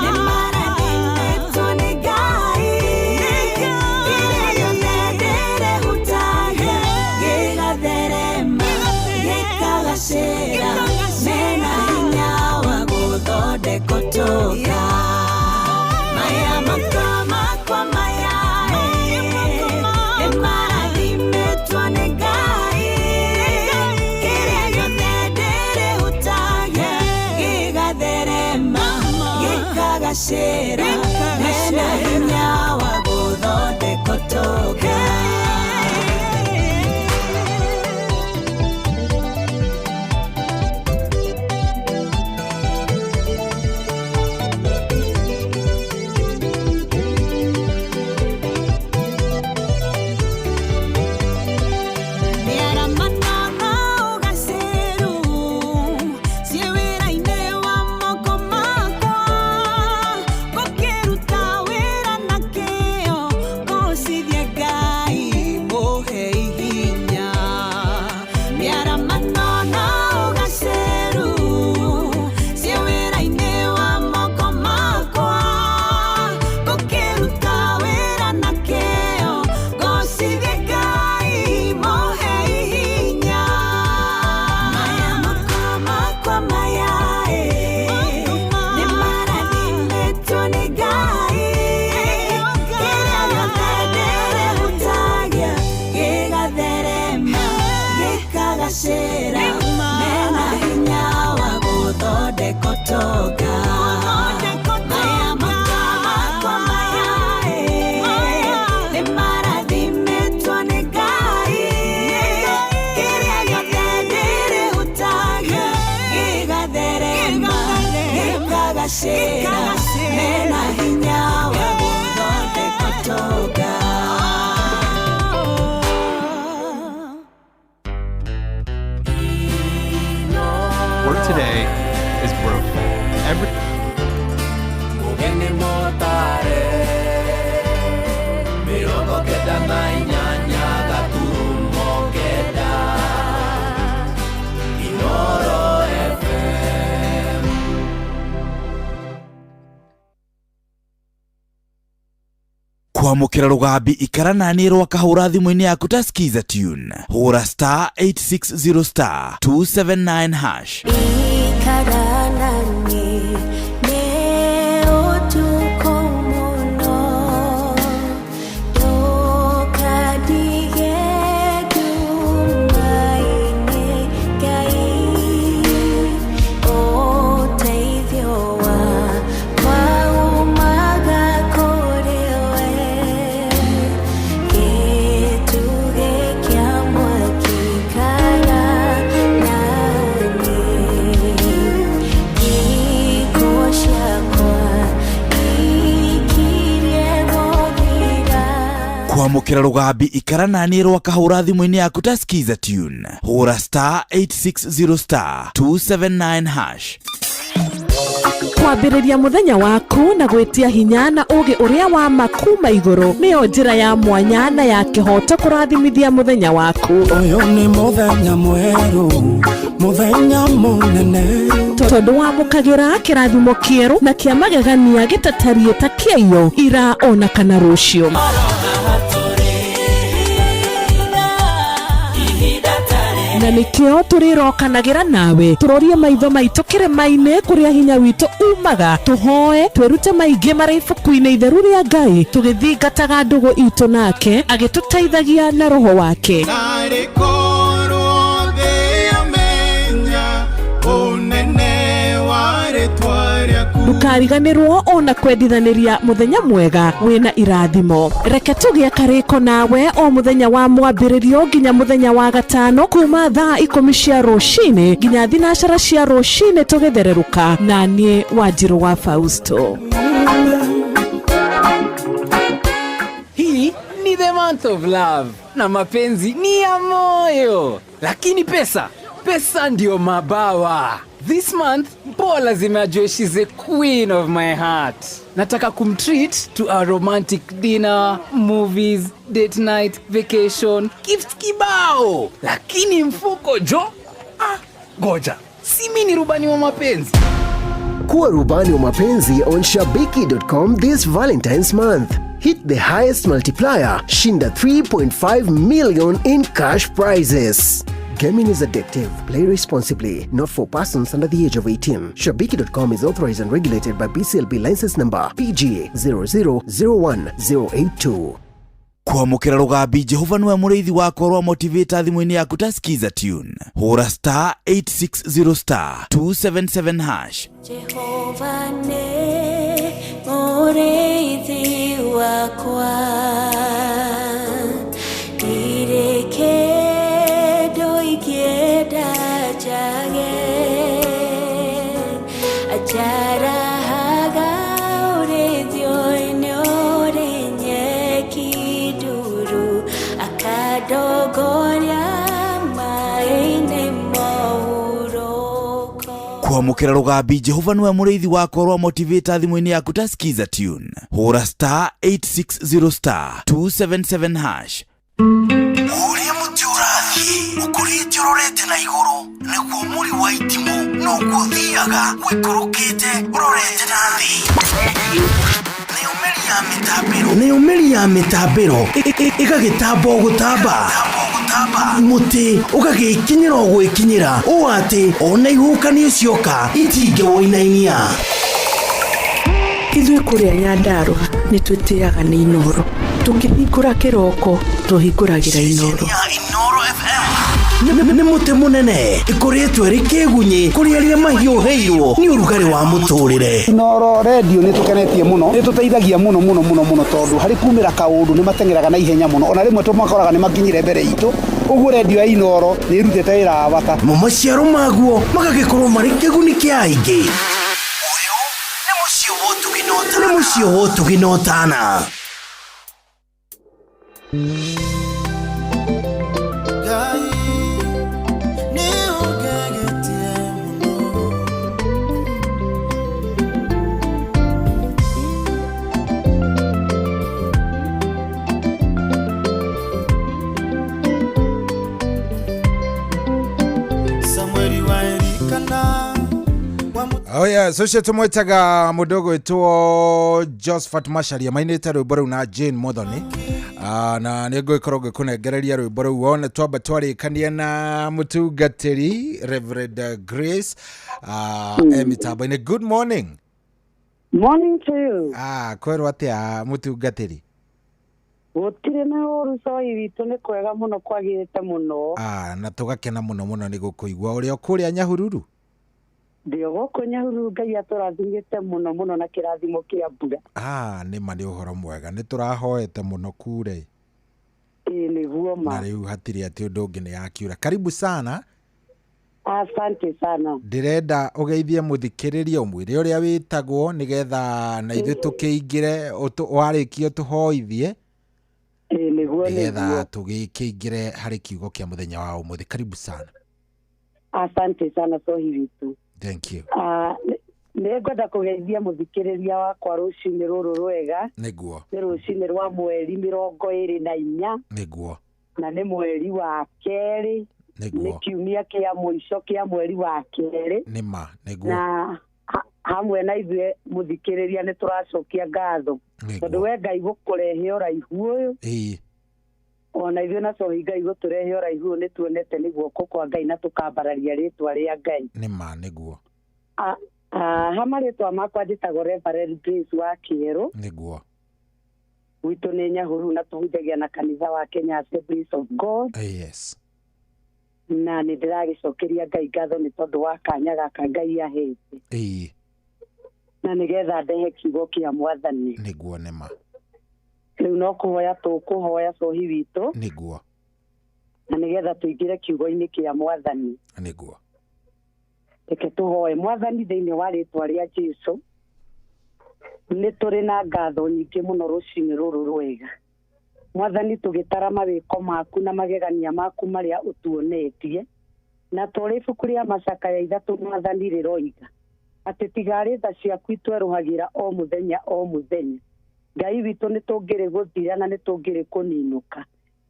nĩ marathimĩtwo nĩ Ngai. Kĩrĩa gĩothe ndĩrehutagia gĩgatherema, gĩkagacĩra, mena hinya wa gũthondeka ũtonga. Maya moko makwa maya, nĩ marathimĩtwo nĩ Ngai. Kĩrĩa gĩothe ndĩrehutagia gĩgatherema, gĩkagacĩra, mena hinya wa gũthondeka ũtonga. Mĩaramano na ũgacĩru ciĩ wĩra-inĩ wa moko makwa, ngũkĩruta wĩra na kĩyo ngũcithie Ngai mũhe hinya. Mĩaramano na ũgacĩru ciĩ wĩra-inĩ wa moko makwa, ngũkĩruta wĩra na kĩyo ngũcithie Ngai mũhe hinya. Maya moko makwa maya, nĩ marathimĩtwo nĩ Ngai. Kĩrĩa gĩothe ndĩrehutagia gĩgatherema, gĩkagacĩra, mena hinya wa gũthondeka ũtonga. Maya moko makwa maya, nĩ marathimĩtwo nĩ Ngai. Kĩrĩa gĩothe ndĩrehutagia gĩgatherema, gĩkagacĩra, mena hinya wa gũthondeka ũtonga. Work today is broken. Every Mugeni motare 98 gaturumo 9 Inoro FM. Kwamũkĩra rũgambi ikara nani rwakahũra thimũ-inĩ yaku ta skiza tune hũra star 860 star 279 hash. Ikara nani nĩ ũtukũ mũno, ndũkandige nduma-inĩ Ngai, ũteithio wakwa umaga kũrĩ we, gĩtugĩ kĩa mwaki ikara naniĩ, thikũ ciakwa ikirie gũthira. Kwamũkĩra rũgambi ikara nani rwakahũra thimũ-inĩ yaku ta skiza tune hũra star 860 star 279 hash. Kwambĩrĩria mũthenya waku na gwĩtia hinya na ũũgĩ ũrĩa wa ma kuma igũrũ nĩyo njĩra ya mwanya na ya kĩhooto kũrathimithia mũthenya waku. Ũyũ nĩ mũthenya mwerũ, mũthenya mũnene, tondũ wamũkagĩra kĩrathimo kĩerũ na kĩa magegania gĩtatariĩ ta kĩaiyo ira ona kana rũciũ. Na nĩkĩo tũrĩrokanagĩra nawe tũrorie maitho maitũ kĩrĩma-inĩ kũrĩa hinya witũ umaga, tũhoe twĩrute maingĩ marĩ ibuku-inĩ itheru rĩa Ngai, tũgĩthingataga ndũgũ itũ nake agĩtũteithagia na roho wake. Narĩ korwo thĩ yamenya ũnene wa rĩtwa rĩaku. Ndũkariganĩrwo ona kwendithanĩria mũthenya mwega wĩna irathimo. Reke tũgĩe karĩko nawe o mũthenya wa mwambĩrĩrio nginya mũthenya wa gatano kuma thaa 10 cia rũcinĩ nginya 12 cia rũcinĩ tũgĩthererũka na niĩ Wanjirũ wa Fausto. Hii ni the month of love na mapenzi ni ya moyo, lakini pesa ndio mabawa. This month mpoa lazima ajue she's the queen of my heart. Nataka kumtreat to a romantic dinner, movies, date night, vacation, gifts kibao. Lakini mfuko jo, goja, si mimi ni rubani wa mapenzi. Kuwa rubani wa mapenzi on shabiki.com this Valentine's month. Hit the highest multiplier, shinda 3.5 million in cash prizes. Gaming is addictive. Play responsibly. Not for persons under the age of 18. Shabiki.com is authorized and regulated by BCLB license number PG 0001082. Kwamũkĩra rũgambi Jehova nĩwe mũrĩithi wakwa rwa motivator thimũ-inĩ yaku ta skiza tune. Hũra star 860 star 277 hash. Jehova nĩ mũrĩithi wakwa, ndirĩ kĩndũ ingĩenda njage, anjarahaga ũrĩithio-inĩ ũrĩ nyeki nduru, akandongoria maĩ-inĩ mohurũko. Kwamũkĩra rũgambi Jehova nĩwe mũrĩithi wakwa rwa motivator thimũ-inĩ yaku ta skiza tune. Hũra star 860 star 277 hash. Ũrĩa mũtĩ ũrathiĩ ũkũrĩte ũrorete na igũrũ nĩguo mũri wa itimũ noguo ũthiaga ũikũrũkĩte ũrorete na thĩ. Nayo mĩri ya mĩtambĩro ĩgagĩtamba o gũtamba, mũtĩ ũgagĩkinyĩra o gwĩkinyĩra ũũ atĩ ona ihuhũkanio cioka itingĩwũinainia. Ithuĩ kũrĩa Nyandarũa nĩ twĩtĩaga nĩ Inooro. Tũkĩhingũra kĩroko tũhingũragĩra Inooro. Nĩ mũtĩ mũnene ĩkoretwo ĩrĩ kĩgunyĩ kũrĩ arĩa mahiũhĩirwo nĩ ũrugarĩ wa mũtũrĩre. Inooro radio nĩ tũkenetie mũno, nĩ tũteithagia mũno mũno mũno mũno tondũ harĩ kumĩra kaũndũ nĩ mateng'eraga na ihenya mũno, ona rĩmwe tũmakoraga nĩ makinyire mbere itũ. Ũguo radio ya Inooro nĩ ĩrutĩte wĩra wa bata. Mo maciaro maguo magagĩkorwo marĩ kĩguni kĩa aingĩ. Ũyũ nĩ mũciĩ wa ũtugi na ũtana. Oh yeah, so cio tumwetaga mundu gwitwo Josephat Macharia mainite rwimbo rũu na Jane Muthoni. Na nĩ ngũgĩkorwo ngĩkũnengereria rwimbo rũu wone twamba twarĩkania na mũtungatĩri Reverend Grace mitambo-inĩ. Good morning. Morning to you. Kwerwo atĩa mũtungatĩri? Gũtirĩ na ũru coi witũ nĩ kwega mũno kwagĩrĩte mũno. Na tũgakena mũno mũno nĩ gũkũigua. Ũrĩa kũrĩa Nyahururu? Ndio gũkũ Nyahururu Ngai atũrathimĩte mũno mũno na kĩrathimo kĩa mbura. Nĩ ma nĩ ũhoro mwega, nĩ tũrahoete mũno kure. Ĩĩ nĩguo ma. Na rĩu hatirĩ atĩ ũndũ ũngĩ nĩ yakiura. Karibu sana. Asante sana. Ndĩrenda ũgeithie mũthikĩrĩria ũmwĩre ũrĩa wĩtagwo nĩgetha na ithuĩ tũkĩingĩre warĩkia tũhoithie. Ĩĩ nĩguo nĩgetha tũgĩkĩingĩre harĩ kiugo kĩa mũthenya wa ũmũthĩ. Karibu sana. Asante sana sohi witũ. Thank you. Nĩ ngwenda kũgeithia mũthikĩrĩria wakwa rũcinĩ rũrũ rwega. Nĩguo. Nĩ rũcinĩ rwa mweri 24. Nĩguo. Na nĩ mweri wa kerĩ. Nĩguo. Nĩ kiumia kĩa mũico kĩa mweri wa kerĩ. Nĩ ma, nĩguo. Na hamwe na ithuĩ mũthikĩrĩria nĩ tũracokia ngatho. Tondũ we Ngai gũkũrehe ũraihu ũyũ. Ĩĩ. Ona ithuĩ na cohi Ngai gũtũrehe ũraihu ũyũ nĩ tuonete nĩ guoko kwa Ngai na tũkambararia rĩtwa rĩa Ngai. Nĩ ma, nĩguo. Ha marĩtwa makwa njĩtagwo Reverend Grace wa Kĩerũ. Nĩguo. Gwitũ nĩ Nyahururu na tũhunjagia na kanitha wa Kenya Assemblies of God. Yes. Na nĩ ndĩragĩcokeria Ngai ngatho nĩ tondũ wa kanya gaka Ngai ahete. Ĩĩ. Na nĩgetha ndehe kiugo kĩa mwathani. Nĩguo nĩma. Rĩu no kũhoya tũkũhoya cohi witũ. Nĩguo. Na nĩgetha tũingĩre kiugo-inĩ kĩa mwathani. Nĩguo. Reke tũhoe mwathani thĩinĩ wa rĩtwa rĩa Jesũ. Nĩ tũrĩ na ngatho nyingĩ mũno rũcinĩ rũrũ rwega. Mwathani tũgĩtara mawĩko maku na magegania maku marĩa ũtuonetie. Na tũrĩ ibuku rĩa macakaya 3 mwathani rĩroiga atĩ tigarĩ tha ciaku itwerũhagĩra o mũthenya o mũthenya. Ngai witũ nĩ tũngĩrĩ gũthira na nĩ tũngĩrĩ kũninũka.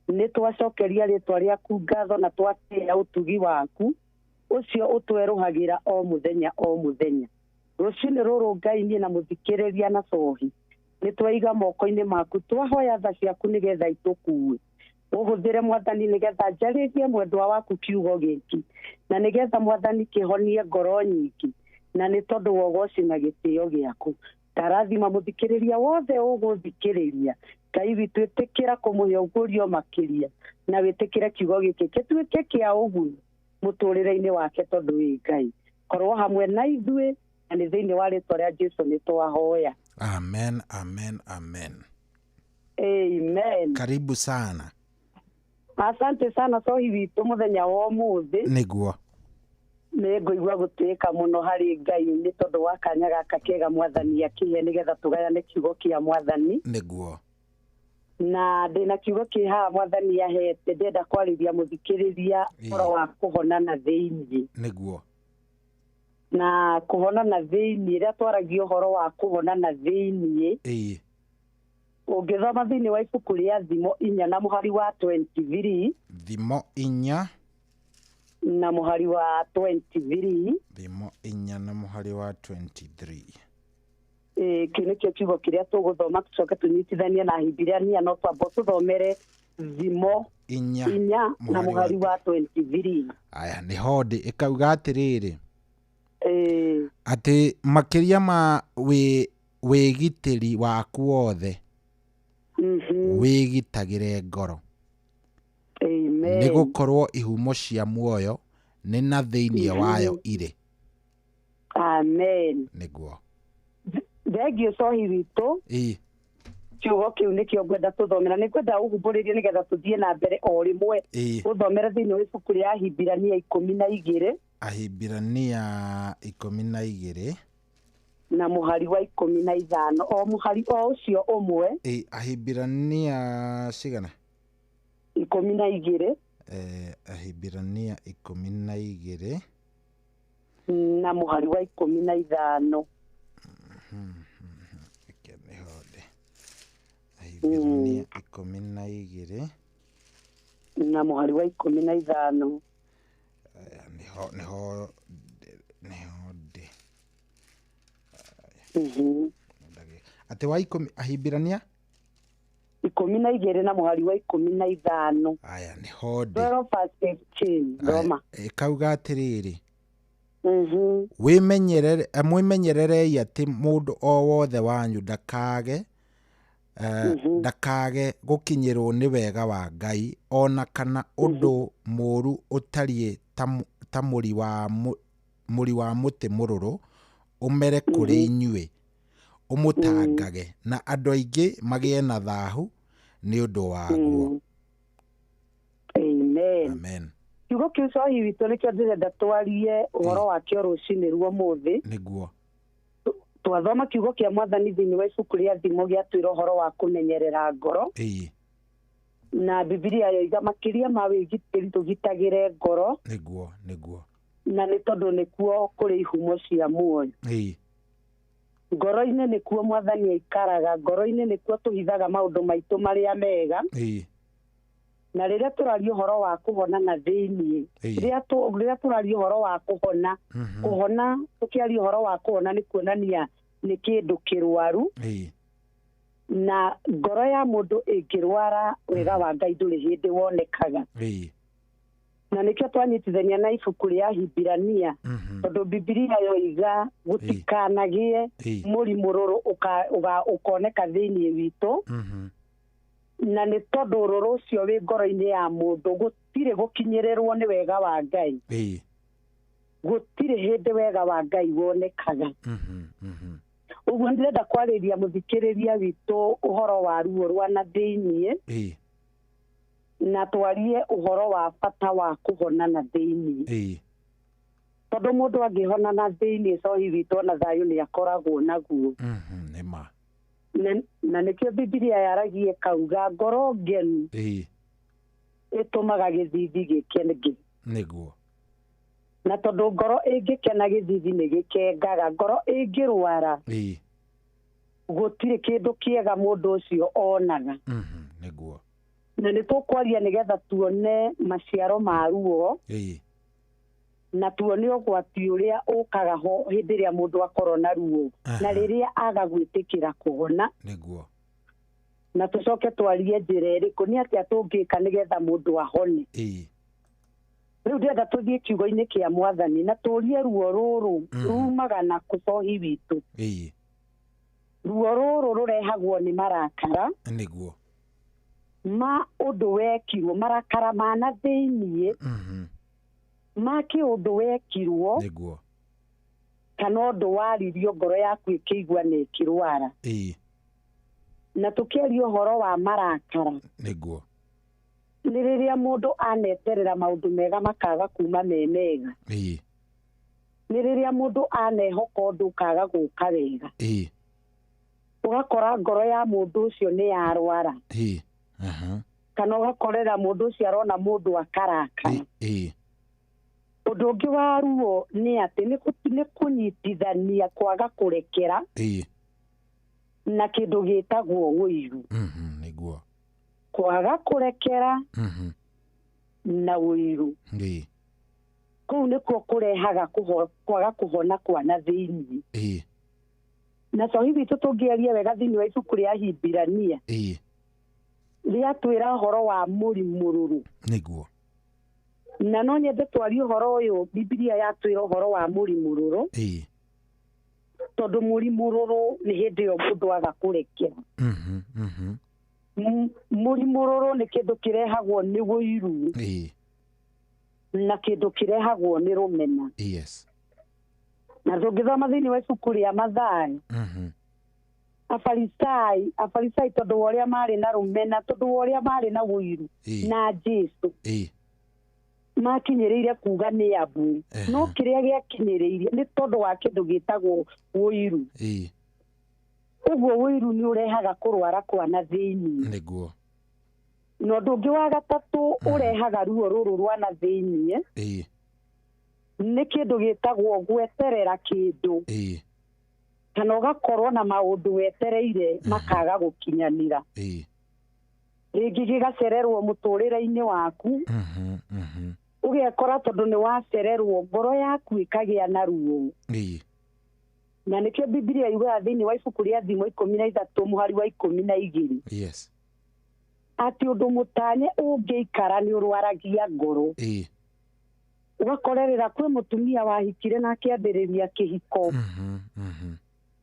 Nĩ twacokeria rĩtwa rĩaku ngatho na twatĩĩa ũtugi waku ũcio ũtwerũhagĩra o mũthenya o mũthenya. Rũcinĩ rũrũ Ngai niĩ na mũthikĩrĩria na cohi nĩ twaiga moko-inĩ maku twahoya tha ciaku nĩgetha itũkue. Ũhũthĩre mwathani nĩgetha njarĩrie mwendwa waku kiugo gĩkĩ na nĩgetha mwathani kĩhonie ngoro nyingĩ na nĩ tondũ wa ũgoci na gĩtĩo gĩaku. Tarathima mũthikĩrĩria wothe ũgũthikĩrĩria. Ngai witũ ĩtĩkĩra kũmũhe ũguũrio makĩria na wĩtĩkĩre kiugo gĩkĩ gĩtuĩke kĩa ũguni mũtũrĩre-inĩ wake tondũ wĩ Ngai. Korwo hamwe na ithuĩ na nĩ thĩinĩ wa rĩtwa rĩa Jesũ nĩ twahoya. Amen, amen, amen. Amen. Karibu sana. Asante sana cohi witũ mũthenya wa ũmũthĩ. Nĩguo. Nĩ ngũigua gũtuĩka mũno harĩ Ngai nĩ tondũ wa kanya gaka kega mwathani akĩhe nĩgetha tũgayane kiugo kĩa mwathani. Nĩguo. Na ndĩna kiugo kĩ haha mwathani ahete ndĩrenda kwarĩria mũthikĩrĩria ũhoro wa kũhona na thĩinĩ. Nĩguo. Na kũhona na thĩinĩ rĩrĩa twaragia ũhoro wa kũhona na thĩinĩ. Ĩĩ. Ũngĩthoma thĩinĩ wa ibuku rĩa Thimo 4 na mũhari wa 23. Thimo 4 na mũhari wa 23. Thimo 4 na mũhari wa 23. Kĩu nĩkĩo kiugo kĩrĩa tũgũthoma tũcoke tũnyitithanie na Ahibirania no twambo tũthomere Thimo 4 na mũhari wa 23. Aya nĩ hondĩ ĩkauga atĩrĩrĩ. Atĩ makĩria ma wĩgitĩri waku wothe wĩgitagĩre ngoro. Amen. Nĩ gũkorwo ihumo cia muoyo nĩ na thĩinĩ wayo irĩ. Amen. Nĩguo. Thengio cohi witũ. Ĩĩ. Kiugo kĩu nĩkĩo ngwenda tũthomera nĩ ngwenda ũhumbũrĩrie nĩgetha tũthiĩ na mbere o rĩmwe. Ũthomere thĩinĩ wa ibuku rĩa Ahibirania 12. Ahibirania 12 na mũhari wa 15 o mũhari o ũcio ũmwe. Ĩĩ, Ahibirania cigana? 12. Ahibirania 12 na mũhari wa 15. Ahibirania 12 na mũhari wa 15. Nĩho ndĩ. Atĩ wa 10 Ahibirania 12 na mũhari wa 15. Aya nĩho ndĩ. 12:15 thoma. Ĩkauga atĩrĩrĩ. Mwĩmenyererei atĩ mũndũ o wothe wanyu ndakage ndakage gũkinyĩrwo nĩ wega wa Ngai ona kana ũndũ mũũru ũtariĩ ta mũri wa mũtĩ mũrũrũ ũmere kũrĩ inyuĩ ũmũtangage na andũ aingĩ magĩe na thahu nĩ ũndũ waguo. Amen. Amen. Kiugo kĩu cohi witũ nĩkĩo ndĩrenda twarie ũhoro wakĩo rũcinĩ rwa ũmũthĩ. Nĩguo. Twathoma kiugo kĩa mwathani thĩinĩ wa ibuku rĩa Thimo gĩatwĩra ũhoro wa kũmenyerera ngoro. Ĩĩ. Na Bibilia yoiga makĩria ma wĩgitĩri tũgitagĩre ngoro. Nĩguo, nĩguo. Na nĩ tondũ nĩkuo kũrĩ ihumo cia muoyo. Ĩĩ. Ngoro-inĩ nĩkuo mwathani aikaraga, ngoro-inĩ nĩkuo tũhithaga maũndũ maitũ marĩa mega. Ĩĩ. Na rĩrĩa tũraria ũhoro wa kũhona na thĩinĩ, rĩrĩa tũraria ũhoro wa kũhona, kũhona tũkĩaria ũhoro wa kũhona nĩ kuonania nĩ kĩndũ kĩrwaru. Ĩĩ. Na ngoro ya mũndũ ĩngĩrwara wega wa Ngai ndũrĩ hĩndĩ wonekaga. Ĩĩ. Na nĩkĩo twanyitithania na ibuku rĩa Ahibirania tondũ Bibilia yoiga gũtikanagĩe mũrimũ rũrũ ũkoneka thĩinĩ witũ. Na nĩ tondũ rũrũ ũcio wĩ ngoro-inĩ ya mũndũ gũtirĩ gũkinyĩrĩrwo nĩ wega wa Ngai. Gũtirĩ hĩndĩ wega wa Ngai wonekaga. Ũguo ndĩrenda kwarĩria mũthikĩrĩria witũ ũhoro wa ruo rwa na thĩiniĩ. Na twarie ũhoro wa bata wa kũhona na thĩiniĩ. Tondũ mũndũ angĩhona na thĩiniĩ cohi witũ ona thayũ nĩ akoragwo naguo. Nĩ ma. Na nĩkĩo Bibilia yaragia ĩkauga ngoro ngenu ĩtũmaga gĩthithi gĩkenge. Nĩguo. Na tondũ ngoro ĩngĩkena gĩthithi nĩ gĩkengaga, ngoro ĩngĩrwara gũtirĩ kĩndũ kĩega mũndũ ũcio onaga. Nĩguo. Na nĩ tũkwaria nĩgetha tuone maciaro ma ruo. Na tuone ũgwati ũrĩa ũkaga ho hĩndĩ ĩrĩa mũndũ akorwo na ruo na rĩrĩa aga gwĩtĩkĩra kũhona. Nĩguo. Na tũcoke twarie njĩra ĩrĩkũ nĩ atĩa tũngĩka nĩgetha mũndũ ahone. Rĩu ndĩrenda tũthiĩ kiugo-inĩ kĩa Mwathani na tũrie ruo rũrũ rumaga na kũcohi witũ. Ruo rũrũ rũrehagwo nĩ marakara. Nĩguo. Ma ũndũ wekirwo, marakara ma na thĩiniĩ. Ma kĩũndũ wekirwo. Nĩguo. Kana ũndũ waririo ngoro yaku ĩkĩigua nĩ ĩkĩrwara. Na tũkĩaria ũhoro wa marakara. Nĩguo. Nĩ rĩrĩa mũndũ aneterera maũndũ mega makaga kuma me mega. Nĩ rĩrĩa mũndũ anehoka ũndũ ũkaga gũka wega. Ũgakora ngoro ya mũndũ ũcio nĩ yarwara. Kana ũgakorera mũndũ ũcio arona mũndũ akarakara. Ũndũ ũngĩ wa ruo nĩ atĩ nĩ kũnyitithania kwaga kũrekera. Na kĩndũ gĩtagwo ũiru. Nĩguo. Kwaga kũrekera na ũiru. Kũu nĩkuo kũrehaga kwaga kũhona kwa na thĩiniĩ. Na cohi witũ tũngĩaria wega thĩiniĩ wa ibuku rĩa Hibirania. Rĩatwĩra ũhoro wa mũrimũrũrũ. Nĩguo. Na no nyende twarie ũhoro ũyũ Bibilia yatwĩra ũhoro wa mũrimũrũrũ. Tondũ mũrimũrũrũ nĩ hĩndĩ ĩyo mũndũ aga kũrekera. Mũrimũrũrũ nĩ kĩndũ kĩrehagwo nĩ ũiru. Na kĩndũ kĩrehagwo nĩ rũmena. Na tũngĩthoma thĩiniĩ wa ibuku rĩa Mathayo. Afarisai tondũ wa ũrĩa marĩ na rũmena, tondũ wa ũrĩa marĩ na ũiru na Jesũ. Makinyĩrĩire kuga nĩ abu. No kĩrĩa gĩakinyĩrĩirie nĩ tondũ wa kĩndũ gĩtagwo ũiru. Ũguo ũiru nĩ ũrehaga kũrwara kwa na thĩiniĩ. Nĩguo. Na ũndũ ũngĩ wa gatatũ ũrehaga ruo rũrũ rwa na thĩiniĩ. Nĩ kĩndũ gĩtagwo gweterera kĩndũ. Kana ũgakorwo na maũndũ wetereire makaga gũkinyanĩra. Rĩngĩ gĩgacererwo mũtũrĩre-inĩ waku. Ũgekora tondũ nĩ wacererwo ngoro yaku ĩkagĩa na ruo. Na nĩkĩo Bibilia yugaga thĩiniĩ wa ibuku rĩa Thimo 13 mũhari wa 12. Atĩ ũndũ mũtanye ũngĩikara nĩ ũrwaragia ngoro. Ũgakorerera kwĩ mũtumia wahikire na akĩambĩrĩria kĩhiko.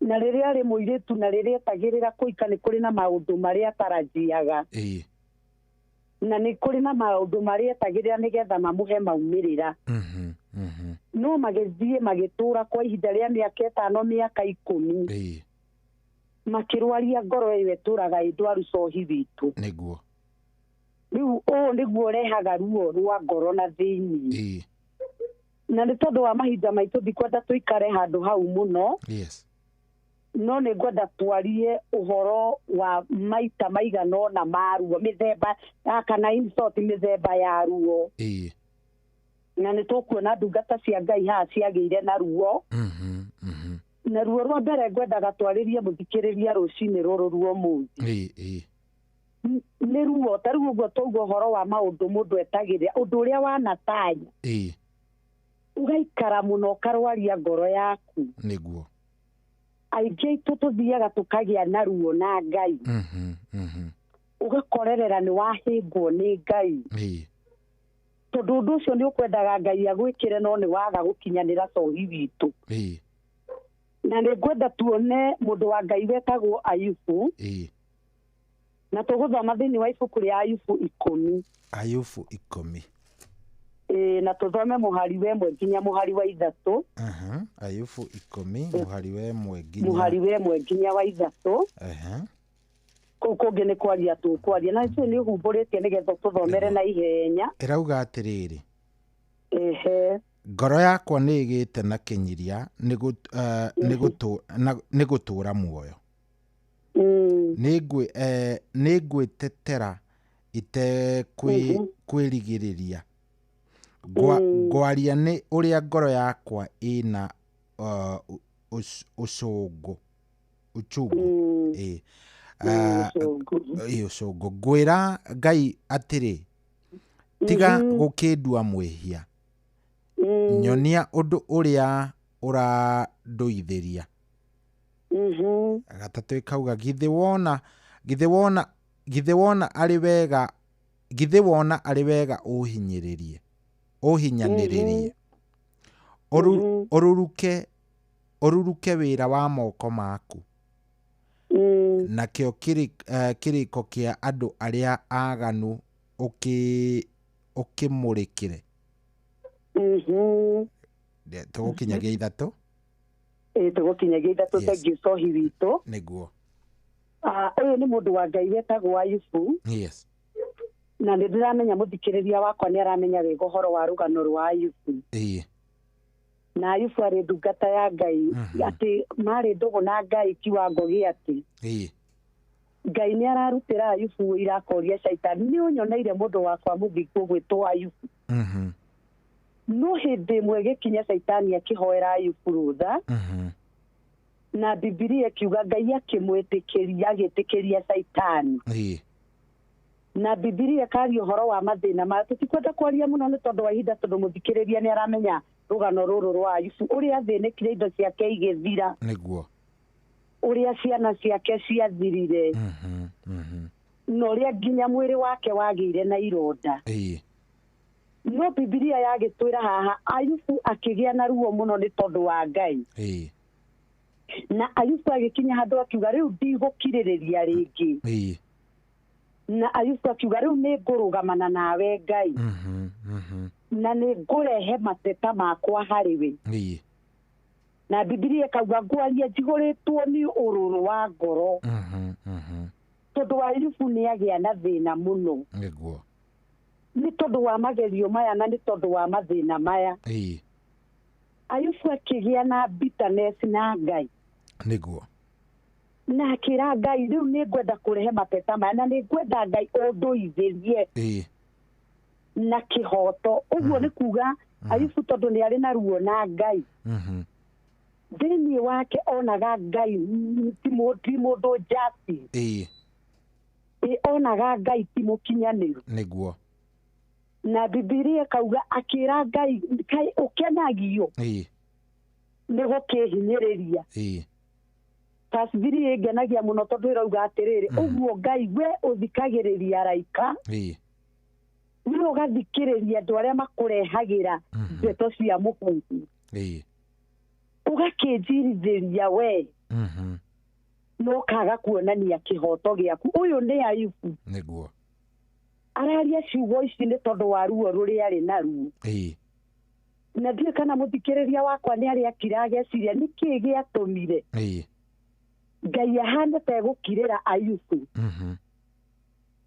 Na rĩrĩa arĩ mũirĩtu na rĩrĩa etagĩrĩra kũhika nĩ kũrĩ na maũndũ marĩa atarajiaga. Na nĩ kũrĩ na maũndũ marĩa etagĩrĩra nĩgetha mamũhe maumĩrĩra. No magĩthiĩ magĩtũra kwa ihinda rĩa mĩaka 5 mĩaka 10. Makĩrwaria ngoro ĩyo ĩtũraga ĩ ndwaru cohi witũ. Nĩguo. Rĩu ũũ nĩguo ũrehaga ruo rwa ngoro na thĩiniĩ. Na nĩ tondũ wa mahinda maitũ ndikwenda tũikare handũ hau mũno. No nĩ ngwenda twarie ũhoro wa maita maigana ũna ma ruo, mĩthemba kana in short mĩthemba ya ruo. Na nĩ tũkuona ndungata cia Ngai haha ciagĩire na ruo. Na ruo rwa mbere ngwendaga twarĩrie mũthikĩrĩria rũcinĩ rũrũ ruo mũthĩ. Nĩ ruo ta rĩu ũguo twauga ũhoro wa maũndũ mũndũ etagĩrĩra ũndũ ũrĩa wanatanya. Ũgaikara mũno ũkarwaria ngoro yaku. Nĩguo. Aingĩ aitũ tũthiaga tũkagĩa na ruo na Ngai. Ũgakorerera nĩ wahĩngwo nĩ Ngai. Tondũ ũndũ ũcio nĩ ũkwendaga Ngai agwĩkĩre no nĩ waga gũkinyanĩra cohi witũ. Na nĩ ngwenda tuone mũndũ wa Ngai wetagwo Ayubu. Na tũgũthoma thĩinĩ wa ibuku rĩa Ayubu 10. Ayubu 10. Na tũthome mũhari wa 1 nginya mũhari wa 3. Ayubu 10 mũhari wa 1 nginya mũhari wa 1 nginya wa 3. Kũu kũngĩ nĩ kwaria tũkwaria na ithuĩ nĩ ũhumbũrĩtie nĩgetha tũthomere na ihenya. Ĩrauga atĩrĩrĩ, ngoro yakwa nĩ ĩgĩte na kĩnyiria nĩ gũtũũra muoyo. Nĩ ngwĩtetera itekwĩrigĩrĩria. Ngwaria nĩ ũrĩa ngoro yakwa ĩna ũcũngũ. Ũcũngũ. Ngwĩra Ngai atĩrĩ, tiga gũkĩndua mwĩhia, nyonia ũndũ ũrĩa ũrandũithĩria. Gatatũ ĩkauga, githĩ wona arĩ wega ũhinyanĩrĩrie, ũruruke wĩra wa moko maku, nakĩo kĩrĩko kĩa andũ arĩa aganu ũkĩmũrĩkĩre. Tũgũkinyagia 3. Tũgũkinyagia 3. Thengiũ cohi witũ. Nĩguo. Ũyũ nĩ mũndũ wa Ngai wetagwo Ayubu. Yes. Na nĩ ndĩramenya mũthikĩrĩria wakwa nĩ aramenya wega ũhoro wa rũgano rwa Ayubu. Na Ayubu arĩ ndungata ya Ngai, atĩ marĩ ndũgũ na Ngai kiwango gĩa atĩ Ngai nĩ ararutĩra Ayubu ũira akoria Caitani, nĩ ũnyoneire mũndũ wakwa mũthingu ũgwĩtwo Ayubu. No hĩndĩ ĩmwe gĩkinya Caitani akĩhoera Ayubu rũtha, na Bibilia ĩkiuga Ngai akĩmwĩtĩkĩria, agĩtĩkĩria Caitani. Na Bibilia ĩkaria ũhoro wa mathĩna ma tũtikwenda kwaria mũno nĩ tondũ wa ihinda, tondũ mũthikĩrĩria nĩ aramenya rũgano rũrũ rwa Ayubu, ũrĩa athĩnĩkire indo ciake igĩthira. Nĩguo. Ũrĩa ciana ciake ciathirire. Na ũrĩa nginya mwĩrĩ wake wagĩire na ironda. No Bibilia yagĩtwĩra haha Ayubu akĩgĩa na ruo mũno nĩ tondũ wa Ngai. Na Ayubu agĩkinya handũ akiuga rĩu ndigũkirĩrĩria rĩngĩ. Na Ayubu akiuga rĩu nĩ ngũrũgamana nawe Ngai. Na nĩ ngũrehe mateta makwa harĩ we. Na Bibilia ĩkauga ngwaria njihũrĩtwo nĩ ũrũrũ wa ngoro. Tondũ Ayubu nĩ agĩa na thĩna mũno. Nĩguo. Nĩ tondũ wa magerio maya na nĩ tondũ wa mathĩna maya. Ayubu akĩgĩa na bitterness na Ngai. Nĩguo. Na akĩra Ngai rĩu nĩ ngwenda kũrehe mateta maya na nĩ ngwenda Ngai ũndũithĩrie na kĩhoto. Ũguo nĩ kuga Ayubu tondũ nĩ arĩ na ruo na Ngai, thĩinĩ wake onaga Ngai ti mũndũ justice. Onaga Ngai ti mũkinyanĩru. Nĩguo. Na Bibilia ĩkauga akĩra Ngai kaĩ ũkenagio nĩ gũkĩhinyĩrĩria. Tasbiri ĩngenagia mũno tondũ ĩrauga atĩrĩrĩ, ũguo Ngai we ũthikagĩrĩria araika, we ũgathikĩrĩria andũ arĩa makũrehagĩra ndeto cia mũhuhu, ũgakĩnjirithĩria we, no ũkaga kuonania kĩhoto gĩaku. Ũyũ nĩ Ayubu. Nĩguo. Araria ciugo ici nĩ tondũ wa ruo rũrĩa arĩ naruo. Na ndiũĩ kana mũthikĩrĩria wakwa nĩ arĩ akira ageciria nĩ kĩĩ gĩatũmire Ngai ahane ta egũkirĩra Ayubu.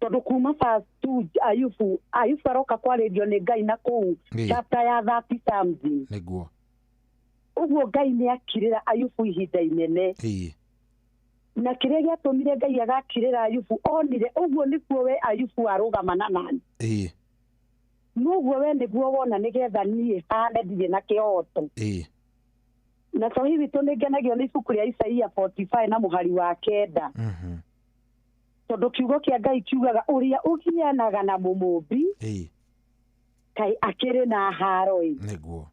Tondũ kuma verse 2 Ayubu aroka kwarĩrio nĩ Ngai na kũu chapter ya 30 something. Nĩguo. Ũguo Ngai nĩ akirĩra Ayubu ihinda inene. Na kĩrĩa gĩatũmire Ngai agakirĩra Ayubu onire ũguo nĩkuo we Ayubu arũgamana nani. Noguo we nĩguo wona nĩgetha niĩ hane ndirĩ na kĩhoto. Na cohi witũ nĩ ngenagio nĩ ibuku rĩa Isaia 45 na mũhari wa 9. Tondũ kiugo kĩa Ngai kiugaga ũrĩa ũgianaga na mũmũmbi kaĩ akĩrĩ na haro. Nĩguo.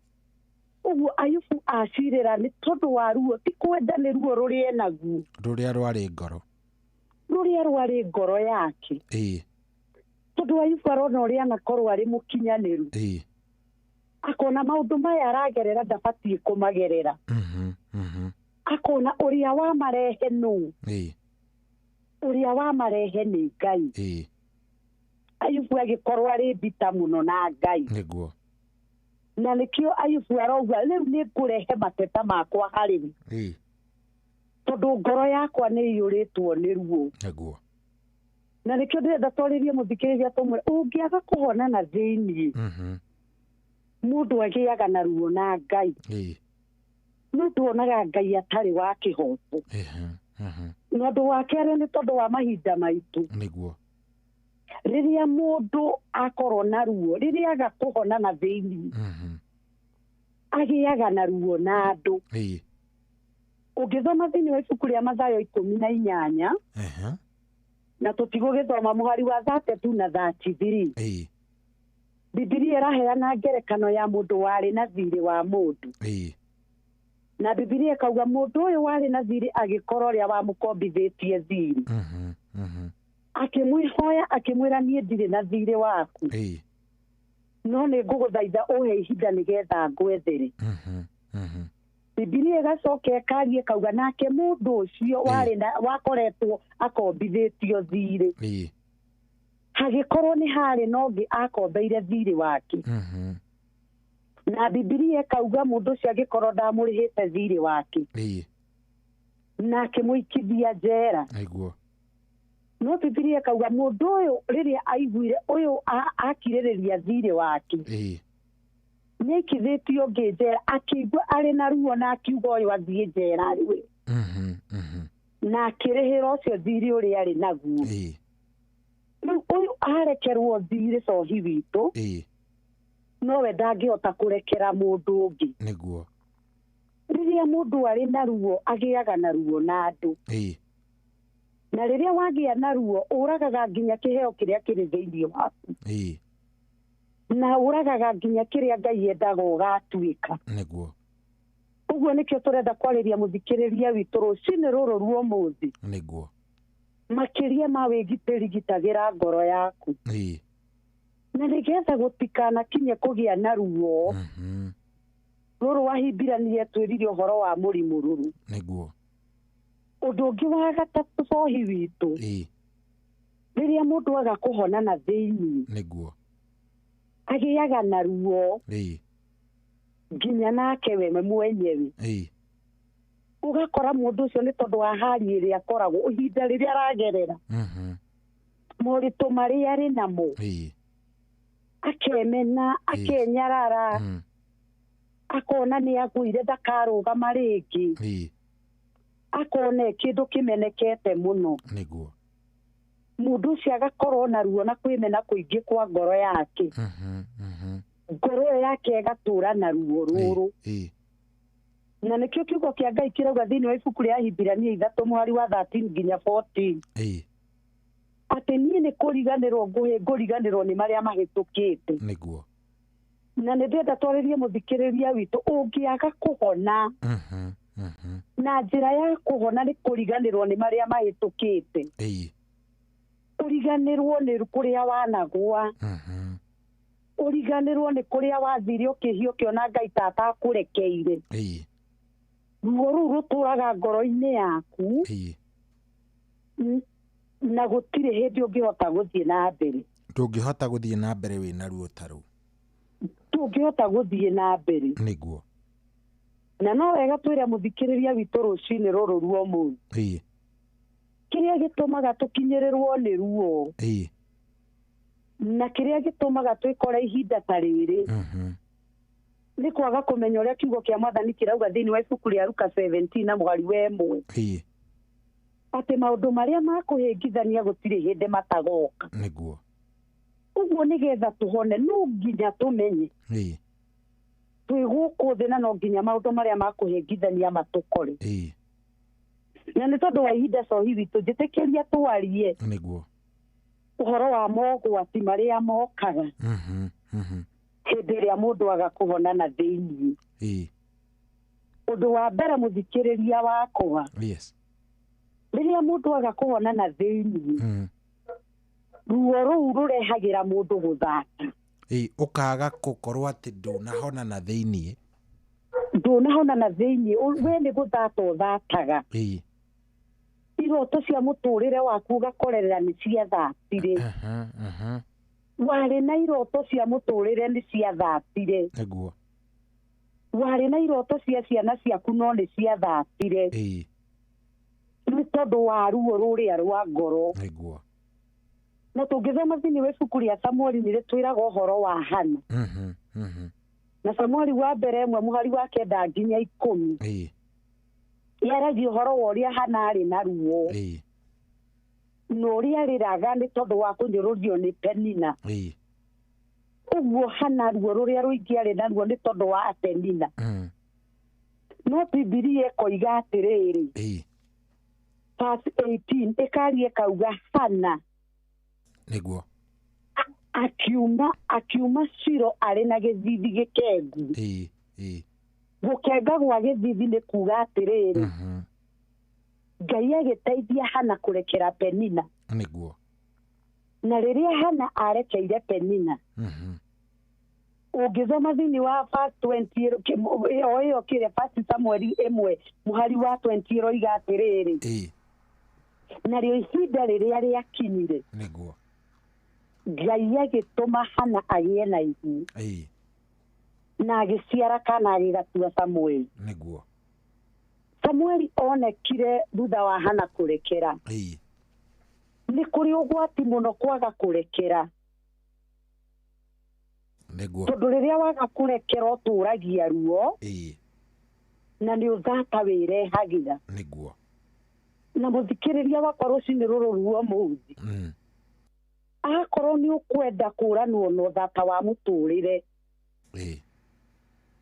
Ũguo Ayubu acirĩra nĩ tondũ wa ruo, ti kwenda nĩ ruo rũrĩa enaguo, rũrĩa rwarĩ ngoro, rũrĩa rwarĩ ngoro yake. Tondũ Ayubu arona ũrĩa anakorwo arĩ mũkinyanĩru, akona maũndũ maya aragerera ndabatiĩ kũmagerera. Akona ũrĩa wamarehe nũ, ũrĩa wamarehe nĩ Ngai. Ayubu agĩkorwo arĩ mbita mũno na Ngai. Nĩguo. Na nĩkĩo Ayubu arauga rĩu nĩ ngũrehe mateta makwa harĩ we. Tondũ ngoro yakwa nĩ iyũrĩtwo nĩ ruo. Nĩguo. Na nĩkĩo ndĩrenda twarĩrie mũthikĩrĩria tũmwĩre ũngĩaga kũhona na thĩiniĩ, mũndũ agĩaga na ruo na Ngai. No tuonaga Ngai atarĩ wa kĩhooto. Na ũndũ wa kerĩ nĩ tondũ wa mahinda maitũ. Nĩguo. Rĩrĩa mũndũ akorwo na ruo, rĩrĩa aga kũhona na thĩiniĩ, agĩaga na ruo na andũ. Ũngĩthoma thĩinĩ wa ibuku rĩa Mathayo 18, na tũtigũgĩthoma mũhari wa 32 na 33. Bibilia ĩraheana ngerekano ya mũndũ warĩ na thiirĩ wa mũndũ. Na Bibilia ĩkauga mũndũ ũyũ warĩ na thiirĩ agĩkorwo ũrĩa wamũkombithĩtie thiirĩ. Akĩmwĩhoya akĩmwĩra niĩ ndirĩ na thiirĩ waku. No nĩ ngũgũthaitha ũhe ihinda nĩgetha ngwethere. Bibilia ĩgacoka ĩkaria ĩkauga nake mũndũ ũcio warĩ na wakoretwo akombithĩtio thiirĩ. Hagĩkorwo nĩ harĩ na ũngĩ akombeire thiirĩ wake. Na Bibilia ĩkauga mũndũ ũcio angĩkorwo ndamũrĩhĩte thiirĩ wake. Na akĩmũikithia njera. Nĩguo. No Bibilia ĩkauga mũndũ ũyũ rĩrĩa aiguire ũyũ akirĩrĩria thiirĩ wake. Nĩ aikithĩtio ũngĩ njera akĩigua arĩ na ruo na akiuga ũyũ athiĩ njera rĩ. Na akĩrĩhĩra ũcio thiirĩ ũrĩa arĩ naguo. Rĩu ũyũ arekerwo thiirĩ cohi witũ. Nowe ndangĩhota kũrekera mũndũ ũngĩ. Nĩguo. Rĩrĩa mũndũ arĩ na ruo agĩaga na ruo na andũ. Na rĩrĩa wagĩa na ruo ũragaga nginya kĩheo kĩrĩa kĩrĩ thĩinĩ waku. Na ũragaga nginya kĩrĩa Ngai endaga ũgatuĩka. Nĩguo. Ũguo nĩkĩo tũrenda kwarĩria mũthikĩrĩria witũ rũcinĩ rũrũ rwa ũmũthĩ. Nĩguo. Makĩria ma wĩgitĩri gitagĩra ngoro yaku. Na nĩgetha gũtikanakinye kũgĩa na ruo. Rũrũ wa Hibirania twĩrire ũhoro wa mũrimũ rũrũ. Nĩguo. Ũndũ ũngĩ wa gatatũ cohi witũ. Rĩrĩa mũndũ aga kũhona na thĩiniĩ. Nĩguo. Agĩaga na ruo. Nginya nake we mwenyewe. Ũgakora mũndũ ũcio nĩ tondũ wa hali ĩrĩa akoragwo ihinda rĩrĩa aragerera. Moritũ marĩa arĩ namo. Akemena, akenyarara. Akona nĩ agũire ndakarũgama rĩngĩ. Akona kĩndũ kĩmenekete mũno. Nĩguo. Mũndũ ũcio agakorwo na ruo na kwĩmena kũingĩ kwa ngoro yake. Ngoro ĩyo yake ĩgatũra na ruo rũrũ. Na nĩkĩo kiugo kĩa Ngai kĩrauga thĩinĩ wa ibuku rĩa Hibirania 3 mũhari wa 13 nginya 14. Atĩ niĩ nĩ kũriganĩrwo ngũriganĩrwo nĩ marĩa mahĩtũkĩte. Nĩguo. Na nĩ ndĩrenda twarĩrie mũthikĩrĩria witũ ũngĩaga kũhona. Na njĩra ya kũhona nĩ kũriganĩrwo nĩ marĩa mahĩtũkĩte. Ũriganĩrwo nĩ kũrĩa wanagwa. Ũriganĩrwo nĩ kũrĩa wathire ũkĩhia ũkĩona Ngai ta atakũrekeire. Ruo rũu rũtũraga ngoro-inĩ yaku. Na gũtirĩ hĩndĩ ũngĩhota gũthiĩ na mbere. Ndũngĩhota gũthiĩ na mbere wĩna ruo ta rũu. Ndũngĩhota gũthiĩ na mbere. Nĩguo. Na no wega twĩre mũthikĩrĩria witũ rũcinĩ rũrũ rwa ũmũthĩ. Kĩrĩa gĩtũmaga tũkinyĩrĩrwo nĩ ruo. Na kĩrĩa gĩtũmaga twĩkore ihinda ta rĩrĩ. Nĩ kwaga kũmenya ũrĩa kiugo kĩa Mwathani kĩrauga thĩinĩ wa ibuku rĩa Luka 17 na mũhari wa 1. Atĩ maũndũ marĩa makũhĩngithania gũtirĩ hĩndĩ matagoka. Nĩguo. Ũguo nĩgetha tũhone no nginya tũmenye. Twĩ gũkũ thĩ na no nginya maũndũ marĩa makũhĩngithania matũkore. Na nĩ tondũ wa ihinda cohi witũ njĩtĩkĩria twarie. Nĩguo. Ũhoro wa mogwati marĩa mokaga. Hĩndĩ ĩrĩa mũndũ aga kũhona na thĩiniĩ. Ũndũ wa mbere mũthikĩrĩria wakwa. Yes. Rĩrĩa mũndũ aga kũhona na thĩiniĩ. Ruo rũu rũrehagĩra mũndũ gũthata. Ũkaga gũkorwo atĩ ndũnahona na thĩiniĩ. Ndũnahona na thĩiniĩ, we nĩ gũthata ũthataga. Iroto cia mũtũrĩre waku ũgakorerera nĩ ciathatire. Warĩ na iroto cia mũtũrĩre nĩ ciathatire. Nĩguo. Warĩ na iroto cia ciana ciaku no nĩ ciathatire. Nĩ tondũ wa ruo rũrĩa rwa ngoro. Nĩguo. Na tũngĩthoma thĩinĩ wa ibuku rĩa Samueli nĩ rĩtwĩraga ũhoro wa Hana. Na Samueli wa mbere 1 mũhari wa 9 nginya 10. Yaragia ũhoro wa ũrĩa Hana arĩ na ruo. Na ũrĩa arĩraga nĩ tondũ wa kũnyũrũrio nĩ Penina. Ũguo Hana ruo rũrĩa rũingĩ arĩ naruo nĩ tondũ wa Penina. No Bibilia ĩkoiga atĩrĩrĩ. Verse 18 ĩkaria ĩkauga Hana nĩguo akiuma Shilo arĩ na gĩthithi gĩkengu. Gũkenga gwa gĩthithi nĩ kuga atĩrĩrĩ. Ngai agĩteithia Hana kũrekera Penina. Nĩguo. Na rĩrĩa Hana arekeire Penina. Ũngĩthoma thĩinĩ wa verse 20 ĩyo kĩrĩa verse Samueli 1 mũhari wa 20 ĩroiga atĩrĩrĩ. Narĩo ihinda rĩrĩa rĩakinyire. Nĩguo. Ngai agĩtũma Hana agĩe na ihu. Na agĩciara kana agĩgatua Samueli. Nĩguo. Samueli onekire thutha wa Hana kũrekera. Nĩ kũrĩ ũgwati mũno kwaga kũrekera. Nĩguo. Tondũ rĩrĩa waga kũrekera ũtũragia ruo. Na nĩ ũthata wĩrehagĩra. Nĩguo. Na mũthikĩrĩria wakwa rũcinĩ rũrũ ruo mũthi. Akorwo nĩ ũkwenda kũranwo na ũthata wa mũtũrĩre.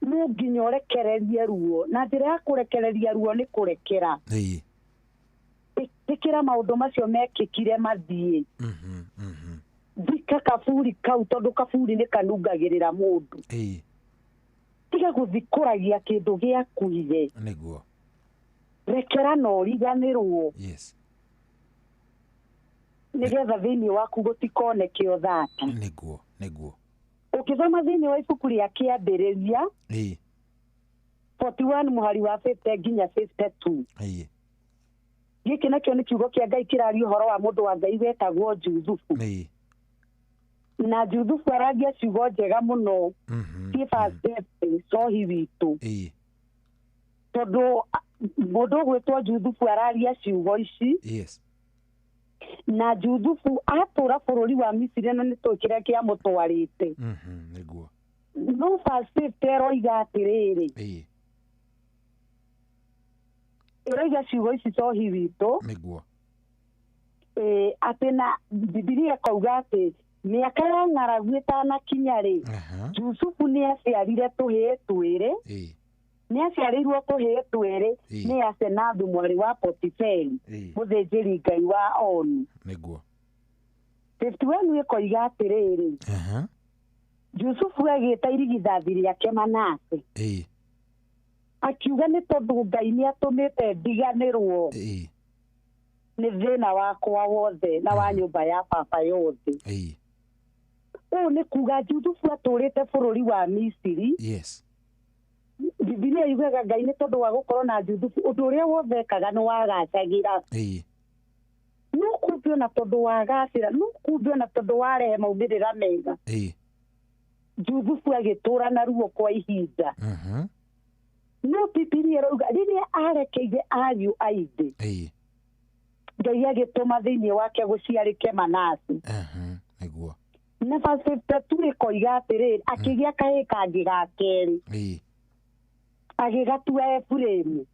No nginya ũrekererie ruo. Na njĩra ya kũrekereria ruo nĩ kũrekera. Ĩtĩkĩra maũndũ macio mekĩkire mathiĩ. Thika kaburi kau tondũ kaburi nĩ kanungagĩrĩra mũndũ. Tiga gũthikũragia kĩndũ gĩakuire. Nĩguo. Rekera na ũriganĩrwo. Yes. Nĩgetha thĩinĩ waku gũtikoneke ũthata. Nĩguo, nĩguo. Ũkĩthoma thĩinĩ wa ibuku rĩa Kĩambĩrĩria 41 mũhari wa 50 nginya 52. Gĩkĩ nakĩo nĩ kiugo kĩa Ngai kĩraria ũhoro wa mũndũ wa Ngai wetagwo Juthubu. Na Juthubu aragia ciugo njega mũno. Ciĩ cohi witũ. Tondũ mũndũ ũgwĩtwo Juthubu araria ciugo ici. Yes. Na Juthubu atũra bũrũri wa Misiri na nĩ tũĩ kĩrĩa kĩamũtwarĩte. Nĩguo. No verse 50 ĩroiga atĩrĩrĩ. Ĩroiga ciugo ici cohi witũ. Nĩguo. Atĩ na Bibilia ĩkauga atĩ mĩaka ya ng'aragu ĩtanakinya rĩ, Jusufu nĩ aciarire tũhĩĩ twĩrĩ. Nĩ aciarĩirwo tũhĩĩ twĩrĩ nĩ Asenathu mwarĩ wa Potiferi mũthĩnjĩri Ngai wa Onu. Nĩguo. 51 ĩkoiga atĩrĩrĩ. Jusufu agĩta irigithathi rĩake Manase. Akiuga nĩ tondũ Ngai nĩ atũmĩte ndiganĩrwo nĩ thĩna wakwa wothe na wa nyũmba ya baba yothe. Ũũ nĩ kuga Juthubu atũrĩte bũrũri wa Misiri. Yes. Bibilia yugaga Ngai nĩ tondũ wa gũkorwo na Juthubu ũndũ ũrĩa wothe ekaga nĩ wagacagĩra. No kumbe ona tondũ wagacĩra, no kumbe ona tondũ warehe maumĩrĩra mega. Juthubu agĩtũra na ruo kwa ihinda. No Bibilia ĩrauga rĩrĩa arekeire ariũ a ithe, Ngai agĩtũma thĩinĩ wake gũciarĩke Manase. Nĩguo. Na verse 52 ĩkoiga atĩrĩrĩ, akĩgĩa kahĩĩ kangĩ ga kerĩ. Agĩgatua Efuraimu.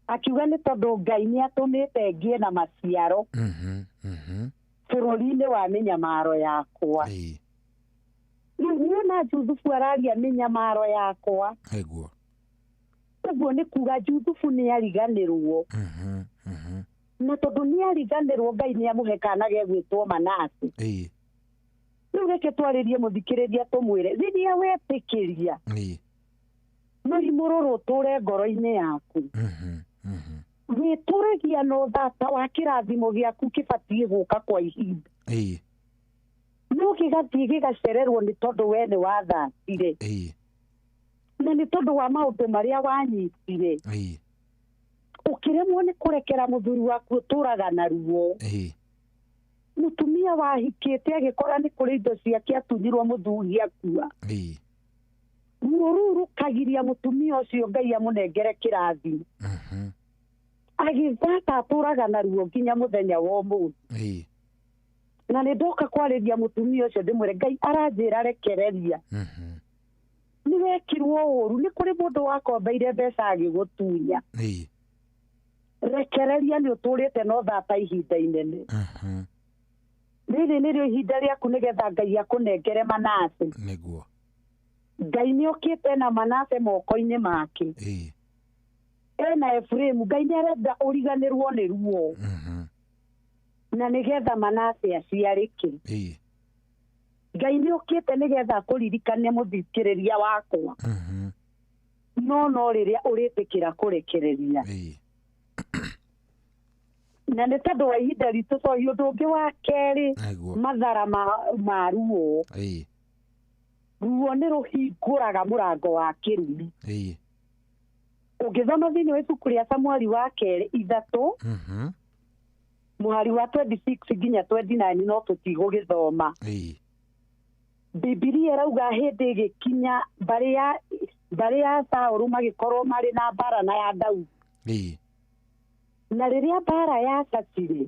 Akiuga nĩ tondũ Ngai nĩ atũmĩte ngĩe na maciaro bũrũri-inĩ wa mĩnyamaro yakwa. Rĩu nĩona Juthubu araria mĩnyamaro yakwa. Nĩguo. Ũguo nĩ kuga Juthubu nĩ ariganĩrwo. Na tondũ nĩ ariganĩrwo Ngai nĩ amũhe kana gegwĩtwo Manase. Rĩu reke twarĩrie mũthikĩrĩria tũmwĩre rĩrĩa wetĩkĩria mũrimũ rũrũ ũtũre ngoro-inĩ yaku. Wĩtũragia na ũthata wa kĩrathimo gĩaku kĩbatiĩ gũka kwa ihinda. No gĩgathiĩ gĩgacererwo nĩ tondũ we nĩ wathatire. Na nĩ tondũ wa maũndũ marĩa wanyitire. Ũkĩremwo nĩ kũrekera mũthuri waku ũtũraga na ruo. Mũtumia wahikĩte agĩkora nĩ kũrĩ indo ciake atunyirwo mũthuri akua. Ruo rũu rũkagiria mũtumia ũcio Ngai amũnengere kĩrathimo. Agĩthata atũraga na ruo nginya mũthenya wa ũmũthĩ. Na nĩ ndoka kwarĩria mũtumia ũcio ndĩmwĩre Ngai aranjĩra rekereria. Nĩ wekirwo ũru, nĩ kũrĩ mũndũ wakombeire mbeca agĩgũtunya. Rekereria nĩ ũtũrĩte no thata ihinda inene. Rĩrĩ nĩrĩo ihinda rĩaku nĩgetha Ngai akũnengere Manase. Nĩguo. Ngai nĩ okĩte na Manase moko-inĩ make. Ena Efraimu, Ngai nĩ arenda ũriganĩrwo nĩ ruo. Na nĩgetha Manase aciarĩke. Ngai nĩ okĩte nĩgetha akũririkanie mũthikĩrĩria wakwa. No no rĩrĩa ũrĩtĩkĩra kũrekereria. Na nĩ tondũ wa ihinda ritũ cohi ũndũ ũngĩ wa kerĩ mathara ma ruo. Ruo nĩ rũhingũraga mũrango wa kĩrumi. Ũngĩthoma thĩinĩ wa ibuku rĩa Samueli wa kerĩ 3 mũhari wa 26 nginya 29 no tũtigũgĩthoma. Bibilia ĩrauga hĩndĩ ĩgĩkinya mbarĩ ya Saũlũ magĩkorwo marĩ na mbara na ya Daudi. Na rĩrĩa mbara yacacire,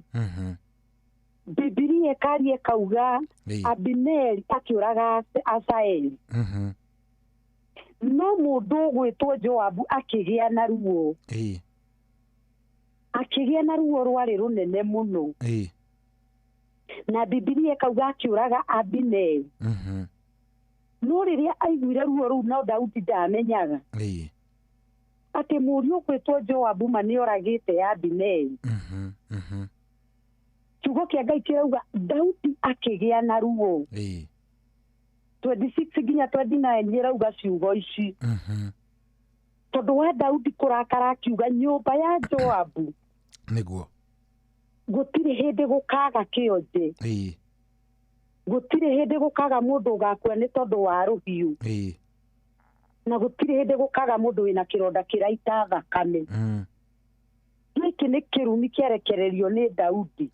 Bibilia ĩkaria ĩkauga Abineri akĩũraga Asaeli. No mũndũ ũgwĩtwo Joabu akĩgĩa na ruo. Akĩgĩa na ruo rwarĩ rũnene mũno. Na Bibilia ĩkauga akĩũraga Abineri. No rĩrĩa aiguire ruo rũu no Daudi ndamenyaga atĩ mũriũ ũgwĩtwo Joabu ma nĩoragĩte Abineri. Kiugo kĩa Ngai kĩrauga Daudi akĩgĩa na ruo. 26 nginya 29 ĩrauga ciugo ici. Tondũ wa Daudi kũrakara akiuga nyũmba ya Joabu nĩguo gũtirĩ hĩndĩ gũkaga kĩonje. Gũtirĩ hĩndĩ gũkaga mũndũ ũgakua nĩ tondũ wa rũhiũ. Na gũtirĩ hĩndĩ gũkaga mũndũ wĩna kĩronda kĩraita thakame. Gĩkĩ nĩ kĩrumi kĩarekererio nĩ Daudi.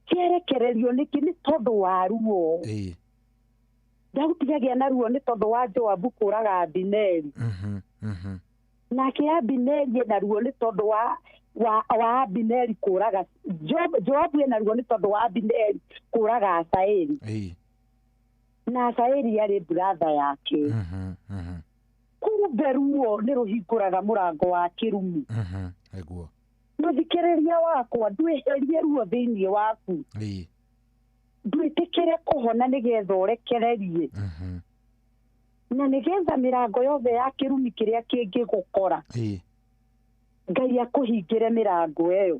Kĩarekererio nĩkĩ? Nĩ tondũ wa ruo. Daudi agĩa na ruo nĩ tondũ wa Joabu kũraga Abineri. Nake Abineri ena ruo nĩ tondũ wa Abineri kũraga Joabu ena ruo nĩ tondũ wa Abineri kũraga Asaeli. Na Asaeli yarĩ brother yake. Kumbe ruo nĩ rũhingũraga mũrango wa kĩrumi. Nĩguo. Mũthikĩrĩria wakwa, ndwĩherie ruo thĩinĩ waku. Ndwĩtĩkĩre kũhona nĩgetha ũrekererie. Na nĩgetha mĩrango yothe ya kĩrumi kĩrĩa kĩngĩgũkora, Ngai akũhingĩre mĩrango ĩyo.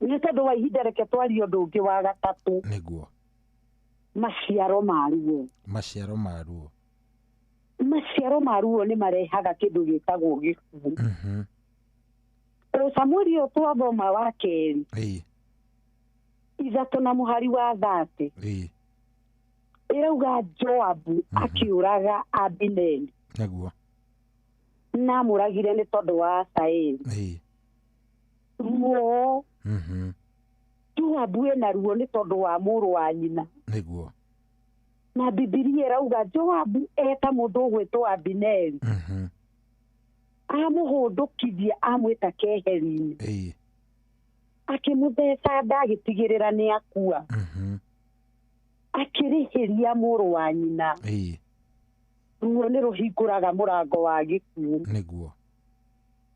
Nĩ tondũ wa ihinda reke twarie ũndũ ũngĩ wa gatatũ. Nĩguo. Maciaro ma ruo. Maciaro ma ruo. Maciaro ma ruo nĩ marehaga kĩndũ gĩtagwo gĩkuũ. O Samueli ũyũ twathoma wa kerĩ 3 na mũhari wa 30 ĩrauga Joabu akĩũraga Abineri. Nĩguo. Na amũragire nĩ tondũ wa Asaeli. Ruo. Joabu ena ruo nĩ tondũ wa mũrũ wa nyina. Nĩguo. Na Bibilia ĩrauga Joabu eta mũndũ ũgwĩtwo Abineri. Amũhũndũkithia amwĩta keheri-inĩ. Akĩmũtheca nda agĩtigĩrĩra nĩ akua. Akĩrĩhĩria mũrũ wa nyina. Ruo nĩ rũhingũraga mũrango wa gĩkuũ. Nĩguo.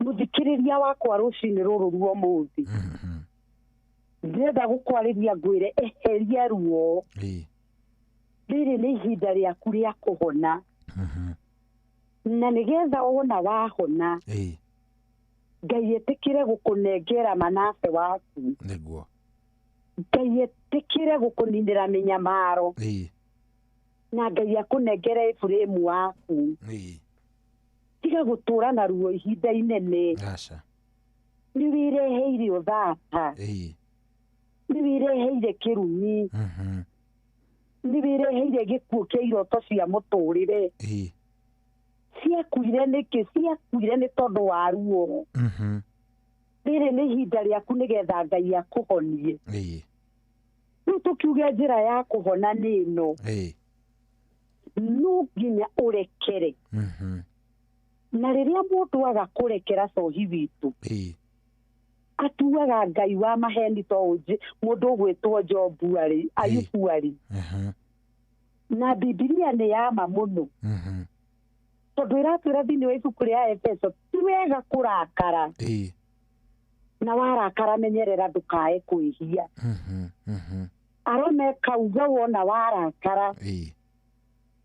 Mũthikĩrĩria wakwa rũcinĩ rũrũ rwa ũmũthĩ, ndĩrenda gũkwarĩria ngwĩre eheria ruo. Rĩrĩ nĩ ihinda rĩaku rĩa kũhona. Na nĩgetha wona wahona, Ngai etĩkĩre gũkũnengera Manase waku. Nĩguo. Ngai etĩkĩre gũkũninĩra mĩnyamaro. Na Ngai akũnengere Efraimu waku. Tiga gũtũra na ruo ihinda inene. Aca. Nĩ wĩreheire ũthata. Nĩ wĩreheire kĩrumi. Nĩ wĩreheire gĩkuũ kĩa iroto cia mũtũrĩre. Ciakuire nĩkĩ? Ciakuire nĩ tondũ wa ruo. Rĩrĩ nĩ ihinda rĩaku nĩgetha Ngai akũhonie. Rĩu tũkiuge njĩra ya kũhona nĩ ĩno. No nginya ũrekere. Na rĩrĩa mũndũ aga kũrekera cohi witũ, atuaga Ngai wa maheni to mũndũ ũgwĩtwo Jobu arĩ, Ayubu arĩ. Na Bibilia nĩ ya ma mũno. Tondũ ĩratwĩra thĩinĩ wa ibuku rĩa Efeso ti wega kũrakara. Na warakara menyerera ndũkae kwĩhia. Arome kauga wona warakara,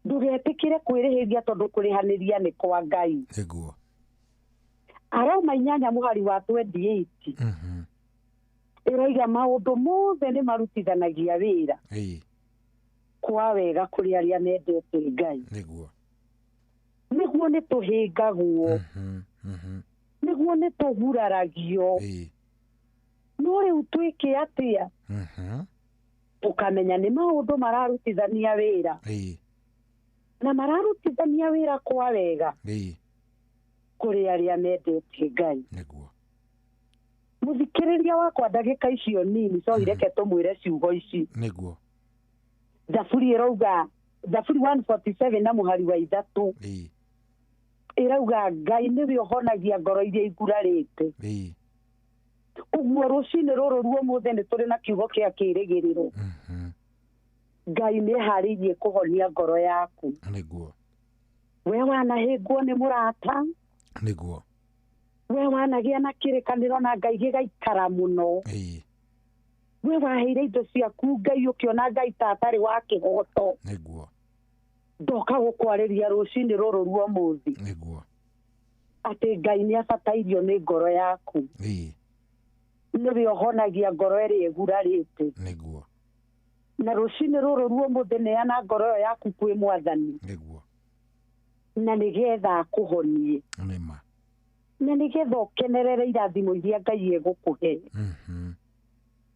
ndũgetĩkĩre kwĩrĩhĩria tondũ kũrĩhanĩria nĩ kwa Ngai. Nĩguo. Aroma 8 mũhari wa 28 ĩroiga maũndũ mothe nĩ marutithanagia wĩra kwa wega kũrĩ arĩa mendete Ngai. Nĩguo. Nĩguo nĩ tũhĩngagwo. Nĩguo nĩ tũguraragio. No rĩu twĩke atĩa? Tũkamenya nĩ maũndũ mararutithania wĩra. Na mararutithania wĩra kwa wega kũrĩ arĩa mendete Ngai. Nĩguo. Mũthikĩrĩria wakwa ndagĩka icio nini so ireke tũmwĩre ciugo ici. Nĩguo. Thaburi ĩrauga, Thaburi 147 na mũhari wa 3 ĩrauga Ngai nĩwe ũhonagia ngoro iria igurarĩte. Ũguo rũcinĩ rũrũ ruo mũthĩ nĩ tũrĩ na kiugo kĩa kĩĩrĩgĩrĩro. Ngai nĩ eharĩirie kũhonia ngoro yaku. Nĩguo. We wanahĩngwo nĩ mũrata. Nĩguo. We wanagĩa na kĩrĩkanĩro na Ngai gĩgaikara mũno. We waheire indo ciaku Ngai ũkĩona Ngai ta atarĩ wa kĩhoto. Nĩguo. Ndoka gũkwarĩria rũcinĩ rũrũ ruo mũthĩ. Nĩguo. Atĩ Ngai nĩ abatairio nĩ ngoro yaku. Nĩwe ũhonagia ngoro ĩrĩa ĩgurarĩte. Nĩguo. Na rũcinĩ rũrũ ruo mũthĩ neana ngoro ĩyo yaku kwĩ Mwathani. Nĩguo. Na nĩgetha akũhonie. Nĩma. Na nĩgetha ũkenerere irathimo iria Ngai egũkũhe.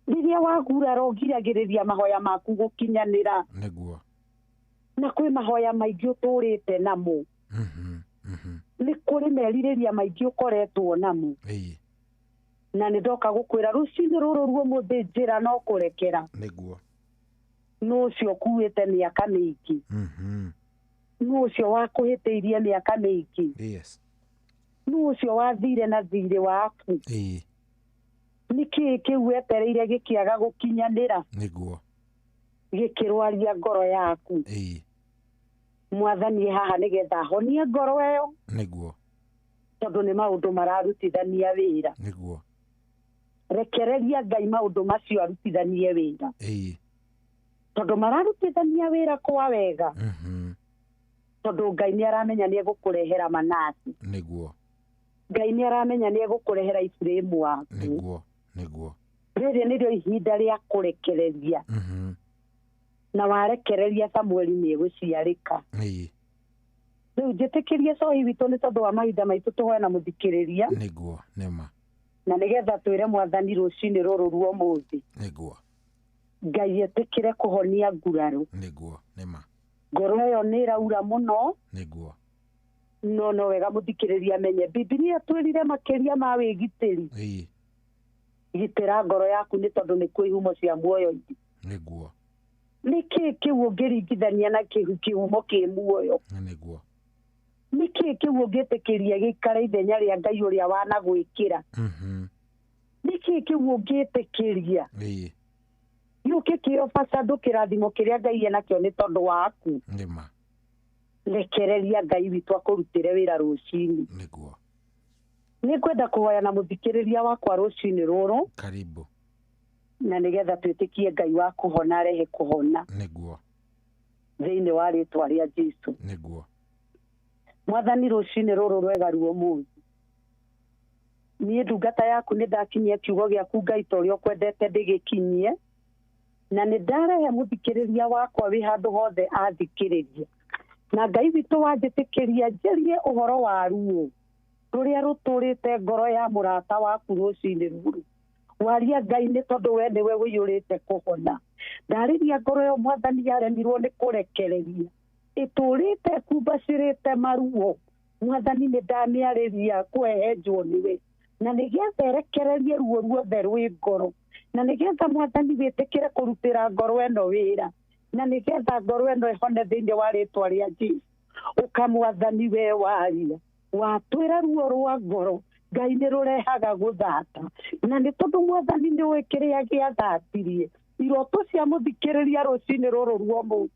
Rĩrĩa wagurara ũgiragĩrĩria mahoya maku gũkinyanĩra. Nĩguo. Na kwĩ mahoya maingĩ ũtũrĩte namo. Nĩ kũrĩ merirĩria maingĩ ũkoretwo namo. Na nĩ ndoka gũkwĩra rũcinĩ rũrũ ruo mũthĩ njĩra no kũrekera. Nĩguo. Nũ ũcio ũkuĩte mĩaka mĩingĩ. Nũ ũcio wakũhĩtĩirie mĩaka mĩingĩ. Yes. Nũ ũcio wathire na thirĩ waku. Nĩ kĩĩ kĩu wetereire gĩkĩaga gũkinyanĩra. Nĩguo. Gĩkĩrwaria ngoro yaku. Mwathani haha nĩgetha ahonie ngoro ĩyo. Nĩguo. Tondũ nĩ maũndũ mararutithania wĩra. Nĩguo. Rekereria Ngai maũndũ macio arutithanie wĩra. Tondũ mararutithania wĩra kwa wega. Tondũ Ngai nĩ aramenya nĩ egũkũrehera Manase. Nĩguo. Ngai nĩ aramenya nĩ egũkũrehera Iburahĩmu waku. Nĩguo. Nĩguo. Rĩrĩ nĩrĩo ihinda rĩa kũrekereria. Na warekereria Samueli nĩ egũciarĩka. Rĩu njĩtĩkĩrie cohi witũ nĩ tondũ wa mahinda maitũ tũhoe na mũthikĩrĩria. Nĩguo. Nĩma. Na nĩgetha twĩre Mwathani rũcinĩ rũrũ ruo mũthĩ. Nĩguo. Ngai etĩkĩre kũhonia nguraro. Nĩguo. Nĩma. Ngoro ĩyo nĩ ĩraura mũno. Nĩguo. No no wega mũthikĩrĩria amenye Bibilia twĩrire makĩria ma wĩgitĩri. Gitĩra ngoro yaku nĩ tondũ nĩ kwĩ ihumo cia muoyo. Nĩguo. Nĩ kĩĩ kĩu ũngĩringithania na kĩhumo kĩ muoyo? Nĩguo. Nĩ kĩĩ kĩu ũngĩtĩkĩria gĩikare ithenya rĩa Ngai ũrĩa wanagwĩkĩra? Nĩ kĩĩ kĩu ũngĩtĩkĩria gĩũke kĩo bacandũ kĩrathimo kĩrĩa Ngai enakĩo nĩ tondũ waku? Nĩma. Rekereria Ngai witũ akũrutĩre wĩra rũcinĩ. Nĩguo. Nĩ ngwenda kũhoya na mũthikĩrĩria wakwa rũcinĩ rũrũ. Karibu. Na nĩgetha twĩtĩkie Ngai wa kũhona arehe kũhona. Nĩguo. Thĩinĩ wa rĩtwa rĩa Jesũ. Nĩguo. Mwathani rũcinĩ rũrũ rwega ruo mũthĩ. Niĩ ndungata yaku nĩ ndakinyia kiugo gĩaku Ngai ta ũrĩa ũkwendete ndĩgĩkinyie. Na nĩ ndarehe mũthikĩrĩria wakwa wĩ handũ hothe athikĩrĩria. Na Ngai witũ wanjĩtĩkĩria njarie ũhoro wa ruo rũrĩa rũtũrĩte ngoro ya mũrata waku rũcinĩ rũrũ. Waria Ngai nĩ tondũ we nĩwe ũiyũrĩte kũhona. Ndarĩria ngoro ĩyo Mwathani yaremirwo nĩ kũrekereria. Ĩtũrĩte kumbacĩrĩte maruo. Mwathani nĩ ndamĩarĩria kũhehenjwo nĩwe. Na nĩgetha ĩrekererie ruo ruothe rwĩ ngoro. Na nĩgetha Mwathani wĩtĩkĩre kũrutĩra ngoro ĩno wĩra. Na nĩgetha ngoro ĩno ĩhone thĩinĩ wa rĩtwa rĩa Jesũ. Ũkamwathani we waria watwĩra ruo rwa ngoro Ngai nĩ rũrehaga gũthata, na nĩ tondũ mwathani nĩ ũĩ kĩrĩa gĩathatirie iroto cia mũthikĩrĩria rũcinĩ rũrũ rwa ũmũthĩ.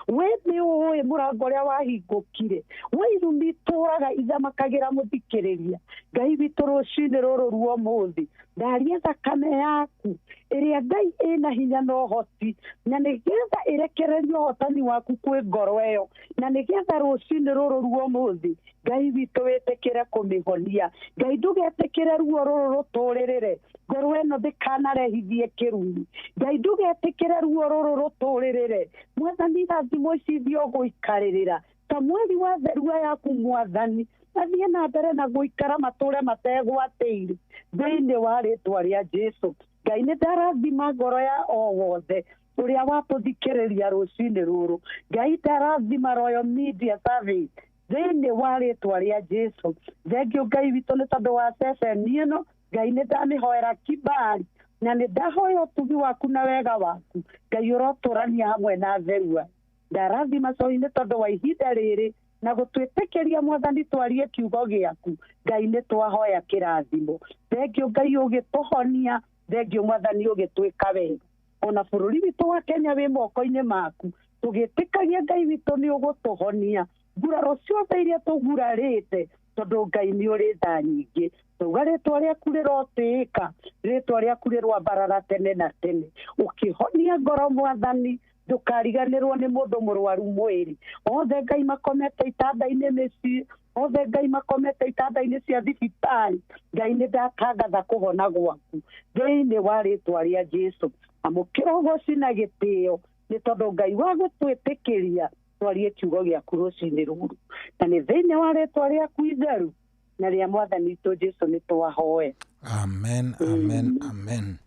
We nĩ ũĩ mũrango ũrĩa wahingũkire, we irumi itũraga ithamakagĩra mũthikĩrĩria. Ngai witũ rũcinĩ rũrũ rwa ũmũthĩ ndaria thakame yaku ĩrĩa Ngai ĩna hinya na ũhoti, na nĩgetha ĩrekererie ũhotani waku kwĩ ngoro ĩyo, na nĩgetha rũcinĩ rũrũ rwa ũmũthĩ Ngai witũ wĩtĩkĩre kũmĩhonia. Ngai ndũgetĩkĩre ruo rũrũ rũtũrĩrĩre, ngoro ĩno ndĩkanarehithie kĩrumi. Ngai ndũgetĩkĩre ruo rũrũ rũtũrĩrĩre, mwathani irathimo ici ithiĩ ũgũikarĩrĩra ta mweri wa therua yaku mwathani, athiĩ na mbere na gũikara matũre mategwatĩire thĩinĩ wa rĩtwa rĩa Jesũ. Ngai nĩ ndarathima ngoro ya o wothe ũrĩa watũthikĩrĩria rũcinĩ rũrũ. Ngai ndarathima Royal Media Service thĩinĩ wa rĩtwa rĩa Jesũ. Thengio Ngai witũ nĩ tondũ wa ceceni ĩno. Ngai nĩ ndamĩhoera kibali na nĩ ndahoya ũtugi waku na wega waku. Ngai ũrotũrania hamwe na therua. Ndarathima cohi nĩ tondũ wa ihinda rĩrĩ na gũtwĩtĩkĩria mwathani twarie kiugo gĩaku. Ngai nĩ twahoya kĩrathimo. Thengio Ngai ũgĩtũhonia, thengio mwathani ũgĩtwĩka wega. Ona bũrũri witũ wa Kenya wĩ moko-inĩ maku, tũgĩtĩkagia Ngai witũ nĩ ũgũtũhonia nguraro ciothe iria tũgurarĩte, tondũ Ngai nĩ ũrĩ tha nyingĩ. Tauga rĩtwa rĩaku rĩrotĩĩka, rĩtwa rĩaku rĩrwambarara tene na tene. Ũkĩhonia ngoro mwathani, ndũkariganĩrwo nĩ mũndũ mũrwaru mwĩrĩ. Othe Ngai makomete itanda-inĩ mĩciĩ, othe Ngai makomete itanda-inĩ cia thibitarĩ, Ngai nĩ ndatangatha kũhona gwaku thĩinĩ wa rĩtwa rĩa Jesũ. Amũkĩra ũgoci na gĩtĩo nĩ tondũ Ngai wa gũtwĩtĩkĩria twarie kiugo gĩaku rũcinĩ rũrũ, na nĩ thĩinĩ wa rĩtwa rĩaku itheru na rĩa mwathani witũ Jesũ nĩ twahoya. Amen, amen, amen.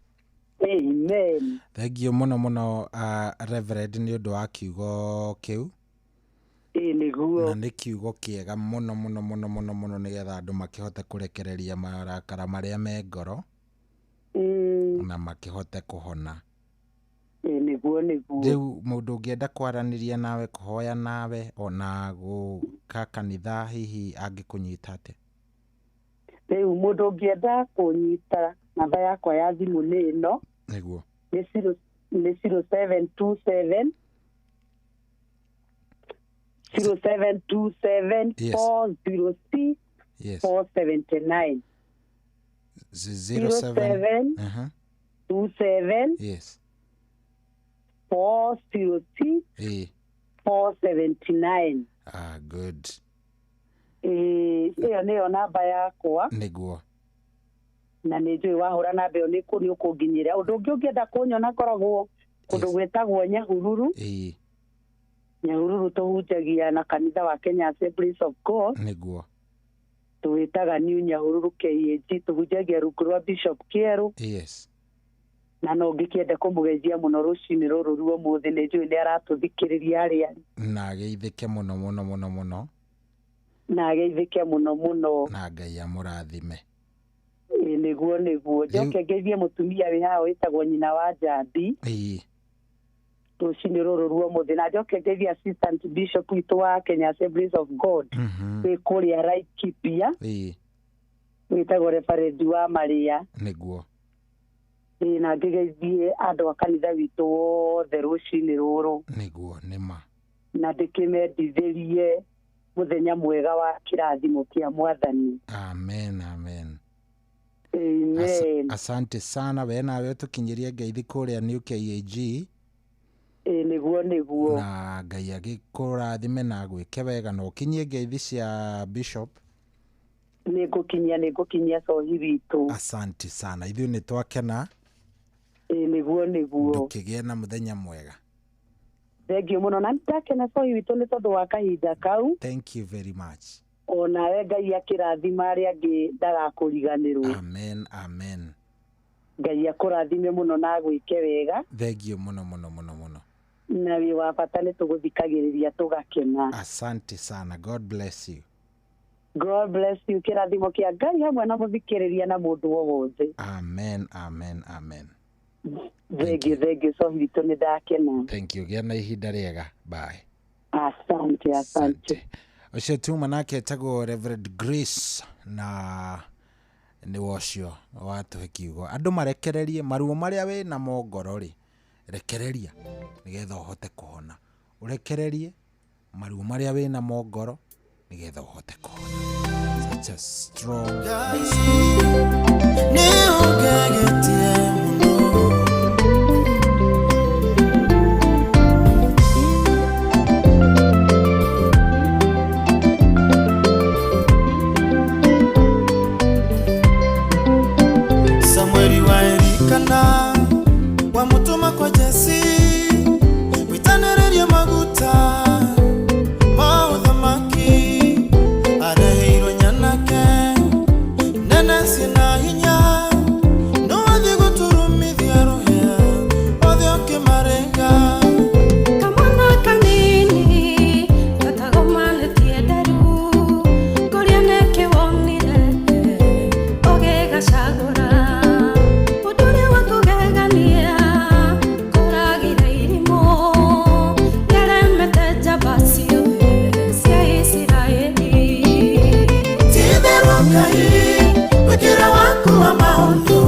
Amen. Thank you mũno mũno Reverend nĩ ũndũ wa kiugo kĩu. Ĩĩ nĩguo. Na nĩ kiugo kĩega mũno mũno mũno mũno mũno nĩgetha andũ makĩhote kũrekereria marakara marĩa me ngoro na makĩhote kũhona. Ĩĩ nĩguo nĩguo. Rĩu mũndũ ũngĩenda kwaranĩria nawe, kũhoya nawe, ona gũka kanitha hihi angĩkũnyita atĩa? Rĩu mũndũ ũngĩenda kũnyita namba yakwa ya thimũ nĩ ĩno. Nĩguo. Nĩ 0727 0727 406 479. 07 27 Yes. 406 479. Ah, good. Ĩyo nĩyo namba yakwa. Nĩguo. Na nĩ njũĩ wahũra namba ĩyo nĩ ũkũnginyĩra. Ũndũ ũngĩ ũngĩenda kũnyona ngoragwo kũndũ gwĩtagwo Nyahururu. Nyahururu tũhunjagia na kanitha wa Kenya Assemblies of God. Nĩguo. Tũwĩtaga New Nyahururu KAG, tũhunjagia rungu rwa Bishop Kĩerũ. Yes. Na no ngĩkĩende kũmũgeithia mũno rũcinĩ rũrũ rwa ũmũthĩ, nĩ njũĩ nĩ aratũthikĩrĩria arĩa. Na ageithĩke mũno mũno mũno mũno. Na ageithĩke mũno mũno. Na Ngai amũrathime. Ĩĩ nĩguo nĩguo. Njoke ngeithie mũtumia wĩ haha wĩtagwo nyina wa Njambi. Ĩĩ. Rũcinĩ rũrũ rwa ũmũthĩ. Na njoke ngeithie assistant bishop witũ wa Kenya Assemblies of God. Wĩ kũrĩa Laikipia. Ĩĩ. Wĩtagwo Reverend wa Maria. Nĩguo. Ĩĩ na ngĩgeithie andũ a kanitha witũ wothe rũcinĩ rũrũ. Nĩguo nĩma. Na ndĩkĩmendithĩrie mũthenya mwega wa kĩrathimo kĩa mwathani. Amen, amen. Amen. Asante sana we nawe ũtũkinyĩrie ngeithi kũrĩa New KAG. Ĩĩ nĩguo nĩguo. Na Ngai agĩkũrathime na agwĩke wega na ũkinyie ngeithi cia Bishop. Nĩngũkinyia cohi witũ. Asante sana. Ithuĩ nĩ twakena. Ĩĩ nĩguo nĩguo. Ndũkĩgĩe na mũthenya mwega. Thank you mũno na ndakena cohi witũ nĩ tondũ wa kahinda kau. Thank you very much. Onawe Ngai akĩrathima arĩa angĩ ndagakũriganĩrwo. Amen, amen. Ngai akũrathime mũno na agwĩke wega. Thank you mũno mũno mũno mũno. Na wĩ wa bata nĩ tũgũthikagĩrĩria tũgakena. Asante sana. God bless you. God bless you. Kĩrathimo kĩa Ngai hamwe na mũthikĩrĩria na mũndũ o wothe. Amen, amen, amen. Thengiũ, thengiũ Cohi witũ, nĩ ndakena. Thank you, gĩa na ihinda rĩega, bye. Asante, asante. Ũcio tuma nake etagwo Reverend Grace, na nĩ wocio watũhe kiugo andũ marekererie maruo marĩa wĩ namo ngoro rĩ, rekereria nĩgetha ũhote kũhona. Ũrekererie maruo marĩa wĩ namo ngoro nĩgetha ũhote kũhona. Such a strong Nĩ ũngegetie mũno. Samueli wa Elikana wamutuma kwa Jesi witanĩrĩrie maguta ma ũthamaki, areheirwo nyanake nene ciĩna hinya, no athiĩ gũturumithia rũhĩa othe ũkĩmarĩnga. Kamwana kanini gatagomanĩtie nderu, kũrĩa nĩkĩ wonire ũgĩgacagũra, ũndũ ũrĩa wa kũgegania kũragire irimũ nĩaremete njamba ciothe cia Isiraeli. Ti-itherũ Ngai wĩkĩra waku wa maũndũ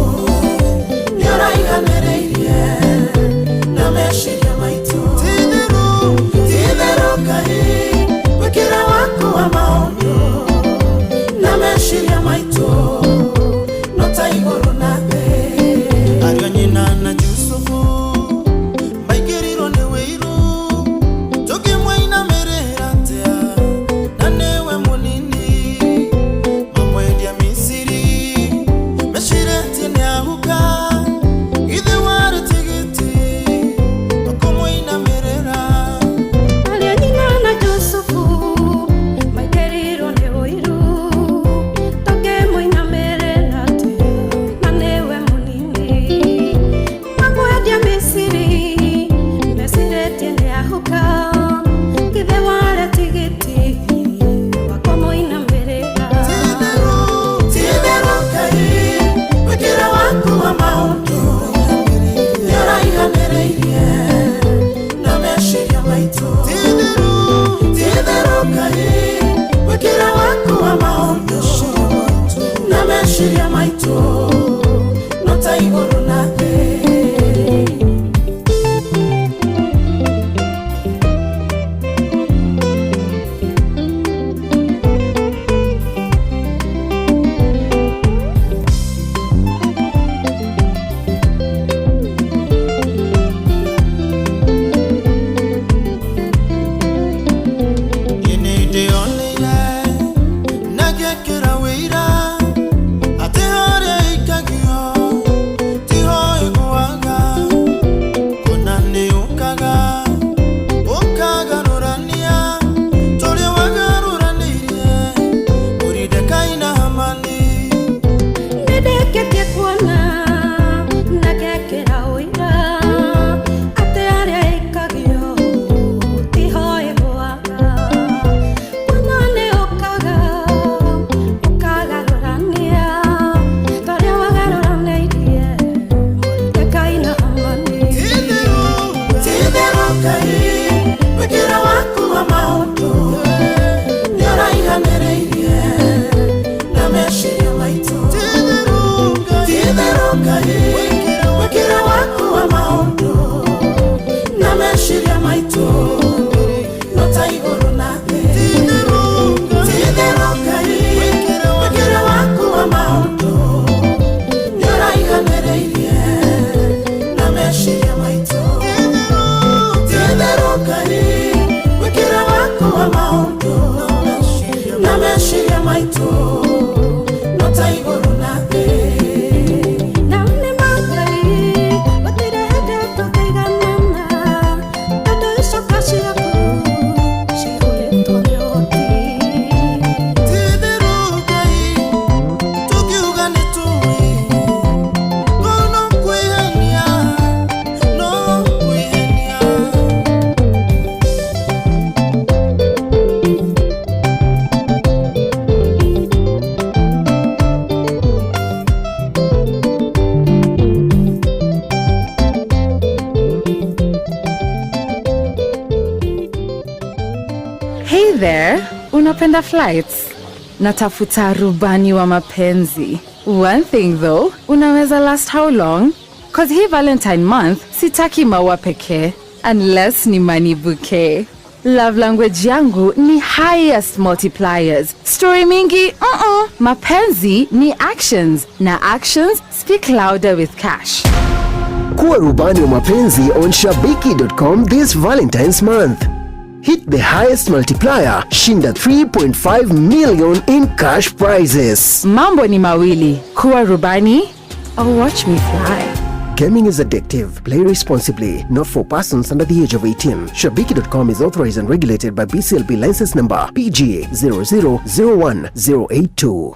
nĩũraiganĩrĩirie na meciria maitũ. Ti-itherũ Ngai wĩkĩra waku wa maũndũ na meciria maitũ no ta igũrũ na thĩ. Ariũ a nyina na Jusufu maingĩrirwo nĩ wĩiru, tũngĩmũinamĩrĩra atĩa na nĩwe mũnini, mamwendia Misiri mecirĩtie nĩahuka, ithe warĩ tigiti wa kũmũinamĩrĩra. Ariũ a nyina na Jusufu maingĩrirwo nĩ ũiru, tũngĩmũinamĩrĩra atĩa na nĩwe mũnini, mamwendia Misiri mecirĩtie nĩahuka, ithe warĩ tigiti wa kũmũinamĩrĩra. Ti-itherũ Ngai wĩkĩra waku wa maũndũ nĩũraiganĩrĩirie na meciria maitũ. Ti-itherũ Ngai wĩkĩra waku wa maũndũ na meciria maitũ no ta igũrũ na thĩ. Niĩ nĩndĩoneire na ngekĩra wĩira atĩ harĩa aikagio tiho there, unapenda flights? Natafuta rubani wa mapenzi. One thing though, unaweza last how long? Cause hii Valentine month, sitaki maua pekee, unless ni money bouquet. Love language yangu ni highest multipliers. Story mingi, Mapenzi ni actions, na actions speak louder with cash. Kuwa rubani wa mapenzi on shabiki.com this Valentine's month. Hit the highest multiplier, shinda 3.5 million in cash prizes. Mambo ni mawili, kuwa rubani or watch me fly. Gaming is addictive. Play responsibly. Not for persons under the age of 18. Shabiki.com is authorized and regulated by BCLB license number PG 0001082.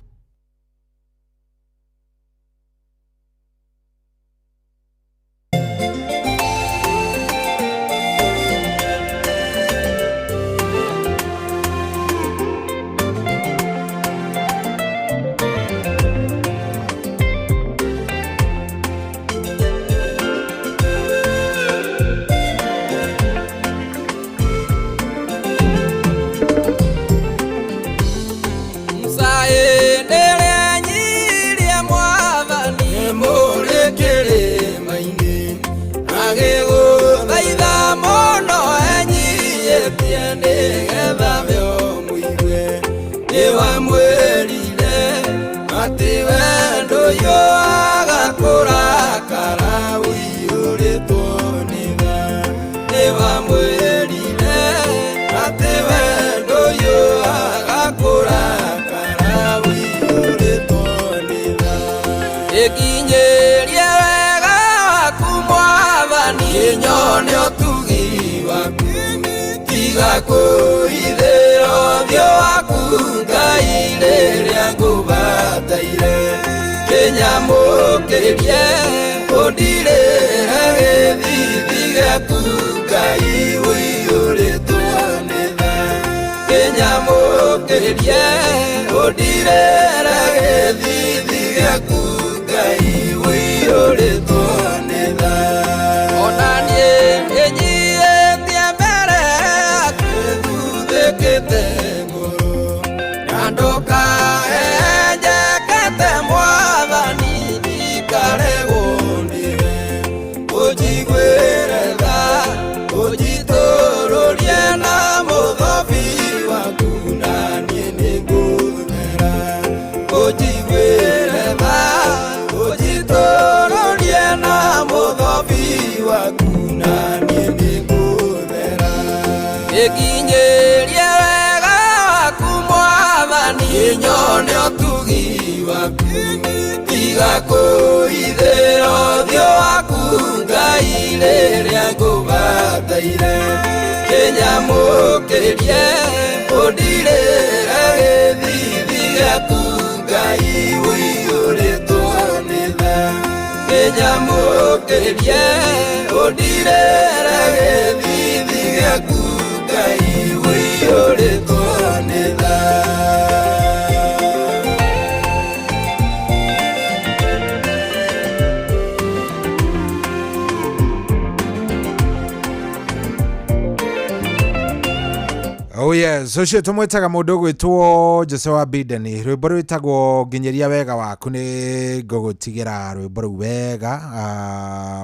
Oh yes, so cio tumwitaga mundu gwitwo Jose wa Bideni rwimbo rwitagwo nginyeria wega waku ni ngugutigira rwimbo ruu wega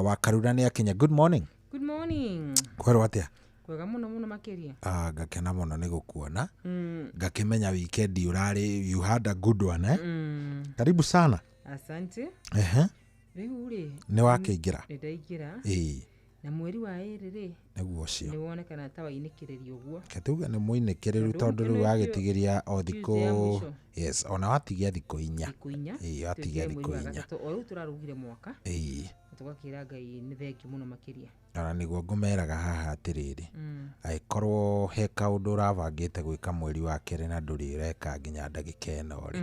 wa Karura ni akinya. Good morning. Good morning. Kwerwo atia? Kwega muno muno makiria. Ngakena muno ni gukuona. Ngakimenya weekend urari you had a good one eh? Karibu sana. Asante. Ehe. Riu ri ni wakiingira? Ni ndaingira. Ii. Na mweri wa iri ri niguo cio ni wonekana ta wainikiririo uguo ketuga ni muinikiriru tondu riu wagitigiria o thiku yes ona watigia thiku inya ii watigia thiku inya o riu turarugire mwaka ii tugakira Ngai ni thengi muno makiria ona niguo ngumeraga haha atiriri aikorwo he kaundu urabangite gwika mweri wa keri na nduri ureka nginya ndagika ino ri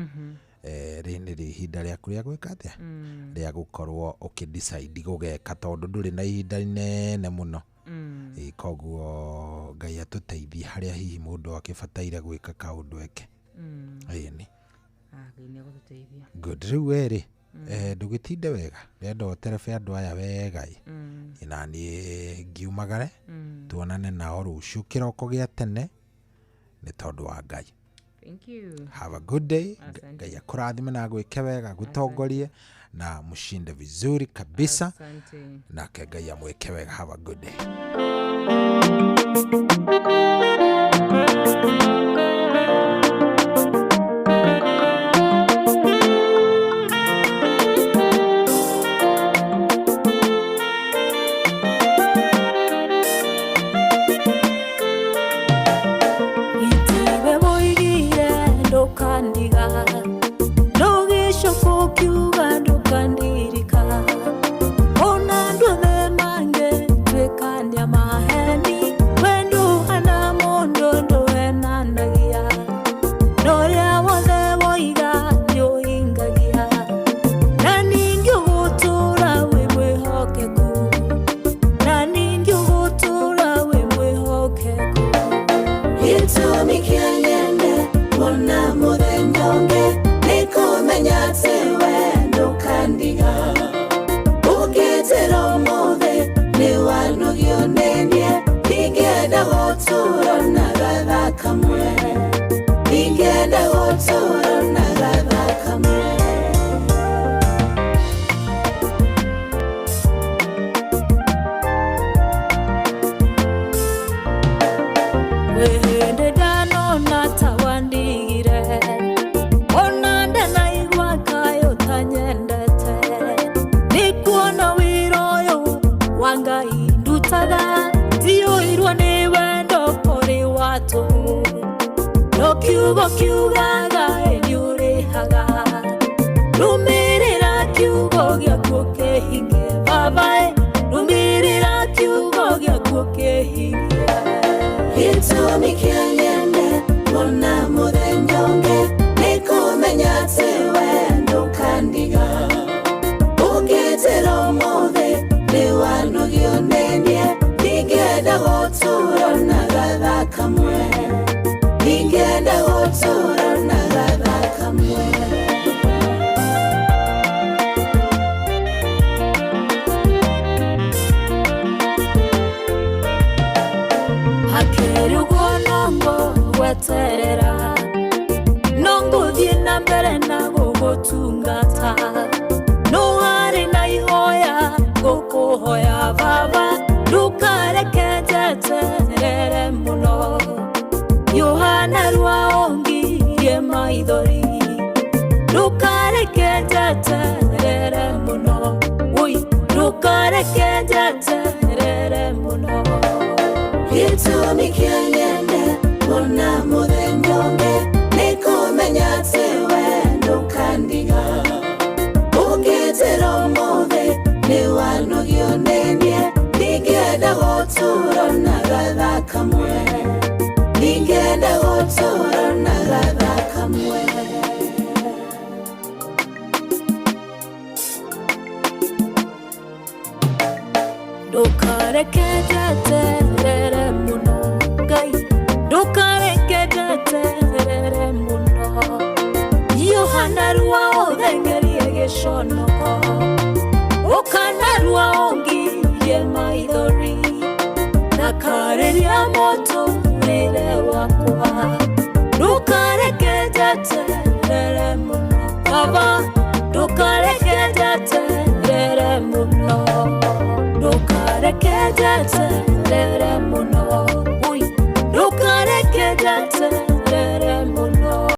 ri ni ihinda riaku ria gwika atia ria gukorwo ukidecide gugeka tondu nduri na ihinda inene muno koguo Ngai atuteithie haria hihi mundu akibataire gwika kaundu eke ĩni Ngai ni agututeithia. Good. Riu we ri ndugitinde wega ndenda uterebe andu aya wega na nie ngiumagare tuonane nao rucio kiroko gia tene Nĩ tondũ wa Ngai. Thank you. Have a good day. Asante. Ngai akũrathime na agwĩke wega, agũtongorie na mshinde vizuri kabisa. Asante. Nake Ngai amwĩke wega. Have a good day. Itiwe woigire ndũkandiga, ndũgĩcoka ũkiuga ndũkandirika. Ona andũ othe mangĩtuĩkania maheni, we ndũhana mũndũ ndũhenanagia. Na ũrĩa wothe woiga nĩũhingagia, na ningĩ ũgũtũũra wĩ mwĩhokeku, na ningĩ ũgũtũũra wĩ mwĩhokeku. Gĩtũmi kĩa nyende kuona mũthenya ũngĩ nĩ kũmenya atĩ we ndũkandiga. Ũngĩnjĩra ũmũthĩ nĩ wanogio nĩ niĩ, ndingĩenda gũtũũra na gathaa kamwe, ndingĩenda gũtũũra na gathaa kamwe. Kwĩ hĩndĩ ndanona ta wandigire, ona ndanaigua kaĩ ũtanyendete. Nĩkuona wĩra ũyũ wa Ngai ndutaga, ndiyũirwo nĩ wendo ũrĩ wa tũhũ. No kiugo kiugaga ĩ nĩũrĩhaga, rũmĩrĩra kiugo gĩaku ũkĩhingie baba ĩ, rũmĩrĩra kiugo gĩaku ũkĩhingie. Gĩtũmi kĩa nyende kuona mũthenya ũngĩ nĩ kũmenya atĩ we ndũkandiga. Ũngĩnjĩra ũmũthĩ nĩ wanogio nĩ niĩ, ndingĩenda gũtũũra na gathaa kamwe, ndingĩenda gũtũũra na gathaa kamwe. Hakĩrĩ ũguo no ngũgweterera, no ngũthiĩ na mbere na gũgũtungata. No harĩ na ihoya ngũkũhoya baba, ndũkareke njeterere mũno. Yohana rwa ongirie maithori, ndũkareke njeterere mũno. Ui, ndũkareke njeterere mũno. Gĩtũmi kĩa nyende kuona mũthenya ũngĩ nĩ kũmenya atĩ we ndũkandiga. Ũngĩnjĩra ũmũthĩ nĩ wanogio nĩ niĩ, ndingĩenda gũtũũra na gathaa kamwe, ndingĩenda gũtũũra na gathaa kamwe. Ndũkareke njeterere mũno Ngai, ndũkareke njeterere mũno. Yohana rwa ũthengerie gĩconoko, ũkana rwa ũngirie maithori, na karĩria mũtũrĩre wakwa. Ndũkareke njeterere mũno baba, ndũkareke njeterere mũno. Ndũkareke njeterere